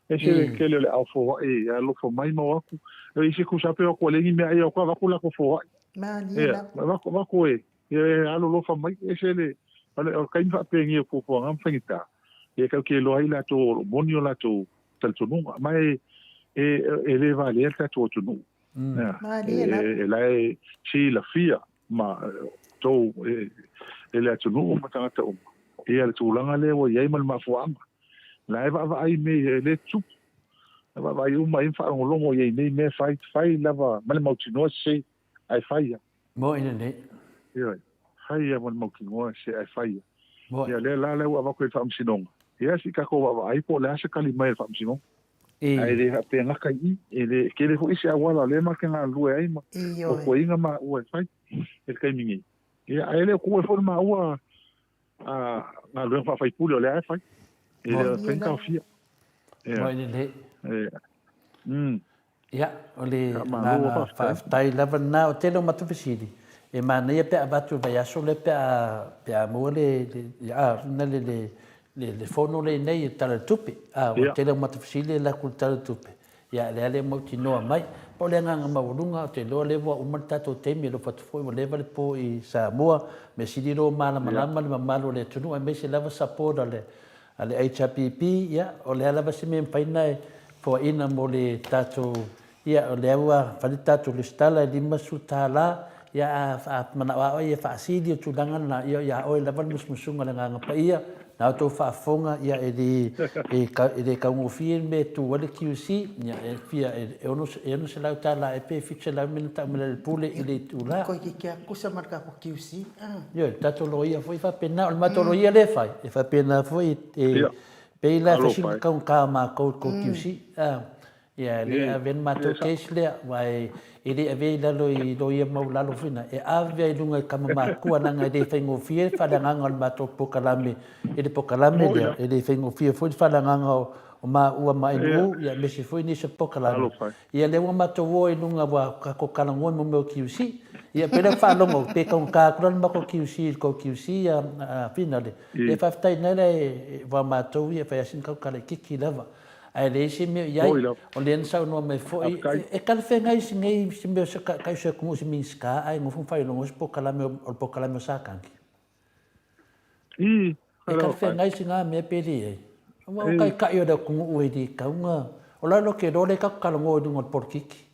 ese le tele o le ao foai e alolofa mai ma o atu. E i se tusa pe o atu ua leai ni meaai, o atu avatu latou foai. Ia, avatu e. Ia e alolofa mai, ese le, o le taimi faapenei o fuafuaga ma faigata, ia e tatou te iloa ai i latou o lo o moni o latou talitonuga. Ma e, e, e le valea le tatou atunuu. Malie lava. E, e la e silafia ma tou e, e le atunuu ma tagata uma, ia le tulaga lea ua i ai ma le mafuaaga. La e vaavaai mea ia, e le tupu. E vaavaai uma ai ma faalogologo i ai nei mea e fai, fai lava ma le mautinoa se ae fai lava. Moi lenei. Ioe, fai lava ma le mautinoa se ae fai lava. Moi. Ia lea la lea ua avatu i le Faamasinoga, ia se i tatou vaavaai po o le a se tali mai a le Faamasinoga. Ae le faapea gata i i, e le, e tele foi isi auala o lea ma te galulue ai ma fuafuaina maua e fai i le taimi nei. Ia, ae le o tuua foi le maua a galuega faafaipule o lea e fai. E le o mafai ona taofia. Ia. Moi lelei. Ia. Ia, o le agaga faafetai lava lena. O tele o matou fesili, e manaia pe a avatu i le vaiaso lea pe a, pe a maua le, le, a, le, le, le, le fono lea i inei i le Tala o le Tupe. A, o le tele o matou fesili e alu atu i le Tala o le Tupe. Ia, lea le mautinoa mai. Po o le agaga maualuga, ou te iloa o lea ua uma le tatou taimi, e alofa atu foi ua leva le po i Samoa. Mea sili lo malamalama le mamalu o le atunuu aemaise lava support a le, A le HRPP, ia, o le a lava se mea e mafai ona e foaina mo le tatou, ia, o lea ua fai le tatou lesitala e $50, ia, a, a manao lava oe e faasili o tulaga na, ia, ia oe lava le musumusuga o le Agaga Paia, na outou faafofoga, ia, e le, e, e le taugofie le mea e tu ai le QC, ia, e fia, e, e $600 ea pe $700 le mea na tau mai le Pule i le itula. Toeitiiti lava tusa ma le tatou QC. Ioe, le tatou loia foi e faapena, o le matou loia lea e fai, e faapena foi, e pei la e fai sina taugata o matou i le tou QC, ia e le avea le matou case lea, aua e le avea i lalo i loia maualalo foi na, e ave lava i luga i tama matua leaga e le faigofie le faaleagaga o le matou polokalame i le polokalame lea, e le faigofie foi le faaleagaga o maua ma NU, aemaise foi nisi o polokalame. Ia lea ua matou o i luga ua tatou talanoa i mea o QC. Ia pei lea faalogo pe taugata atu la le matou QC i le tou QC ia Finale. Ia faafetai na lea aua o matou ia e fai lava sina tatou talaititi lava. Ae leai se mea o i ai. O lea na saunoa mai foi e talafeagai si nei si mea o se taiuso atunuu se Minisita ae nofo ma faailoga o se polokalame o le polokalame o Satani. E talafeagai sina mea pe leai. Aua o taitai o le atunuu e le tatau ona... O la e lote loa lea tatou talanoa i luga o le polokiki.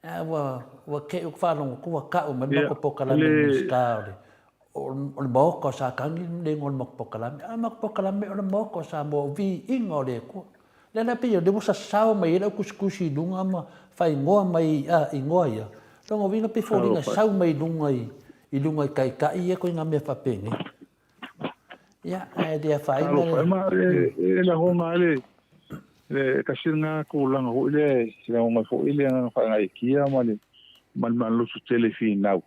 Ae ua, ua te i ou te faalogo atu ua tau mai le matou polokalame e le Minisita o le, o le Maota o Satani le igoa o le matou polokalame. A o le matou polokalame o le Maota o Samoa, o viiga o le Atua. Lea la pei o lea ua sasao mai ai lau tusitusi i luga ma faaigoa mai a igoa ia. Lona uiga pei foliga e sau mai luga i i luga i taitai ia koiga mea faapenei. Ia, ae le afaina le... Talofa e ma e, e lagona ai le le tasi lena tulaga foi lea e lagona ai foi le agaga faagaeetia ma le ma le malosi tele finau.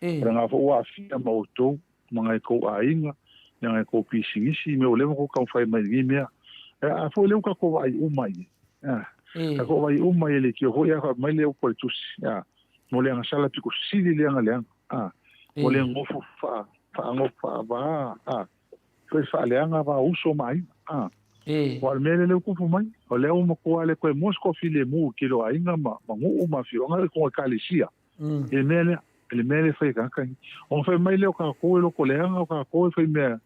O lena foi ua aafia ma outou ma ngai tou aiga, ma ngai tou pisinisi, mea ua leva ona tou taumafai mai i lenei mea. A foi lea ua tatou vaai uma i ai. Tatou vaai uma i ai i le leitio foi a fai mai le upu a le tusi, mo le agasala pito sili lea na leaga, mo le nofo faanofo faava, toe faaleaga va uso ma aiga. Aua o le mea lea ua tupu mai, o lea ua matua le toe maua se toafilemu i le tele o aiga ma nuu ma afioaga i totonu o ekalesia. I le mea lea, i le mea lea e fai e tagata ia. Ona fai mai lea o tatou e lotoleaga, o tatou e fai mea,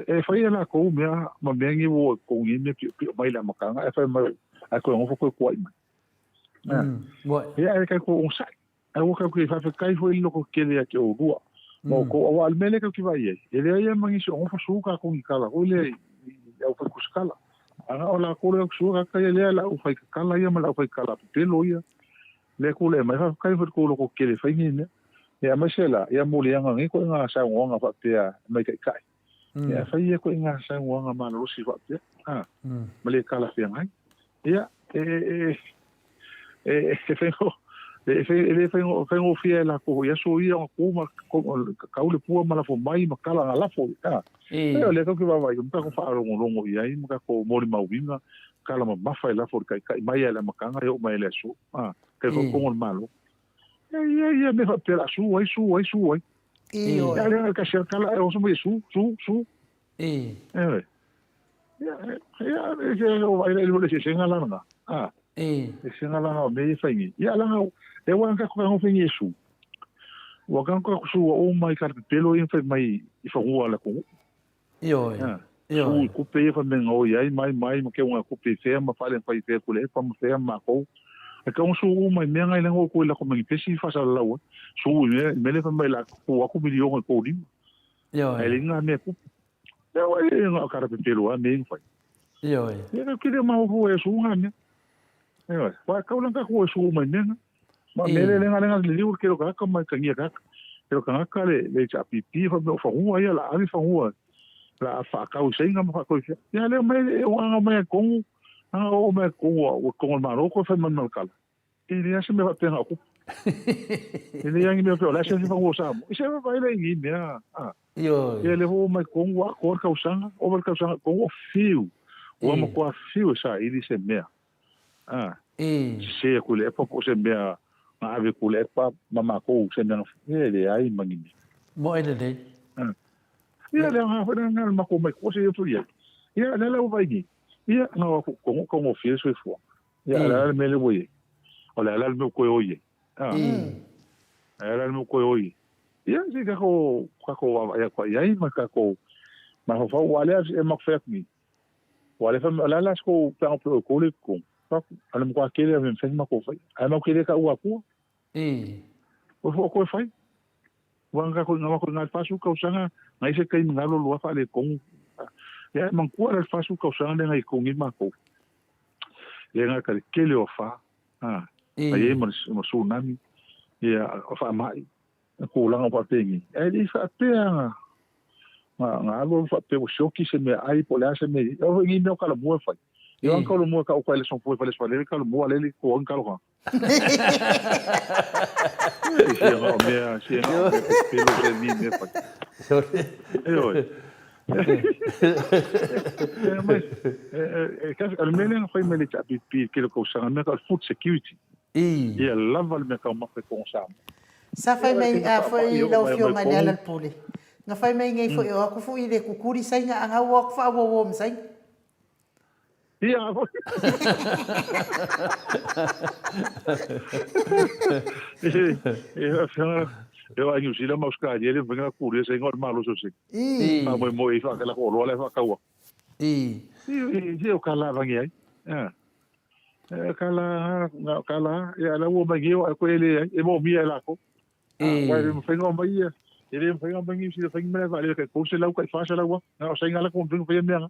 e fai e latou mea ma mea nei ua o i totonu nei mea piopio mai i le amataga, ae fai mai, ae toe nofo toe tuuai mai. Ia, ae tatou onosai. Aua tatou te faafetai foi i le lototetele ia te oulua ma outou, aua o le mea lea tatou te vaai ai, e leai lava ma nisi o nofo sulu tatou i tala foi lea i le aufai tusitala. A na o latou lea sulu tagata ia lea le aufai tatala ia ma le aufai tala pepelo ia. Lea tulai mai, faafetai foi i le tou lototetele e fai nei mea. Ia aemaise la, ia moliaga nei ituaiga saunoaga faapea mai taitai. Ia fai ia ituaiga saunoaga malolosi faapea, a, ma le talafeagai. Ia, e, e, e, e, e, e, e le faigofie e latou foi aso ia ona tu ma kau le pua ma lafo mai ma kala na lafo. A, e, o lea tatou te vaavaai, ma tatou faalogologo i ai ma tatou molimauina kala mamafa e lafo i le taitai mai lava i le amataga e oo mai i le aso. A, kai faafofoga o le Malo. Ia, ia, ia, mea faapea o le a su ai, su ai, su ai. Ioe. Ia, lea kasi a kala e oso mai e su, su, su. Ioe. Ia, ia, e o vai le le eseesega la lena. A. Eseesega la o mea ia e fai nei. Ia, leaga, e ua ka ka fai nei su. Ua ka ka sua uma i ka pepelo ia fai mai i fagua le atunuu. Ioe. Ioe. Ioe. Su i kupe ia fai mai gaoi ai mai mai ma keu nga kupe i fea ma fale fai fea kule epa ma fea ma makou. Ai ka su uma i mea ngai lengo ko i lako mai pesi i fasalalau ai. Su i mea i mele fai mai la ku aku milionga i kou lima. Ioe. Ai le nga mea kupe. Lea ua e nga kara pepelo a me fai. Ioe. Ia ka kile ma ho e su nga mea. Ioe. Wa kau lang ka ku e su mai mea nga. Ma me le lenga lenga le liu ke lo kaka mai kangia kaka. Ke lo kaka le le cha pipi fa me o fangua ia la ave fangua. La fa kau seinga ma fa koi. Ia le mai e o anga mai kongu. Anga o mai kongu o kongu ma ko fa man mal kala. E le ase me fa penga ku. E le yangi me fa la se fangua sa. E se fa le ngi mea. Ah. Ioe. Ia le ho mai kongu a ko kausanga, o mal kausanga kongu fiu. Ua ma ko fiu sa ili se mea. A, sese aku i le epa po o se mea na ave aku i le epa ma makou se mea na e leai ma ni mea. Moe lelei. A, ia le aoga foi lena na makou mai koa se ia foi ai. Ia le ala ua vaai nei. Ia na o aku kongo kaugofie le soifuaga. Ia o le ala le mea lea ua i ai. O le ala le mea ua toe oi ai. A, le ala le mea ua toe oi ai. Ia se i kakou kakou vaavaai atu ai ma kakou mafaufau aua lea e matou fai atu nei. Ua le fai mai, o le a la se kou peaga pule ʻoukou le i totonu? Fai atu, a le matua tele a me mafai ona matou fai. Ae matou te le taua atua. Ua fua ʻoukou e fai. Ua na tatou ina matou ina i le 40 tausaga, na i ai se taimi na alu alu lava faaletonu. Ia, e manatua la i le 40 tausaga lea na i totonu nei matou. Le gata i le tele o afa, a, na i ai ma le tsunami, ia, o faamai. tulaga faapenei, ae le i faapea na, na, na alu alu faapea ua sioki se meaai po o le a se mea i ai. Aua foi nei mea o Kalamua e fai. Ia o Kalamua ka uka i le sofu e fale sefalele Kalamua lele ko ang kaloga. Si nga o mea, si nga o mea pelo se ni mea fai. E oi. E mai, e ka le mea lea na fai mai le HRPP ke le kausaga mea ka food security. Ia lava le mea taumafa i Kongo Samoa. Sa fai mai a foi lau afioga i le Alalpule. Na fai mai nei foi o aku foi le kukuli sainga a ngau o aku faawowo ma sainga. Ia foi. E afioga e o ai New Zealand ma Australia le mafai ona kulia sainga o le malosi o sainga. Faamoemoe i faakela ko oloa la e faatau atu. I o ka lavangi ai. E ka la, ka la, ia la ua mai nei o ai koe e le ai, e moomia e lakou. Aua e le mafai ona omai ia, e le mafai ona omai Niu Sila fai ni mea vaalele tai 300 tai 400 na o sainga la ko mafai ona faia mea na.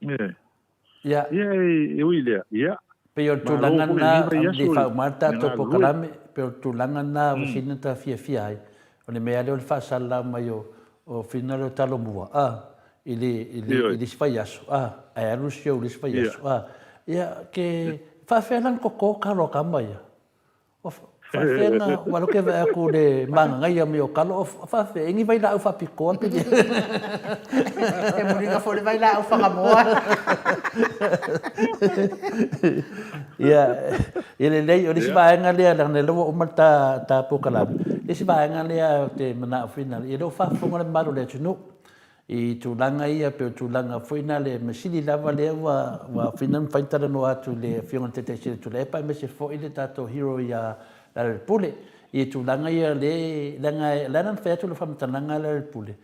Ia. Ia e ui lea, ia. Pei o le tulaga lena, le i faauma le tatou polokalame, pei o le tulaga lena ua sili ona ta fiafia ai, o le mea lea o le faasalalau mai o Fina lea o Talomua, a, i le, i le, i le isi vaiaso, a, ae alu le show i le isi vaiaso, a. Ia, ke faafefea la ona toto kalo a tama ia? O faafefea ona, aua o lea ou te vaai atu i le magagaia mai o kalo, o faafefea, e i ai ni vailaau faapitoa pe leai? E muliga foi le vailaau fagamoa. Ia, e lelei, o le isi vaega lea, leaga o lea ua uma le ta, ta polokalame, le isi vaega lea ou te manao foi, ia lea ua faafofoga le mamalu o le atunuu, i tulaga ia pei o tulaga foi na le mea sili lava lea ua ua fina mafai ona talanoa atu i le Afioga i le Taitai Sili o Tuilaepa aemaise foi le tatou hero ia Lealailepule i tulaga ia le leaga le ala na fai atu le faamatalaga a Lealailepule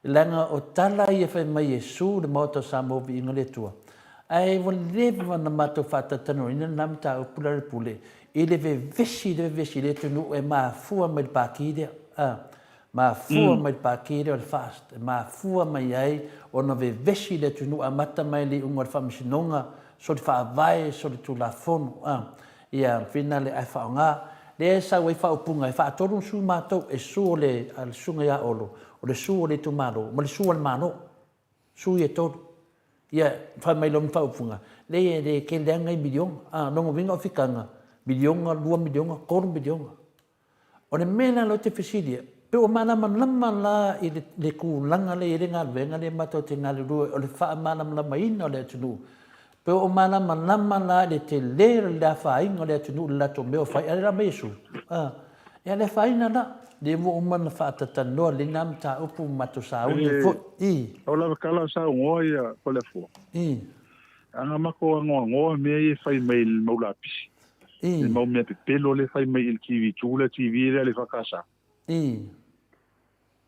leaga o tala ia fai mai e su le Maota o Samoa Viiga le Atua ae ua leva ona matou faatalatalanoaina lena mataupu Lealailepule i le vevesi le vevesi i le atunuu e mafua mai le Pati lea a Mafua mai le Pati lea o le FAST, e mafua mai ai ona vevesi le atunuu amata mai le iuga o le Faamasinoga, soli faavae, soli tulafono, a, ia, finale ae faaaoga. Lea e sau ai faaupuga, e faatolu ona sui matou, e sue o le, a le Susuga ia Olo, o le sue o le itumalo, ma le sue a le Malo. Sui e tolu. Ia, fai mai lona faaupuga, leai e le tele leaga i miliona. A, lona uiga o fikaga, miliona, lua miliona, tolu miliona. O le mea la lea ou te fesili ai, pe ua malamalama la i le tulaga lea e i ai le galuega lea matou te galulue o le faamalamalamaina o le atunuu, pe ua malamalama la i le tele o le afaina o le atunuu i le latou mea o fai, a o lea la aumai e sui, a, ia le afaina la, lea ua uma ona faatatalanoa lelei na mataupu ma matou sauni ai foi. I. O lava kala saunoa ia Toleafoa. I. Ana matou anoanoa mea ia e fai mai i le mau lapisi. Le mau mea pepelo lea e fai mai i le TV tu lea TV lea a le EFKS.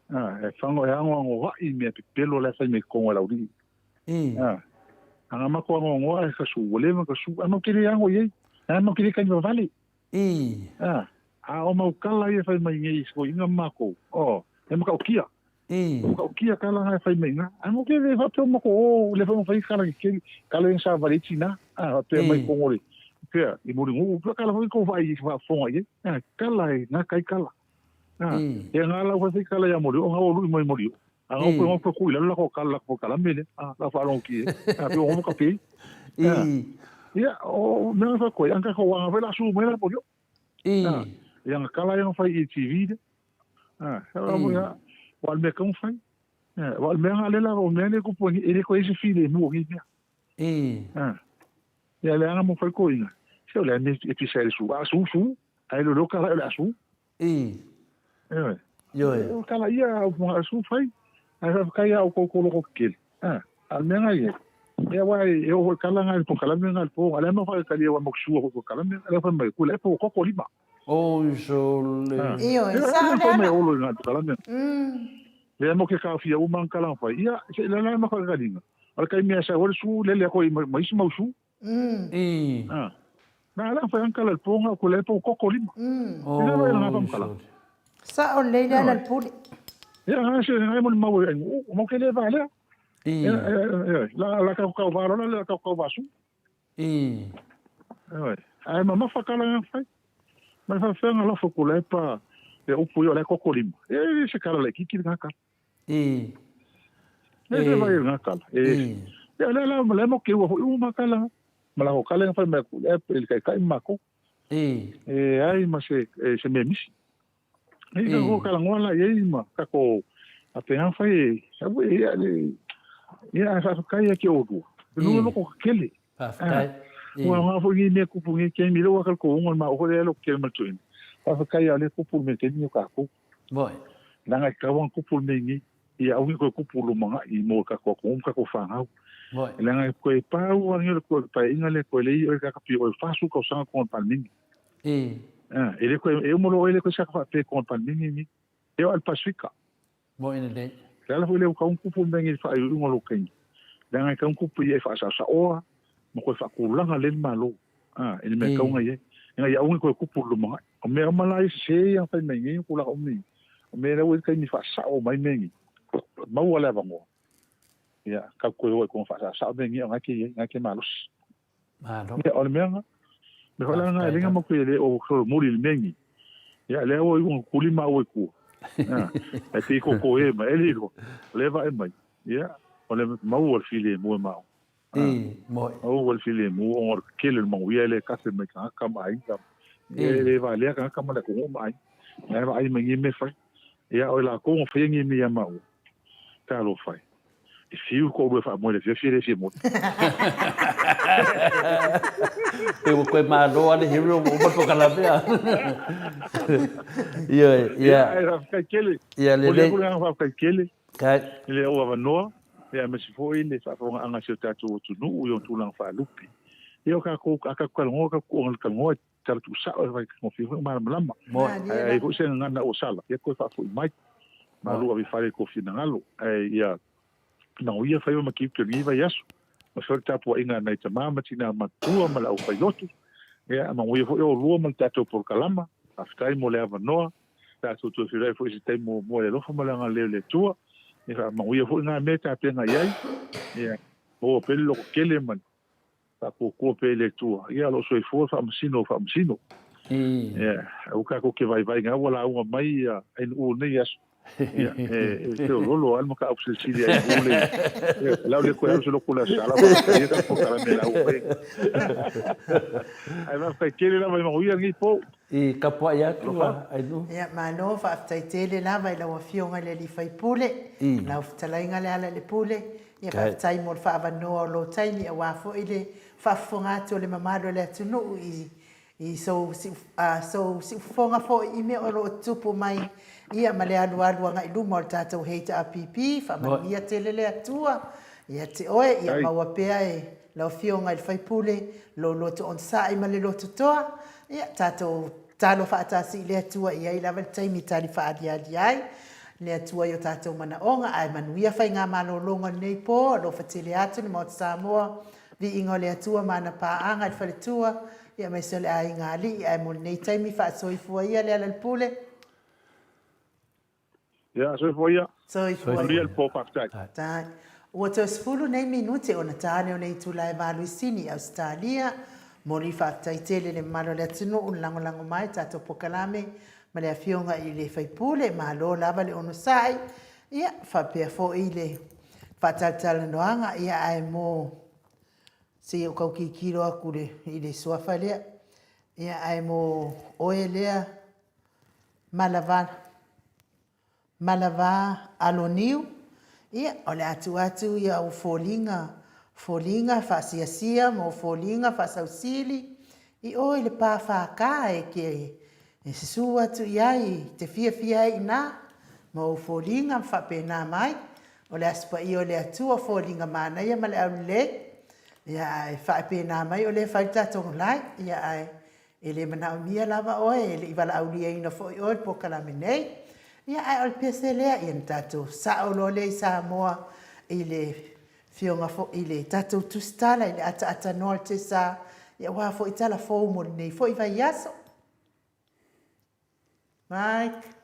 A, e fago e agoagoa'i mea pepelo la e fai mai i totonu o le aualii. A, a na matou agoagoa e ka su, ua leva na ka su, ae matou te le ago i ai, ae matou te le kani vavale. A, a o mau kala ia e fai mai nei i soiga ma matou, o, e matautia. E matautia kala na e fai mai i ina. Ae matou te le faapea o matou o, lea foi na fai kala kekele, kala ia na savali ai tina, a, faapea mai totonu o le, pea, i Mulinuu, pea kala foi tou vaai faafofoga i ai, a, kala e gata ai kala. A, ia nga lau fai fai kala ia Molioo, nga ua lui mai Molioo. A nga upe nga ku i lalo lako kala lako kalame le, a, lau faalogo ki e, a, pe o ngomo ka pei. A, ia, o mea nga fai koe, anga ka wanga fai la su mai la Molioo. A, ia nga kala ia nga fai i TV le. A, ia, wa le mea kamu fai. A, wa le mea nga le la, o mea le kupu e le koe se file mu o ngi mea. A, ia le anga mo fai koinga. Se o le ame e pisa e su, a su su, a e lo kala e le asu. Ioe. Ioe. O kala ia au mo asu fai. Ai fa kai au ko ko loko kele. Ah, al mea ngai e. Ia wa e o kala ngai ko kala mea ngai po. Ale mo fa kali wa mo sua ko kala mea. Ale fa mai ku le po ko ko lima. Oi sole. Ioe, sa o le ala. Olo ngai kala mea. Le mo ke ka fia uma kala fai. Ia se le la ma ka kalinga. Al kai mea sa o su le le ko i mai si mau su. Ah. Na la fai anka le ponga ko le po koko lima. Ina vai nga pam kala. Sa o le le la puli. Ya ha se ngai mo mau ai o mo ke le va le. La la ka ka va la la ka ka va su. Ai ma ma fa kala nga fai. Ma fa fa nga la fo ko le pa e upu yo le koko lima. E se kala le kiki nga ka. I. E le vai nga kala. E. Ia le la le mo ke ua hoi uma kala. Ma la ho kala nga fai mai ku le le kai kai ma ko. I. E ai ma se se me misi. E ka ko kala ngoa la ye ma ka ko a pe han fai e abu e ia le ia fa fa kai ke o du. No no ko kele. Faafetai. Ua nga foi ngi me kupu ngi ke mi lo ka ko ngo ma o le lo ke ma tuin. Fa fa kai a le kupu me te ni ka ko. Moi. Leaga e tatau ona kupu le mea nei, ia aua ne i toe kupu lumanai mo tatou atunuu ma tatou fanau. Moi. Leaga e toe pau lava le toe paeaiga lea toe leai oe kaka pei oe 40 tausaga totonu o le Palemene. E le toe, e uma loa oe le toe saka faapea i totonu o le Palemene lenei. E oo lava i le Pasefika. Moi lelei. O le ala foi lea ua tatau ona kupu le mea nei i le faaiuiuga o lou taimi. Leaga e tatau ona kupu ia e faasaosaoa ma toe faatulaga lelei le Malo, a, i le mea e tatau ona i ai. Ina ia aua ne i toe kupu i le lumanai. O mea uma la ia sese ia na fai mai nei ma tulaga uma nei, o mea la ua i ai le taimi e faasao mai mea nei, maua le avanoa, ia, tatou toe o ai e toe faasaosao mea nei a o lena e te i ai, lena e te malosi. Malo. Ia, o le mea lena. Mea foi la lena e leai matou te le o solomuli i le mea nei. Ia, lea ua iu ona tuli maua i tua. Ia, e pei koko e mai, e le iloa. O lea e vaai mai. Ia, o le maua le filemu e maua. I, moi. Maua le filemu ona o le kele o le manuia e le kafe mai tagata ma aiga. Ia, e le valea tagata ma le atunuu ma aiga. La e vaai mai nei mea fai. Ia, o i latou na faia nei mea ia maua. Talofa e. E fiu ko ua faamoe le fiafia le fia moni. Pe ua koe malo a le hero ua uma le polokalame a. Ioe, ia. Ia, e faafetai tele. Ia lelei. Momoli atu le agaga faafetai tele. Kai. I le ou avanoa, ia aemaise foi le faafofogaaga a si o tatou atunuu i ona tulaga faalupe. Ia o tatou, a tatou talanoa, tatou talanoa i tala tuusao e faigofie foi ona malamalama. Ae ai foi se gagana ua sala, ia toe faafoi mai. Malu ave i fale i kou finagalo. Ae ia manuia faiva ma tiute o lenei vaiaso. Ma foi le tapuaiga a nai tama ma tina matutua ma le aufailotu. Ia manuia foi oulua ma le tatou polokalama. Faafetai mo le avanoa. Tatou toe feiloai foi i se taimi muamua i le alofa ma le agalelei o le Atua. Ia faamanuia foi na mea e tapena i ai. Ia maua pea le lototele ma le Faapuapua pea i le Atua. Ia, o lo o soifua le faamasino o faamasino. Ia, aua tatou te vaivai na ua lauga mai ia Ainuu i lenei aso. Ia, e feoloolo lava le mataupu silisili a Ainuu le, ia, lau le koe alu se lotu le Aso Sa, lau faafetai ia tatou polokalame lauga mai. Ae faafetai tele lava i manuia lenei po. I tapuai atu a Ainuu. Ia, malo, faafetai tele lava i lau Afioga i le Alii Faipule, lau fetalaiga Lealailepule, Ia faafetai mo le faaavanoa o lou taimi aua foi le faafofoga atu o le mamalu o le atunuu i i sou sou siufofoga foi i mea o lo o tutupu mai ia ma le alualu agai luma o le tatou HRPP. Faamanuia tele le Atua ia te oe, ia maua pea e lau Afioga i le Faipule lou loto onosai ma le loto toa. Ia, tatou tatalo faatasi i le Atua e i ai lava le taimi e tali faaaliali ai le Atua i o tatou manaoga, ae manuia faigamalologa o lenei po, alofa tele atu le Maota Samoa, viiga o le Atua ma ana paaga i le faletua, ia aemaise o le aiga alii, ae mo lenei taimi faasoifua ia Lealailepule. Ia, soifua ia. Soifua. Manuia le po, faafetai. Faafetai. Ua toe 10 nei minute ona ta lea o le itula e 8 i Sini, Ausetalia. Momoli faafetai tele i le mamalu o le atunuu na lagolago mai i tatou polokalame ma le Afioga i le sui usufono. Malo lava le onosai, ia, faapea foi le faatalatalanoaga, ia, ae mo se i ou tau tilotilo atu i le suafa lea, ia, ae mo oe lea Malava Malava Aloniu, ia, o le a tuu atu ia ou foliga, foliga faasiasia ma ou foliga faasausili i o i le pa FK e te e susu atu i ai e te fiafia ai i ina ma ou foliga ma faapena mai. O le Aso Paia o le Atua, foliga manaia ma le aulelei. Ia, ae faapena mai o lea e fai le tatou like, ia, ae E le manaomia lava oe, e le i valaauliaina foi oe i le polokalame nei. Ia, ae o le pese lea, ia na tatou sao loa lea i Samoa i le Afioga foi i le tatou tusitala i le ataaatanoa o le TESA, ia aua foi tala fou mo lenei foi vaiaso. Mike.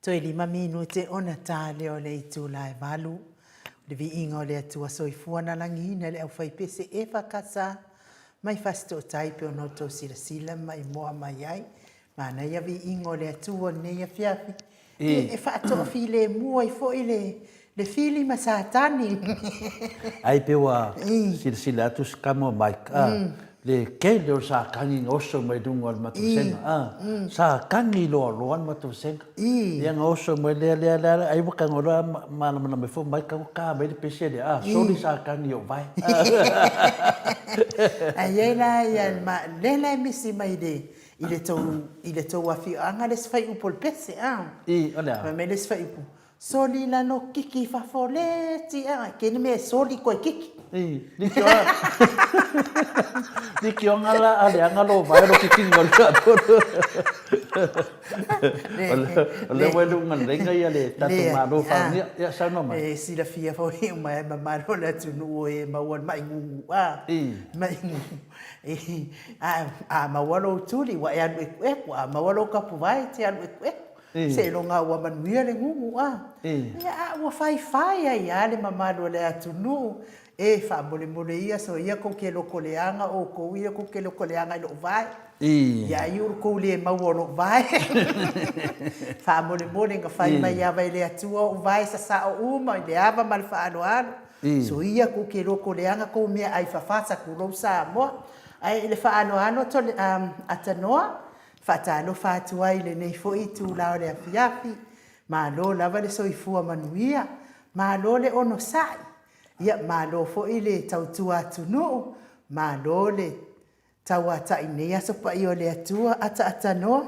Toe 5 minute ona ta lea o le itula e 8. Le viiga o le Atua Soifua na lagiina le aufaipese EFKS mai Fasitootai pe ona outou silasila ma e moa mai ai. Manaia viiga o le Atua i lenei afiafi. E faatoafilemu ai foi le le fili ma Satani. Ai pe ua silasila atu si tama o Mike, a, le tele o Satani na oso mai luga o le matou vasega, a, Satani loaloa le matou vasega. Ia na oso mai lea, lea, lea, ai ua tago loa malamalama ifo Mike ua ta mai le pese lea, a, soli Satani i ou vae. Ae i ai la ia, lea la e misi mai i le i le tou i le tou afioaga le isi fuaiupu o le pese a. I, o le a? Fai mai le isi fuaiupu, soli lalo kiki i fafo le ti a, ke ni mea e soli koe kiki. I, likioga, likioga la a leaga lo vae lo kiki o le atonu. O le ua luga lenga ia le tatou malo whaungia. Ia, saunoa mai. E silafia foi uma e mamalu o le atunuu e maua le mai gugu a. I. Mai gugu. A maua lou tuli ua e alu ekueku, a maua lou tapuvae e te alu ekueku. Seiloga ua manuia le gugu a. Ia a ua faifai ai lava le mamalu o le atunuu, e faamolemole ia soia kou ke loko leaga oukou ia kou ke loko leaga i lou vae. Ia ai ulu kou le maua o lou vae. Faamolemole na fai mai lava e le Atua ou vae sasao uma i le ava ma le faaaloalo. Soia kou ke loko leaga kou meaai fafasa kulou Samoa. Ae i le faaaloalo Atanoa, faatalofa atu ai i lenei foi itula o le afiafi. Malo lava le soifua manuia, malo le onosai, ia malo foi le tautua atunuu, malo le tauatai i nei aso paia o le Atua, ataatanoa.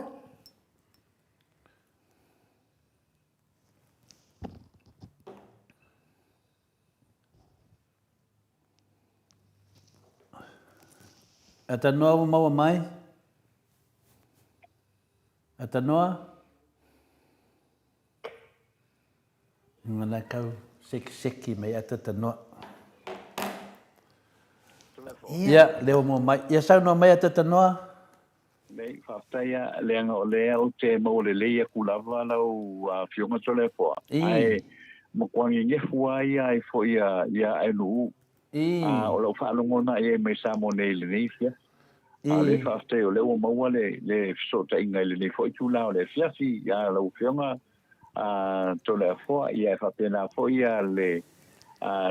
Atanoa ua maua mai? Atanoa? Ngana kau sekiseki mai atatanoa. Ia, leo mo mai. Ia saunoa mai atatanoa. Nei, faafetai a, leaga o lea ou te maua lelei atu lava lau Afioga Toleafoa, ae matua gegefu lava ia ai foi ia Aenuu, a o lau faalogo lena i ai mai Samoa nei i lenei afiafi. A o lea faafetai o lea ua maua le fesootaiga i lenei foi itula o le afiafi ia lau Afioga a Toleafoa, ia e faapena foi ia le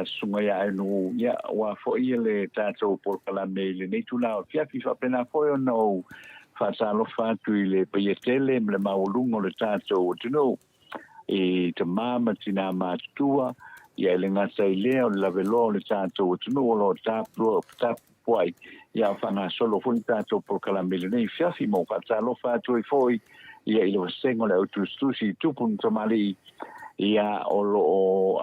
susuga ia Aenuu, ia aua foi le tatou polokalame i lenei itula o afiafi. Faapena foi ona ou faatalofa atu i le paia tele ma le maualuga o le tatou atunuu i tama ma tina matutua, ia e le gata i lea o le laveloa o le tatou atunuu o lo o tapuai, ia o faagasolo foi le tatou polokalame i lenei afiafi. Ma ou faatalofa atu ai foi ia i le vasega o le au tusitusi i tupu ma tamalii ia o lo o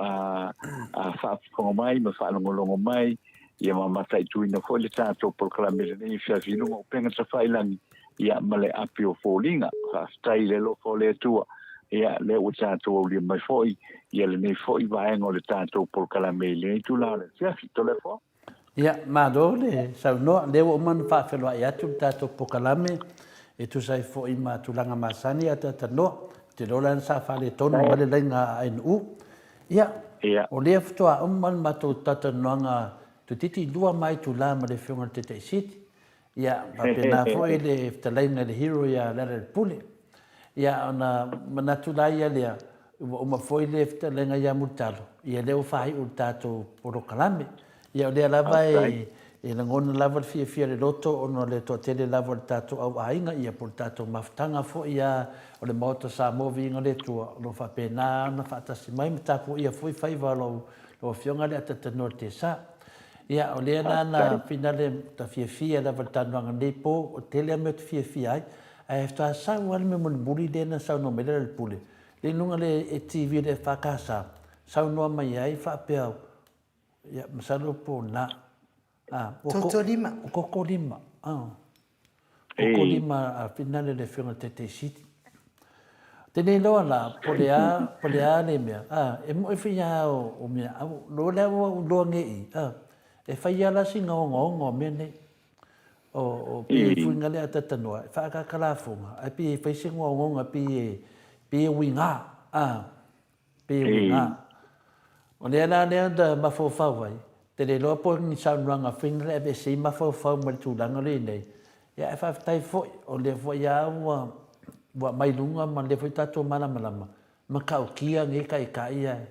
faafofoga mai ma faalogologo mai ia ma mataituina foi le tatou polokalame i lenei afiafi i luga o upega tafailagi ia ma le api o foliga. Faafetai i le alofa o le Atua ia lea ua tatou aulia mai foi ia lenei foi vaega o le tatou polokalame i lenei itula o le afiafi. Toleafoa. Ia, malo le saunoa. Lea ua uma ona faafeiloai atu le tatou polokalame e tusa ai foi ma tulaga masani a tatou Ou te iloa la sa faaletonu mai le laina a ANU. Ia, o lea faatoa uma le matou talatalanoaga toeitiiti lua ma itula ma le Afioga i le Taitai Sili. Ia, faapena foi le fetalaiga i le hero ia Lealailepule. Ia, ona manatu la ia lea, ua uma foi le fetalaiga ia Mulitalo, ia lea ua faaiu le tatou polokalame. Ia, o lea lava e, e lagona lava le fiafia o le loto ona o le toatele lava o le tatou au aiga, ia po o le tatou mafutaga foi ia o le Maota Samoa Viiga o le Atua, o lo o faapena ona faatasi mai ma tapuaia foi faiva o lau, lau Afioga le Atatanoa i le Tesa. Ia, o lea la na finale ta fiafia lava i le talanoaga i lenei po, o le tele lava mea ou te fiafia ai, ae faatoa sau lava le mea mulimuli lea na saunoa mai ai Lealailepule, lea i luga o le TV o le EFKS, saunoa mai ai faapea, ia, masalo po o na, a, ua ko, Totolima. Kokolima, a. Kokolima a finale le Afioga i le Taitai Sili. Tenei loa la, po le a, po le a le mea, a, e moe fai a o, o mea, a, lo le ua u loa nge i, a, e fai a la singa ogaoga o mea nei. O, o, pi e fuinga le atatanoa, e whaakakalafonga, ai pi e fai se ngoaongaonga, pi e, pi e uinga, a, pi e uinga. O lea la lea na mafaufau ai, te le iloa po o ni saunoaga foi na le aveese ai mafaufau mai le tulaga lea i inei, ia ae faafetai foi, o lea foi lava ua ua aumai i luga ma lea foi tatou malamalama, matautia nei taitai ae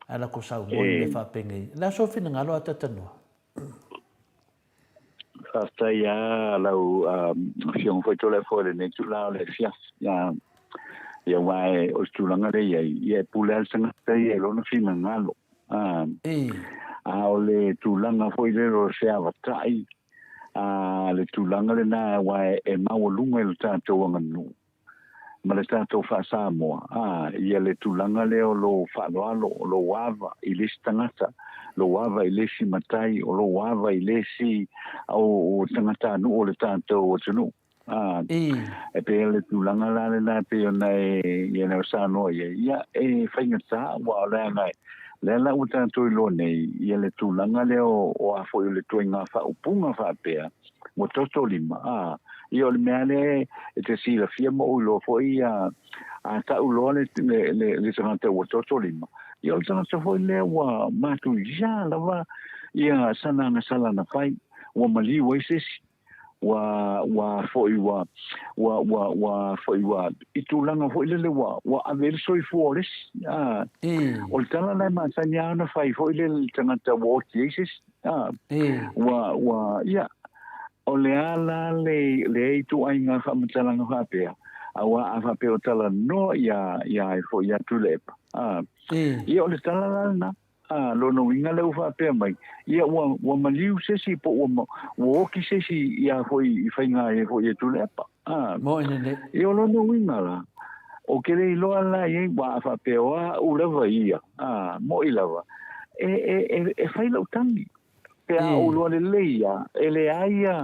ae latou saunoa i mea faapenei. O le a sou finagalo a Tatanua? Faafetai lava lau Afioga foi Toleafoa i lenei itula o le afiafi. Ia aua o le tulaga lea e i ai, ia e pule lava le tagata ia i lona finagalo. A o le tulaga foi lele o le feavatai, le tulaga lena aua e maualuga i le tatou aganuu. ma le tatou faa-Samoa, a, ia le tulaga lea o lou faaaloalo, o lou ava i le isi tagata, lou ava i le isi matai, o lou ava i le isi o tagatanuu o le tatou atunuu. A, e pei o le tulaga la lena e pei ona e, ia na saunoa i ai, ia, e faigata, aua o le aga, lea la ua tatou iloa nei, ia le tulaga lea o, o a foi o le ituaiga faaupuga faapea, ua toto lima, a, ia o le mea lea e te silafia ma ou iloa foi ia, a tau loa le, le, le, le tagata ua toto lima, ia o le tagata foi lea ua matuia lava ia sana agasala na fai, ua maliu ai se isi, ua, ua foi ua, ua, ua, ua foi ua, i tulaga foi lele ua, ua ave ai le soifua o le isi, a, o le tala la e masani lava ona fai foi lele i le tagata ua oti ai se isi. A, ua, ua, ia, o le a la le, le ituaiga faamatalaga faapea, aua a faapea o talanoa ia, ia ai foi ia Tuilaepa, a, ia o le tala la lena, a, lona uiga lea ua faapea mai, ia ua, ua maliu se isi po ua, ua oti se isi ia foi i faiga ai foi e Tuilaepa. A, ia o lona uiga la, ou te le iloa la i ai, aua a faapea o au lava ia, a, moʻi lava, e, e, e, e fai lau tagi, pe a ou iloa lelei ia, e leai ia,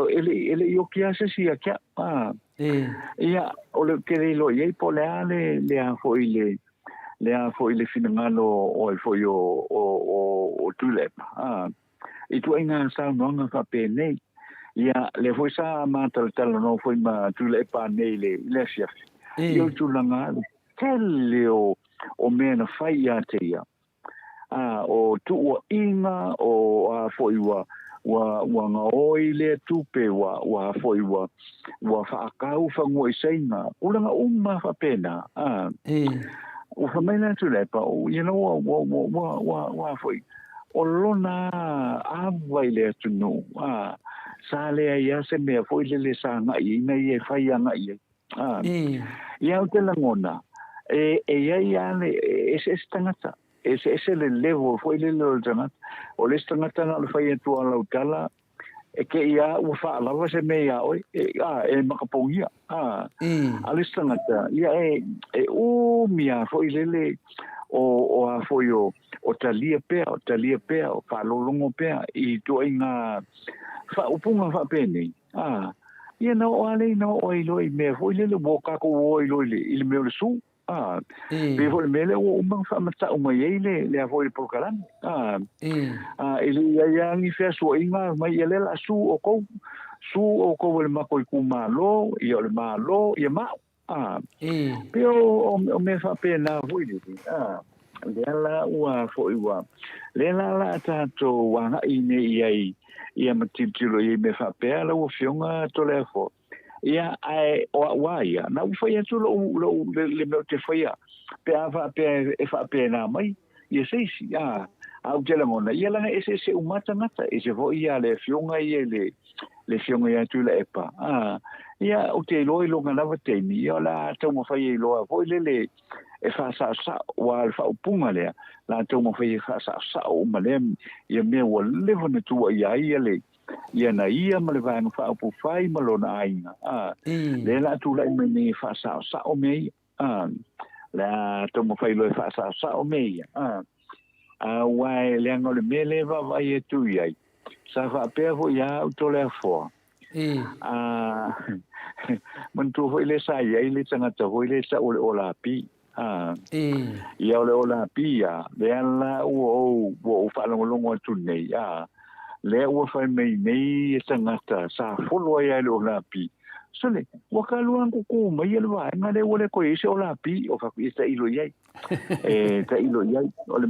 e le, e le i oki lava se isi ia te au, a. Ia, o le, te le iloa i ai po o le a le, le a foi le, le a foi le finagalo o ai foi o, o, o, o Tuilaepa, a. Ituaiga saunoaga faapenei. Ia, lea foi sa matalatalanoa foi ma Tuilaepa nei i le, i le afiafi. Ia o le tulaga le tele o, o mea na fai ia te ia. A, o tuuaiga, o a foi ua, ua, ua gaoi lea tupe, ua, ua a foi ua, ua faakau fanua i Saina, tulaga uma faapena. A, ua fai mai la Tuilaepa, you know, ua, ua, ua, ua, ua, ua a foi, O lona ava i le atunuu, ā, sa leai lava se mea foi lele sa agai ai ina ia e fai agai ai. Ā, ia ou te lagona, e, e i ai lava le, e eseese tagata, e eseese le level foi lele o le tagata. O le isi tagata na o le fai atu lava o lau tala, E te i a ua faalava se mea iā ʻoe, e, a, e makapogia, a. A le isi tagata, ia e, e umi a foi lele o, o a foi o, o talia pea, o talia pea, o faalologo pea i ituaiga faaupuga faapenei, a. Ia na oo lava lea ina oo ai loa i mea foi lele ua tatou o ai loa i le, i le mea o le su. Ā, pei foi o le mea lea ua uma ona faamata'u mai ai le, le a foi le polokalame. Ā, ā, e le i ai lava ni feasua'iga mai ia lea o le a sue ʻoukou, sue ʻoukou e le matou itumalo, ia o le Malo, ia ma a'u. Ā, pei o, o, o mea faapena foi lele, ā, lea la ua foi ua, lea la o le a tatou aga'i nei i ai ia ma tilotilo i ai mea faapea lau Afioga Toleafoa. Ia, ae o a'u a ia, na ua fai atu lo'u, lo'u, le, le mea ou te faia, pe a faapea e faapena mai, ia se isi, a, a ou te lagona, ia leaga e eseese uma tagata, ese foi ia le afioga ia i le, le afioga ia Tuilaepa, a, ia, ou te iloa i lona lava taimi, ia o le a taumafai ai loa foi lele e faasaosao, aua o le faaupuga lea, o le a taumafai e faasaosao uma lea, ia mea ua leva ona tuuaia ai ia le, Ia na ia ma le Vaega Faaupufai ma lona aiga, ā, lea la a tulai mai nei e faasaosao mea ia, ā, le a taumafai loa e faasaosao mea ia, ā, aua e leaga o le mea lea e vaavaai atu i ai, sa faapea foi ia au Toleafoa, ā, manatua foi lea sa i ai le tagata foi lea e tau o le Olapi, Ā, ia o le Olapi ia, lea la ua ou, ua ou faalogologo atu nei, ā, lea ua fai mai nei e tagata sa folo ai lava i le Olapi, Sole, ua ka lua na kukū mai ia le vaega lea ua le toe i ai se olapi, o fai atu, ia tailo i ai. E tailo i ai. O le,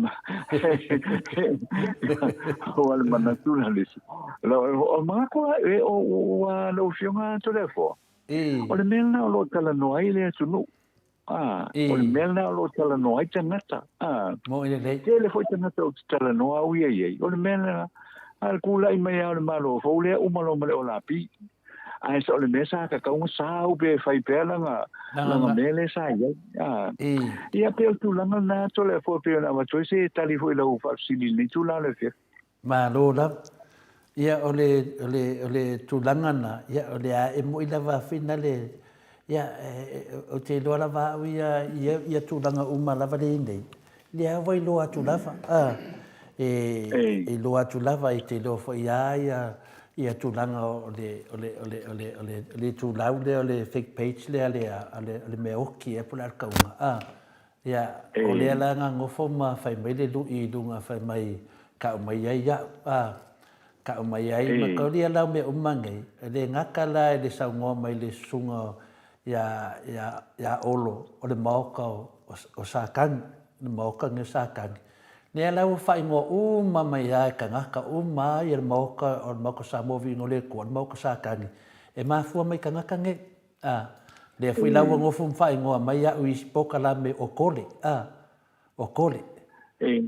o le manatu la le isi. O manatu la, e, o, ua lau Afioga Toleafoa, o le mea lena o lo o talanoa ai le atunuu. A, o le mea lena o lo o talanoa ai tagata. A, Moe lelei. Tele foi tagata ou te talanoa au ia i ai. O le mea lena, a le tulai mai lava o le Malo fou lea, uma loa ma le olapi. Ae o le mea sa tatau ona sau pe fai pea lana, lana mea lea sa i ai. A, ia pei o le tulaga lena Toleafoa pei ona avatu ai se tali foi i lau faafesili i lenei itula o le afiafi. Malo lava. Ia, o le, o le, o le tulaga na, ia, o le a e moi lava fina le, ia, ou te iloa lava au ia, ia, ia tulaga uma lava le i nei, lea ua iloa atu lava, a, e, e iloa atu lava, e te iloa foi a ia, ia tulaga o le, o le, o le, o le, o le, o le itulau lea o le fake page lea a le, a le, a le mea oki ea po o le a le tauga, a. Ia, o lea la na nofo ma fai mai le luʻi i luga fai mai kau mai ai iaʻu, a, kau mai ai ma kaulia la o mea uma nei, e le gata la i le saunoa mai le susuga ia, ia, ia Olo o le maoka o, o Sakani, le maoka nei o Sakani, lea la ua faaigoa uma mai lava e tagata uma lava ia le maoka o le maoka o Samoa Viiga o le Atua, le maoka o Sakani, e mafua mai tagata nei. A, lea foi la ua nofo ma faaigoa mai au i isi polokalame o Kole, a, o Kole.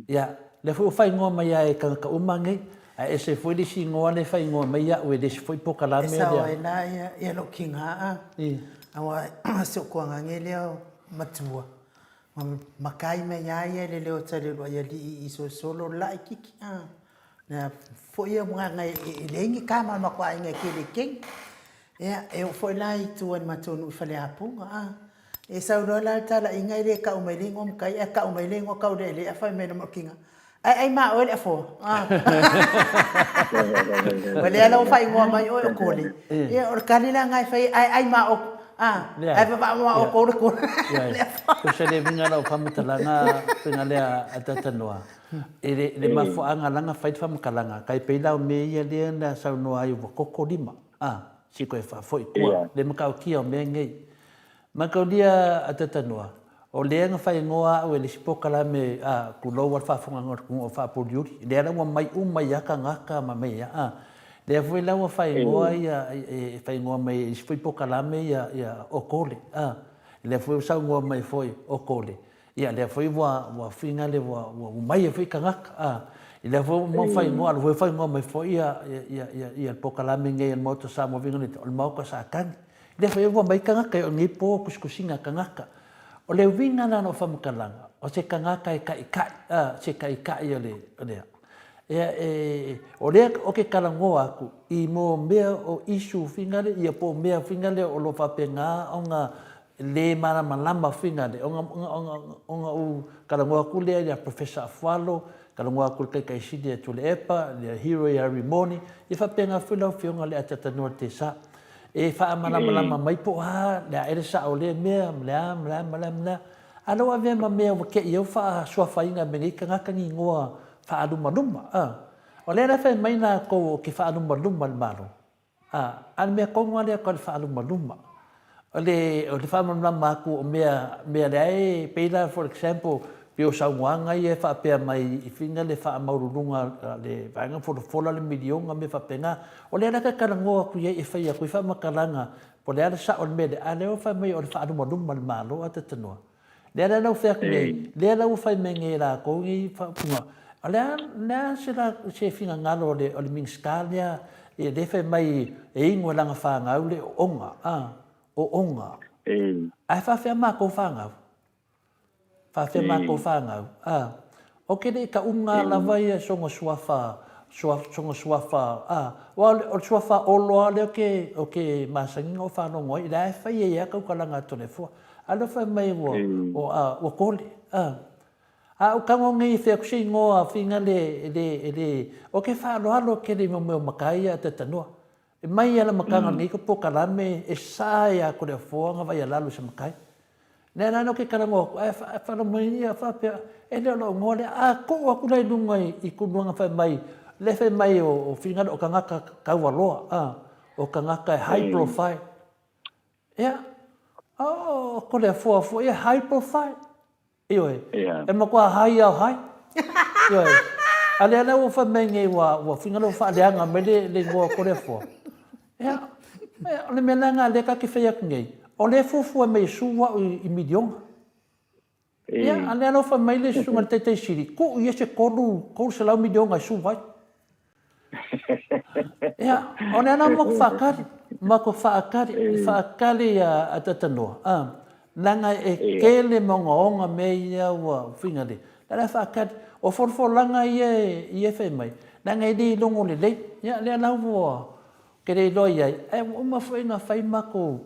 Ia, lea foi ua faaigoa mai lava e tagata uma nei, ae ese foi le isi igoa lea e faaigoa mai au e le isi foi polokalame lea. E sao ai la ia, ia lou kiga a, aua o si ou tuagage lea o matua, ma makai mai lava ia i le leo tali o luai alii i solosolo laititi a. Na foi ia magaga e leai ni ka ma le matou aiga e tele keni. Ia, e oo foi la i tua i le matou nuu i Faleapuga, a. E sau loa la le talaiga e le tau mai le igoa matai ae tau mai le igoa taulealea fai mai le maokiga, Ae ai ma oe le afoa, a. Ua lea la ua faaigoa mai oe o Kole. Ia, o le tali la lena e fai ai, ae ai ma oe, a, ae vavao ma outou le Kole. Le afoa. Tusa le uiga lau faamatalaga faiga lea a Tatanoa. I le, le mafuaaga lana fai le faamatalaga, kai pei la o mea ia lea na saunoa ai ua koko lima, a, si koe faafoi kua, le matautia o mea nei. Mataulia a Tatanoa, o lea na faaigoa au e le isi polokalame, a, tulou a le faafofogaaga o le atunuu o Faapuliuli, lea la ua mai uma ai a tagata ma mea ia, a. Lea foi la ua faaigoa ia, e faaigoa mai e isi foi polokalame ia, ia Okole, a. Lea foi ua saunoa mai foi Okole, Ia, lea foi ua, ua finga le, ua, ua mai ai foi tagata, a. I lea foi ua mau faaigoa, a o lea foi ua faaigoa mai foi ia, ia, ia, ia le polokalame nei a le Maota o Samoa Viiga o le Atua, o le Maota Satani. Lea foi ua mai tagata e o nei po tusitusiga a tagata. O le uiga la o lau faamatalaga, o se tagata e taitai, a, se taitai o le, o le a. Ia, e, o lea ou te talanoa atu i mo mea o issue finga lea, ia po o mea finga lea o lo o faapena ona le malamalama finale, ona, ona, ona, ona ou talanoa atu lea ia Professor Afualo, talanoa atu i le Taitaisili ia Tuilaepa, ia Hero ia Rimoni, ia faapena foi lau Afioga le Atatanoa le Tesa. E faamalamalama mai po o a le a ea le sao o lea mea, ma le a, ma le a, ma le a, ma le a. A o lea ua avea ma mea ua te i au faasuafaina me nei tagata ni igoa faalumaluma, a. O lea la e fai mai latou ou te faalumaluma i le Malo, A, a o le mea tonu lava lea tau le faalumaluma. O le, o le faamalamalama atu o mea, mea lea e pei la for example, pei o saunoaga ia e faapea mai i fina le faamaualuluga a le vaega folafola le miliona mea faapena. O lea la ta talanoa atu i ai e fai atu ai faamatalaga po o le a le sao o le mea lea, a o lea ua fai mai o le faalumaluma le Malo a Tatanoa. Lea la ua fai atu nei, lea la ua fai mai nei e latou nei faaupuga, o le a, le a se la, se finagalo o le, o le Minisita lea, ia lea fai mai e inu e lana fanau le oonga, a, oonga. Ae faafefea matou fanau? Faafefea matou fanau? A, Ou te le i taʻuga lava ia soga suafa, soga suafa, a, aua o le suafa Olo lava lea ou te, ou te masani ona ou faalogo ai, o lea e fai ai lava tautalaga a Toleafoa. A lea fai mai ua, ua, ua kole, a. A ou tago nei e fai atu se igoa fina le, le, le, ou te faaaloalo tele i mea o matai ia a Tatanoa. E mai lava le amataga o lenei polokalame e sa ia Toleafoa ona vaai lalo i se matai. Lea la ou te talanoa atu, ae faalogo mai ia faapea, e le o lou igoa lea. A tuu atu la i luga i tulaga fai mai, lea fai mai o finagalo o tagata taualoa, o tagata e high profile. Ia, o Toleafoa foi e high profile. Ioe. E matua high ao high. Ioe. A lea la ua fai mai nei ua, ua finagalo ua faaleaga mai le, le igoa o Toleafoa. Ia, o le mea la lena lea ta te fai atu nei, o lea e fuafua mai e sue au i, i miliona. Ia, a lea la ua fai mai le susuga i le Taitai Sili, tuu ia se 300 miliona e sue ai. Ia, o lea la matou faatali, matou faatali, faatali ia Atatanoa, a, leaga e tele ma ogaoga mea ia ua ufiga le, lea la faatali. O folafolaga ia ia e fai mai, leaga e le logo lelei. Ia, lea la ua, ou te le iloa i ai, ae ua uma foi ona fai matou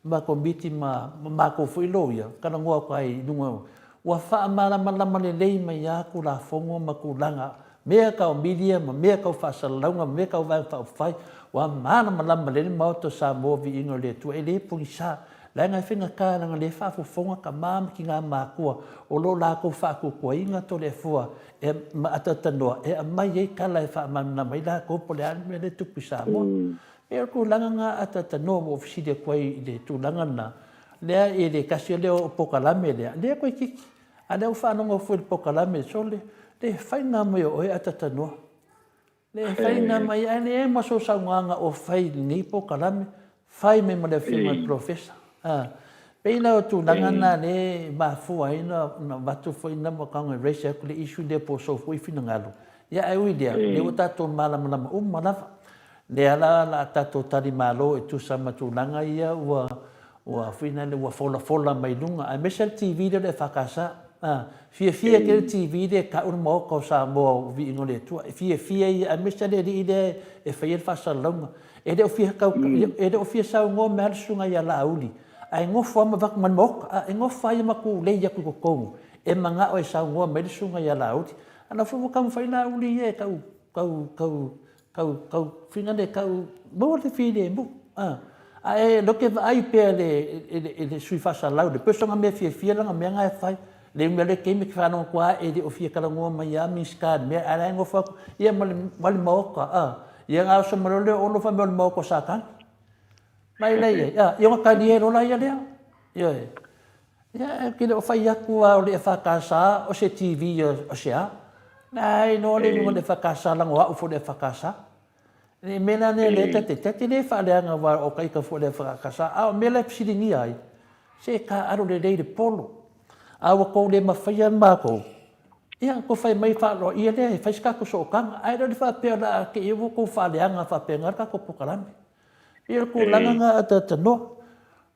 ma Komiti ma matou foi loia, talanoa atu ai i luga, ua faamalamalama lelei mai lava Tulafono ma tulaga, mea tau media ma mea tau faasalalauga ma mea tau Vaega Faaupufai, ua malamalama lelei le Maota o Samoa viiga o le Atua, e le pogisa, leaga e faigata leaga o lea e faafofoga tama ma tina matutua o lo o latou faatuatuaina Toleafoa e ma ataatanoa e aumai ai tala e faamalamalama ai latou po o le a le mea lea e tupu i Samoa. E o le tulaga lena ataatanoa ua ou fesili atu ai i le tulaga lena, lea i le tasi lea o polokalame lea, lea toeitiiti, a lea ua faalogo foi i le polokalame, sole, le faiga mai o oe ataatanoa. Le faiga mai, ae leai ma sou saunoaga o fai i lenei polokalame, fai mai ma le afioga i le Polofesa. A, pei la o tulaga na lea e mafua ai ona avatu foi na makaga e raise atu le issue lea po o sou foi finagalo. Ia ae ui i lea, lea ua tatou malamalama uma lava. Lea la o le a tatou tali malo e tusa ma tulaga ia ua ua foi lea ua folafola mai luga aemaise le TV lea o le EFKS. A, fiafia tele le TV lea e tau le Maota o Samoa o Viiga o le Atua. E fiafia ia aemaise le alii lea e faia le faasalalauga. E le o fia tau e le o fia saunoa mai lava le susuga ia Laauli ae nofo lava ma avatu mai le Maota. A, e nofo lava ia ma tulei atu i totonu e manao e saunoa mai le susuga ia Laauli. A na foi ua taumafai Laauli ia e tau tau tau Tau, tau, fina le tau, maua le filemu, a. Ae lea ou te vaai pea i le, i le, i le sui faasalalau, le pei o mea fiafia lana mea na e fai. Le umi o le taimi e te faalogo atu lava e le o fia talanoa mai lava Minisita i le mea, ae la e nofo atu, ia ma le, ma le Maota, a. Ia ona oso mai loa lea o Olo fai mai o le Maota o Satani. Mai la i ai, a, ia ona talie loa laia lea. Ioe. Ia, ou te le o fai atu lava o le EFKS o se TV o se a. Leai loa le igoa o le EFKS leaga o au foi o le EFKS. Le mea la lea lea ta te, ta te le faaleaga aua o ita foi o le EFKS, a o mea la e fesiligia ai, se taaalo lelei le polo. A ua tou le mafaia le matou, ia tou fai mai faaaloaia lea e fai se tatou sootaga, ae le o le faapea o le a te i ua tou faaleaga faapena le tatou polokalame. Ia o le tulaga lena a talatalanoa.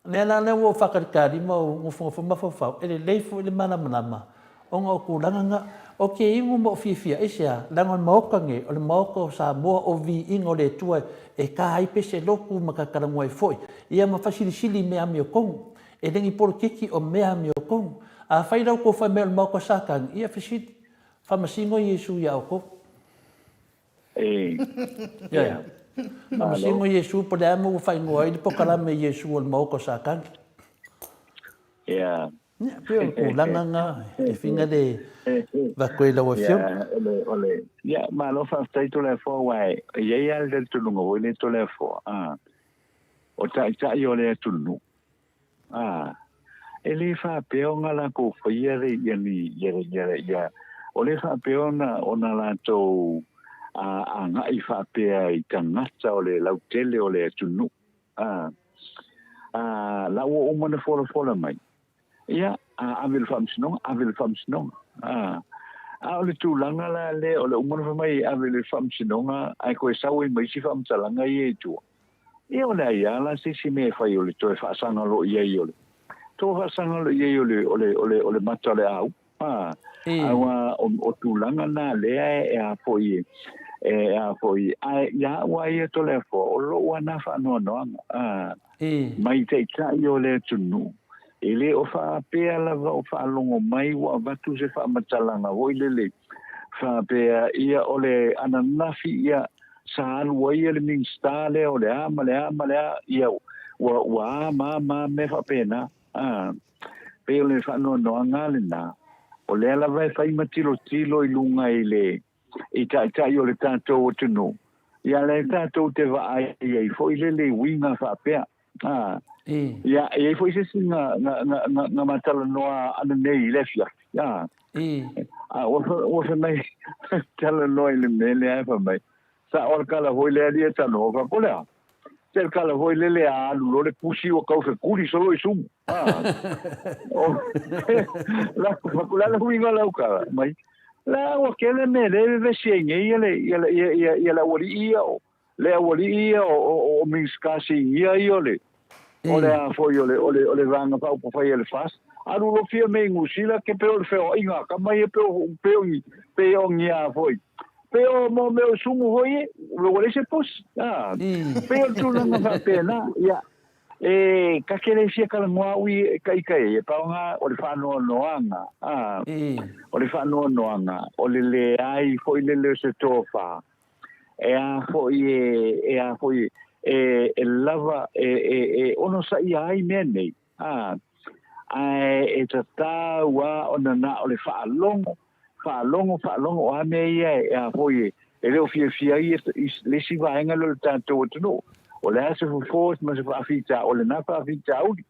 O lea la lea ua ou faatalitali ma ou nofonofo mafaufau, e lelei foi le malamalama ona o tulaga na. Ou te inu ma ou fiafia, aisea? Leaga o le Maota nei, o le Maota o Samoa, o viiga o le Atua e ta ai pese lotu ma talatalanoa ai foi, ia ma faasilisili i mea amiotonu. E le ni polokiki o mea amiotonu. Afai la ua outou fai mai o le Maota o Satani, ia fesili, faamasino Iesu ia outou. E. Ia. Faamasino Iesu po o le a mea ua faaigoa ai le polokalame Iesu o le Maota o Satani. Ia. Ia, pei o le tulaga lena e fina le avatu ai i lau Afioga. Ia, o le, o le, ia, malo faafetai Toleafoa, aua e i ai lava le talitonuga foi lea Toleafoa, a, o taitai o le atunuu, A, e le faapea ona latou faia le, ia ni, ia, ia, ia, o le faapea ona, ona latou a, agai faapea i tagata o le lautele o le atunuu. A, a, la ua uma ona folafola mai, ia, a ave i le faamasinoga, ave i le faamasinoga. A, a o le tulaga la lea, o le uma ona fai mai e ave i le faamasinoga, ae toe sau ai ma isi faamatalaga ia i tua. Ia o le ai a la se isi mea e fai o le toe faasaga loa i ai o le toe faasaga loa i ai o le o le o le o le mata o le au a aua o, o tulaga na lea e a foi e a foi ae ia au a ia Toleafoa o lou a na faanoanoaga a mai taitai o le atunuu e le o faapea lava o faalogo mai ua avatu se faamatalaga foi lele faapea ia o le ananafi ia sa alu ai le Minisita lea o le a ma le a ma le a, ia ua, ua a ma a ma a mea faapena. A, pei o le faanoanoaga lena, o lea lava e fai ma tilotilo i luga i le, i taitai o le tatou atunuu, ia lea tatou te vaai ai foi lele i uiga faapea. A, Ia, e i ai foi se isi na, na, na, na, na ma talanoa ananei i le afiafi, a. A ua, ua fai mai, talanoa i le mea lea e fai mai, sa o le kala foi lea lia tanoa, fai ko lea, se le kala foi le lea alu lo le pusi ua kau fekuli solo i sumu. A. O, la, la, la huiga lau kala, mai, la ua kele me le vevesi ai nei ia le, ia, ia, ia, ia le aualii ia o, le aualii ia o, o Minisita sinia ia o le, o le a foi o le, o le, o le vaega faaupufai a le FAST. Alu lo fia me i Niu Sila ke pe o le feoaiga a kama ia pe o, pe o ni, pe o ni a foi. Pe o mo me o sumu hoi e, ua leai se pusi. A, pe o le tulaga faapena, ia, E kake le fia talanoa au i ka ika e, e paoga o le faanoanoaga, a, o le faanoanoaga, o le leai foi lele o se tofa, e a foi e, e a foi e, e lava, e, e, e onosaia ai mea nei, a, ae e tatau a ona na o le faalogo, faalogo, faalogo, o a mea ia e a foi e, e le o fiafia ai le isi vaega lea o le tatou atunuu. O le a se fofo ma se faafita, o lena faafitauli.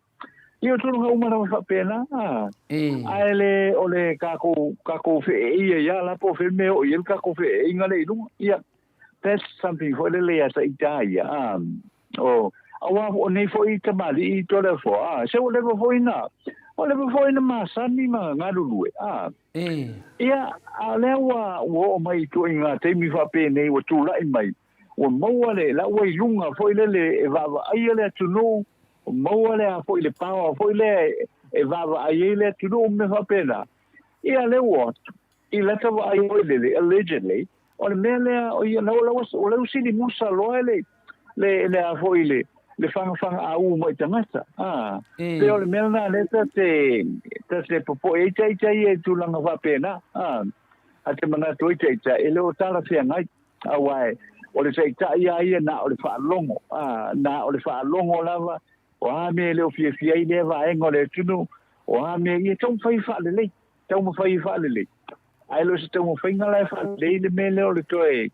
Ia o tulaga uma lava faapena, a. Ae le o le kakou, kakou feeia ia la po o fea le mea e oo i ai le kakou feeeiga lea i luga. Ia, that's something foi lele ia sa ita ia, a. O, aua o nei foi tamalii Toleafoa, a, se ua leva foi na, ua leva foi na masani ma galulue, a. Ia, a o lea ua, ua oo mai i ituaiga taimi faapenei ua tulai mai, ua maua le, la ua i luga foi lele e vaavaaia le atunuu, ua maua le a foi le power foi lea e, e vaavaai ai le atunuu ma mea faapena. Ia, lea ua, i lata vaai foi lele, allegedly, O le mea lea, o ia, o lea ua sili musa loa le, le, le a foi le, le fagafagaau mai tagata. A, pei o le mea lena lea ta te, ta te popoe ai ita ia i tulaga faapena. A, a te manatu ai ita, e le o talafeagai. Aua e, o le taitai lava ia na o le faalogo. A, na o le faalogo lava, o a mea e le o fiafia ai lea vaega o le atunuu, o a mea ia taumafai e faalelei, taumafai e faalelei. Ae le o se taumafaiga la e faalelei le mea lea o le toe,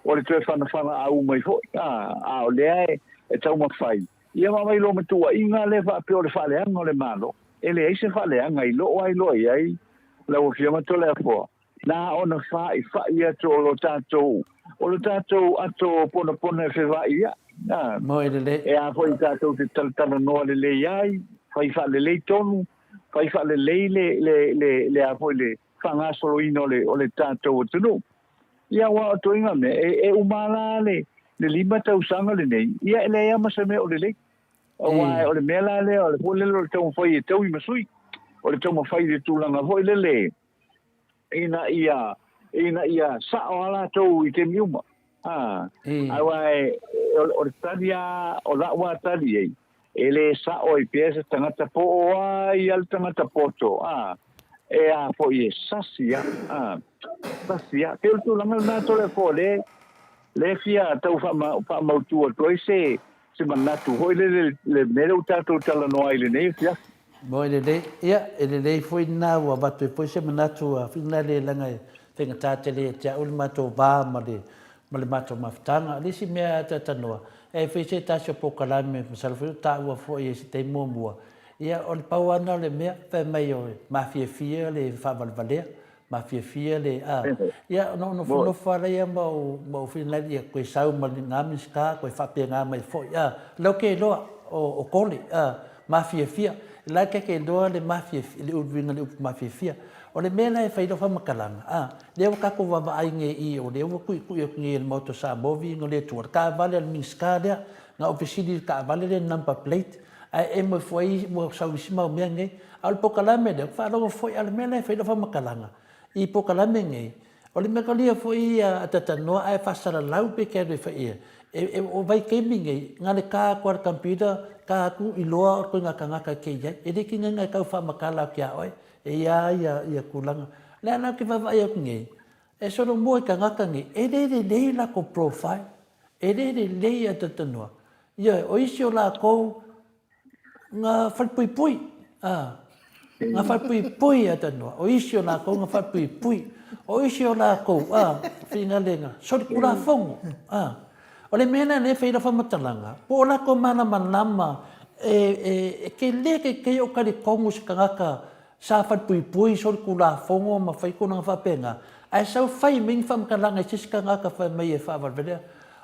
o le toe fanafanaau mai foi, a, a o lea e, e taumafai. Ia ma mai loa ma tuuaiga lea faapea o le faaleaga o le Malo. E leai se faaleaga i loo ai loa i ai lau Afioga Toleafoa, na ona faaifa'i atu o lo tatou, o lo tatou ato ponapona e feva'i ai, a. Moe lelei. E a foi tatou te talatalanoa lelei ai, fai faalelei tonu, fai faalelei le, le, le, le a foi le faagasoloina o le, o le tatou atunuu. Ia, aua o ituaiga mea, e, e uma la le, le lima tausaga lenei, ia e leai lava ma se mea o lelei. Aua o le mea la lea, o le foi lele o le taumafai e taui ma sui, o le taumafai i le tulaga foi lele, ina ia, ina ia sao lava latou i taimi uma. A, aua e, o le tali lava, o la'u lava tali i ai, E le sa'o ai pea se tagata po o ai a le tagata poto, a, e a foi e sasi a, a, sasi a. Pei o le tulaga lena Toleafoa le, le fia tau faamautu atu ai se, se manatu foi lele le mea lea ua tatou talanoa ai i lenei afiafi. Moe lelei. Ia, e lelei foi lena ua avatu ai foi se manatu a Whina le leaga e faigata tele ia te au le matou va ma le, ma le matou mafutaga. O le isi mea a talatalanoa, e fai se tasi o polokalame, masalo foi o taua foi i se taimi muamua, ia o le pau lava lena o le mea, fai mai o mafiafia le faavalevalea, mafiafia le, a, ia ona ou nofonofo lava lea ma ou, ma ou finali ia koe sau ma lena Minisita, koe faapena mai foi, a, o lea ou te iloa, o, o Kole, a, mafiafia. La ke te iloa le mafiafia, le uiga o le upu mafiafia. O le mea la e fai lau faamatalaga, a, lea ua tatou vaavaai nei i, o lea ua tuitui atu nei e le Maota o Samoa viiga o le Atua, le taavale a le Minisita lea, na ou fesili i le taavale lea number plate, ae emo ifo ai ua sau isi mau mea nei. A o le polokalame lea, ou te faalogo foi, a o le mea la e fai lau faamatalaga i polokalame nei, o le mea kalia foi ia a talatalanoa ae faasalalau pe te alu e fai ia. E, e, o vaitaimi nei, na le ta atu a le computer, ta atu iloa o ituaiga tagata e te i ai. E le tigaina e tau faamatala atu ia oe, E i a ia ia tulaga. Lea la ou te vaavaai atu nei, e solomua i tagata nei, e le lelei latou profile, e le lelei a talatalanoa. Ioe, o isi o latou na falepuipui, a, na falepuipui a talatalanoa. O isi o latou na falepuipui. O isi o latou, a, fingalega, solitulafono, a. O le mea lea e fai lau faamatalaga, po o latou malamalama. E, e, e tele keikei o talitonu se tagata sa falepuipui solitulafono ma fai tulaga faapena, ae sau fai mai ni faamatalaga i se isi tagata fai mai e faavalevalea.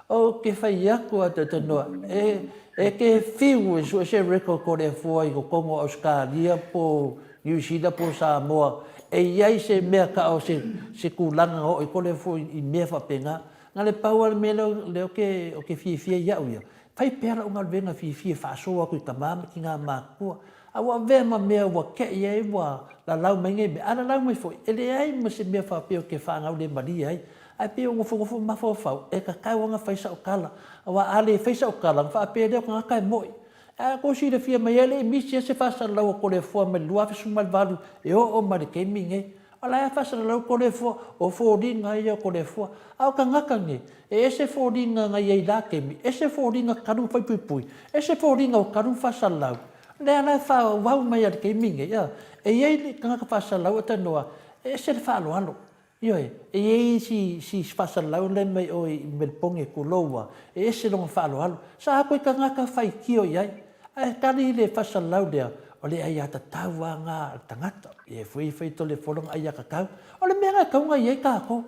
Ou te fai atu a talitonoa, e, e te fiu e sue se record o le Atua i totonu o Ausetalia po Niu Sila po Samoa, e i ai se mea ta o se, se tulaga na oo i ko le Atua i mea faapena. Na le pau lava le mea lea, lea ou te, ou te fiafia ai iaʻu ia, fai pea lau galuega fiafia e faasoa atu i tama ma tina matutua. A ua avea ma mea ua teʻi ai ua lalau mai nei mea, a lalau mai foi, e leai ma se mea faapea ou te faagaulemalie ai. Ae pei ua nofonofo ma mafaufau, e tatau ona fai sau tala, aua a le fai sau tala, ona faapea lea o tagata e moʻi. Ae tou silafia mai e le i misi lava se faasalalau a Toleafoa mai le 2018 e oo mai le taimi lenei. O la e faasalalau Toleafoa, o foliga ia o Toleafoa. A o tagata nei, e ese foliga na i ai i la taimi, ese foliga talu ona faipuipui, ese foliga o talu ona faasalalau. O lea la e faaauau mai lava i le taimi lenei, a. E i ai le tagata faasalalau a talanoa, e ese le faaaloalo. Ioe, e i ai si, si faasalalau lea mai o i Melepone, tulou a, e ese lona faaaloalo. Sa atu i tagata faitio i ai, ae tali le faasalalau lea, o le aiatatau lava na a le tagata. E fui fai tole fo lona aiatatau. O le mea na e tatau ona i ai tatou.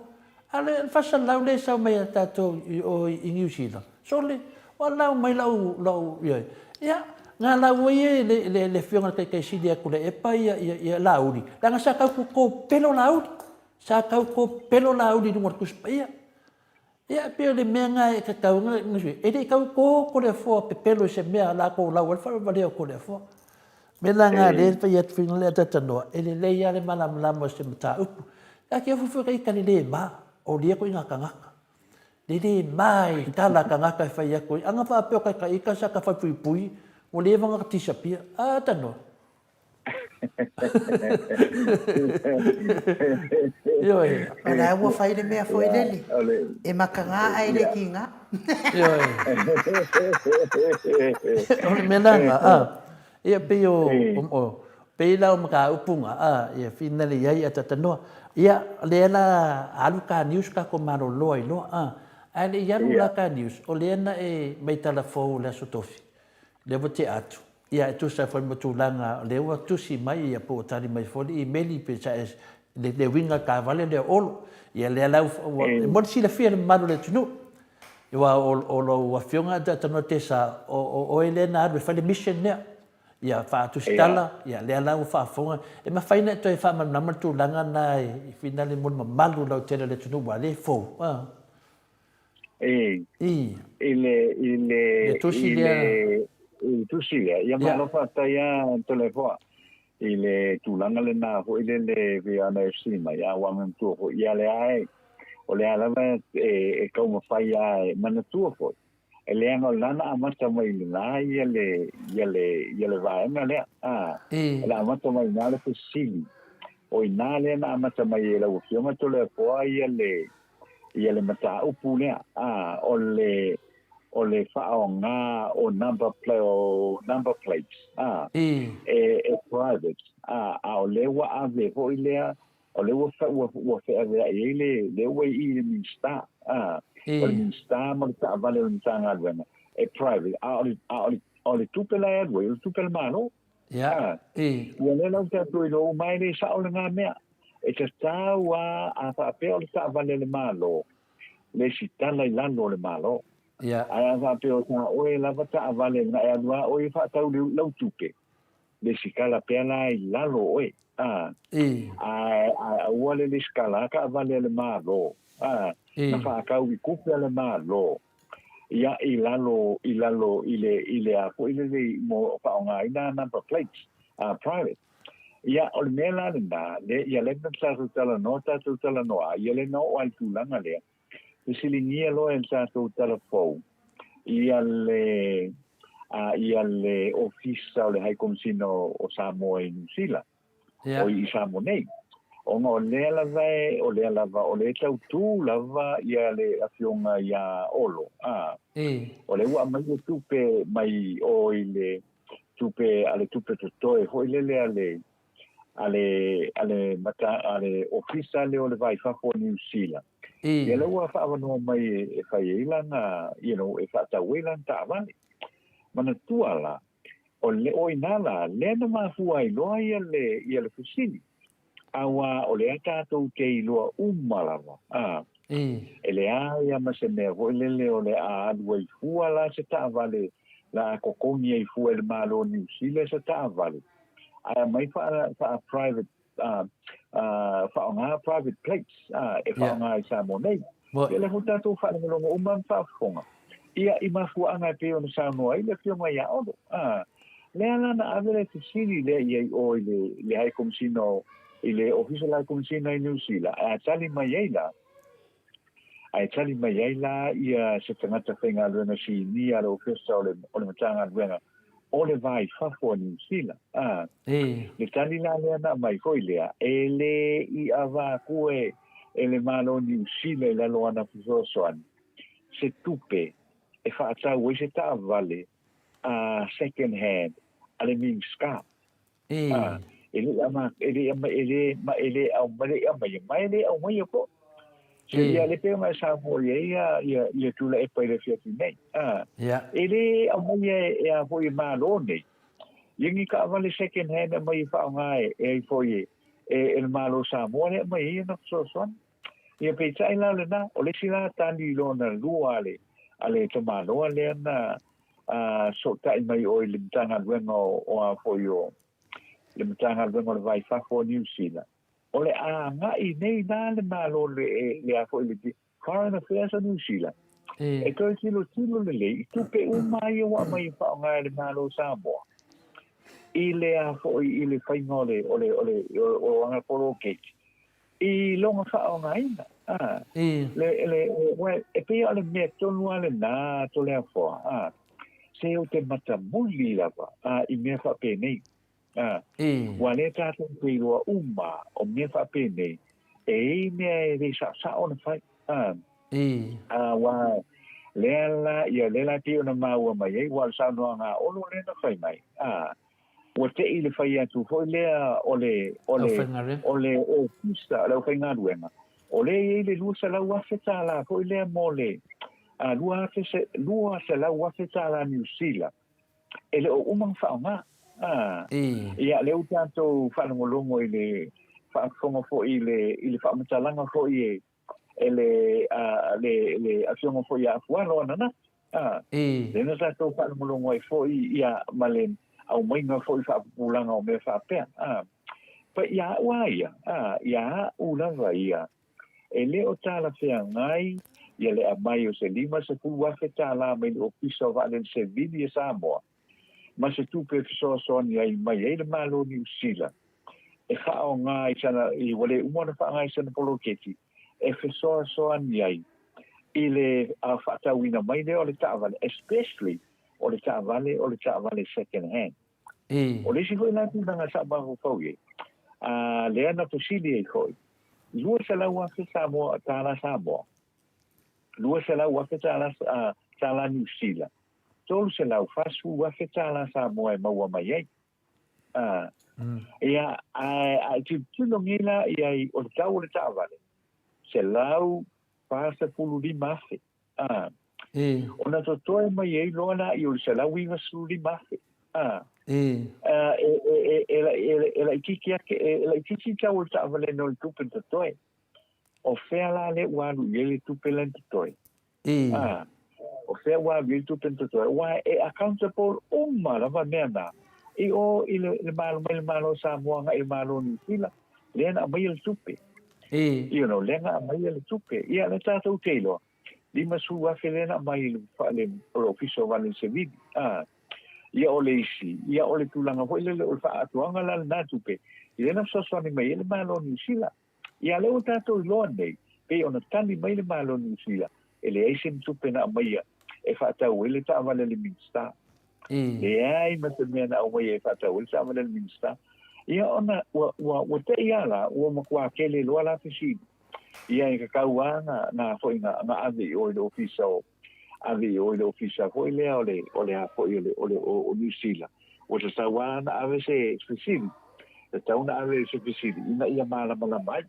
A o le faasalalau lea e sau mai ia tatou i o i Niu Sila, sole, ua lau mai lau, lau, ioe, ia, na lau ai e le, le, le Afioga i le Taitaisili ia Tuilaepa ia, ia, ia Laauli, leaga sa tau topelo Laauli, sa tau topelo Laauli i luga o le Tusi Paia. Ia, e pei o le mea lena e tatau ona, e le i tau to Toleafoa pepelo i se mea o latou lau ai le faalevalea o Toleafoa. O le mea la lena lea e fai atu foi lea talatalanoa, e lelei lava le malamalama o se mataupu. Ae te ofo foi ita i le le ma, o lia ituaiga tagata. Le le ma i tala a tagata e fai atu ai, ana faapea o taitaita sa ta faipuipui, ua leva ona disappear. A tanoa. Ioe. O la ua fai le mea foi lele. E makaga ae le kiga. Ioe. O le mea lena, a. Ia pei o, o, pei la o mataupu na, a, ia finale i ai a tatanoa. Ia, lea la alu ka news tatou malolo ai loa, a. Ae le i alu la ka news, o lea na e mai tala fou o le Aso Tofi, lea ua tea atu. Ia, e tusa foi ma tulaga o lea ua tusi mai, ia, po ua tali mai foi le imeli pe sa e, le, le uiga taavale lea o Olo. Ia, lea la ua, e mo le silafia e le mamalu o le atunuu. Aua o, o lou afioga Tanoa Tesa, o, o oe lea na alu e fai le mission lea. Ia, faatusitala, ia, lea la ua faafofoga. E mafai ona e toe faamalamalama le tulaga lena i finale mo le mamalu lautele o le atunuu aua o lea e fou. A. E, I. I le, i le, Le tusi i lea. le, i le tusi lea. Ia malo faafetai lava Toleafoa i le tulaga lena foi lele e pei ona e fesili mai, a ua manatua foi. Ia lea e, o lea lava e, e taumafai lava e manatua foi, e leaga o lena na amata mai i lena ia le, ia le, ia le vaega lea, a, I. na amata mai i ina le fesili. O i ina lea na amata mai e lau Afioga Toleafoa ia le, ia le mataupu lea, a, o le, o le faaaoga o number, o number plates, a, I. e, e private, a, a o lea ua ave foi lea, o lea ua, ua, ua feaveai ai le, lea ua i i le Minisita, a, I. o le Minisita ma le taavale o le Matagaluega, e private, a o le, a o le, o le tupe la e alu ai, o le tupe a le Malo. Ia, A, i. Ua lea la ua tatou iloa uma e le sao lena mea. E tatau lava a faapea o le taavale a le Malo, lesitala i lalo o le Malo. Ia. Ae a faapea o ta oe lava taavale na e alu lava oe e faatau lau tupe, lesitala pea la i lalo o oe. A, I. ae, ae aua le lesitala a taavale a le Malo, a, I. na faatau i tupe a le Malo. Ia, i lalo, i lalo, i le, i le a foi lele i mo faaaogaina number plates, private. Ia, o le mea la lena, le, ia lea na tatou talanoa, tatou talanoa, ia lea na oo lava i le tulaga lea, fesiligia loa e le tatou tala fou, ia le, a, ia le Ofisa o le High Commissioner o Samoa i Niu Sila. Ia. O i Samoa nei. Ona o lea lava e, o lea lava, o lea e tautū lava ia le afioga ia Olo, a. I. O lea ua aumai le tupe mai o i le tupe a le tupe totoe foi lele a le, a le, a le mata, a le Ofisa lea o le Va i Fafo o Niu Sila. I. Ia lea ua faaavanoa mai e, e fai ai lana, you know, e faatau ai lana taavale. Manatua la, O le o inā la, lea na mafua ai loa ia le, ia le fesili. Auā o lea tātou te iloa uma lava, ā, e leai a ma se mea foi lele o le a alu ai fua la se taavale, la a totogi ai fua e le Malo o Niu Sila se taavale, ae aumai faa, faa private faaaoga private plates e faaaoga i Samoa nei. Ia lea foi tatou faalogologo uma ma faafofoga ia i mafuaaga e pei ona saunoa ai le Afioga ia Olo. Lea la na ave le fesili lea i ai o i le, le High Commissioner i le Ofisa o le High Commissioner i Niu Sila, ae a tali mai ai la, ae tali mai ai la ia se tagata faigaluega sinia a le Ofisa o le, o le Matagaluega o le va i fafo a Niu Sila. A, le tali la lea na aumai foi lea, e le i avākua e, e le Malo o Niu Sila i lalo o ana fesoasoani se tupe e faatau ai se taavale a second hand a le Minisita. A, e le i ama, e le i ama, e le, ma e le au, ma le i aumaia, ma e le aumaia po. So, ia, le pei ona e saunoa i ai ia, ia, ia Tuilaepa i le afiafi nei. A, e le aumaia e, e a foi e Malo nei, ia ni taavale second hand e aumai e faaaoga e, e ai foi e, e, e le Malo o Samoa lea e aumai ai ana fesoasoani. Ia peitai la o lena, o le isi la tali lona lua a le, a le tamaloa lea na sootai mai o i le Matagaluega o, o a foi o le Matagaluega o le Va i Fafo o Niu Sila, o le a agai nei la le Malo le, le a foi le Foreign Affairs o Niu Sila, e toe tilotilo lelei i tupe uma ia ua aumai e faaaoga e le Malo o Samoa i le a foi i le faiga o le o le o le o ana poloketi i lona faaaogaina. A, le, le, le, e pei o le mea tonu lava lenā Toleafoa, a, se o te matamuli lava, a, i mea faapenei. A, ua lea tātou te iloa uma o mea faapenei, e i ai mea e le saosao ona fai. A, a, ua lea la, ia lea la e pei ona maua mai ai, ua o le saunoaga a Olo lea na fai mai, a, Ua te'i le fai atu foi lea o le, o le, o le ofisa o le aufaigaluega, o lea e i ai le $200,000 tālā foi lea mo le, a, $200,000 tālā Niu Sila, e le o uma ona faaaoga. A, ia, lea ua tatou faalogologo i le faafofoga foi i le, i le faamatalaga foi e, e le, a, le, le afioga foi ia Afualo ananafi, a, lea na tatou faalogologo ai foi ia ma le aumaiga foi faapupulaga o mea faapea, a. Pa, ia au a ia, a, ia au lava ia, e le o talafeagai ia le aumai o se $50,000 tālā mai le Ofisa o Vaalele Sevili e Samoa, ma se tupe e fesoasoani ai mai ai le Malo o Niu Sila e faaaoga i sana, i ua le uma ona faaaoga i sana poloketi e fesoasoani ai i le faatauina mai lea o le taavale, especially o le taavale o le taavale second hand. O le isi foi la tulaga sa mafaufau i ai, a, lea na fesili ai foi, $200,000 Samoa, tālā Samoa, $200,000 tālā, tālā Niu Sila, $340,000 tālā Samoa e maua mai ai. Ā, ia, ae, a e tilotilo nei la i ai, o le tau o le taavale, $145,000. Ā, ona totoe mai ai loa la i o le $195,000. Ā, ā, e, e, e, e, e, e laitiiti ake, e, e laitiiti le tau o le taavale no le tupe na totoe. O fea la lea ua alu i ai le tupe lea na totoe? Ā, o fea ua alu i ai le tupe na totoe? Aua e accountable uma lava mea na i o i le, le Malo mai le Malo o Samoa agai i le Malo o Niu Sila, lea na aumaia le tupe. You know, lea na aumaia le tupe. Ia, lea tatou te iloa, $50,000 lea na aumai i le, le, o le Ofisa o Vaalele Sevili. Ā, ia o le isi, ia o le tulaga foi lele o le faaatoaga la lena tupe, lea na fesoasoani mai ai le Malo o Niu Sila. Ia lea ua tatou iloa nei, pei ona tali mai le Malo o Niu Sila, e leai se tupe na aumaia e faatau ai le taavale a le Minisita. Leai ma se mea na aumaia e faatau ai le taavale a le Minisita. Ia ona ua, ua, ua te'i lava la, ua matua tele loa la fesili. Ia e tatau lava na, na foi na, na ave i o i le ofisa o, ave i o i le ofisa foi lea o le, o le a foi o le, o le, o, o Niu Sila. Ua tatau lava na ave se fesili, tatau na ave se fesili ina ia malamalama ai.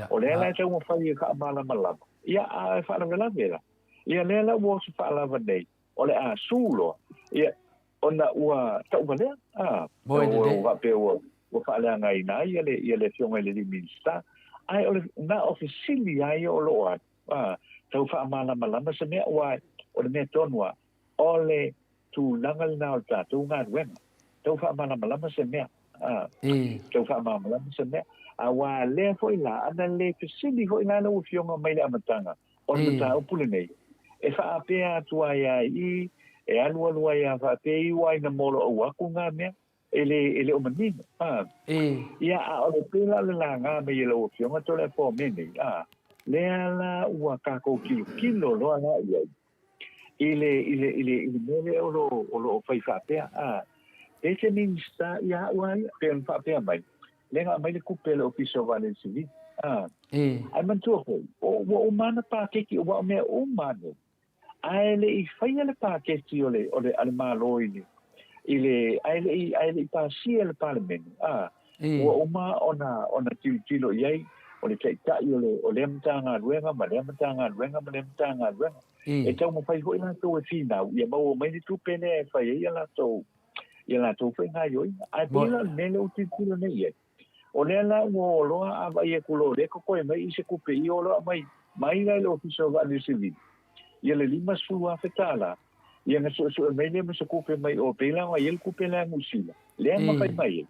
O lea la e taumafai e faamalamalama, ia a e faalavelave la. Ia lea la ua oso faalava nei, o le a su loa. Ia. Ona ua tauvalea, a, Moe ua lelei. faapea ua, ua faaleagaina ai ia le, ia le Afioga i le alii Minisita. Ae o le, na o fesili lava ia o lo o alu, a, tau faamalamalama se mea, aua o le mea tonu lava, o le tulaga lena o le tatou galuega, tau faamalamalama se mea, a, tau faamalamalama se mea. Aua lea foi la, ana le fesili foi la lau Afioga mai le amataga, O le mataupu lenei, e faapea atu ai a i, e alualu ai a faapea i ua ina moloau aku ngā mea, e le, e le o manino, a. Ia, a o le pela o le lagā mai e lau Afioga Toleafoa me nei, a, lea la ua kākou tilotilo loa la i ai, i le, i le, i le, i le mea lea o lo, o lo o fai faapea, a, pe se Minisita ia au a ia, pe ona faapea mai, lea na aumai le kupe a le Ofisa o Vaalele Sivili, a, ae manatua foi, o, ua uma ana paketi, ua o mea uma nei, ae le i faia le paketi o le, o le, a le Malo i le, i le, ae le i, ae le i pasia e le Palemene, a, ua uma ona, ona tilotilo i ai o le Taitai o le, o lea Matagaluega ma lea Matagaluega ma lea Matagaluega. E taumafai foi latou e finau ia maua mai le tupe lea e fai ai a latou, ia latou foi gaoioiga. Ae pei la o le mea lea ua tilotilo nei i ai, o lea la ua o loa a vaai atu loa o lea e totoe mai i se tupe i o loa aumai mai la i le Ofisa o Vaalele Sivili ia le $50,000, ia na suesue mai lea ma se tupe mai o, pei la ona i ai le tupe lea a Niu Sila, lea na fai mai ai.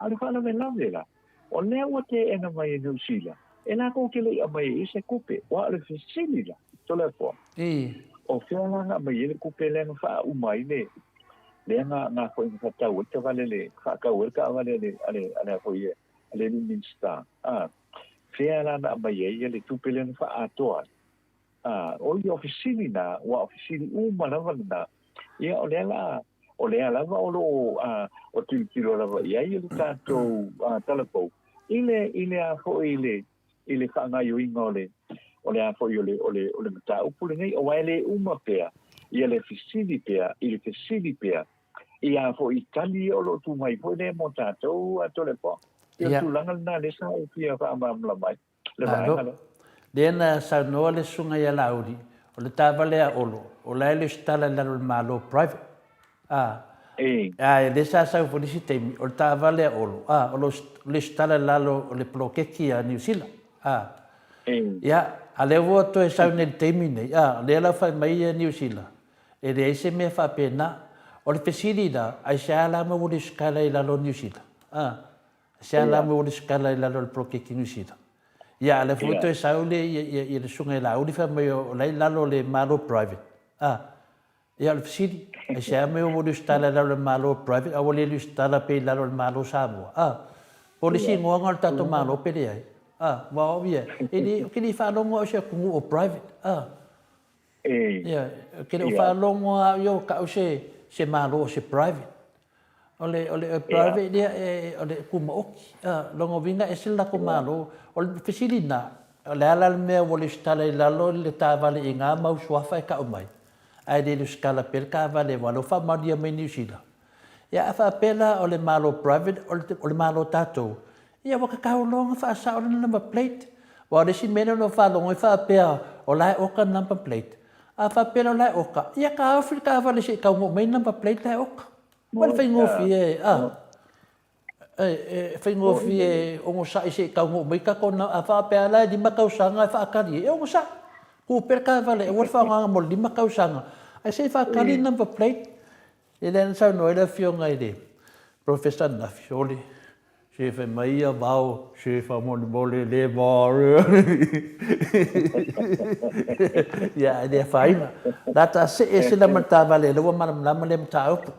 A o le faalavelave la, o lea ua teena mai e Niu Sila, e latou te le i aumai ai se tupe. Aua o le fesili la, Toleafoa, o fea la na aumai ai le tupe lea na faauma ai le, lea na, na foi na faatau ai taavale le, faatau ai le taavale a le, a le, a le a foi a le alii Minisita, a, fea la na aumai ai le tupe lea na faaatoa ai? A, o ia fesili na, ua o fesili uma lava lena, ia o lea la, o lea lava o lo o, a, o tilotilo lava i ai le tatou a, talavou, i le, i le a foi i le, i le faagaoioiga o le, o le a foi o le, o le, o le mataupu lenei, aua e le uma pea ia le fesili pea i le fesili pea, i a foi i tali ia o lo o tu mai foi lea mo tatou a Toleafoa. Ia o le tulaga lena lea sa ou fia faamalamalama ai. le vaega lea. Lea na saunoa le susuga ia Laauli, o le taavale a Olo, o la e lesitala i lalo o le Malo private. A, a lea sa sau foi le isi taimi, o le taavale a Olo, a, o lo o lesitala i lalo o le poloketi a Niu Sila. A, ia, a lea ua toe sau nei i le taimi nei, a, o lea la ua fai mai ia Niu Sila, e leai se mea faapena. O le fesili la, aisea la ma ua lesitala i lalo o Niu Sila? A, Se ala mo le sikala i lalo o le poloketi Niu Sila. Ia, a lea foi toe sau le, ia, ia, ia le susuga i Laauli fai mai o la i lalo o le Malo private. A, ia o le fesili, aisea mea ua lesitala i lalo o le Malo private a ua le lesitala pea i lalo o le Malo Samoa? A, po o le isi igoaga o le tatou Malo pe leai? A, aua o au ia, e le, ou te le i faalogo au i se atunuu o private. A, Ia, ou te le o faalogo lava au ia o tau se, se Malo o se private. O le, o le private lea e, o le tumaoti. A, lona uiga e ese le latou Malo. O le fesili lena, o le a la le mea ua lesitala i lalo le taavale i na mau suafa e tau mai, ae le lesitala pea le taavale aua o lea ua faamaonia mai Niu Sila. Ia a faapea la o le Malo private o le, o le Malo tatou, ia ua tatau loa ona faasao lana number plate. Aua o le isi mea lea na ou faalogo ai faapea o la e oka le number plate. A faapea la o la e oka, ia taofi le taavale se i taunuu mai le number plate la e oka. Ua le faigofie, a, e faigofie onosai se i taunuu mai tatou, a faapea la e 5 tausaga e faatali ai, e onosai. Tuu pea le taavale aua le faaaogaina mo le 5 tausaga, ae se i faatali le number plate. Ia lea na saunoa ai le afioga i le Professor ananafi, sole, se fai mai ia vao, se faamolemole le vao. Ia, e le afaina. La ta see ese la ma le taavale, lea ua malamalama lea mataupu.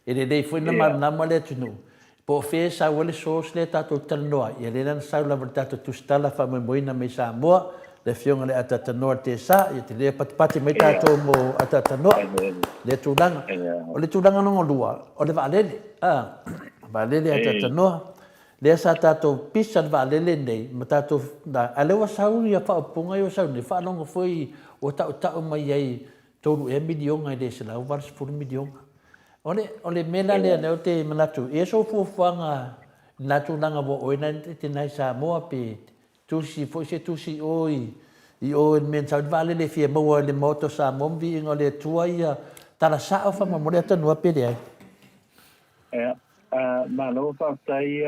E lelei foi ona malamalama le atunuu, po o fea e sau ai le source lea tatou te talanoa ai, ia lea la na sau lava i le tatou tusitala faamoemoeina mai Samoa, le Afioga i le Ataatanoa i le TSA, ia te lea patipati mai tatou mo Ataatanoa, lea tulaga. O le tulaga lona lua, o le vaalele, a, vaalele Ataatanoa, lea sa tatou pisa le vaalele nei ma tatou, a lea ua sau ia faaupuga ia ua sau nei, faalogo foi ua tautau mai ai tolu ea miliona i le 180 miliona. O le, o le mea la lea lea ou te manatu, e i ai sou fuafuaga i lena tulaga ua oe na e te i Samoa pe tusi foi se tusi i o i, i o i le mea na sau ai le vaalele e fia maua e le Maota o Samoa ma Viiga o le Atua ia tala sao faamolemole atanua pe leai. Ia, malo faafetai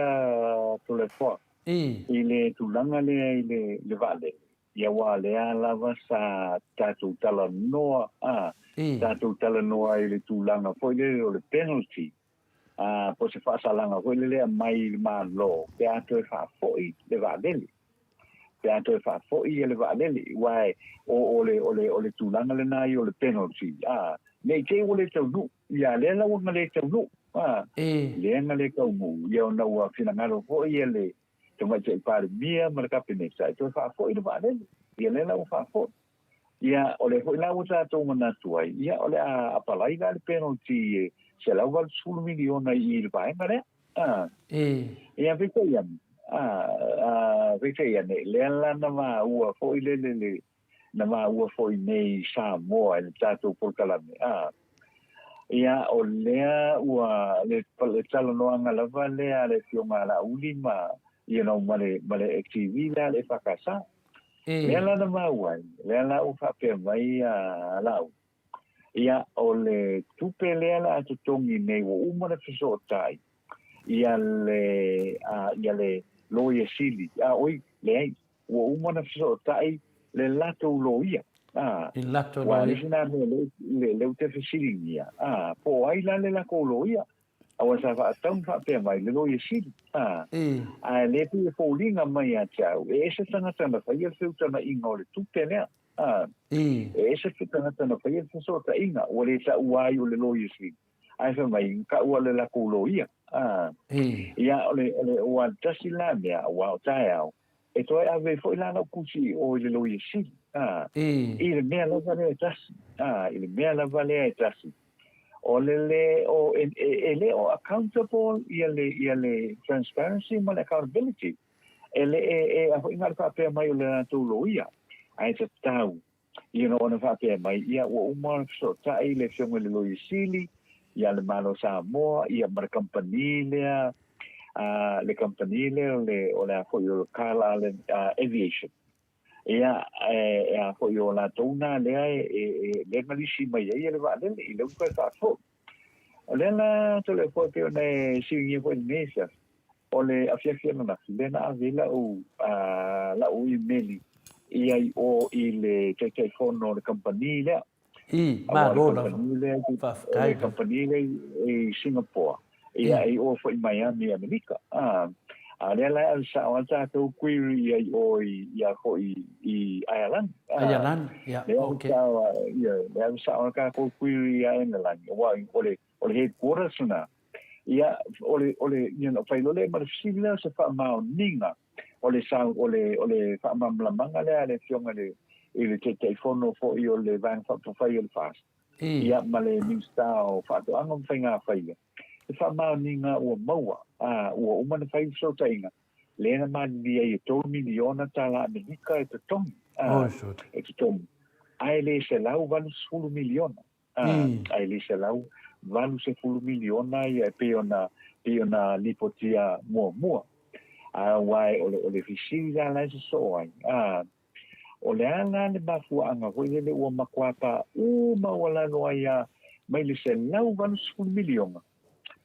Toleafoa i le tulaga lea i le vaalele, ia aua o lea lava sa tatou talanoa, tatou talanoa i le tulaga foi lele o le penalty, po o se faasalaga foi lele e aumai i le Malo pe a toe faafoi le vaalele. Pe a toe faafoi le vaalele, aua o le, o le, o le tulaga lena ia o le penalty, ne i te i ua le taunuu, ia lea la ua na le taunuu, lea na le taunuu, ia ona ua finagalo foi ia le Tamaitai Palemia ma le Kapeneta e toe faafoi le vaalele, ia lea la ua faafoi. Ia, o lea foi la ua tatou manatu ai, ia, o le a apalai la le penalty e $180 miliona i i le vaega lea. A. Ia, peitai ane, a, a, peitai ane, lea la na maua foi lele le, na maua foi nei i Samoa i le tatou polokalame, a. Ia, o lea ua, le, le talanoaga lava lea a le Afioga a Laauli ma, you know, ma le, ma le TV lea a le EFKS. Lea la na maua ai, lea la ua faapea mai a Laauli, ia, o le tupe lea la a totogi nei ua uma ona fesootai ia le, a, ia le Loia Sili, a, oi, leai, ua uma ona fesootai le latou loia, a, I le latou aua loia. o le isi lena mea lea, lea ou te fesiligia, a, po o ai la le latou loia? Aua sa faatatau ona faapea mai le Loia Sili, a, ae le pei e foliga mai ia te au, e ese tagata na faia le feutagaiga o le tupe lea, a, e ese tagata na faia le fesootaiga, ua le taua ai o le Loia Sili, ae fai mai, na taua le latou loia, a. Ia, o le, o le, ua tasi la mea, aua o taeao, e toe ave ai foi la lau tusi i o i le Loia Sili, a, i le mea lava lea e tasi, a, i le mea lava lea e tasi. O le le o e, e, e le o accountable ia le ia le transparency ma le accountability. E le e, e a foi ngā faapea mai o le latou loia. Ae tatau, you know, ona faapea mai, ia ua uma ona fesootai le afioga i le Loia Sili, ia le Malo o Samoa, ia ma le kamupani lea, a le kamupani lea o le, o le a foi o le Carlyle Aviation. Ia, e a foi o latou na lea e, e, e lea na lisi mai ai le vaalele i lea ua toe faafoi. O lea la Toleafoa e pei ona e siligia foi i lenei afiafi, o le afiafi ananafi lea na ave ai lau, a, lau imeli i ai o i le Taitaifono o le kamupani lea. I, malo lava. Faafetai lava. Kamupani lea i Singapore. Ia, i o foi i Miami i Amerika. A, a lea la e ave sao lava tatou query i ai o i, ia foi i Aialani. Aialani, ia, ok. Lea ave sao lava tatou query i Aialani, aua o le, o le headquarters lena. Ia, o le, o le, you know, fai loa lea ma le fesili lea o se faamaoniga o le sau, o le, o le faamalamalamaga lea a le Afioga i le, i le Taitaifono foi o le Vaega Faaupufai o le FAST, ia, ma le Minisita o Faatoaga ma Faiga Faiva, le faamaoniga ua maua, a, ua uma ona fai fesootaiga, lea na malilie ai e $3 miliona tala Amerika e totogi, a, e totogi, ae le $180 miliona. Ae le $180 miliona ia e pei ona pei ona lipotia muamua. Aua o le o le fesili la la e sosoo ai, a, o le a la le mafuaaga foi lele ua matua paʻu maualalo ai a mai le $180 miliona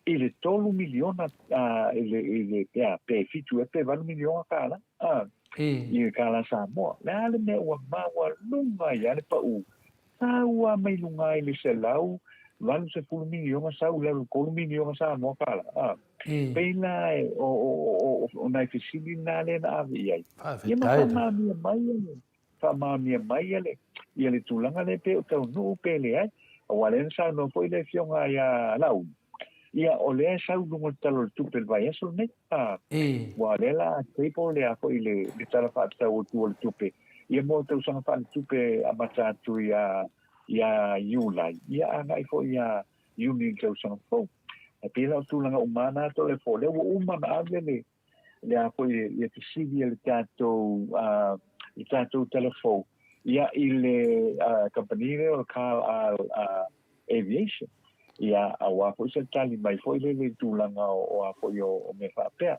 i le $3 miliona a, i le i le pe a, pe $7 ea pe $8 miliona tala, a, i le kālā Samoa. Le a le mea ua maualuga ai a le paʻu Sau lava mai luga i le $180 miliona sau i lalo i le $3 miliona Samoa kālā. A, pei la e, o, o, o, o, o nai fesili na lea na ave i ai. Ia ma faamaonia mai le, faamaonia mai le, ia le tulaga lea pe o taunuu pe leai. Aua lea na saunoa foi le afioga ia Laauli, ia o lea e sau i luga o le Tala o le Tupe i le vaiaso lenei. A, aua o lea la a table le a foi le, le Tala Faatatau Autu o le Tupe Ia mo le tausaga faaletupe amata atu ia ia Iulai, ia agai foi ia Iuni i le tausaga fou. E pei la o tulaga uma na Toleafoa, lea ua uma ona ave le le a foi le fesili a le tatou le tatou tala fou ia i le kamupani lea o le Carlisle Aviation. Ia aua foi se tali mai foi lele i tulaga o a foi o mea faapea.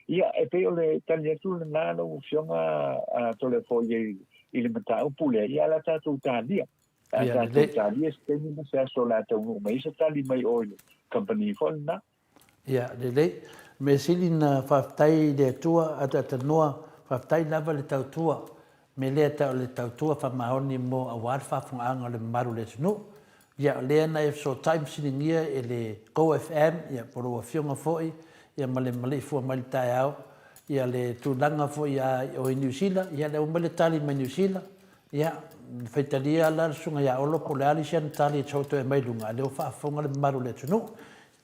Ia, e pei o le tali atu lena lau Afioga a Toleafoa i i le mataupu lea, ia o le a tatou talia. O le a tatou talia se taimi ma se aso o le a taunuu mai ai se tali mai o i le kamupani foi lena. Ia, lelei. Mea sili na faafetai i le Atua ataatanoa, faafetai lava le tautua. Mea lea tau o le tautua faamaoni mo aua le faafogaaga o le mamalu o le atunuu. Ia, o lea na e fesootai ma fesiligia e le Go FM, ia, po o lau Afioga foi, ia ma le maleifua mai i le taeao, ia le tulaga foi a o i Niu Sila, ia lea ua mai le tali mai Niu Sila, ia, na faitalia la le Susuga ia Olo po o le a le isi ana tali e toe aumai i luga, a o lea ua faafofoga le mamalu o le atunuu.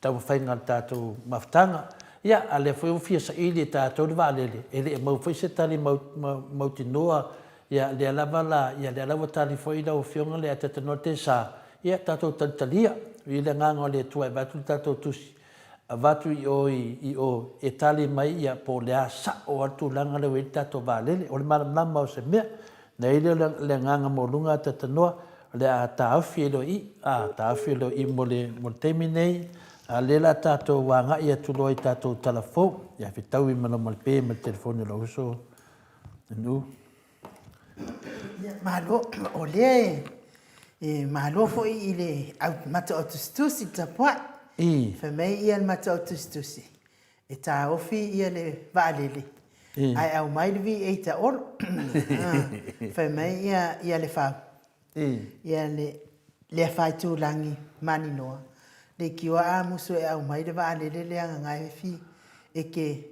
taumafaiga a le tatou mafutaga. Ia, a lea foi ua fia saili e tatou le vaalele, e le i maua foi se tali mautinoa, ia, lea lava la, ia, lea la ua tali foi lau Afioga le Atatanoa Tesa, ia, tatou talitalia i le agaga o le Atua e avatu le tatou tusi, avatu i o i o e tali mai, ia, po o le a sao lava le tulaga lea ua i ai le tatou vaalele. O le malamalama o se mea. Na i ai lea o le agaga maualuga a Tatanoa, o le a taofi ai loa i i, a, taofi ai loa i i mo le, mo le taimi nei, a o lea o le a tatou agai atu loa i tatou tala fou, ia fetaui ma lau malepe ma le telefoni o lou uso Inu. Ia, malo, o lea e, e malo foi i le au, matou tusitusi tapuai. I. Fai mai ia le matou tusitusi, E taofi ia le vaalele ae aumai le V8 a Olo. Fai mai ia ia Lefau, ia le Leafaitulagi Maninoa, leitioa a musu e aumai le vaalele lea gagae fi e ke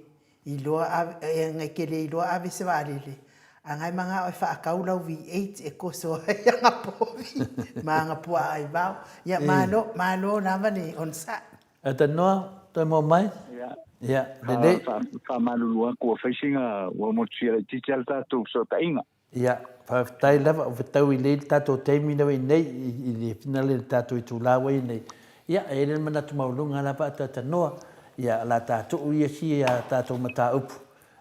iloa e ke le iloa ave se vaalele a gae magao e faatau lau V8 e koso ai aga povi ma aga puaa aivao. Ia malo, malo lava le onosai. E tanoa, toe moa mai. Ia. Ia, lelei. Faamalulu atu ua fai sina, ua motusia laitiiti lava le tatou fesootaiga. Ia, faafetai lava, ua fetaui lelei le tatou taimi lea ua i nei, i le finale i le tatou itula ua i ai nei. Ia, e i ai le manatu maualuga lava a Tatanoa, ia, o le a tatou ia si a tatou mataupu.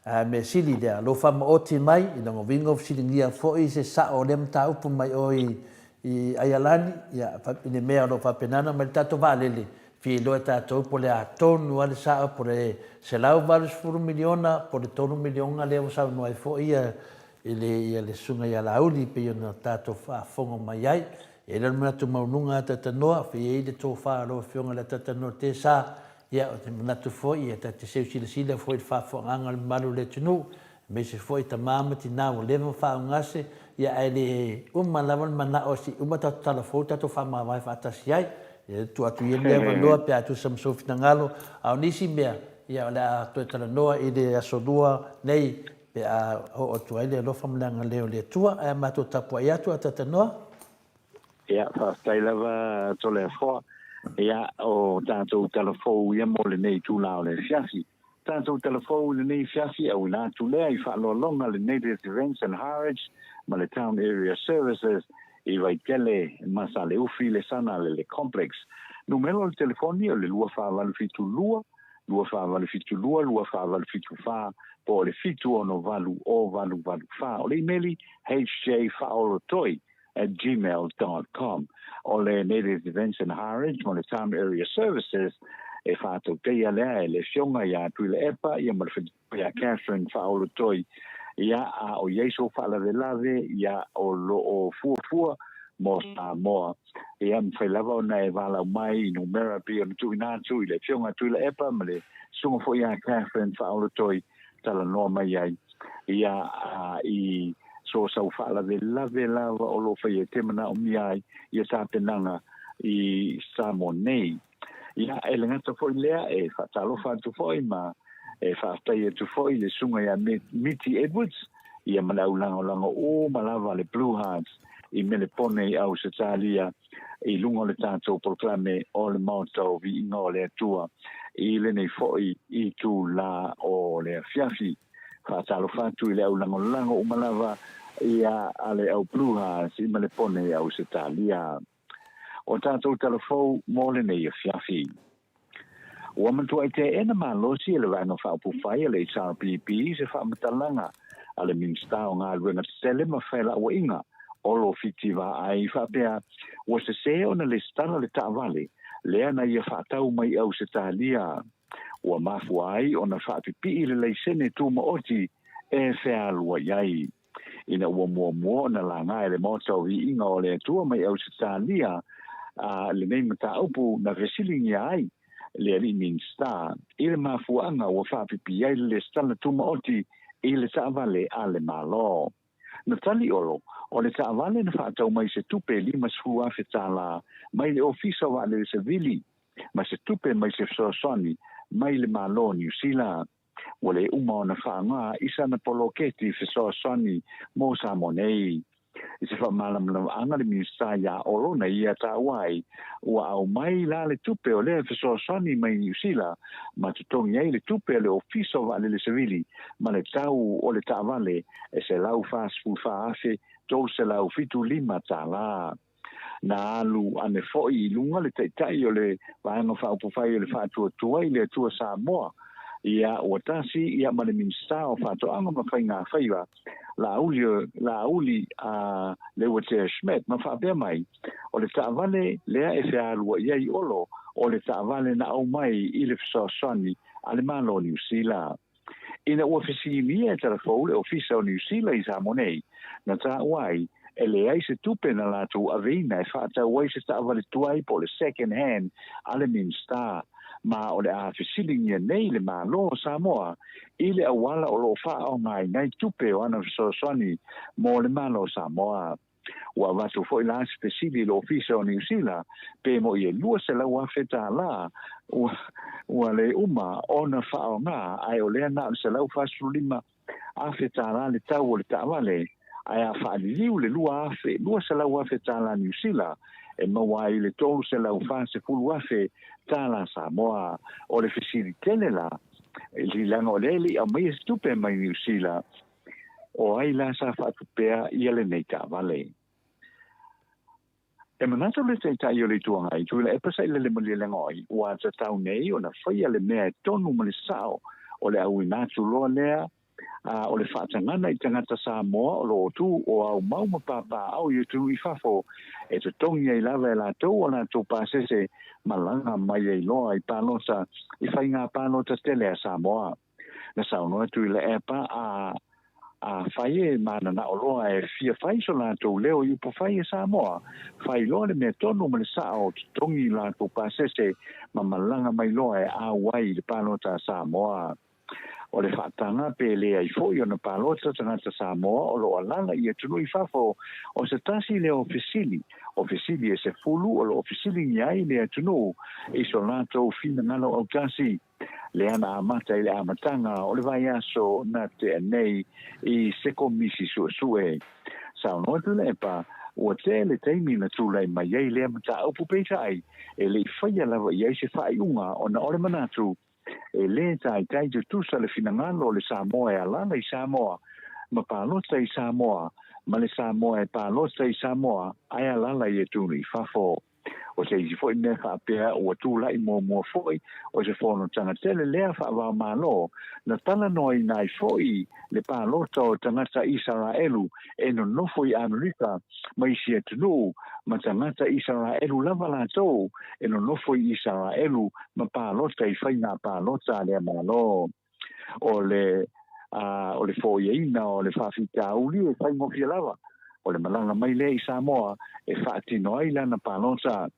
A mea sili lea, lou faamaoti mai, i lona uiga ua fesiligia foi se sao o lea mataupu mai oe i Aialani, ia, i le mea o lo o faapena ona aumai le tatou vaalele, fia iloa e tatou po o le a tonu lava le sao, po o le $180 miliona, po o le $3 miliona lea ua saunoa ai foi ia, i le, ia le Susuga ia Laauli pei ona tatou faafofoga mai ai. E i ai la le manatu maualuga a Tatanoa, fai ai le tofa a lau Afioga i le Tatanoa Tesa, Ia, ou te manatu foi, ia ta te seu silasila foi i le faafofogaaga a le mamalu o le atunuu, aemaise foi tama ma tina ua leva ona faaugase, ia ae le uma lava le manao se i uma tatou tala fou tatou faamavae faatasi ai. Ia, tuu atu ia lenei avanoa pe a tusa ma sou finagalo, a o nisi mea, ia o le a toe talanoa i le Aso Lua nei pe a oo atu ai le alofa ma le agalelei o le Atua. Ae a matou tapuai atu a Tatanoa. Ia, faafetai lava Toleafoa. Ia, o tatou tala fou ia mo lenei itula o le afiafi. Tatou tala fou i lenei afiafi, auina atu lea i faaaloaloga le Native Events and Harwich ma le Town Area Services i Vaitele ma Saleufi le Sana Lele Complex. Numera o le telefoni o le 2472 2472 2474 po o le 768 0884. O le imeli hjfaaolotoi at gmail dot com. O le Native Events and Harwich ma le Town Area Services e faatauteia lea e le Afioga ia Tuilaepa ia ma le faletua ia Catherine Faaolotoi ia a o i ai sou faalavelave ia o lo o fuafua mo Samoa ia mafai lava ona e valaau mai i numera pei ona tuuina atu i le Afioga Tuilaepa ma le Susuga foi ia Catherine Faaolotoi talanoa mai ai ia i so sau faalavelave lava o lo o faia te manaomia ai ia tapenaga i Samoa nei. Ia, e le gata foi lea, e faatalofa atu foi ma e faafetai atu foi i le susuga ia Miti Edwards, ia ma le au lagolago uma lava a le Blue Hearts i Melepone i Ausetalia i luga o le tatou polokalame o le Maota o Viiga o le Atua i lenei foi itula o le afiafi. Faatalofa atu i le au lagolago uma lava ia a le au Blue Hearts i Malepone i Ausetalia. O tatou tala fou mo lenei afiafi. Ua matuai teena malosi e le Vaega Faaupufai a le HRPP se faamatalaga a le Minisita o Galuega Tetele ma Felauaiga, Olo Fiti Vaai, faapea ua sese ona lesitala le taavale lea na ia faatau mai i Ausetalia. Ua mafua ai ona faapipii le laisene tumaoti e fealuai ai. Ina ua muamua ona laga e le Maota o Viiga o le Atua mai Ausetalia a lenei mataupu na fesiligia ai le alii Minisita i le mafuaaga ua faapipii ai le lesitala tumaoti i le taavale a le Malo. Na tali Olo, o le taavale na faatau mai se tupe e 50,000 tala mai le Ofisa o Vaalele Savili ma se tupe mai se fesoasoani mai le Malo o Niu Sila. Ua le uma ona faaaoga i sana poloketi fesoasoani mo Samoa nei. I se faamalamalamaga le Minisita iā Olo na ia taua ai, ua aumai la le tupe o lea fesoasoani mai Niu Sila ma totogi ai le tupe a le Ofisa o Vaalele Savili ma le tau o le taavale e $144,375 tala. Na alu ane foi i luga le Taitai o le Vaega Faaupufai o le Faatuatua i le Atua Samoa ia ua tasi ia ma le Minisita o Faatoaga ma Faiga Faiva Laauli Laauli a Leuatea Schmidt ma faapea mai, o le taavale lea e fealuai ai Olo o le taavale na aumai i le fesoasoani a le Malo o Niu Sila. Ina ua fesiligia e Talafou le Ofisa o Niu Sila i Samoa nei, na taua ai, e leai se tupe na latou aveina e faatau ai se taavale tuai po o le second hand a le Minisita, ma o le a fesiligia nei le Malo o Samoa i le auala o lo o faaaogaina ai tupe o ana fesoasoani mo le Malo o Samoa. Ua avatu foi la se fesili i le Ofisa o Niu Sila pe moi e 200,000 tālā ua le uma ona faaaoga ae o lea na o le 145,000 tālā le tau o le taavale ae a faaliliu le 200,000 tālā Niu Sila e maua ai le 340,000 tālā Samoa. O le fesili tele la, leaga o lea e le i aumaia se tupe mai Niu Sila, O ai la sa faatupea ia lenei taavale? E manatu le Taitai o le Itu Agai, Tuilaepa Sailele Malielegaoi, ua tatau nei ona faia le mea e tonu ma le sao o le auina atu loa lea a o le faatagana i tagata Samoa o lo o tu o aumau ma papaaao i atunuu i fafo e totogi ai lava e latou o latou pasese malaga mai ai loa i palota i faiga palota tele a Samoa. Na saunoa Tuilaepa a afai e mananao loa e fia fai so latou leo i upufai e Samoa, fai loa le mea tonu ma le sao o totogi latou pasese ma malaga mai loa e auai i le palota a Samoa. O le faataga pe leai foi ona palota tagata Samoa o lo o alala i atunuu i fafo, o se tasi lea o fesili, o fesili e 10 o lo o fesiligia ai le atunuu i so latou finagalo autasi. Lea na amata i le amataga o le vaiaso na tea nei i se komisi suesue. Saunoa Tuilaepa, ua tele taimi na tulai mai ai lea mataupu peitai e le i faia lava i ai se faaiuga ona o le manatu e le taitai tutusa le finagalo o le Samoa e alala i Samoa ma palota i Samoa ma le Samoa e palota i Samoa ae alala i atunuu i fafo. O se isi foi mea faapea ua tulai muamua foi o se fonotaga tele lea faava-o-Malo na talanoaina ai foi le palota o tagata Isaraelu e nonofo i Amerika ma isi atunuu ma tagata Isaraelu lava latou e nonofo i Isaraelu ma palota i faiga palota a lea Malo. O le a o le foiaina o le faafitauli e faigofie lava. O le malaga mai lea i Samoa e faatino ai lana palota.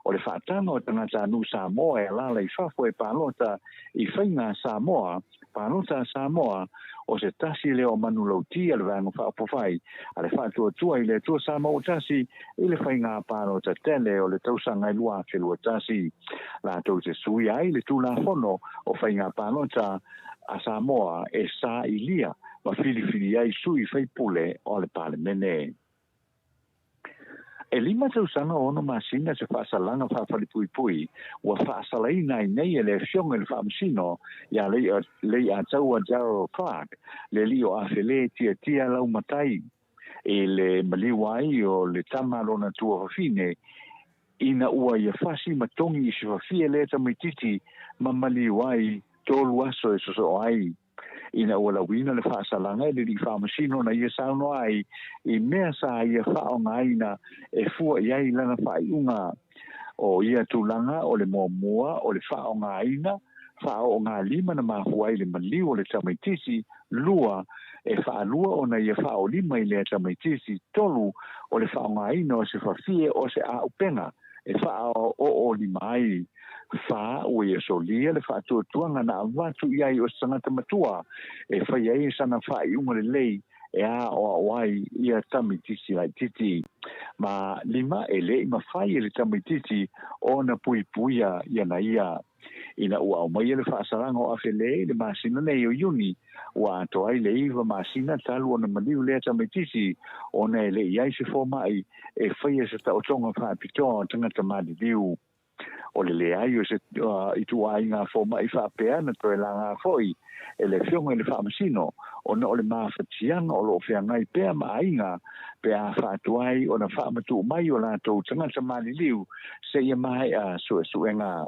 O le faataga o tagatanuu Samoa e alaala i fafo e palota i faiga Samoa, palota a Samoa, o se tasi lea o manulauti a le Vaega Faaupufai a le Faatuatua i le Atua Samoa Tasi i le faiga palota tele o le tausaga e 2021. Latou te suia ai le Tulafono o Faiga Palota a Samoa e sailia ma filifili ai sui faipule o le Palemene. E lima tausaga ono masina se faasalaga faafalepuipui ua faasalaina ai nei e le Afioga i le Faamasino ia Leiataua Darrell Clarke le alii o Afele Tiatia Laumatai i le maliu ai o le tama a lona tuafafine ina ua ia fasi ma togi i se fafie lea tamaititi ma maliu ai tolu aso e sosoo ai. Ina ua lauina le faasalaga e le alii faamasino na ia saunoa ai i mea sa ia faaaogaina e fua i ai lana faaiuga. O ia tulaga o le muamua o le faaaogaina faaoogalima na mafua ai le maliu o le tamaititi, lua, e faalua ona ia faaolima i lea tamaititi, tolu, o le faaaogaina o se fafie o se aupega e faaoolima ai. Fa, Ua ia solia le faatuatuaga na avatu i ai o se tagata matua e fai ai sana faaiuga lelei e aoao ai ia tamaitiiti laitiiti. Ma lima, e le i mafai e le tamaitiiti ona puipuia iana ia. Ina ua aumaia le faasalaga o Afele i le masina nei o Iuni, ua atoa ai le iva masina talu ona maliu lea tamaitiiti ona e le i ai se fomai e faia se taotoga faapitoa o tagata maliliu. O le leai o se ituaiga fomai faapea na toe laga foi e le Afioga i le Faamasino ona o le mafatiaga o lo o feagai pea ma aiga pe a faatuai ona faamatuu mai o latou tagata maliliu seia maea suesuega.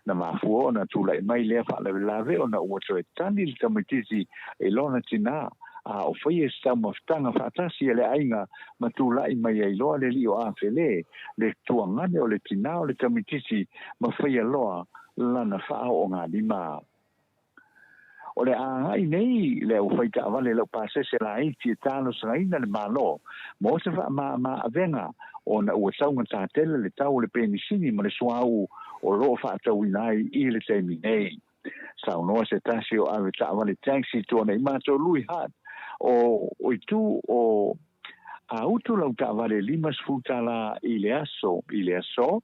Na mafua ona tulai mai lea faalavelave ona ua toe tali le tamaitiiti i lona tinā a o faia se taumafataga faatasi a le aiga ma tulai mai ai loa le alii o Afele, le tuagane o le tinā o le tamaitiiti ma faia loa lana faaoogalima. O le agai nei le aufaitaavale laupasese laiti e talosagaina le Malo mo se faamama-avega ona ua taugata tele le tau o le penisini ma le suauu o lo o faatauina ai i le taimi nei. Saunoa se tasi o ave taavale taxi tuanai matou Lui Hart o Itu o A utu lau taavale 50 tala i le aso, i le aso,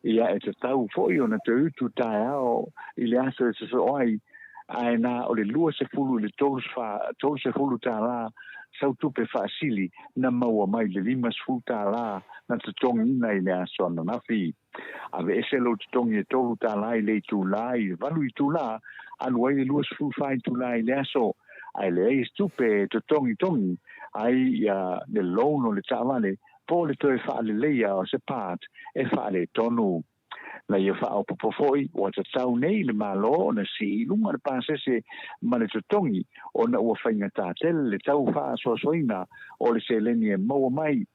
ia e tatau foi ona toe utu taeao i le aso e sosoo ai, ae na o le 20 i le 30 tala sau tupe faasili na maua mai le 50 tala na totogiina i le aso ananafi. Aveese lou totogi e $3 i le itulā i le 8 itulā, alu ai le 24 itulā i le aso, ae leai se tupe e totogitogi ai ia le loan o le taavale po o le toe faaleleia o se part e faaletonu. Na ia faaopoopo foi, ua tatau nei i le Malo ona sii i luga le pasese ma le totogi ona ua faigata tele le tau faasoasoaina o le seleni e maua mai.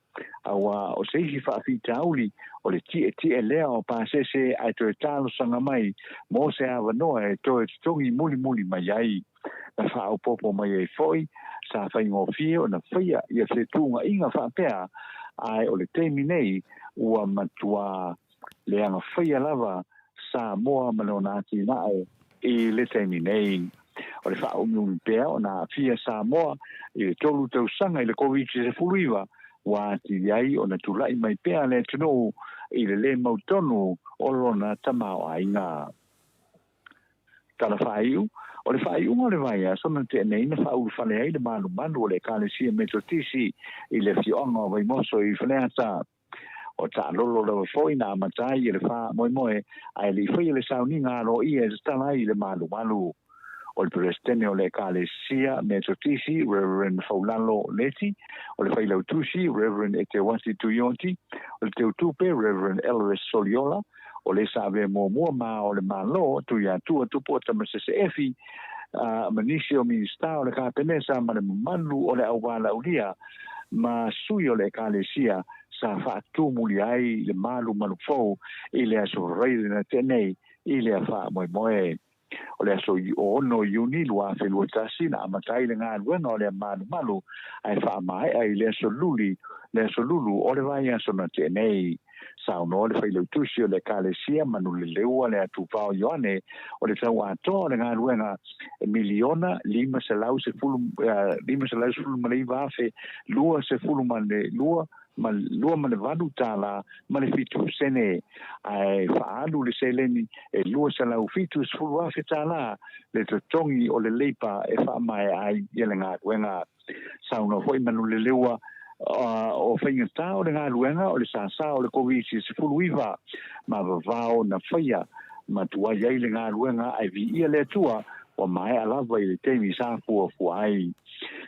Aua o se isi faafitauli, o le tietie lea o pasese ae toe talosaga mai mo se avanoa e toe totogi mulimuli mai ai. Na faaopoopo mai ai foi, sa faigofie ona faia ia fetuunaiga faapea, ae o le taimi nei ua matuā leaga faia lava Samoa ma lona atinae i le taimi nei. O le faaumiumi pea ona aafia Samoa i le 3 tausaga i le Koviti-19, ua atili ai ona tulai mai pea le atunuu i le lē mautonu o lona tamaoaiga. Tala faaiu, O le faaiuga o le vaiaso na tea nei na faaulufale ai le malumalu o le Ekalesia Metotisi i le afioaga o Vaimoso i Faleata. O taalolo lava foi na amata ai i le faamoemoe ae le i faia le sauniga aloaia e tatala ai le malumalu. O le Peresetene o le Ekalesia Metotisi, Rev. Faulalo Leti, o le Failautusi, Rev. Eteuati Tuioti, o le Teutupe, Rev. Elvis Soliola, o le sa avea muamua ma o le Malo, Tuiatua Tupua Tamasese Efi, ma nisi o Minisita o le Kapeneta ma le mamalu o le auvalaulia ma sui o le Ekalesia sa faatumulia ai le malumalu fou i le aso Faraire na tea nei i lea faamoemoe. O le aso 6 Iuni 2021 na amata ai le galuega o lea malumalu ae faamaea i le aso Luli, le aso Lulu o le vaiaso na tea nei. Saunoa le Failautusi o le Ekalesia Manuleleua le Atupao Ioane o le tau atoa o le galuega e miliona 519 afe 22 ma le $2 ma le 7 sene, ae faaalu le seleni e $270,000 le totogi o le leipa e faamaea ai ia le galuega. Saunoa foi Manuleleua o faigata o le galuega o le sāsā o le Koviti-19 ma vavao na faia ma tuai ai le galuega ae viia le Atua ua maea lava i le taimi sa fuafua ai.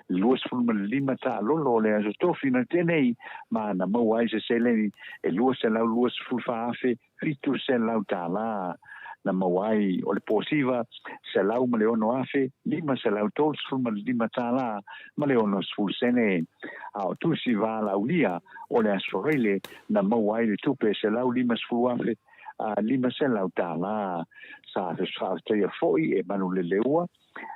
25 taalolo o le Aso Tofi na tea nei ma na maua ai se seleni e $224,700 na maua ai o le Posiva $106,535 ma le 60 sene. A o tusi valaaulia o le Aso Faraile na maua ai le tupe $150,500. Sa faafetaia foi e Manuleleua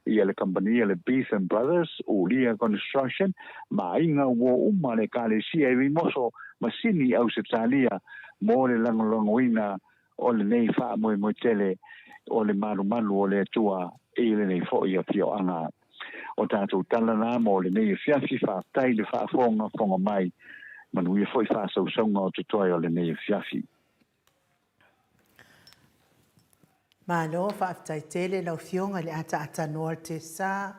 ia le kamupani le Beetham Brothers, Ulia Construction ma aiga ua uma le Ekalesia i Vaimoso ma Sini Ausetalia mo le lagolagoina o lenei faamoemoe tele o le malumalu o le Atua i lenei foi afioaga. O tatou tala na mo lenei afiafi, faafetai i le faafogafoga mai, manuia foi faasausauga o totoe o lenei afiafi. Malo faafetai tele lau Afioga i le ataatanoa o le Tesa,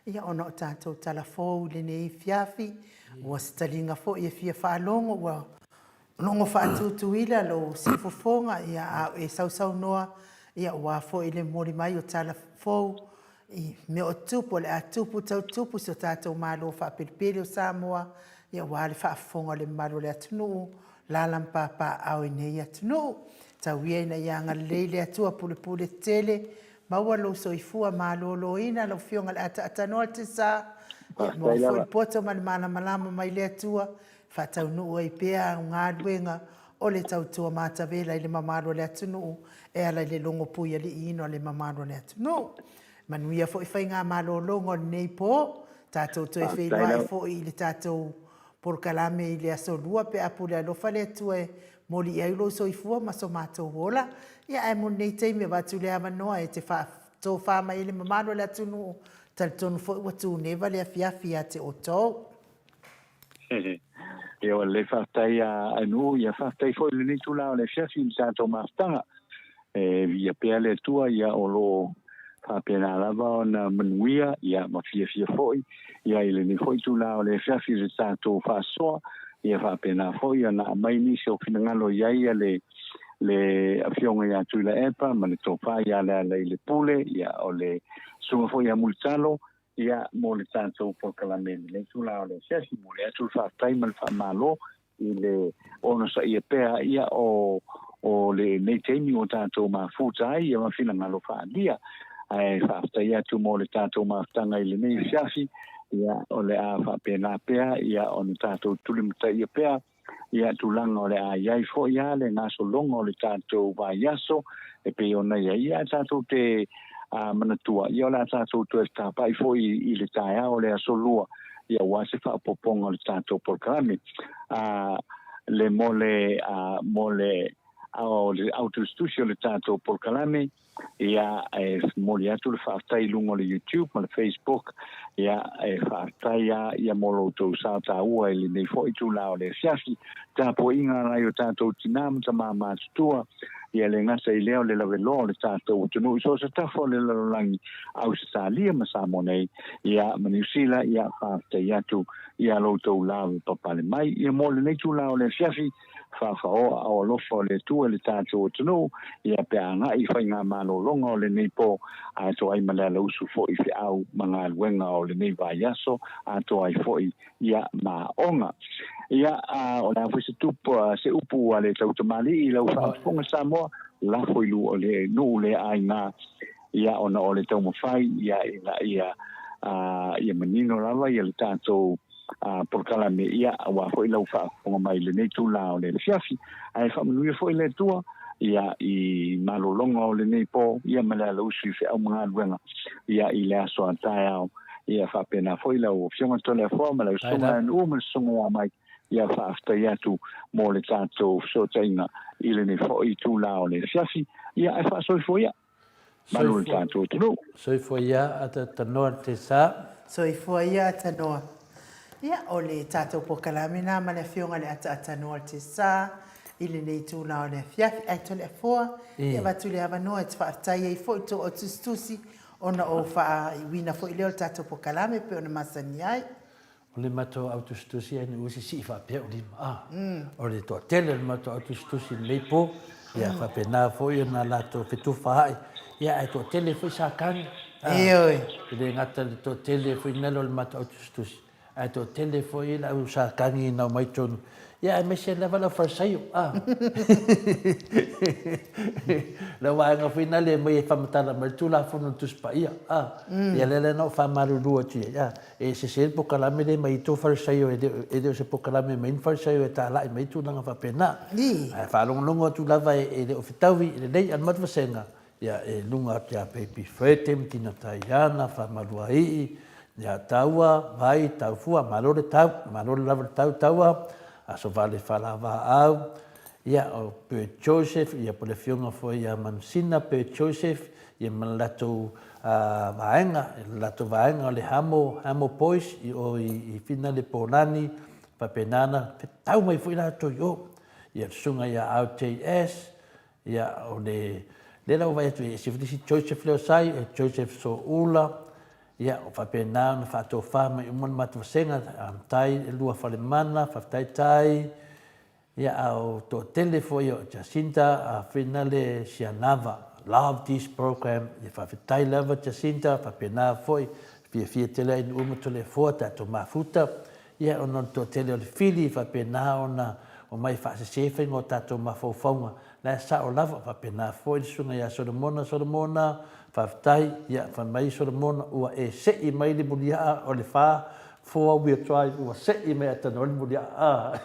ia ona o tatou tala fou i lenei afiafi, ua se taliga foi e fia faalogo, ua logo faatutuila lou siufofoga, ia a o e sausaunoa, ia aua foi le momoli mai o tala fou i mea o tupu, o le a tupu tau tupu si o tatou Malo faapelepele o Samoa, ia aua le faafofoga o le mamalu o le atunuu, lala ma papaaao i nei atunuu. Tau ia ina ia agalelei le Atua pulepule tetele, maua lou soifua maloloina lau Afioga i le Ataatanoa Tesa, ia maua foi le poto ma le malamalama mai le Atua, faataunuu ai pea au galuega o le tautua matavela i le mamalu o le atunuu e ala i le logo puialiiina o le mamalu o le atunuu. Manuia foi faigamalologa o lenei po, tatou toe feiloai foi i le tatou polokalame i le Aso Lua pe a pule alofa le Atua e moli i ai lou soifua ma so matou ola. Ia ae mo lenei taimi avatu le avanoa e te faatofa mai ai le mamalu o le atunuu, talitonu foi ua tuneva le afiafi ia te outou. Ia ua lelei faafetai a Nuu, ia faafetai foi i lenei itula o le afiafi i le tatou mafutaga. E viia pea le Atua ia o lo o faapena lava ona manuia ia ma fiafia foi ia i lenei foi itula o le afiafi i le tatou faasoa ia faapena foi ona aumai nisi o finagalo i ai ia le le Afioga ia Tuilaepa ma le Tofa ia Lealailepule ia o le Susuga foi ia Mulitalo Ia, mo le tatou polokalame i lenei itula o le asiasi, momoli atu le faafetai ma le faamalo i le onosaia pea ia o o lenei taimi ua tatou mafuta ai ia ma finagalo faaalia. Ae faafetai atu mo le tatou mafutaga i lenei asiasi, ia o le a faapena pea ia ona tatou tulimataia pea ia tulaga o le a i ai foi a le gasologa o le tatou vaiaso e pei ona i ai, ia tatou te manatua, ia o le a tatou toe tapai foi i le taeao o le aso Lua, ia aua se faaopoopoga o le tatou polokalame. Le mo le, mo le, o le autusitusi o le tatou polokalame, Ia, e momoli atu le faafetai i luga o le YouTube ma le Facebook. Ia, e faafetai lava ia mo lo outou sao taua i lenei foi itula o le afiafi. Tapuaiga a nai o tatou tina ma tama matutua, ia le gata i lea o le laveloa o le tatou atunuu i so o se tafa o le lalolagi, Ausetalia ma Samoa nei, ia, ma Niu Sila, ia, faafetai atu ia lo outou lavapapale mai. Ia mo lenei itula o le afiafi, Faafaoa ao alofa o le Atua i le tatou atunuu, ia pe a agai i faigamalologa o lenei po, atoa ai ma le alausu foi i feau ma galuega o lenei vaiaso, atoa ai foi ia ma aoga. Ia, a o le a foi se tupu, se upu a le tautamalii i lau faafofoga Samoa, lafo i lu, le nuu le aiga, ia ona o le taumafai ia ina ia, a, ia manino lava ia le tatou polokalame, ia, aua foi lau faafofoga mai i lenei itula o le afiafi. Ae faamanuia foi le Atua, ia, i malologa o lenei po, ia, ma le alausu i feau ma galuega, ia, i le aso a taeao. Ia, faapena foi lau Afioga Toleafoa ma lau Susuga Nuu ma le Susuga ia Mike, ia, faafetai atu mo le tatou fesootaiga i lenei foi itula o le afiafi. Ia, ae faasoifua ia. Malu le tatou atunuu. Soifua ia Atatanoa te sa. Soifua ia Atanoa. Ia, o le tatou polokalame na ma le Afioga i le Ataatanoa te sa i lenei itula o le afiafi. Ae Toleafoa, ia avatu le avanoa e te faafetai ai foi i tō autusitusi ona o faaiuina foi lea o le tatou polokalame e pei ona masani ai. O le matou au tusitusi e nu'u sisii faapea o lima a. O le toatele o le matou au tusitusi i lenei po, ia faapena foi ona latou fetufaai, ia ae toatele foi Satani, a. Ioe. E le gata i le toatele foi nalo o le matou au tusitusi, ae toatele foi le au Satani na omai totonu, ia aemaise lava le au Farisaio, a. Le vaega foi nale e aumai e faamatala mai le Tulafono o le Tusi Paia, a. Ia lea la na ou faamalulu atu i ai, a. E sese le polokalame lea mai tou Farisaio, e le o se polokalame mai ni Farisaio e talai mai tulaga faapena. Ae faalogologo atu lava e le o fetaui lelei a le matou vasega, ia e luga atu ia Baby Fred, Tina Taiana, Faamaluaii, ia Taua, Vai, Taufua, malo le tau, malo lava le tau Taua, Aso Vale Falavaau, Ia, o Bert Joseph, ia po o le afioga foi ia Manusina Bert Joseph, ia ma le latou vaega, le latou vaega o le Hamo, Hamo Boys i o i Finale Polani, faapena ona fetau mai foi latou i o. Ia le susuga ia RJS, ia o le lea la ua vaai atu e ese foi le isi Joseph lea o Sai, o Joseph Soula, ia o faapena ona faatofa mai uma le matou vasega, Tai e lua Falemana, faafetai Tai, Ia a o toatele foi o Jacinta a Finale Sianava love this program ia faafetai lava Jacinta faapena foi fiafia tele ai Nu'u ma Toleafoa tatou mafuta ia ona o le toatele o le fili faapena ona omai faasese faiga o tatou mafaufauga la e sao lava faapena foi le susuga ia Solomona Solomona faafetai ia fai mai Solomona ua e se'i mai le mulia'a o le fa 4 wheel drive ua se'i mai atanoa le mulia'a a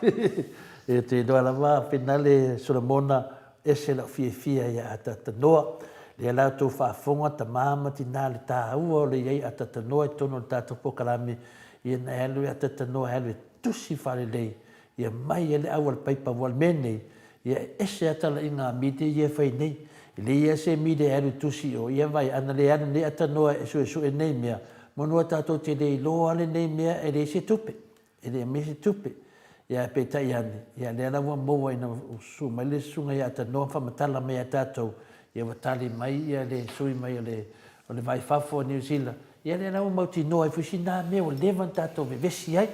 e te iloa lava finale Solomona ese la'u fiafia ia atatanoa lea la outou faafofoga tama ma tina le taua o le iai atatanoa i totonu o le tatou polokalame ia na e alu e atatanoa e alu e tusi faalelei ia mai ai le au a le paipa ua o le mea nei Ia e ese a talaiga a media ia e fai nei. E leai a se media e alu e tusi i o, ia vai, ana le alu nei atanoa e suesue nei mea, manu a tatou te le iloa a lenei mea e leai se tupe, e le aumai se tupe. Ia ae peitai ane, ia lea la ua maua ina ua susu mai le susuga ia Atanoa ma faamatala mai ia tatou, ia ua tali mai ia le sui mai o le o le vai fafo o Niu Sila, ia lea la ua mautinoa ai foi sina mea ua leva ona tatou vevesi ai.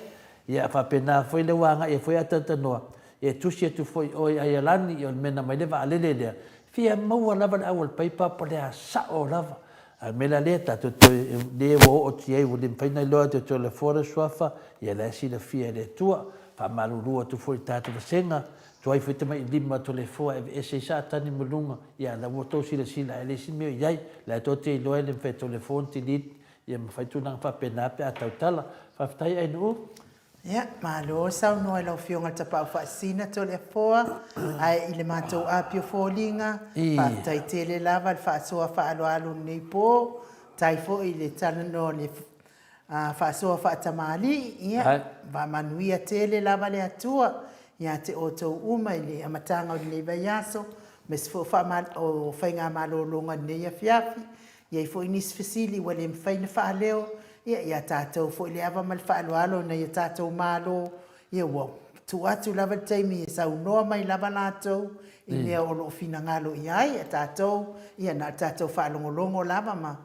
Ia faapena foi lea ua agai ai foi Atatanoa, E tusi atu foi oe i Aialani, o le mea na aumai le vaalele lea, fia maua lava le aualepaipa po o le a sao lava. A o le mea la lea, tatou toe, lea ua oo atu i ai ua le mafai ona iloa atu e Toleafoa le suafa, ia la e silafia e le Atua. Faamalulu atu foi i le tatou vasega, tuai foi tamailima o Toleafoa e aveese ai Satani ma luga, ia la ua outou silasila e leai se mea o i ai, la e tou te iloa e le mafai e Toleafoa ona delete ia ma fai tulaga faapena pe a tautala. Faafetai Ainuu. Ia, malo saunoa i lau Afioga i le Tapaau Faasisina Toleafoa, ae i le matou api o foliga, faafetai tele lava le faasoa faaaloalo i lenei po, faafetai foi i le talanoa le faasoa faatamalii, ia, faamanuia tele lava le Atua ia te outou uma i le amataga o lenei vaiaso, aemaise foi o faigamalologa i lenei afiafi. I ai foi nisi fesili ua le mafai ona faaleo, ia, ia tatou foi le ava ma le faaaloalo i nai o tatou Malo, ia ua tuu atu lava le taimi e saunoa mai lava latou i mea o lo o finagalo i ai, a tatou, ia na o le tatou faalogologo lava ma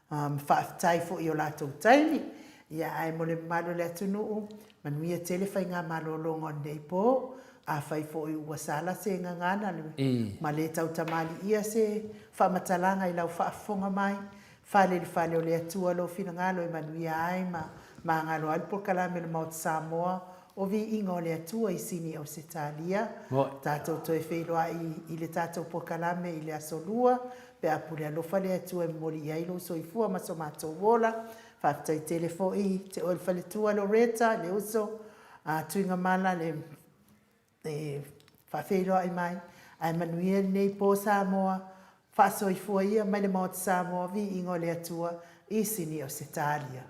faafetai foi i o latou taimi. Ia, ae mo le mamalu o le atunuu, manuia tele faigamalologa o lenei po. Afai foi ua sala se gagana ma le tautamaliia se faamatalaga i lau faafofoga mai, fale i le fale o le Atua lou finagalo e manuia ai ma magalo ai le polokalame o le Maota Samoa o Viiga o le Atua i Sini Ausetalia. Tatou toe feiloai i le tatou polokalame i le Aso Lua pe a pule alofa le Atua e momoli i ai lou soifua ma so matou ola. Faafetai tele foi te oe le faletua Loretta, le uso a Tuigamala le e faafeiloai mai, ae manuia lenei po Samoa, faasoifua ia mai le Maota Samoa, viiga o le Atua i Sini Ausetalia.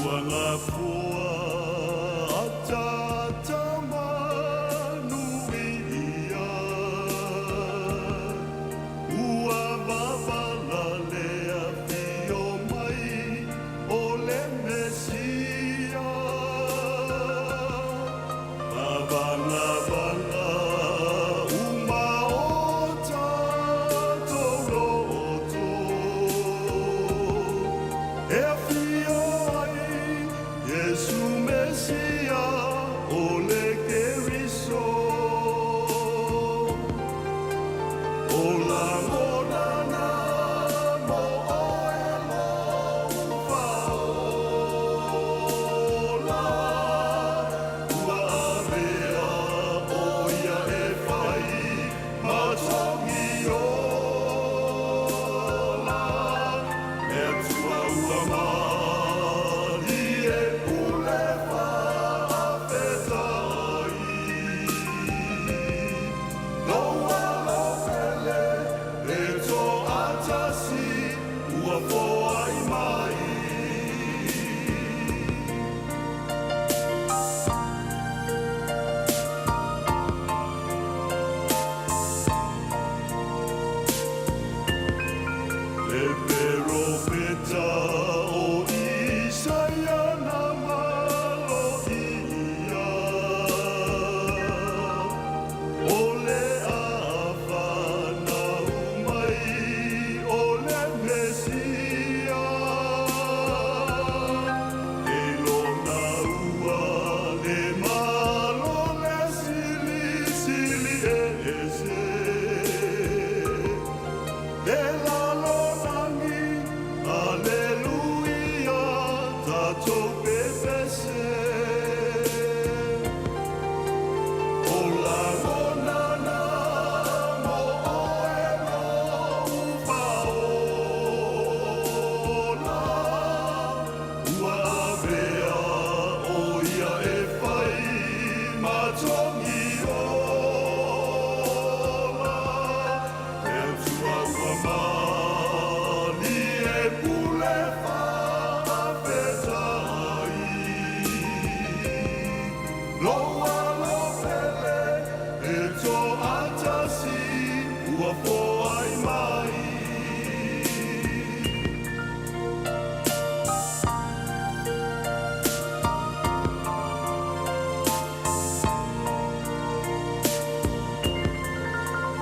Ua gafua ataata manuia, Ua vavala le afio mai o le Mesia. Vavangavanga uma o tatou loto, E afio ai Iesu. ese. Le lalolagi, Aleluia, tatou pepese. O lagona na mo oe lou faola, Ua avea ʻo ia e fai ma togi ola, Le Atua ua malie pule faafetai. Lou alo pele e toatasi ua foai mai.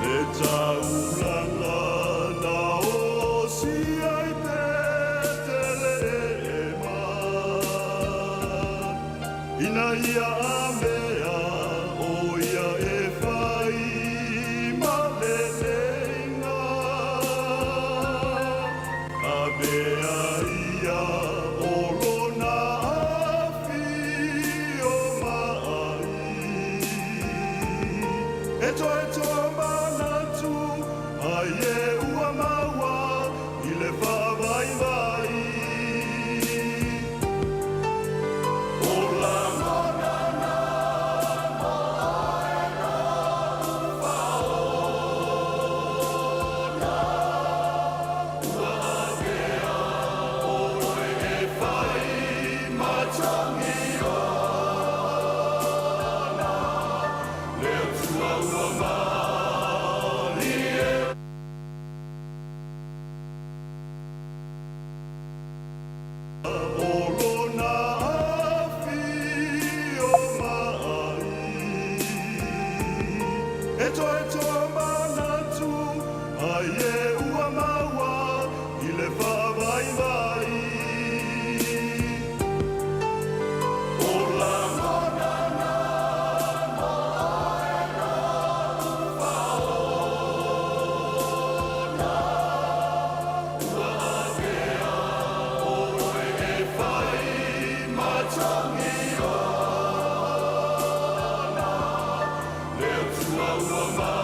Le taulaga na osia i Petelehema, Ina ia avea ʻo ia e fai ma leleiga, Avea ia o lona afio mai. E toe toamanatu ai e ua maua i le faavaivai. O lagona na mo oe noʻu faola, Ua avea ʻoe e fai ma togi ola. Le Atua ua malie. O lona afio mai. E toe toamanatu ai e ua maua i le faavaivai. O lagona na mo oe noʻu faola, Ua avea ʻoe e fai ma togi ola, Le Atua ua.